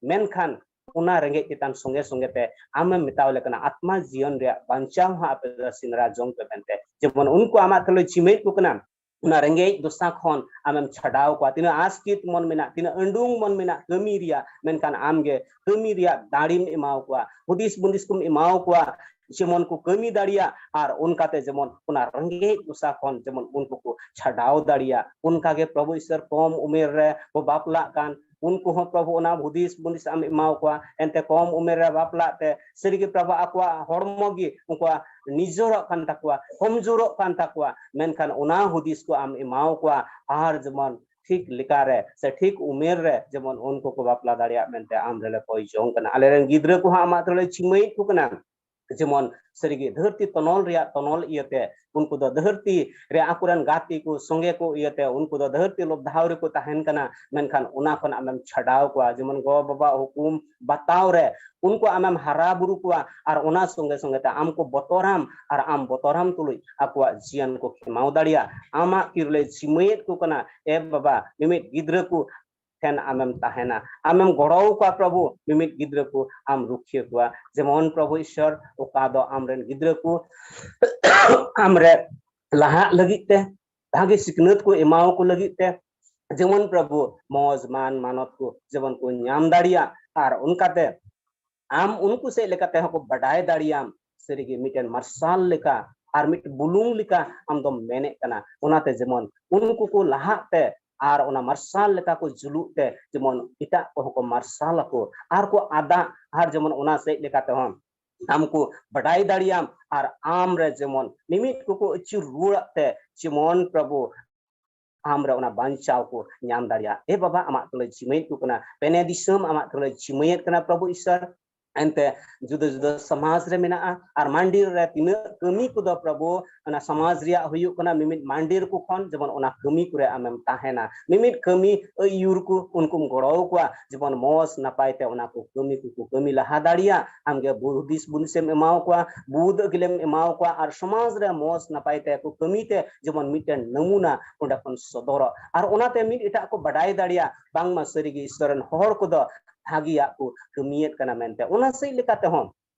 ᱢᱮᱱᱠᱷᱟᱱ ᱚᱱᱟ ᱨᱮᱸᱜᱮᱡ ᱛᱮᱛᱟᱝ ᱥᱚᱸᱜᱮ ᱥᱚᱸᱜᱮ ᱛᱮ ᱟᱢᱮᱢ ᱢᱮᱛᱟᱣ ᱞᱮ ᱠᱟᱱᱟ, ᱟᱛᱢᱟ ᱡᱤᱭᱚᱱ ᱨᱮᱭᱟᱜ ᱵᱟᱧᱪᱟᱣ ᱦᱚᱸ ᱟᱯᱮ ᱫᱚ ᱥᱮᱸᱫᱽᱨᱟ ᱡᱚᱝ ᱯᱮ ᱢᱮᱱᱛᱮ᱾ ᱡᱮᱢᱚᱱ ᱩᱱᱠᱩ ᱟᱢᱟᱜ ᱛᱷᱟᱹᱞᱤ ᱡᱤᱢᱟᱹᱭᱮᱫ ᱠᱚ ᱠᱟᱱᱟ, ᱚᱱᱟ ᱨᱮᱸᱜᱮᱡ ᱫᱚᱥᱟ ᱠᱷᱚᱱ ᱟᱢᱮᱢ ᱪᱷᱟᱰᱟᱣ ᱠᱚᱣᱟ᱾ ᱛᱤᱱᱟᱹᱜ ᱟᱥᱠᱮᱛ ᱢᱚᱱ ᱢᱮᱱᱟᱜ, ᱛᱤᱱᱟᱹᱜ ᱟᱹᱰᱩᱝ ᱢᱚᱱ ᱢᱮᱱᱟᱜ ᱠᱟᱹᱢᱤ ᱨᱮᱭᱟᱜ, ᱢᱮᱱᱠᱷᱟᱱ ᱟᱢᱜᱮ ᱠᱟᱹᱢᱤ ᱨᱮᱭᱟᱜ ᱫᱟᱲᱮᱢ ᱮᱢᱟᱣ ᱠᱚᱣᱟ, ᱦᱩᱫᱤᱥ ᱵᱩᱫᱤᱥ ᱠᱚᱢ ᱮᱢᱟᱣ ᱠᱚᱣᱟ᱾ ᱡᱮᱢᱚᱱ ᱠᱚ ᱠᱟᱹᱢᱤ ᱫᱟᱲᱮᱭᱟᱜ, ᱟᱨ ᱚᱱᱠᱟᱛᱮ ᱡᱮᱢᱚᱱ ᱚᱱᱟ ᱨᱮᱸᱜᱮᱡ ᱜᱚᱥᱟ ᱠᱷᱚᱱ ᱡᱮᱢᱚᱱ ᱩᱱᱠᱩ ᱠᱚ ᱪᱷᱟᱰᱟᱣ ᱫᱟᱲᱮᱭᱟᱜ᱾ ᱚᱱᱠᱟᱜᱮ ᱯᱨᱚᱵᱷᱩ ᱤᱥᱚᱨ ᱠᱚᱢ ᱩᱢᱮᱨ ᱨᱮ ᱠᱚ ᱵᱟᱯᱞᱟᱜ ᱠᱟᱱ, ᱩᱱᱠᱩ ᱦᱚᱸ ᱯᱨᱚᱵᱷᱩ ᱚᱱᱟ ᱦᱩᱫᱤᱥ ᱵᱩᱫᱤᱥ ᱟᱢ ᱮᱢᱟᱣ ᱠᱚᱣᱟ᱾ ᱮᱱᱛᱮ ᱠᱚᱢ ᱩᱢᱮᱨ ᱨᱮ ᱵᱟᱯᱞᱟᱜ ᱛᱮ ᱥᱟᱹᱨᱤᱜᱮ ᱯᱨᱚᱵᱷᱩ ᱟᱠᱚᱣᱟᱜ ᱦᱚᱲᱢᱚ ᱜᱮ ᱩᱱᱠᱩᱣᱟᱜ ᱱᱤᱡᱚᱨᱚᱜ ᱠᱟᱱ ᱛᱟᱠᱚᱣᱟ, ᱠᱚᱢᱡᱳᱨᱚᱜ ᱠᱟᱱ ᱛᱟᱠᱚᱣᱟ, ᱢᱮᱱᱠᱷᱟᱱ ᱚᱱᱟ ᱦᱩᱫᱤᱥ ᱠᱚ ᱟᱢ ᱮᱢᱟᱣ ᱠᱚᱣᱟ᱾ ᱟᱨ ᱡᱮᱢᱚᱱ ᱴᱷᱤᱠ ᱞᱮᱠᱟᱨᱮ ᱥᱮ ᱴᱷᱤᱠ ᱩᱢᱮᱨ ᱨᱮ ᱡᱮᱢᱚᱱ ᱩᱱᱠᱩ ᱠᱚ ᱵᱟᱯᱞᱟ ᱫᱟᱲᱮᱭᱟᱜ ᱢᱮᱱᱛᱮ ᱟᱢ ᱨᱮᱞᱮ ᱠᱚᱭ ᱡᱚᱝ ᱠᱟᱱᱟ᱾ ᱟᱞᱮᱨᱮᱱ ᱜᱤᱫᱽᱨᱟᱹ ᱠᱚᱦᱚᱸ ᱟᱢᱟᱜ ᱛᱷᱩᱨᱩ ᱞᱮ ᱪᱤᱢᱟᱹᱭᱮᱫ ᱠᱚ ᱠᱟᱱᱟ᱾ ᱡᱮᱢᱚᱱ ᱥᱟᱹᱨᱤᱜᱮ ᱫᱷᱟᱹᱨᱛᱤ ᱛᱚᱱᱚᱞ ᱨᱮᱭᱟᱜ ᱛᱚᱱᱚᱞ ᱤᱭᱟᱹᱛᱮ ᱩᱱᱠᱩ ᱫᱚ ᱫᱷᱟᱹᱨᱛᱤ ᱨᱮ ᱟᱠᱚᱨᱮᱱ ᱜᱟᱛᱮ ᱠᱚ ᱥᱚᱸᱜᱮ ᱠᱚ ᱤᱭᱟᱹᱛᱮ ᱩᱱᱠᱩ ᱫᱚ ᱫᱷᱟᱹᱨᱛᱤ ᱞᱚᱵᱫᱷᱟᱣ ᱨᱮᱠᱚ ᱛᱟᱦᱮᱱ ᱠᱟᱱᱟ, ᱢᱮᱱᱠᱷᱟᱱ ᱚᱱᱟ ᱠᱷᱚᱱ ᱟᱢᱮᱢ ᱪᱷᱟᱰᱟᱣ ᱠᱚᱣᱟ᱾ ᱡᱮᱢᱚᱱ ᱜᱚ ᱵᱟᱵᱟ ᱦᱩᱠᱩᱢ ᱵᱟᱛᱟᱣ ᱨᱮ ᱩᱱᱠᱩ ᱟᱢᱮᱢ ᱦᱟᱨᱟ ᱵᱩᱨᱩ ᱠᱚᱣᱟ, ᱟᱨ ᱚᱱᱟ ᱥᱚᱸᱜᱮ ᱥᱚᱸᱜᱮ ᱛᱮ ᱟᱢ ᱠᱚ ᱵᱚᱛᱚᱨᱟᱢ, ᱟᱨ ᱟᱢ ᱵᱚᱛᱚᱨᱟᱢ ᱛᱩᱞᱩᱡ ᱟᱠᱚᱣᱟᱜ ᱡᱤᱭᱚᱱ ᱠᱚ ᱠᱷᱮᱢᱟᱣ ᱫᱟᱲᱮᱭᱟᱜ᱾ ᱟᱢᱟᱜ ᱛᱤ ᱨᱮᱞᱮ ᱡᱤᱢᱟᱹᱭᱮᱫ ᱠᱚ ᱠᱟᱱᱟ, ᱮ ᱵᱟᱵᱟ, ᱢᱤᱢᱤᱫ ᱜᱤᱫᱽᱨᱟᱹ ᱠᱚ ᱴᱷᱮᱱ ᱟᱢᱮᱢ ᱛᱟᱦᱮᱱᱟ, ᱟᱢᱮᱢ ᱜᱚᱲᱚ ᱟᱠᱚᱣᱟ ᱯᱨᱚᱵᱷᱩ, ᱢᱤᱢᱤᱫ ᱜᱤᱫᱽᱨᱟᱹ ᱠᱚ ᱟᱢ ᱨᱩᱠᱷᱤᱭᱟᱹ ᱠᱚᱣᱟ᱾ ᱡᱮᱢᱚᱱ ᱯᱨᱚᱵᱷᱩ ᱤᱥᱚᱨ ᱚᱠᱟ ᱫᱚ ᱟᱢᱨᱮᱱ ᱜᱤᱫᱽᱨᱟᱹ ᱠᱚ ᱟᱢᱨᱮ ᱞᱟᱦᱟᱜ ᱞᱟᱹᱜᱤᱫ ᱛᱮ, ᱵᱷᱟᱜᱮ ᱥᱤᱠᱷᱱᱟᱹᱛ ᱠᱚ ᱮᱢᱟᱣ ᱠᱚ ᱞᱟᱹᱜᱤᱫ ᱛᱮ, ᱡᱮᱢᱚᱱ ᱯᱨᱚᱵᱷᱩ ᱢᱚᱡᱽ ᱢᱟᱱ ᱢᱟᱱᱚᱛ ᱠᱚ ᱡᱮᱢᱚᱱ ᱠᱚ ᱧᱟᱢ ᱫᱟᱲᱮᱭᱟᱜ, ᱟᱨ ᱚᱱᱠᱟᱛᱮ ᱟᱢ ᱩᱱᱠᱩ ᱥᱮᱫ ᱞᱮᱠᱟᱛᱮ ᱦᱚᱸᱠᱚ ᱵᱟᱰᱟᱭ ᱫᱟᱲᱮᱭᱟᱢ᱾ ᱥᱟᱹᱨᱤᱜᱮ ᱢᱤᱫᱴᱮᱱ ᱢᱟᱨᱥᱟᱞ ᱞᱮᱠᱟ ᱟᱨ ᱢᱤᱫ ᱵᱩᱞᱩᱝ ᱞᱮᱠᱟ ᱟᱢ ᱫᱚᱢ ᱢᱮᱱᱮᱫ ᱠᱟᱱᱟ᱾ ᱚᱱᱟᱛᱮ ᱡᱮᱢᱚᱱ ᱩᱱᱠᱩ ᱠᱚ ᱞᱟᱦᱟᱜ ᱛᱮ ᱟᱨ ᱚᱱᱟ ᱢᱟᱨᱥᱟᱞ ᱞᱮᱠᱟ ᱠᱚ ᱡᱩᱞᱩᱜ ᱛᱮ ᱡᱮᱢᱚᱱ ᱮᱴᱟᱜ ᱠᱚᱦᱚᱸ ᱠᱚ ᱢᱟᱨᱥᱟᱞ ᱟᱠᱚ ᱟᱨ ᱠᱚ ᱟᱫᱟᱜ, ᱟᱨ ᱡᱮᱢᱚᱱ ᱚᱱᱟ ᱥᱮᱫ ᱞᱮᱠᱟ ᱛᱮᱦᱚᱸ ᱟᱢ ᱠᱚ ᱵᱟᱰᱟᱭ ᱫᱟᱲᱮᱭᱟᱢ, ᱟᱨ ᱟᱢ ᱨᱮ ᱡᱮᱢᱚᱱ ᱢᱤᱢᱤᱫ ᱠᱚᱠᱚ ᱟᱹᱪᱩᱨ ᱨᱩᱣᱟᱹᱲᱟᱜ ᱛᱮ ᱡᱮᱢᱚᱱ ᱯᱨᱚᱵᱷᱩ ᱟᱢ ᱨᱮ ᱚᱱᱟ ᱵᱟᱧᱪᱟᱣ ᱠᱚ ᱧᱟᱢ ᱫᱟᱲᱮᱭᱟᱜ᱾ ᱮ ᱵᱟᱵᱟ, ᱟᱢᱟᱜ ᱛᱩᱞᱟᱹ ᱡᱤᱢᱟᱹᱭᱮᱫ ᱠᱚ ᱠᱟᱱᱟ, ᱯᱮᱱᱮ ᱫᱤᱥᱚᱢ ᱟᱢᱟᱜ ᱛᱩᱞᱟᱹ ᱡᱤᱢᱟᱹᱭᱮᱫ ᱠᱟᱱᱟ ᱯᱨᱚᱵᱷᱩ ᱤᱥᱚᱨ᱾ ᱮᱱᱛᱮ ᱡᱩᱫᱟᱹ ᱡᱩᱫᱟᱹ ᱥᱚᱢᱟᱡᱽ ᱨᱮ ᱢᱮᱱᱟᱜᱼᱟ, ᱟᱨ ᱢᱟᱱᱰᱤᱨ ᱨᱮ ᱛᱤᱱᱟᱹᱜ ᱠᱟᱹᱢᱤ ᱠᱚᱫᱚ ᱯᱨᱚᱵᱷᱩ ᱚᱱᱟ ᱥᱚᱢᱟᱡᱽ ᱨᱮᱭᱟᱜ ᱦᱩᱭᱩᱜ ᱠᱟᱱᱟ, ᱢᱤᱢᱤᱫ ᱢᱟᱱᱰᱤᱨ ᱠᱚ ᱠᱷᱚᱱ ᱡᱮᱢᱚᱱ ᱚᱱᱟ ᱠᱟᱹᱢᱤ ᱠᱚᱨᱮ ᱟᱢᱮᱢ ᱛᱟᱦᱮᱱᱟ, ᱢᱤᱢᱤᱫ ᱠᱟᱹᱢᱤ ᱟᱹᱭᱩᱨ ᱠᱚ ᱩᱱᱠᱩᱢ ᱜᱚᱲᱚ ᱟᱠᱚᱣᱟ, ᱡᱮᱢᱚᱱ ᱢᱚᱸᱡᱽ ᱱᱟᱯᱟᱭ ᱛᱮ ᱚᱱᱟ ᱠᱚ ᱠᱟᱹᱢᱤ ᱠᱚᱠᱚ ᱠᱟᱹᱢᱤ ᱞᱟᱦᱟ ᱫᱟᱲᱮᱭᱟᱜ᱾ ᱟᱢᱜᱮ ᱦᱩᱫᱤᱥ ᱵᱩᱫᱤᱥᱮᱢ ᱮᱢᱟᱣ ᱠᱚᱣᱟ, ᱵᱩᱫ ᱟᱹᱜᱤᱞᱮᱢ ᱮᱢᱟᱣ ᱠᱚᱣᱟ, ᱟᱨ ᱥᱚᱢᱟᱡᱽ ᱨᱮ ᱢᱚᱸᱡᱽ ᱱᱟᱯᱟᱭ ᱛᱮ ᱠᱚ ᱠᱟᱹᱢᱤ ᱛᱮ ᱡᱮᱢᱚᱱ ᱢᱤᱫᱴᱮᱱ ᱱᱟᱢᱩᱱᱟ ᱚᱸᱰᱮ ᱠᱷᱚᱱ ᱥᱚᱫᱚᱨᱚᱜ, ᱟᱨ ᱚᱱᱟᱛᱮ ᱢᱤᱫ ᱮᱴᱟᱜ ᱠᱚ ᱵᱟᱰᱟᱭ ᱫᱟᱲᱮᱭᱟᱜ ᱵᱟᱝᱢᱟ ᱥᱟᱹᱨᱤᱜᱮ ᱤᱥᱚᱨ ᱨᱮᱱ ᱦᱚᱲ ᱠᱚᱫᱚ ᱵᱷᱟᱹᱜᱤᱭᱟᱜ ᱠᱚ ᱠᱟᱹᱢᱤᱭᱮᱫ ᱠᱟᱱᱟ ᱢᱮᱱᱛᱮ᱾ ᱚᱱᱟ ᱥᱮᱫ ᱞᱮᱠᱟ ᱛᱮᱦᱚᱸ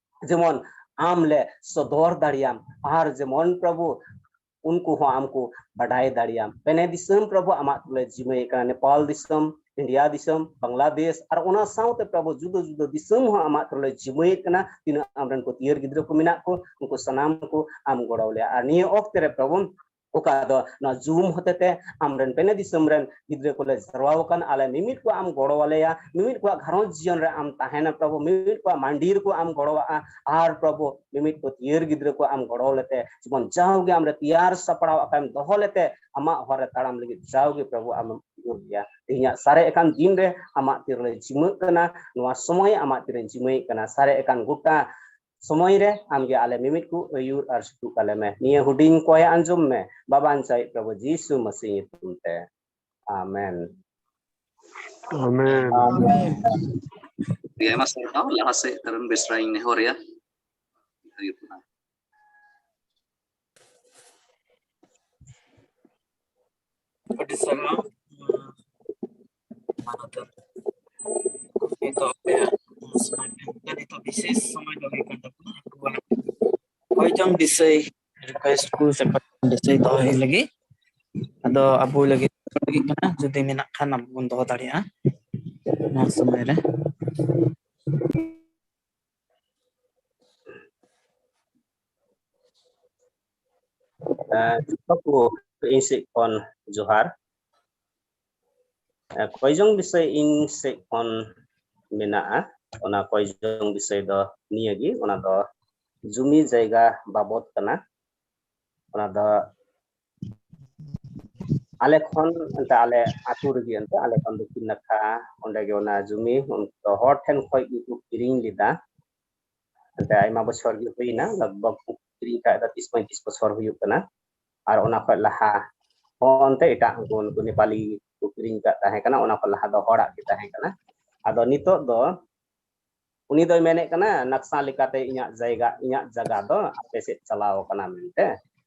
ᱡᱮᱢᱚᱱ ᱟᱢ ᱞᱮ ᱥᱚᱫᱚᱨ ᱫᱟᱲᱮᱭᱟᱢ, ᱟᱨ ᱡᱮᱢᱚᱱ ᱯᱨᱚᱵᱷᱩ ᱩᱱᱠᱩ ᱦᱚᱸ ᱟᱢ ᱠᱚ ᱵᱟᱰᱟᱭ ᱫᱟᱲᱮᱭᱟᱢ᱾ ᱯᱮᱱᱮ ᱫᱤᱥᱚᱢ ᱯᱨᱚᱵᱷᱩ ᱟᱢᱟᱜ ᱛᱩᱞᱟᱹ ᱡᱤᱢᱟᱹᱭᱮᱫ ᱠᱟᱱᱟ, ᱱᱮᱯᱟᱞ ᱫᱤᱥᱚᱢ, ᱤᱱᱰᱤᱭᱟ ᱫᱤᱥᱚᱢ, ᱵᱟᱝᱞᱟᱫᱮᱥ, ᱟᱨ ᱚᱱᱟ ᱥᱟᱶᱛᱮ ᱯᱨᱚᱵᱷᱩ ᱡᱩᱫᱟᱹ ᱡᱩᱫᱟᱹ ᱫᱤᱥᱚᱢ ᱦᱚᱸ ᱟᱢᱟᱜ ᱛᱩᱞᱟᱹ ᱡᱤᱢᱟᱹᱭᱮᱫ ᱠᱟᱱᱟ᱾ ᱛᱤᱱᱟᱹᱜ ᱟᱢᱨᱮᱱ ᱯᱟᱹᱛᱭᱟᱹᱨ ᱜᱤᱫᱽᱨᱟᱹ ᱠᱚ ᱢᱮᱱᱟᱜ ᱠᱚ, ᱩᱱᱠᱩ ᱥᱟᱱᱟᱢ ᱠᱚ ᱟᱢ ᱜᱚᱲᱚ ᱞᱮᱭᱟ᱾ ᱟᱨ ᱱᱤᱭᱟᱹ ᱚᱠᱛᱮ ᱨᱮ ᱯᱨᱚᱵᱷᱩ, ᱚᱠᱟ ᱫᱚ ᱱᱚᱣᱟ ᱡᱩᱢ ᱦᱚᱛᱮᱛᱮ ᱟᱢᱨᱮᱱ ᱯᱮᱱᱮ ᱫᱤᱥᱚᱢ ᱨᱮᱱ ᱜᱤᱫᱽᱨᱟᱹ ᱠᱚᱞᱮ ᱡᱟᱨᱣᱟ ᱟᱠᱟᱱ, ᱟᱞᱮ ᱢᱤᱢᱤᱫ ᱠᱚ ᱟᱢ ᱜᱚᱲᱚ ᱟᱞᱮᱭᱟ, ᱢᱤᱢᱤᱫ ᱠᱚᱣᱟᱜ ᱜᱷᱟᱨᱚᱸᱡᱽ ᱡᱤᱭᱚᱱ ᱨᱮ ᱟᱢ ᱛᱟᱦᱮᱱᱟ ᱯᱨᱚᱵᱷᱩ, ᱢᱤᱢᱤᱫ ᱠᱚᱣᱟᱜ ᱢᱟᱱᱰᱤᱨ ᱠᱚ ᱟᱢ ᱜᱚᱲᱚᱣᱟᱜᱼᱟ, ᱟᱨ ᱯᱨᱚᱵᱷᱩ ᱢᱤᱢᱤᱫ ᱯᱟᱹᱛᱭᱟᱹᱨ ᱜᱤᱫᱽᱨᱟᱹ ᱠᱚ ᱟᱢ ᱜᱚᱲᱚ ᱞᱮᱛᱮ ᱡᱮᱢᱚᱱ ᱡᱟᱣᱜᱮ ᱟᱢᱨᱮ ᱛᱮᱭᱟᱨ ᱥᱟᱯᱲᱟᱣ ᱟᱠᱟᱫ ᱫᱚᱦᱚ ᱞᱮᱛᱮ ᱟᱢᱟᱜ ᱦᱚᱨ ᱨᱮ ᱛᱟᱲᱟᱢ ᱞᱟᱹᱜᱤᱫ ᱡᱟᱣᱜᱮ ᱯᱨᱚᱵᱷᱩ ᱟᱢᱮᱢ ᱩᱭᱩᱨ ᱞᱮᱭᱟ᱾ ᱛᱮᱦᱮᱧᱟᱜ ᱥᱟᱨᱮᱡ ᱟᱠᱟᱱ ᱫᱤᱱ ᱨᱮ ᱟᱢᱟᱜ ᱛᱤ ᱨᱮᱞᱮ ᱡᱤᱢᱟᱹᱜ ᱠᱟᱱᱟ, ᱱᱚᱣᱟ ᱥᱚᱢᱚᱭ ᱟᱢᱟᱜ ᱛᱤᱨᱮ ᱡᱤᱢᱟᱹᱭᱮᱫ ᱠᱟᱱᱟ, ᱥᱟᱨᱮᱡ ᱟᱠᱟᱱ ᱜᱚᱴᱟ ᱥᱚᱢᱚᱭ ᱨᱮ ᱟᱢᱜᱮ ᱟᱞᱮ ᱢᱤᱢᱤᱫ ᱠᱚ ᱟᱹᱭᱩᱨ ᱟᱨ ᱥᱩᱛᱩᱜ ᱟᱞᱮ ᱢᱮ᱾ ᱱᱤᱭᱟᱹ ᱦᱩᱰᱤᱧ ᱠᱚᱭ ᱟᱸᱡᱚᱢ ᱢᱮ, ᱵᱟᱵᱟᱧ ᱪᱟᱭ ᱯᱨᱚᱵᱷᱩ ᱡᱤᱥᱩ ᱢᱟᱹᱥᱤ ᱧᱩᱛᱩᱢ ᱛᱮ᱾ ᱟᱢᱮᱱ᱾ ᱟᱢᱮᱱ᱾ ᱟᱹᱰᱤ ᱟᱭᱢᱟ ᱥᱟᱨᱦᱟᱣ᱾ ᱞᱟᱦᱟ ᱥᱮᱫ ᱠᱟᱨᱚᱱ ᱵᱮᱥᱨᱟᱧ ᱱᱮᱦᱚᱨᱮᱭᱟ᱾ ᱟᱹᱰᱤ ᱥᱟᱨᱦᱟᱣ᱾ ᱱᱤᱛᱚᱜ ᱟᱯᱮᱭᱟᱜ ᱥᱚᱢᱚᱭ ᱮᱢ ᱠᱟᱛᱮ ᱱᱤᱛᱚᱜ ᱵᱤᱥᱮᱥ ᱥᱚᱢᱚᱭ ᱫᱚ ᱦᱩᱭᱩᱜ ᱠᱟᱱ ᱛᱟᱵᱚᱱᱟ ᱟᱵᱚᱣᱟᱜ ᱦᱚᱭ ᱡᱚᱝ ᱵᱤᱥᱚᱭ ᱨᱤᱠᱣᱮᱥᱴ ᱠᱚ ᱥᱮ ᱵᱤᱥᱚᱭ ᱫᱚᱦᱚᱭ ᱞᱟᱹᱜᱤᱫ᱾ ᱟᱫᱚ ᱟᱵᱚ ᱞᱟᱹᱜᱤᱫ ᱞᱟᱹᱜᱤᱫ ᱠᱟᱱᱟ, ᱡᱩᱫᱤ ᱢᱮᱱᱟᱜ ᱠᱷᱟᱱ ᱟᱵᱚ ᱵᱚᱱ ᱫᱚᱦᱚ ᱫᱟᱲᱮᱭᱟᱜᱼᱟ ᱱᱚᱣᱟ ᱥᱚᱢᱚᱭ ᱨᱮ᱾ ᱮᱸ, ᱡᱚᱛᱚ ᱠᱚ ᱤᱧ ᱥᱮᱫ ᱠᱷᱚᱱ ᱡᱚᱦᱟᱨ᱾ ᱮᱸ, ᱠᱚᱭᱡᱚᱝ ᱵᱤᱥᱚᱭ ᱤᱧ ᱥᱮᱫ ᱠᱷᱚᱱ ᱢᱮᱱᱟᱜᱼᱟ᱾ ᱚᱱᱟ ᱠᱚᱭᱡᱚᱝ ᱵᱤᱥᱚᱭ ᱫᱚ ᱱᱤᱭᱟᱹᱜᱮ, ᱚᱱᱟ ᱫᱚ ᱡᱩᱢᱤ ᱡᱟᱭᱜᱟ ᱵᱟᱵᱚᱫ ᱠᱟᱱᱟ᱾ ᱚᱱᱟ ᱫᱚ ᱟᱞᱮ ᱠᱷᱚᱱ ᱮᱱᱛᱮ ᱟᱞᱮ ᱟᱹᱛᱩ ᱨᱮᱜᱮ ᱮᱱᱛᱮ ᱟᱞᱮ ᱠᱷᱚᱱ ᱫᱚᱠᱷᱤᱱ ᱱᱟᱠᱷᱟ ᱚᱸᱰᱮ ᱜᱮ ᱚᱱᱟ ᱡᱩᱢᱤ ᱩᱱᱠᱩ ᱫᱚ ᱦᱚᱲ ᱴᱷᱮᱱ ᱠᱷᱚᱱ ᱜᱮᱠᱚ ᱠᱤᱨᱤᱧ ᱞᱮᱫᱟ᱾ ᱮᱱᱛᱮ ᱟᱭᱢᱟ ᱵᱚᱪᱷᱚᱨ ᱜᱮ ᱦᱩᱭᱱᱟ, ᱞᱟᱜᱽ ᱵᱷᱟᱜᱽ ᱠᱚ ᱠᱤᱨᱤᱧ ᱠᱷᱟᱡ ᱫᱚ ᱛᱤᱥ ᱯᱚᱸᱭᱛᱨᱤᱥ ᱵᱚᱪᱷᱚᱨ ᱦᱩᱭᱩᱜ ᱠᱟᱱᱟ᱾ ᱟᱨ ᱚᱱᱟ ᱠᱷᱚᱡ ᱞᱟᱦᱟ ᱦᱚᱸ ᱚᱱᱛᱮ ᱮᱴᱟᱜ ᱩᱱᱠᱩ, ᱩᱱᱠᱩ ᱱᱮᱯᱟᱞᱤ ᱠᱚ ᱠᱤᱨᱤᱧ ᱠᱟᱜ ᱛᱟᱦᱮᱸ ᱠᱟᱱᱟ, ᱚᱱᱟ ᱠᱷᱚᱡ ᱞᱟᱦᱟ ᱫᱚ ᱦᱚᱲᱟᱜ ᱜᱮ ᱛᱟᱦᱮᱸ ᱠᱟᱱᱟ᱾ ᱟᱫᱚ ᱱᱤᱛᱚᱜ ᱫᱚ ᱩᱱᱤ ᱫᱚᱭ ᱢᱮᱱᱮᱫ ᱠᱟᱱᱟ, ᱱᱟᱠᱥᱟ ᱞᱮᱠᱟᱛᱮ ᱤᱧᱟᱹᱜ ᱡᱟᱭᱜᱟ, ᱤᱧᱟᱹᱜ ᱡᱟᱭᱜᱟ ᱫᱚ ᱟᱯᱮ ᱥᱮᱫ ᱪᱟᱞᱟᱣ ᱠᱟᱱᱟ ᱢᱮᱱᱛᱮ᱾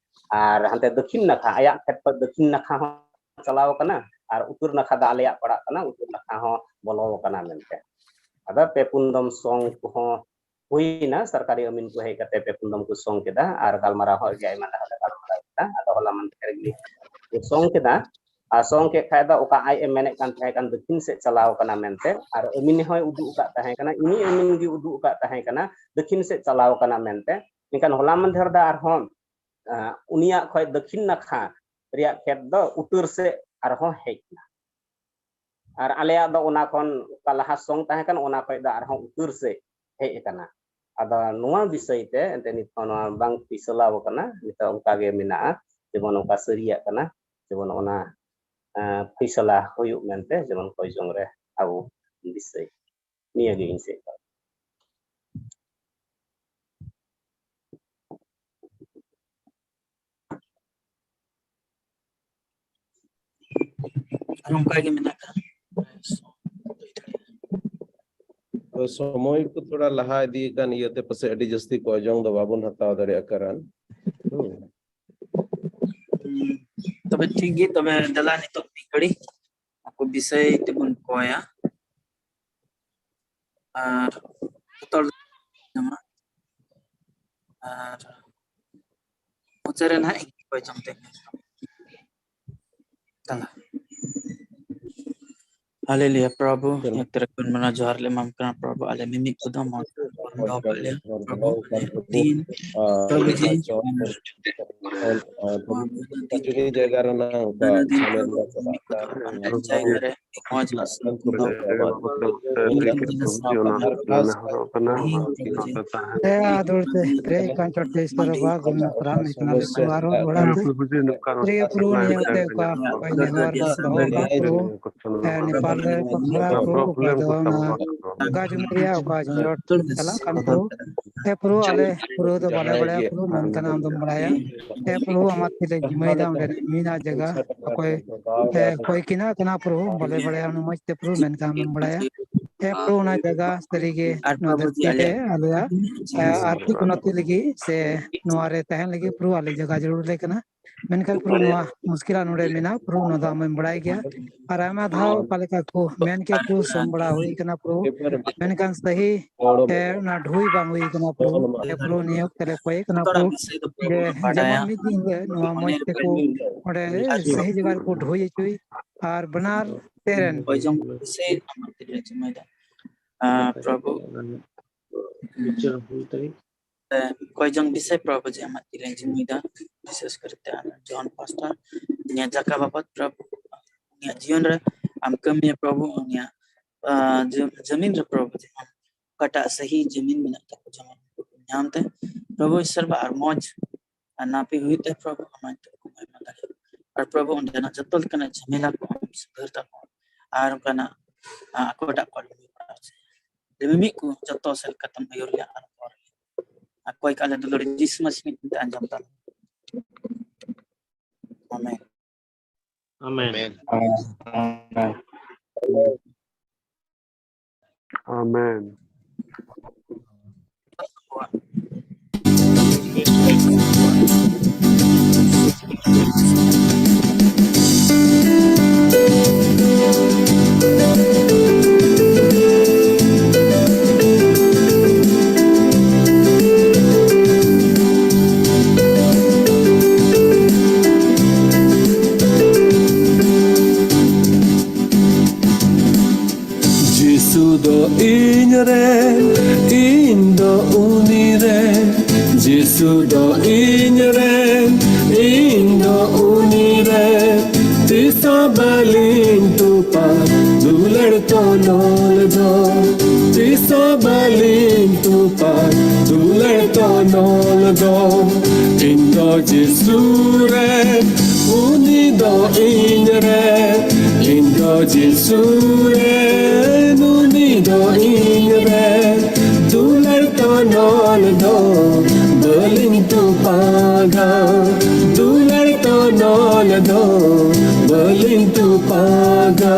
ᱟᱨ ᱦᱟᱱᱛᱮ ᱫᱚᱠᱷᱤᱱ ᱱᱟᱠᱷᱟ, ᱟᱭᱟᱜ ᱠᱷᱮᱛ ᱠᱷᱚᱡ ᱫᱚᱠᱷᱤᱱ ᱱᱟᱠᱷᱟ ᱦᱚᱸ ᱪᱟᱞᱟᱣ ᱠᱟᱱᱟ, ᱟᱨ ᱩᱛᱛᱚᱨ ᱱᱟᱠᱷᱟ ᱫᱚ ᱟᱞᱮᱭᱟᱜ ᱯᱟᱲᱟᱜ ᱠᱟᱱᱟ, ᱩᱛᱛᱚᱨ ᱱᱟᱠᱷᱟ ᱦᱚᱸ ᱵᱚᱞᱚ ᱠᱟᱱᱟ ᱢᱮᱱᱛᱮ᱾ ᱟᱫᱚ ᱯᱮ ᱯᱩᱱ ᱫᱚᱢ ᱥᱚᱝ ᱠᱚᱦᱚᱸ ᱦᱩᱭᱱᱟ, ᱥᱚᱨᱠᱟᱨᱤ ᱟᱹᱢᱤᱱ ᱠᱚ ᱦᱮᱡ ᱠᱟᱛᱮ ᱯᱮ ᱯᱩᱱ ᱫᱚᱢ ᱠᱚ ᱥᱚᱝ ᱠᱮᱫᱟ, ᱟᱨ ᱜᱟᱞᱢᱟᱨᱟᱣ ᱦᱚᱸ ᱟᱹᱰᱤ ᱟᱭᱢᱟ ᱫᱷᱟᱣ ᱞᱮ ᱜᱟᱞᱢᱟᱨᱟᱣ᱾ ᱠᱮᱫᱟ, ᱟᱫᱚ ᱦᱚᱞᱟ ᱢᱟᱫᱷᱮᱨ ᱜᱮ ᱥᱚᱝ ᱠᱮᱫᱟ᱾ ᱟᱨ ᱥᱚᱝ ᱠᱮᱫ ᱠᱷᱟᱡ ᱫᱚ ᱚᱠᱟ ᱟᱡ ᱮ ᱢᱮᱱᱮᱫ ᱠᱟᱱ ᱛᱟᱦᱮᱸ ᱠᱟᱱ ᱫᱚᱠᱷᱤᱱ ᱥᱮᱫ ᱪᱟᱞᱟᱣ ᱠᱟᱱᱟ ᱢᱮᱱᱛᱮ, ᱟᱨ ᱟᱹᱢᱤᱱ ᱦᱚᱸᱭ ᱩᱫᱩᱜ ᱟᱠᱟᱫ ᱛᱟᱦᱮᱸ ᱠᱟᱱᱟ, ᱤᱱᱤ ᱟᱹᱢᱤᱱ ᱜᱮ ᱩᱫᱩᱜ ᱟᱠᱟᱫ ᱛᱟᱦᱮᱸ ᱠᱟᱱᱟ ᱫᱚᱠᱷᱤᱱ ᱥᱮᱫ ᱪᱟᱞᱟᱣ ᱠᱟᱱᱟ ᱢᱮᱱᱛᱮ᱾ ᱢᱮᱱᱠᱷᱟᱱ ᱦᱚᱞᱟ ᱢᱟᱫᱷᱮᱨ ᱫᱚ ᱟᱨᱦᱚᱸ, ᱟᱸ, ᱩᱱᱤᱭᱟᱜ ᱠᱷᱚᱡ ᱫᱚᱠᱷᱤᱱ ᱱᱟᱠᱷᱟ ᱨᱮᱭᱟᱜ ᱠᱷᱮᱛ ᱫᱚ ᱩᱛᱛᱚᱨ ᱥᱮᱫ ᱟᱨᱦᱚᱸ ᱦᱮᱡ ᱮᱱᱟ᱾ ᱟᱨ ᱟᱞᱮᱭᱟᱜ ᱫᱚ ᱚᱱᱟ ᱠᱷᱚᱱ ᱚᱠᱟ ᱞᱟᱦᱟ ᱥᱚᱝ ᱛᱟᱦᱮᱸ ᱠᱟᱱᱟ, ᱚᱱᱟ ᱠᱷᱚᱡ ᱫᱚ ᱟᱨᱦᱚᱸ ᱩᱛᱛᱚᱨ ᱥᱮᱫ ᱦᱮᱡ ᱟᱠᱟᱱᱟ᱾ ᱟᱫᱚ ᱱᱚᱣᱟ ᱵᱤᱥᱚᱭ ᱛᱮ ᱮᱱᱛᱮ ᱱᱤᱛ ᱦᱚᱸ ᱱᱚᱣᱟ ᱵᱟᱝ ᱯᱷᱤᱥᱞᱟᱣ ᱟᱠᱟᱱᱟ, ᱱᱤᱛᱚᱜ ᱚᱱᱠᱟ ᱜᱮ ᱢᱮᱱᱟᱜᱼᱟ, ᱡᱮᱢᱚᱱ ᱚᱱᱠᱟ ᱥᱟᱹᱨᱤᱭᱟᱜ ᱠᱟᱱᱟ, ᱡᱮᱢᱚᱱ ᱚᱱᱟ, ᱮᱸ, ᱯᱷᱤᱥᱞᱟ ᱦᱩᱭᱩᱜ ᱢᱮᱱᱛᱮ, ᱡᱮᱢᱚᱱ ᱠᱚᱭ ᱡᱚᱝ ᱨᱮ ᱟᱵᱚ ᱵᱤᱥᱚᱭ᱾ ᱱᱤᱭᱟᱹ ᱜᱮ ᱤᱧ ᱥᱮᱫ ᱠᱷᱚᱱ᱾ ᱟᱨ ᱚᱱᱠᱟ ᱜᱮ ᱢᱮᱱᱟᱜ ᱠᱷᱟᱱ᱾ ᱛᱚ, ᱥᱚᱢᱚᱭ ᱠᱚ ᱛᱷᱚᱲᱟ ᱞᱟᱦᱟ ᱤᱫᱤ ᱟᱠᱟᱱ ᱤᱭᱟᱹᱛᱮ ᱯᱟᱥᱮᱡ ᱟᱹᱰᱤ ᱡᱟᱹᱥᱛᱤ ᱠᱚᱭ ᱡᱚᱝ ᱫᱚ ᱵᱟᱵᱚᱱ ᱦᱟᱛᱟᱣ ᱫᱟᱲᱮᱭᱟᱜ ᱠᱟᱱᱟ᱾ ᱦᱩᱸ᱾ ᱦᱩᱸ᱾ ᱛᱚᱵᱮ ᱴᱷᱤᱠ ᱜᱮ, ᱛᱚᱵᱮ ᱫᱮᱞᱟ ᱱᱤᱛᱚᱜ ᱢᱤᱫ ᱜᱷᱟᱹᱲᱤ ᱟᱠᱚ ᱵᱤᱥᱚᱭ ᱛᱮᱵᱚᱱ ᱠᱚᱭᱟ᱾ ᱟᱨ ᱡᱚᱛᱚ ᱦᱚᱲ ᱧᱟᱢᱟ᱾ ᱟᱨ ᱢᱩᱪᱟᱹᱫ ᱨᱮ ᱱᱟᱦᱟᱜ ᱤᱧ ᱠᱚᱭ ᱡᱚᱝ ᱛᱮ᱾ ᱫᱮᱞᱟ᱾ ᱦᱟᱞᱮᱞᱩᱭᱟ ᱯᱨᱚᱵᱷᱩ, ᱥᱮᱨᱢᱟ ᱧᱩᱛᱩᱢ ᱨᱮ ᱠᱚ ᱢᱟᱱᱟᱣ ᱡᱚᱦᱟᱨ ᱞᱮ ᱮᱢᱟᱢ ᱠᱟᱱᱟ ᱯᱨᱚᱵᱷᱩ, ᱟᱞᱮ ᱢᱤᱢᱤᱫ ᱠᱚ ᱫᱚ ᱢᱚᱡᱽ ᱵᱚᱱ ᱫᱚᱦᱚ ᱠᱟᱜ ᱞᱮᱭᱟ ᱯᱨᱚᱵᱷᱩ, ᱟᱞᱮ ᱫᱤᱱ ᱯᱨᱚᱵᱷᱩ ᱡᱤ ᱡᱩᱢᱤ ᱡᱟᱭᱜᱟ ᱨᱮᱱᱟᱜ ᱚᱱᱠᱟ ᱡᱷᱟᱢᱮᱞᱟ ᱪᱟᱞᱟᱜ ᱠᱟᱱ ᱡᱟᱭᱜᱟ ᱨᱮ ᱢᱚᱡᱽ ᱟᱥᱚᱞ ᱠᱚ ᱫᱚᱦᱚ ᱠᱟᱜ ᱞᱮᱭᱟ᱾ ᱚᱱᱟ ᱠᱚ ᱡᱤᱱᱤᱥ ᱥᱟᱯᱷᱟ ᱠᱟᱜ ᱞᱮᱭᱟ᱾ ᱛᱤᱦᱤᱧ ᱠᱚ ᱡᱤᱱᱤᱥ ᱥᱟᱯᱷᱟ ᱠᱟᱜ ᱞᱮᱭᱟ᱾ ᱦᱮᱸ, ᱟᱫᱚ ᱛᱮ ᱯᱨᱮ ᱠᱟᱱ ᱪᱚᱴ ᱛᱮ ᱤᱥᱛᱚᱨ ᱵᱟ ᱜᱚᱢ ᱯᱨᱟᱢ ᱤᱛᱱᱟ ᱵᱤᱥᱣᱟᱨ ᱚᱲᱟᱜ ᱛᱮ ᱯᱨᱤᱭᱚ ᱯᱨᱚᱵᱷᱩ ᱱᱤᱭᱟᱹ ᱛᱮ ᱚᱠᱟ ᱚᱠᱚᱭ ᱱᱮᱦᱚᱨ ᱫᱚᱦᱚ ᱠᱟᱜ ᱯᱨᱚᱵᱷᱩ, ᱮ, ᱱᱮᱯᱟᱞ ᱨᱮ ᱠᱚ ᱠᱷᱟᱨᱟ ᱯᱨᱚᱵᱷᱩ ᱚᱠᱟ ᱫᱚ ᱚᱱᱟ ᱚᱠᱟ ᱡᱩᱢᱤ ᱨᱮᱭᱟᱜ ᱚᱠᱟ ᱡᱚᱢᱤ ᱪᱟᱞᱟᱜ ᱠᱟᱱ ᱯᱨᱚᱵᱷᱩ, ᱮ ᱯᱨᱚᱵᱷᱩ ᱟᱞᱮ ᱯᱩᱨᱟᱹ ᱫᱚ ᱵᱟᱞᱮ ᱵᱟᱲᱟᱭᱟ ᱯᱨᱚᱵᱷᱩ, ᱢᱮᱱᱠᱷᱟᱱ ᱟᱢ ᱫᱚᱢ ᱵᱟᱲᱟᱭᱟ᱾ ᱮ ᱯᱨᱚᱵᱷᱩ ᱟᱢᱟᱜ ᱛᱤ ᱨᱮ ᱡᱤᱢᱟᱹᱭ ᱫᱟ ᱚᱸᱰᱮ ᱢᱮᱱᱟᱜ ᱡᱟᱭᱜᱟ ᱚᱠᱚᱭ, ᱮ, ᱚᱠᱚᱭ ᱠᱤᱱᱟ ᱠᱟᱱᱟ ᱯᱨᱚᱵᱷᱩ ᱵᱟᱞᱮ ᱵᱟᱲᱟᱭᱟ ᱩᱱᱤ ᱢᱚᱡᱽ ᱛᱮ ᱯᱨᱚᱵᱷᱩ, ᱢᱮᱱᱠᱷᱟᱱ ᱟᱢ ᱫᱚᱢ ᱵᱟᱲᱟᱭᱟ᱾ ᱦᱮᱸ ᱯᱨᱚᱵᱷᱩ, ᱚᱱᱟ ᱡᱟᱭᱜᱟ ᱥᱟᱹᱨᱤᱜᱮ ᱟᱨ ᱱᱚᱣᱟ ᱯᱨᱚᱵᱷᱩ ᱡᱤ ᱫᱷᱟᱹᱨᱛᱤ ᱨᱮ ᱟᱞᱮᱭᱟᱜ ᱟᱹᱰᱤ ᱟᱞᱮᱭᱟᱜ ᱟᱨᱛᱷᱤᱠ ᱩᱱᱱᱚᱛᱤ ᱞᱟᱹᱜᱤᱫ ᱥᱮ ᱱᱚᱣᱟ ᱨᱮ ᱛᱟᱦᱮᱱ ᱞᱟᱹᱜᱤᱫ ᱯᱨᱚᱵᱷᱩ ᱟᱞᱮ ᱡᱟᱭᱜᱟ ᱡᱟᱹᱨᱩᱲ ᱞᱮ ᱠᱟᱱᱟ᱾ ᱢᱮᱱᱠᱷᱟᱱ ᱯᱨᱚᱵᱷᱩ ᱱᱚᱣᱟ ᱢᱩᱥᱠᱤᱞᱟᱜ ᱱᱚᱰᱮ ᱢᱮᱱᱟᱜᱼᱟ ᱯᱨᱚᱵᱷᱩ, ᱱᱚᱣᱟ ᱫᱚ ᱟᱢᱮᱢ ᱵᱟᱲᱟᱭ ᱜᱮᱭᱟ᱾ ᱟᱨ ᱟᱭᱢᱟ ᱫᱷᱟᱣ ᱚᱠᱟ ᱞᱮᱠᱟ ᱠᱚ ᱢᱮᱱ ᱠᱮᱫ ᱠᱚ ᱥᱮᱱ ᱵᱟᱲᱟ ᱦᱩᱭ ᱠᱟᱱᱟ ᱯᱨᱚᱵᱷᱩ, ᱢᱮᱱᱠᱷᱟᱱ ᱥᱟᱹᱦᱤ ᱮ, ᱚᱱᱟ ᱰᱷᱩᱭ ᱵᱟᱝ ᱦᱩᱭ ᱠᱟᱱᱟ ᱯᱨᱚᱵᱷᱩ᱾ ᱮ, ᱯᱨᱚᱵᱷᱩ ᱱᱤᱭᱟᱹ ᱚᱠᱛᱮ ᱞᱮ ᱠᱚᱭᱮ ᱠᱟᱱᱟ ᱯᱨᱚᱵᱷᱩ, ᱡᱮ ᱡᱮᱢᱚᱱ ᱢᱤᱫ ᱫᱤᱱ ᱦᱤᱞᱳᱜ ᱱᱚᱣᱟ ᱢᱚᱸᱡᱽ ᱛᱮᱠᱚ ᱚᱸᱰᱮ ᱥᱟᱹᱦᱤ ᱡᱟᱭᱜᱟ ᱨᱮᱠᱚ ᱰᱷᱩᱭ ᱦᱚᱪᱚᱭ ᱟᱨ ᱵᱟᱱᱟᱨ ᱛᱮ ᱨᱮᱱ ᱠᱚᱭ ᱡᱚᱝ ᱵᱤᱥᱚᱭ ᱟᱢᱟᱜ ᱛᱤᱨᱮ ᱡᱤᱢᱟᱹᱭ ᱫᱟ᱾ ᱟᱨ ᱯᱨᱚᱵᱷᱩ, ᱵᱤᱪᱟᱹᱨ ᱦᱩᱭ ᱛᱟᱭ᱾ ᱮ, ᱠᱚᱭ ᱡᱚᱝ ᱵᱤᱥᱚᱭ ᱯᱨᱚᱵᱷᱩ ᱡᱮ ᱟᱢᱟᱜ ᱛᱤᱨᱮ ᱡᱤᱢᱟᱹᱭ ᱫᱟ, ᱵᱤᱥᱮᱥ ᱠᱚᱨᱮ ᱛᱮ ᱟᱢ ᱡᱚᱦᱚᱱ ᱯᱟᱥᱴᱟᱨ ᱱᱤᱭᱟᱹ ᱡᱟᱠᱟ ᱵᱟᱵᱚᱫ ᱯᱨᱚᱵᱷᱩ ᱩᱱᱤᱭᱟᱜ ᱡᱤᱭᱚᱱ ᱨᱮ ᱟᱢ ᱠᱟᱹᱢᱤᱭᱟ ᱯᱨᱚᱵᱷᱩ, ᱩᱱᱤᱭᱟᱜ, ᱟ, ᱡᱚ-, ᱡᱚᱢᱤᱱ ᱨᱮ ᱯᱨᱚᱵᱷᱩ ᱡᱮᱢᱚᱱ ᱚᱠᱟᱴᱟᱜ ᱥᱟᱹᱦᱤ ᱡᱚᱢᱤᱱ ᱢᱮᱱᱟᱜ ᱛᱟᱠᱚ ᱡᱮᱢᱚᱱ ᱧᱟᱢ ᱛᱮ ᱯᱨᱚᱵᱷᱩ ᱤᱥᱚᱨ ᱵᱟ ᱟᱨ ᱢᱚᱡᱽ ᱟᱨ ᱱᱟᱯᱮ ᱦᱩᱭᱩᱜ ᱛᱮ ᱯᱨᱚᱵᱷᱩ ᱟᱢᱟᱜ ᱧᱩᱛᱩᱢ ᱠᱚ ᱢᱚᱦᱤᱢᱟ ᱫᱟᱲᱮᱭᱟᱜᱼᱟ᱾ ᱟᱨ ᱯᱨᱚᱵᱷᱩ ᱚᱸᱰᱮᱱᱟᱜ ᱡᱚᱛᱚ ᱞᱮᱠᱟᱱᱟᱜ ᱡᱷᱟᱢᱮᱞᱟ ᱠᱚ ᱟᱢ ᱥᱩᱫᱷᱟᱹᱨ ᱛᱟᱠᱚ ᱟᱨ ᱚᱱᱠᱟᱱᱟᱜ, ᱟ, ᱟᱠᱚᱴᱟᱜ ᱠᱚ ᱟᱞᱚ ᱦᱩᱭᱩᱜ ᱢᱟ᱾ ᱡᱮ ᱢᱤᱢᱤᱫ ᱠᱚ ᱡᱚᱛᱚ ᱥᱮᱫ ᱞᱮᱠᱟᱛᱮᱢ ᱟᱹᱭᱩᱨ ᱞᱮᱭᱟ ᱟᱨ ᱯᱚᱨ ᱞᱮᱭᱟ᱾ ᱟᱨ ᱠᱚᱭ ᱠᱟᱜ ᱞᱮ ᱫᱩᱞᱟᱹᱲ ᱡᱤᱥᱩ ᱢᱟᱹᱥᱤ ᱧᱩᱛᱩᱢ ᱛᱮ ᱟᱸᱡᱚᱢ ᱛᱟᱞᱮ᱾ ᱟᱢᱮᱱ᱾ ᱟᱢᱮᱱ᱾ ᱟᱢᱮᱱ᱾ ᱟᱢᱮᱱ᱾ ᱡᱤᱥᱩ ᱫᱚ ᱤᱧ ᱨᱮ, ᱤᱧ ᱫᱚ ᱩᱱᱤ ᱨᱮ᱾ ᱡᱤᱥᱩ ᱫᱚ ᱤᱧ ᱨᱮ, ᱤᱧ ᱫᱚ ᱩᱱᱤ ᱨᱮ᱾ ᱛᱤᱥ ᱦᱚᱸ ᱵᱟᱹᱞᱤᱧ ᱛᱩᱯᱟ ᱫᱩᱞᱟᱹᱲ ᱛᱚᱱᱚᱞ ᱫᱚ᱾ ᱛᱤᱥ ᱦᱚᱸ ᱵᱟᱹᱞᱤᱧ ᱛᱩᱯᱟ ᱫᱩᱞᱟᱹᱲ ᱛᱚᱱᱚᱞ ᱫᱚ᱾ ᱤᱧ ᱫᱚ ᱡᱤᱥᱩ ᱨᱮ, ᱩᱱᱤ ᱫᱚ ᱤᱧ ᱨᱮ᱾ ᱤᱧ ᱫᱚ ᱡᱤᱥᱩ ᱨᱮ, ᱩᱱᱤ ᱫᱚ ᱤᱧ ᱨᱮ᱾ ᱫᱩᱞᱟᱹᱲ ᱛᱚᱱᱚᱞ ᱫᱚ ᱵᱟᱹᱞᱤᱧ ᱛᱩᱯᱟᱜᱟ᱾ ᱫᱩᱞᱟᱹᱲ ᱛᱚᱱᱚᱞ ᱫᱚ ᱵᱟᱹᱞᱤᱧ ᱛᱩᱯᱟᱜᱟ᱾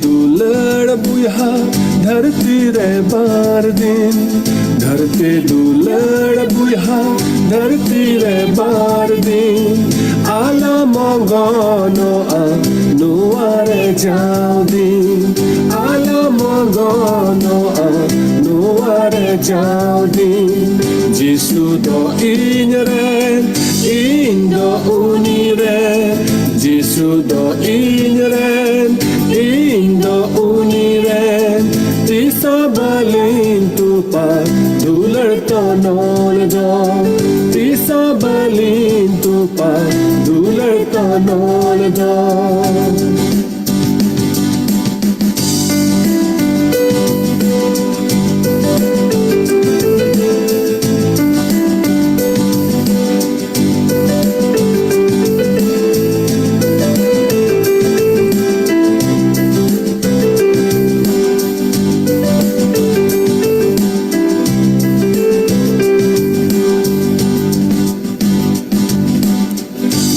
ᱫᱩᱞᱟᱹᱲ ᱵᱚᱭᱦᱟ ᱫᱷᱟᱹᱨᱛᱤ ᱨᱮ ᱵᱟᱨ ᱫᱤᱱ, ᱫᱷᱟᱹᱨᱛᱤ ᱫᱩᱞᱟᱹᱲ ᱵᱚᱭᱦᱟ ᱫᱷᱟᱹᱨᱛᱤ ᱨᱮ ᱵᱟᱨ ᱫᱤᱱ, ᱟᱞᱚᱢ ᱚᱸᱜᱚᱱᱚᱜᱼᱟ ᱱᱚᱣᱟ ᱨᱮ ᱡᱟᱣ ᱫᱤᱱ, ᱟᱞᱚᱢ ᱚᱸᱜᱚᱱᱚᱜᱼᱟ ᱱᱚᱣᱟ ᱨᱮ ᱡᱟᱣ ᱫᱤᱱ᱾ ᱡᱤᱥᱩ ᱫᱚ ᱤᱧ ᱨᱮᱱ, ᱤᱧ ᱫᱚ ᱩᱱᱤ ᱨᱮᱱ, ᱡᱤᱥᱩ ᱫᱚ ᱤᱧ ᱨᱮᱱ, ᱤᱧ ᱫᱚ ᱩᱱᱤ ᱨᱮᱱ᱾ ᱛᱤᱥ ᱦᱚᱸ ᱵᱟᱹᱞᱤᱧ ᱛᱩᱯᱟ ᱫᱩᱞᱟᱹᱲ ᱛᱚᱱᱚᱞ ᱫᱚ, ᱛᱤᱥ ᱦᱚᱸ ᱵᱟᱹᱞᱤᱧ ᱛᱩᱯᱟ ᱫᱩᱞᱟᱹᱲ ᱛᱚᱱᱚᱞ ᱫᱚ᱾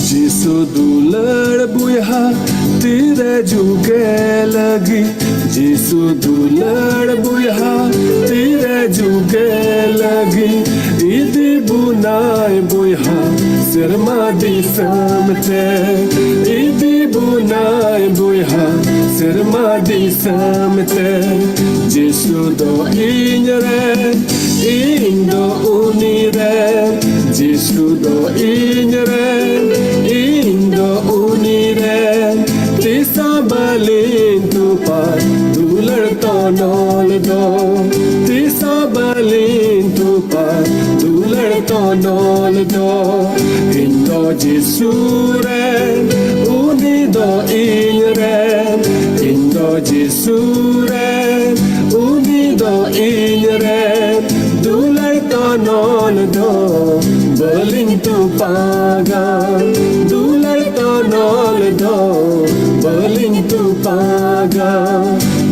ᱡᱤᱥᱩ ᱫᱩᱞᱟᱹᱲ ᱵᱚᱭᱦᱟ ᱛᱤᱨᱮ ᱡᱩᱜᱮ ᱞᱟᱹᱜᱤᱫ, ᱡᱤᱥᱩ ᱫᱩᱞᱟᱹᱲ ᱵᱚᱭᱦᱟ ᱛᱤᱨᱮ ᱡᱩᱜᱮ ᱞᱟᱹᱜᱤᱫ, ᱤᱫᱤ ᱵᱚᱱᱟᱭ ᱵᱚᱭᱦᱟ ᱥᱮᱨᱢᱟ ᱫᱤᱥᱚᱢ ᱛᱮ, ᱤᱫᱤ ᱵᱚᱱᱟᱭ ᱵᱚᱭᱦᱟ ᱥᱮᱨᱢᱟ ᱫᱤᱥᱚᱢ ᱛᱮ᱾ ᱡᱤᱥᱩ ᱫᱚ ᱤᱧ ᱨᱮᱱ, ᱤᱧ ᱫᱚ ᱩᱱᱤ ᱨᱮᱱ, ᱡᱤᱥᱩ ᱫᱚ ᱤᱧ ᱨᱮᱱ, ᱤᱧ ᱫᱚ ᱩᱱᱤ ᱨᱮᱱ᱾ ᱛᱤᱥ ᱦᱚᱸ ᱵᱟᱹᱞᱤᱧ ᱛᱩᱯᱟ ᱫᱩᱞᱟᱹᱲ ᱛᱚᱱᱚᱞ ᱫᱚ, ᱛᱤᱥ ᱦᱚᱸ ᱵᱟᱹᱞᱤᱧ ᱛᱩᱯᱟ ᱫᱩᱞᱟᱹᱲ ᱛᱚᱱᱚᱞ ᱫᱚ᱾ ᱤᱧ ᱫᱚ ᱡᱤᱥᱩ ᱨᱮᱱ, ᱩᱱᱤ ᱫᱚ ᱤᱧ ᱨᱮᱱ, ᱤᱧ ᱫᱚ ᱡᱤᱥᱩ ᱨᱮᱱ, ᱩᱱᱤ ᱫᱚ ᱤᱧ ᱨᱮᱱ᱾ ᱫᱩᱞᱟᱹᱲ ᱛᱚᱱᱚᱞ ᱫᱚ ᱵᱟᱹᱞᱤᱧ ᱛᱩᱯᱟᱜᱟ, ᱫᱩᱞᱟᱹᱲ ᱛᱚᱱᱚᱞ ᱫᱚ ᱵᱟᱹᱞᱤᱧ ᱛᱩᱯᱟᱜᱟ,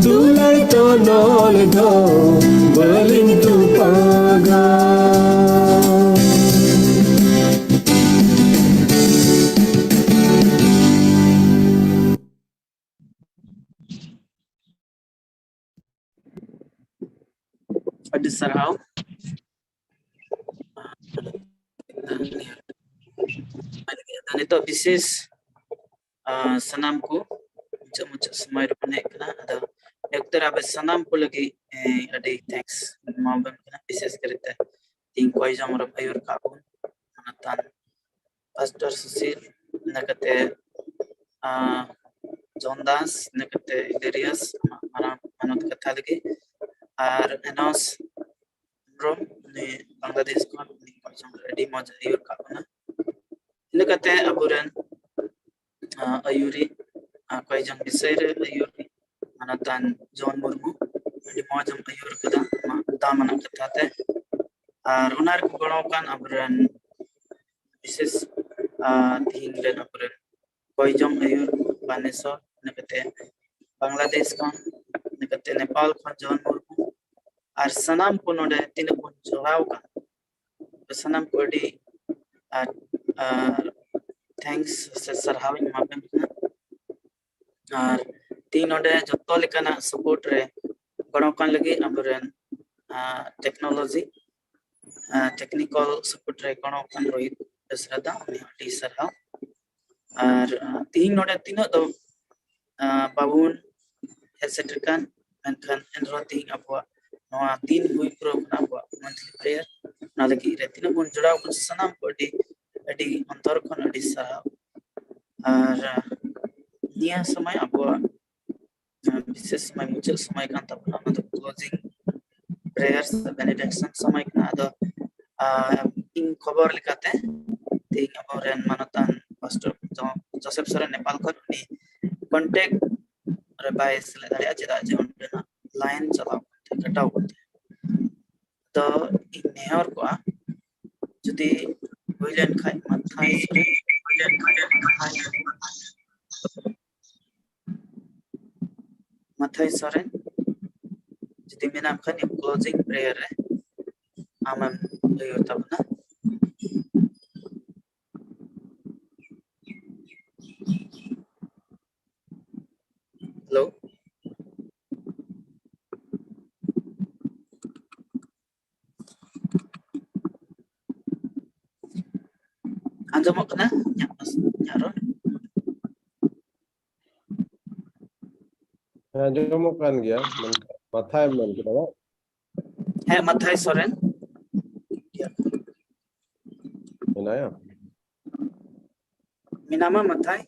ᱫᱩᱞᱟᱹᱲ ᱛᱚᱱᱚᱞ ᱫᱚ ᱵᱟᱹᱞᱤᱧ ᱛᱩᱯᱟᱜᱟ᱾ ᱟᱹᱰᱤ ᱥᱟᱨᱦᱟᱣ᱾ ᱱᱤᱛᱚᱜ ᱵᱤᱥᱮᱥ ᱥᱟᱱᱟᱢ ᱠᱚ ᱢᱩᱪᱟᱹᱫ ᱢᱩᱪᱟᱹᱫ ᱥᱚᱢᱚᱭ ᱨᱮᱵᱚᱱ ᱦᱮᱡ ᱠᱟᱱᱟ᱾ ᱟᱫᱚ ᱰᱟᱠᱛᱟᱨ ᱟᱵᱮ ᱥᱟᱱᱟᱢ ᱠᱚ ᱞᱟᱹᱜᱤᱫ ᱟᱹᱰᱤ ᱛᱷᱮᱝᱠᱥ ᱮᱢᱟᱵᱮᱱ ᱠᱟᱱᱟ, ᱵᱤᱥᱮᱥ ᱠᱟᱨᱛᱮ ᱛᱤᱦᱤᱧ ᱠᱚᱭ ᱡᱚᱢ ᱨᱮ ᱟᱹᱭᱩᱨ ᱠᱟᱜ ᱵᱚᱱ ᱢᱟᱱᱚᱛᱟᱱ ᱯᱟᱥᱴᱚᱨ ᱥᱩᱥᱤᱞ, ᱤᱱᱟᱹ ᱠᱟᱛᱮ ᱡᱚᱱ ᱫᱟᱥ, ᱤᱱᱟᱹ ᱠᱟᱛᱮ ᱦᱤᱞᱮᱨᱤᱭᱟᱥ, ᱢᱟᱨᱟᱝ ᱢᱟᱱᱚᱛ ᱠᱟᱛᱷᱟ ᱞᱟᱹᱜᱤᱫ, ᱟᱨ ᱮᱱᱚᱥ ᱦᱮᱢᱵᱨᱚᱢ, ᱩᱱᱤ ᱵᱟᱝᱞᱟᱫᱮᱥ ᱠᱷᱚᱱ, ᱩᱱᱤ ᱠᱚᱭ ᱡᱚᱢ ᱨᱮ ᱟᱹᱰᱤ ᱢᱚᱡᱽ ᱟᱹᱭᱩᱨ ᱠᱟᱜ ᱵᱚᱱᱟ᱾ ᱤᱱᱟᱹ ᱠᱟᱛᱮ ᱟᱵᱚᱨᱮᱱ ᱟᱹᱭᱩᱨᱤ ᱠᱚᱭᱡᱚᱱ ᱵᱤᱥᱚᱭ ᱨᱮ ᱟᱹᱭᱩᱨᱤ ᱢᱟᱱᱚᱛᱟᱱ ᱡᱚᱱ ᱢᱩᱨᱢᱩ, ᱟᱹᱰᱤ ᱢᱚᱡᱽ ᱮᱢ ᱟᱹᱭᱩᱨ ᱠᱟᱫᱟ ᱟᱢᱟᱜ ᱫᱟᱢᱟᱱᱟᱜ ᱠᱟᱛᱷᱟ ᱛᱮ᱾ ᱟᱨ ᱚᱱᱟ ᱨᱮᱠᱚ ᱜᱚᱲᱚ ᱟᱠᱟᱱ ᱟᱵᱚᱨᱮᱱ ᱵᱤᱥᱮᱥ ᱛᱤᱦᱤᱧ ᱨᱮᱱ ᱟᱵᱚᱨᱮᱱ ᱠᱚᱭᱡᱚᱱ ᱟᱹᱭᱩᱨ ᱵᱟᱱᱮᱥᱚᱨ, ᱤᱱᱟᱹ ᱠᱟᱛᱮ ᱵᱟᱝᱞᱟᱫᱮᱥ ᱠᱷᱚᱱ, ᱤᱱᱟᱹ ᱠᱟᱛᱮ ᱱᱮᱯᱟᱞ ᱠᱷᱚᱱ ᱡᱚᱱ ᱢᱩᱨᱢᱩ, ᱟᱨ ᱥᱟᱱᱟᱢ ᱠᱚ ᱱᱚᱰᱮ ᱛᱤᱱᱟᱹᱜ ᱵᱚᱱ ᱡᱚᱲᱟᱣ ᱟᱠᱟᱱ ᱥᱟᱱᱟᱢ ᱠᱚ ᱟᱹᱰᱤ ᱟᱨ ᱛᱷᱮᱝᱠᱥ ᱥᱮ ᱥᱟᱨᱦᱟᱣ ᱤᱧ ᱮᱢᱟᱵᱮᱱ ᱠᱟᱱᱟ᱾ ᱟᱨ ᱛᱤᱦᱤᱧ ᱱᱚᱰᱮ ᱡᱚᱛᱚ ᱞᱮᱠᱟᱱᱟᱜ ᱥᱟᱯᱳᱨᱴ ᱨᱮ ᱜᱚᱲᱚ ᱠᱟᱱ ᱞᱟᱹᱜᱤᱫ ᱟᱵᱚᱨᱮᱱ ᱴᱮᱠᱱᱳᱞᱚᱡᱤ ᱴᱮᱠᱱᱤᱠᱟᱞ ᱥᱟᱯᱳᱨᱴ ᱨᱮ ᱜᱚᱲᱚ ᱠᱟᱱ ᱨᱳᱦᱤᱛ ᱵᱮᱥᱨᱟ ᱫᱟ, ᱩᱱᱤ ᱟᱹᱰᱤ ᱥᱟᱨᱦᱟᱣ᱾ ᱟᱨ ᱛᱤᱦᱤᱧ ᱱᱚᱰᱮ ᱛᱤᱱᱟᱹᱜ ᱫᱚ ᱵᱟᱵᱚᱱ ᱦᱮᱡ ᱥᱮᱴᱮᱨ ᱠᱟᱱ, ᱢᱮᱱᱠᱷᱟᱱ ᱮᱱᱨᱮᱦᱚᱸ ᱛᱤᱦᱤᱧ ᱟᱵᱚᱣᱟᱜ ᱱᱚᱣᱟ ᱫᱤᱱ ᱦᱩᱭ ᱯᱩᱨᱟᱹᱣ ᱠᱟᱱᱟ ᱟᱵᱚᱣᱟᱜ ᱢᱚᱱᱛᱷᱞᱤ ᱯᱨᱮᱭᱟᱨ, ᱚᱱᱟ ᱞᱟᱹᱜᱤᱫ ᱨᱮ ᱛᱤᱱᱟᱹᱜ ᱵᱚᱱ ᱡᱚᱲᱟᱣ ᱠᱟᱱᱟ ᱥᱟᱱᱟᱢ ᱠᱚ ᱟᱹᱰᱤ ᱟᱹᱰᱤ ᱚᱱᱛᱚᱨ ᱠᱷᱚᱱ ᱟᱹᱰᱤ ᱥᱟᱨᱦᱟᱣ᱾ ᱟᱨ ᱱᱤᱭᱟᱹ ᱥᱚᱢᱚᱭ ᱟᱵᱚᱣᱟᱜ ᱵᱤᱥᱮᱥ ᱥᱚᱢᱚᱭ, ᱢᱩᱪᱟᱹᱫ ᱥᱚᱢᱚᱭ ᱠᱟᱱ ᱛᱟᱵᱚᱱᱟ, ᱚᱱᱟ ᱫᱚ ᱠᱞᱳᱡᱤᱝ ᱯᱨᱮᱭᱟᱨ ᱥᱮ ᱵᱮᱱᱮᱰᱤᱠᱥᱚᱱ ᱥᱚᱢᱚᱭ ᱠᱟᱱᱟ᱾ ᱟᱫᱚ ᱤᱧ ᱠᱷᱚᱵᱚᱨ ᱞᱮᱠᱟᱛᱮ ᱛᱮᱦᱮᱧ ᱟᱵᱚᱨᱮᱱ ᱢᱟᱱᱚᱛᱟᱱ ᱯᱟᱥᱴᱚᱨ ᱡᱚᱥᱮᱯ ᱥᱚᱨᱮᱱ ᱱᱮᱯᱟᱞ ᱠᱷᱚᱱ ᱩᱱᱤ ᱠᱚᱱᱴᱮᱠᱴ ᱨᱮ ᱵᱟᱭ ᱥᱮᱞᱮᱫ ᱫᱟᱲᱮᱭᱟᱜᱼᱟ, ᱪᱮᱫᱟᱜ ᱡᱮ ᱚᱸᱰᱮᱱᱟᱜ ᱞᱟᱭᱤᱱ ᱪᱟᱞᱟᱣ ᱠᱟᱱ ᱛᱟᱭᱟ, ᱠᱟᱴᱟᱣ ᱠᱟᱱ ᱛᱟᱭᱟ᱾ ᱛᱚ ᱤᱧ ᱱᱮᱦᱚᱨ ᱠᱚᱜᱼᱟ, ᱡᱩᱫᱤ ᱦᱩᱭ ᱞᱮᱱᱠᱷᱟᱱ ᱢᱟᱛᱷᱟᱭ ᱥᱚᱨᱮᱱ, ᱦᱩᱭ ᱞᱮᱱᱠᱷᱟᱱ ᱢᱟᱛᱷᱟᱭ ᱢᱟᱛᱷᱟᱭ ᱥᱚᱨᱮᱱ, ᱡᱩᱫᱤ ᱢᱮᱱᱟᱢ ᱠᱷᱟᱱ ᱠᱞᱳᱡᱤᱝ ᱯᱨᱮᱭᱟᱨ ᱨᱮ ᱟᱢᱮᱢ ᱞᱟᱹᱭ ᱛᱟᱵᱚᱱᱟ᱾ ᱦᱮᱞᱳ᱾ ᱟᱸᱡᱚᱢᱚᱜ ᱠᱟᱱᱟ ᱤᱧᱟᱹᱜ ᱯᱟᱥ-, ᱤᱧᱟᱹᱜ ᱨᱚᱲ? ᱦᱮᱸ, ᱟᱸᱡᱚᱢᱚᱜ ᱠᱟᱱ ᱜᱮᱭᱟ᱾ ᱢᱮᱱᱠᱷᱟᱱ ᱢᱟᱛᱷᱟᱭ ᱢᱮᱱ ᱠᱮᱫᱟ, ᱵᱟᱝ? ᱦᱮᱸ, ᱢᱟᱛᱷᱟᱭ ᱥᱚᱨᱮᱱ᱾ ᱢᱮᱱᱟᱭᱟ? ᱢᱮᱱᱟᱢᱟ ᱢᱟᱛᱷᱟᱭ᱾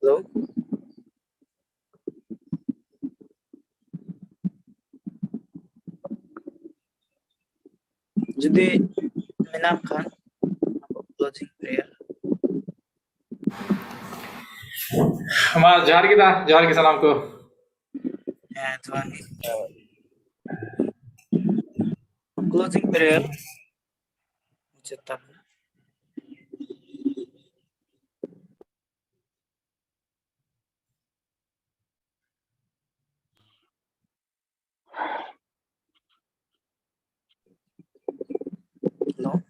ᱦᱮᱞᱳ᱾ ᱡᱩᱫᱤ ᱢᱮᱱᱟᱢ ᱠᱷᱟᱱ, closing prayer᱾ ᱢᱟ ᱡᱚᱦᱟᱨ ᱜᱮ ᱫᱟ, ᱡᱚᱦᱟᱨ ᱜᱮ ᱥᱟᱱᱟᱢ ᱠᱚ᱾ ᱦᱮᱸ, ᱡᱚᱦᱟᱨ ᱜᱮ᱾ Closing prayer᱾ ᱢᱩᱪᱟᱹᱫ ᱛᱟᱵᱚᱱ᱾ Hello?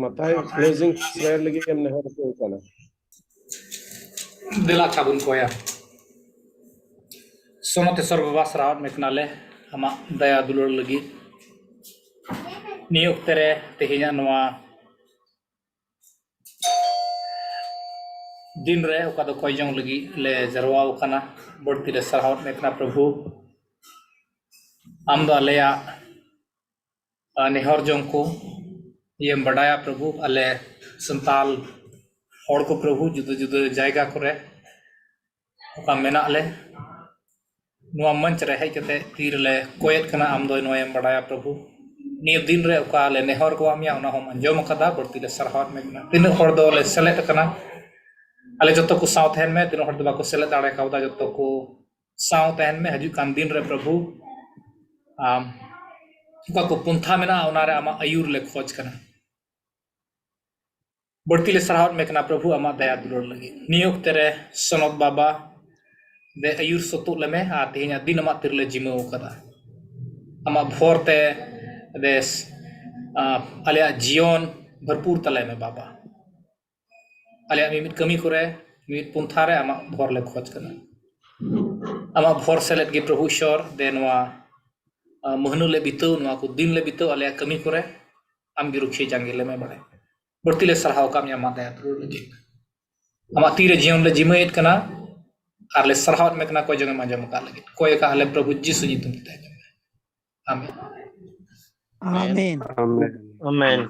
ᱢᱟᱛᱷᱟᱭ closing prayer ᱞᱟᱹᱜᱤᱫ ᱮᱢ ᱱᱮᱦᱚᱨ ᱟᱠᱚ ᱠᱟᱱᱟ᱾ ᱫᱮᱞᱟ ᱠᱷᱟᱵᱚᱱ ᱠᱚᱭᱟ᱾ ᱥᱚᱱᱚᱛᱮᱥᱚᱨ ᱵᱟᱵᱟ, ᱥᱟᱨᱦᱟᱣ ᱢᱮ ᱠᱟᱱᱟᱞᱮ ᱟᱢᱟᱜ ᱫᱟᱭᱟ ᱫᱩᱞᱟᱹᱲ ᱞᱟᱹᱜᱤᱫ᱾ ᱱᱤᱭᱟᱹ ᱚᱠᱛᱮ ᱨᱮ ᱛᱮᱦᱮᱧᱟᱜ ᱱᱚᱣᱟ ᱫᱤᱱ ᱨᱮ ᱚᱠᱟ ᱫᱚ ᱠᱚᱭ ᱡᱚᱝ ᱞᱟᱹᱜᱤᱫ ᱞᱮ ᱡᱟᱨᱣᱟ ᱟᱠᱟᱱᱟ, ᱵᱟᱹᱲᱛᱤ ᱞᱮ ᱥᱟᱨᱦᱟᱣ ᱢᱮ ᱠᱟᱱᱟ ᱯᱨᱚᱵᱷᱩ᱾ ᱟᱢ ᱫᱚ ᱟᱞᱮᱭᱟᱜ ᱟᱨ ᱱᱮᱦᱚᱨ ᱡᱚᱝ ᱠᱚ ᱤᱭᱟᱹᱢ ᱵᱟᱰᱟᱭᱟ ᱯᱨᱚᱵᱷᱩ᱾ ᱟᱞᱮ ᱥᱟᱱᱛᱟᱞ ᱦᱚᱲ ᱠᱚ ᱯᱨᱚᱵᱷᱩ ᱡᱩᱫᱟᱹ ᱡᱩᱫᱟᱹ ᱡᱟᱭᱜᱟ ᱠᱚᱨᱮ ᱚᱠᱟ ᱢᱮᱱᱟᱜ ᱞᱮ, ᱱᱚᱣᱟ ᱢᱚᱧᱪ ᱨᱮ ᱦᱮᱡ ᱠᱟᱛᱮ ᱛᱤ ᱨᱮᱞᱮ ᱠᱚᱭᱮᱫ ᱠᱟᱱᱟ, ᱟᱢ ᱫᱚ ᱱᱚᱣᱟᱭᱮᱢ ᱵᱟᱰᱟᱭᱟ ᱯᱨᱚᱵᱷᱩ᱾ ᱱᱤᱭᱟᱹ ᱫᱤᱱ ᱨᱮ ᱚᱠᱟ ᱞᱮ ᱱᱮᱦᱚᱨ ᱠᱚᱣᱟ ᱢᱮᱭᱟ, ᱚᱱᱟ ᱦᱚᱸᱢ ᱟᱸᱡᱚᱢ ᱟᱠᱟᱫᱟ, ᱵᱟᱹᱲᱛᱤ ᱞᱮ ᱥᱟᱨᱦᱟᱣᱮᱫ ᱢᱮ ᱠᱟᱱᱟ᱾ ᱛᱤᱱᱟᱹᱜ ᱦᱚᱲ ᱫᱚ ᱞᱮ ᱥᱮᱞᱮᱫ ᱟᱠᱟᱱᱟ, ᱟᱞᱮ ᱡᱚᱛᱚ ᱠᱚ ᱥᱟᱶ ᱛᱟᱦᱮᱱ ᱢᱮ᱾ ᱛᱤᱱᱟᱹᱜ ᱦᱚᱲ ᱫᱚ ᱵᱟᱠᱚ ᱥᱮᱞᱮᱫ ᱫᱟᱲᱮ ᱠᱟᱣᱫᱟ, ᱡᱚᱛᱚ ᱠᱚ ᱥᱟᱶ ᱛᱟᱦᱮᱱ ᱢᱮ ᱦᱤᱡᱩᱜ ᱠᱟᱱ ᱫᱤᱱ ᱨᱮ ᱯᱨᱚᱵᱷᱩ᱾ ᱟᱢ ᱚᱠᱟ ᱠᱚ ᱯᱚᱱᱛᱷᱟ ᱢᱮᱱᱟᱜᱼᱟ, ᱚᱱᱟ ᱨᱮ ᱟᱢᱟᱜ ᱟᱹᱭᱩᱨ ᱞᱮ ᱠᱷᱚᱡᱽ ᱠᱟᱱᱟ᱾ ᱵᱟᱹᱲᱛᱤ ᱞᱮ ᱥᱟᱨᱦᱟᱣᱮᱫ ᱢᱮ ᱠᱟᱱᱟ ᱯᱨᱚᱵᱷᱩ, ᱟᱢᱟᱜ ᱫᱟᱭᱟ ᱫᱩᱞᱟᱹᱲ ᱞᱟᱹᱜᱤᱫ᱾ ᱱᱤᱭᱟᱹ ᱚᱠᱛᱮ ᱨᱮ ᱥᱚᱱᱚᱛ ᱵᱟᱵᱟ ᱫᱮ ᱟᱹᱭᱩᱨ ᱥᱚᱛᱚᱜ ᱞᱮᱢᱮ ᱟᱨ ᱛᱮᱦᱮᱧᱟᱜ ᱫᱤᱱ ᱟᱢᱟᱜ ᱛᱤᱨᱮᱞᱮ ᱡᱤᱢᱟᱹᱣ ᱟᱠᱟᱫᱟ᱾ ᱟᱢᱟᱜ ᱵᱷᱚᱨ ᱛᱮ ᱵᱮᱥ, ᱟᱸ, ᱟᱞᱮᱭᱟᱜ ᱡᱤᱭᱚᱱ ᱵᱷᱚᱨᱯᱩᱨ ᱛᱟᱞᱮ ᱢᱮ ᱵᱟᱵᱟ᱾ ᱟᱞᱮᱭᱟᱜ ᱢᱤᱢᱤᱫ ᱠᱟᱹᱢᱤ ᱠᱚᱨᱮ, ᱢᱤᱢᱤᱫ ᱯᱚᱱᱛᱷᱟ ᱨᱮ ᱟᱢᱟᱜ ᱵᱷᱚᱨ ᱞᱮ ᱠᱷᱚᱡᱽ ᱠᱟᱱᱟ᱾ ᱟᱢᱟᱜ ᱵᱷᱚᱨ ᱥᱮᱞᱮᱫ ᱜᱮ ᱯᱨᱚᱵᱷᱩ ᱤᱥᱚᱨ, ᱫᱮ ᱱᱚᱣᱟ, ᱟ, ᱢᱟᱹᱦᱱᱟᱹ ᱞᱮ ᱵᱤᱛᱟᱹᱣ, ᱱᱚᱣᱟ ᱠᱚ ᱫᱤᱱ ᱞᱮ ᱵᱤᱛᱟᱹᱣ, ᱟᱞᱮᱭᱟᱜ ᱠᱟᱹᱢᱤ ᱠᱚᱨᱮ ᱟᱢ ᱜᱮ ᱨᱩᱠᱷᱤᱭᱟᱹ ᱡᱟᱸᱜᱮ ᱞᱮ ᱢᱮ ᱵᱟᱲᱮ᱾ ᱵᱟᱹᱲᱛᱤ ᱞᱮ ᱥᱟᱨᱦᱟᱣ ᱠᱟᱜ ᱢᱮᱭᱟ ᱟᱢᱟᱜ ᱫᱟᱭᱟ ᱫᱩᱞᱟᱹᱲ ᱞᱟᱹᱜᱤᱫ᱾ ᱟᱢᱟᱜ ᱛᱤᱨᱮ ᱡᱤᱭᱚᱱ ᱞᱮ ᱡᱤᱢᱟᱹᱭᱮᱫ ᱠᱟᱱᱟ ᱟᱨ ᱞᱮ ᱥᱟᱨᱦᱟᱣᱮᱫ ᱢᱮ ᱠᱟᱱᱟ, ᱠᱚᱭ ᱡᱚᱝ ᱮᱢ ᱟᱸᱡᱚᱢ ᱟᱠᱟᱫ ᱞᱟᱹᱜᱤᱫ᱾ ᱠᱚᱭ ᱟᱠᱟᱫ ᱞᱮ ᱯᱨᱚᱵᱷᱩ ᱡᱤᱥᱩ ᱧᱩᱛᱩᱢ ᱛᱮ᱾ ᱟᱢᱮᱱ᱾ ᱟᱢᱮᱱ᱾ ᱟᱢᱮᱱ᱾ ᱟᱢᱮᱱ᱾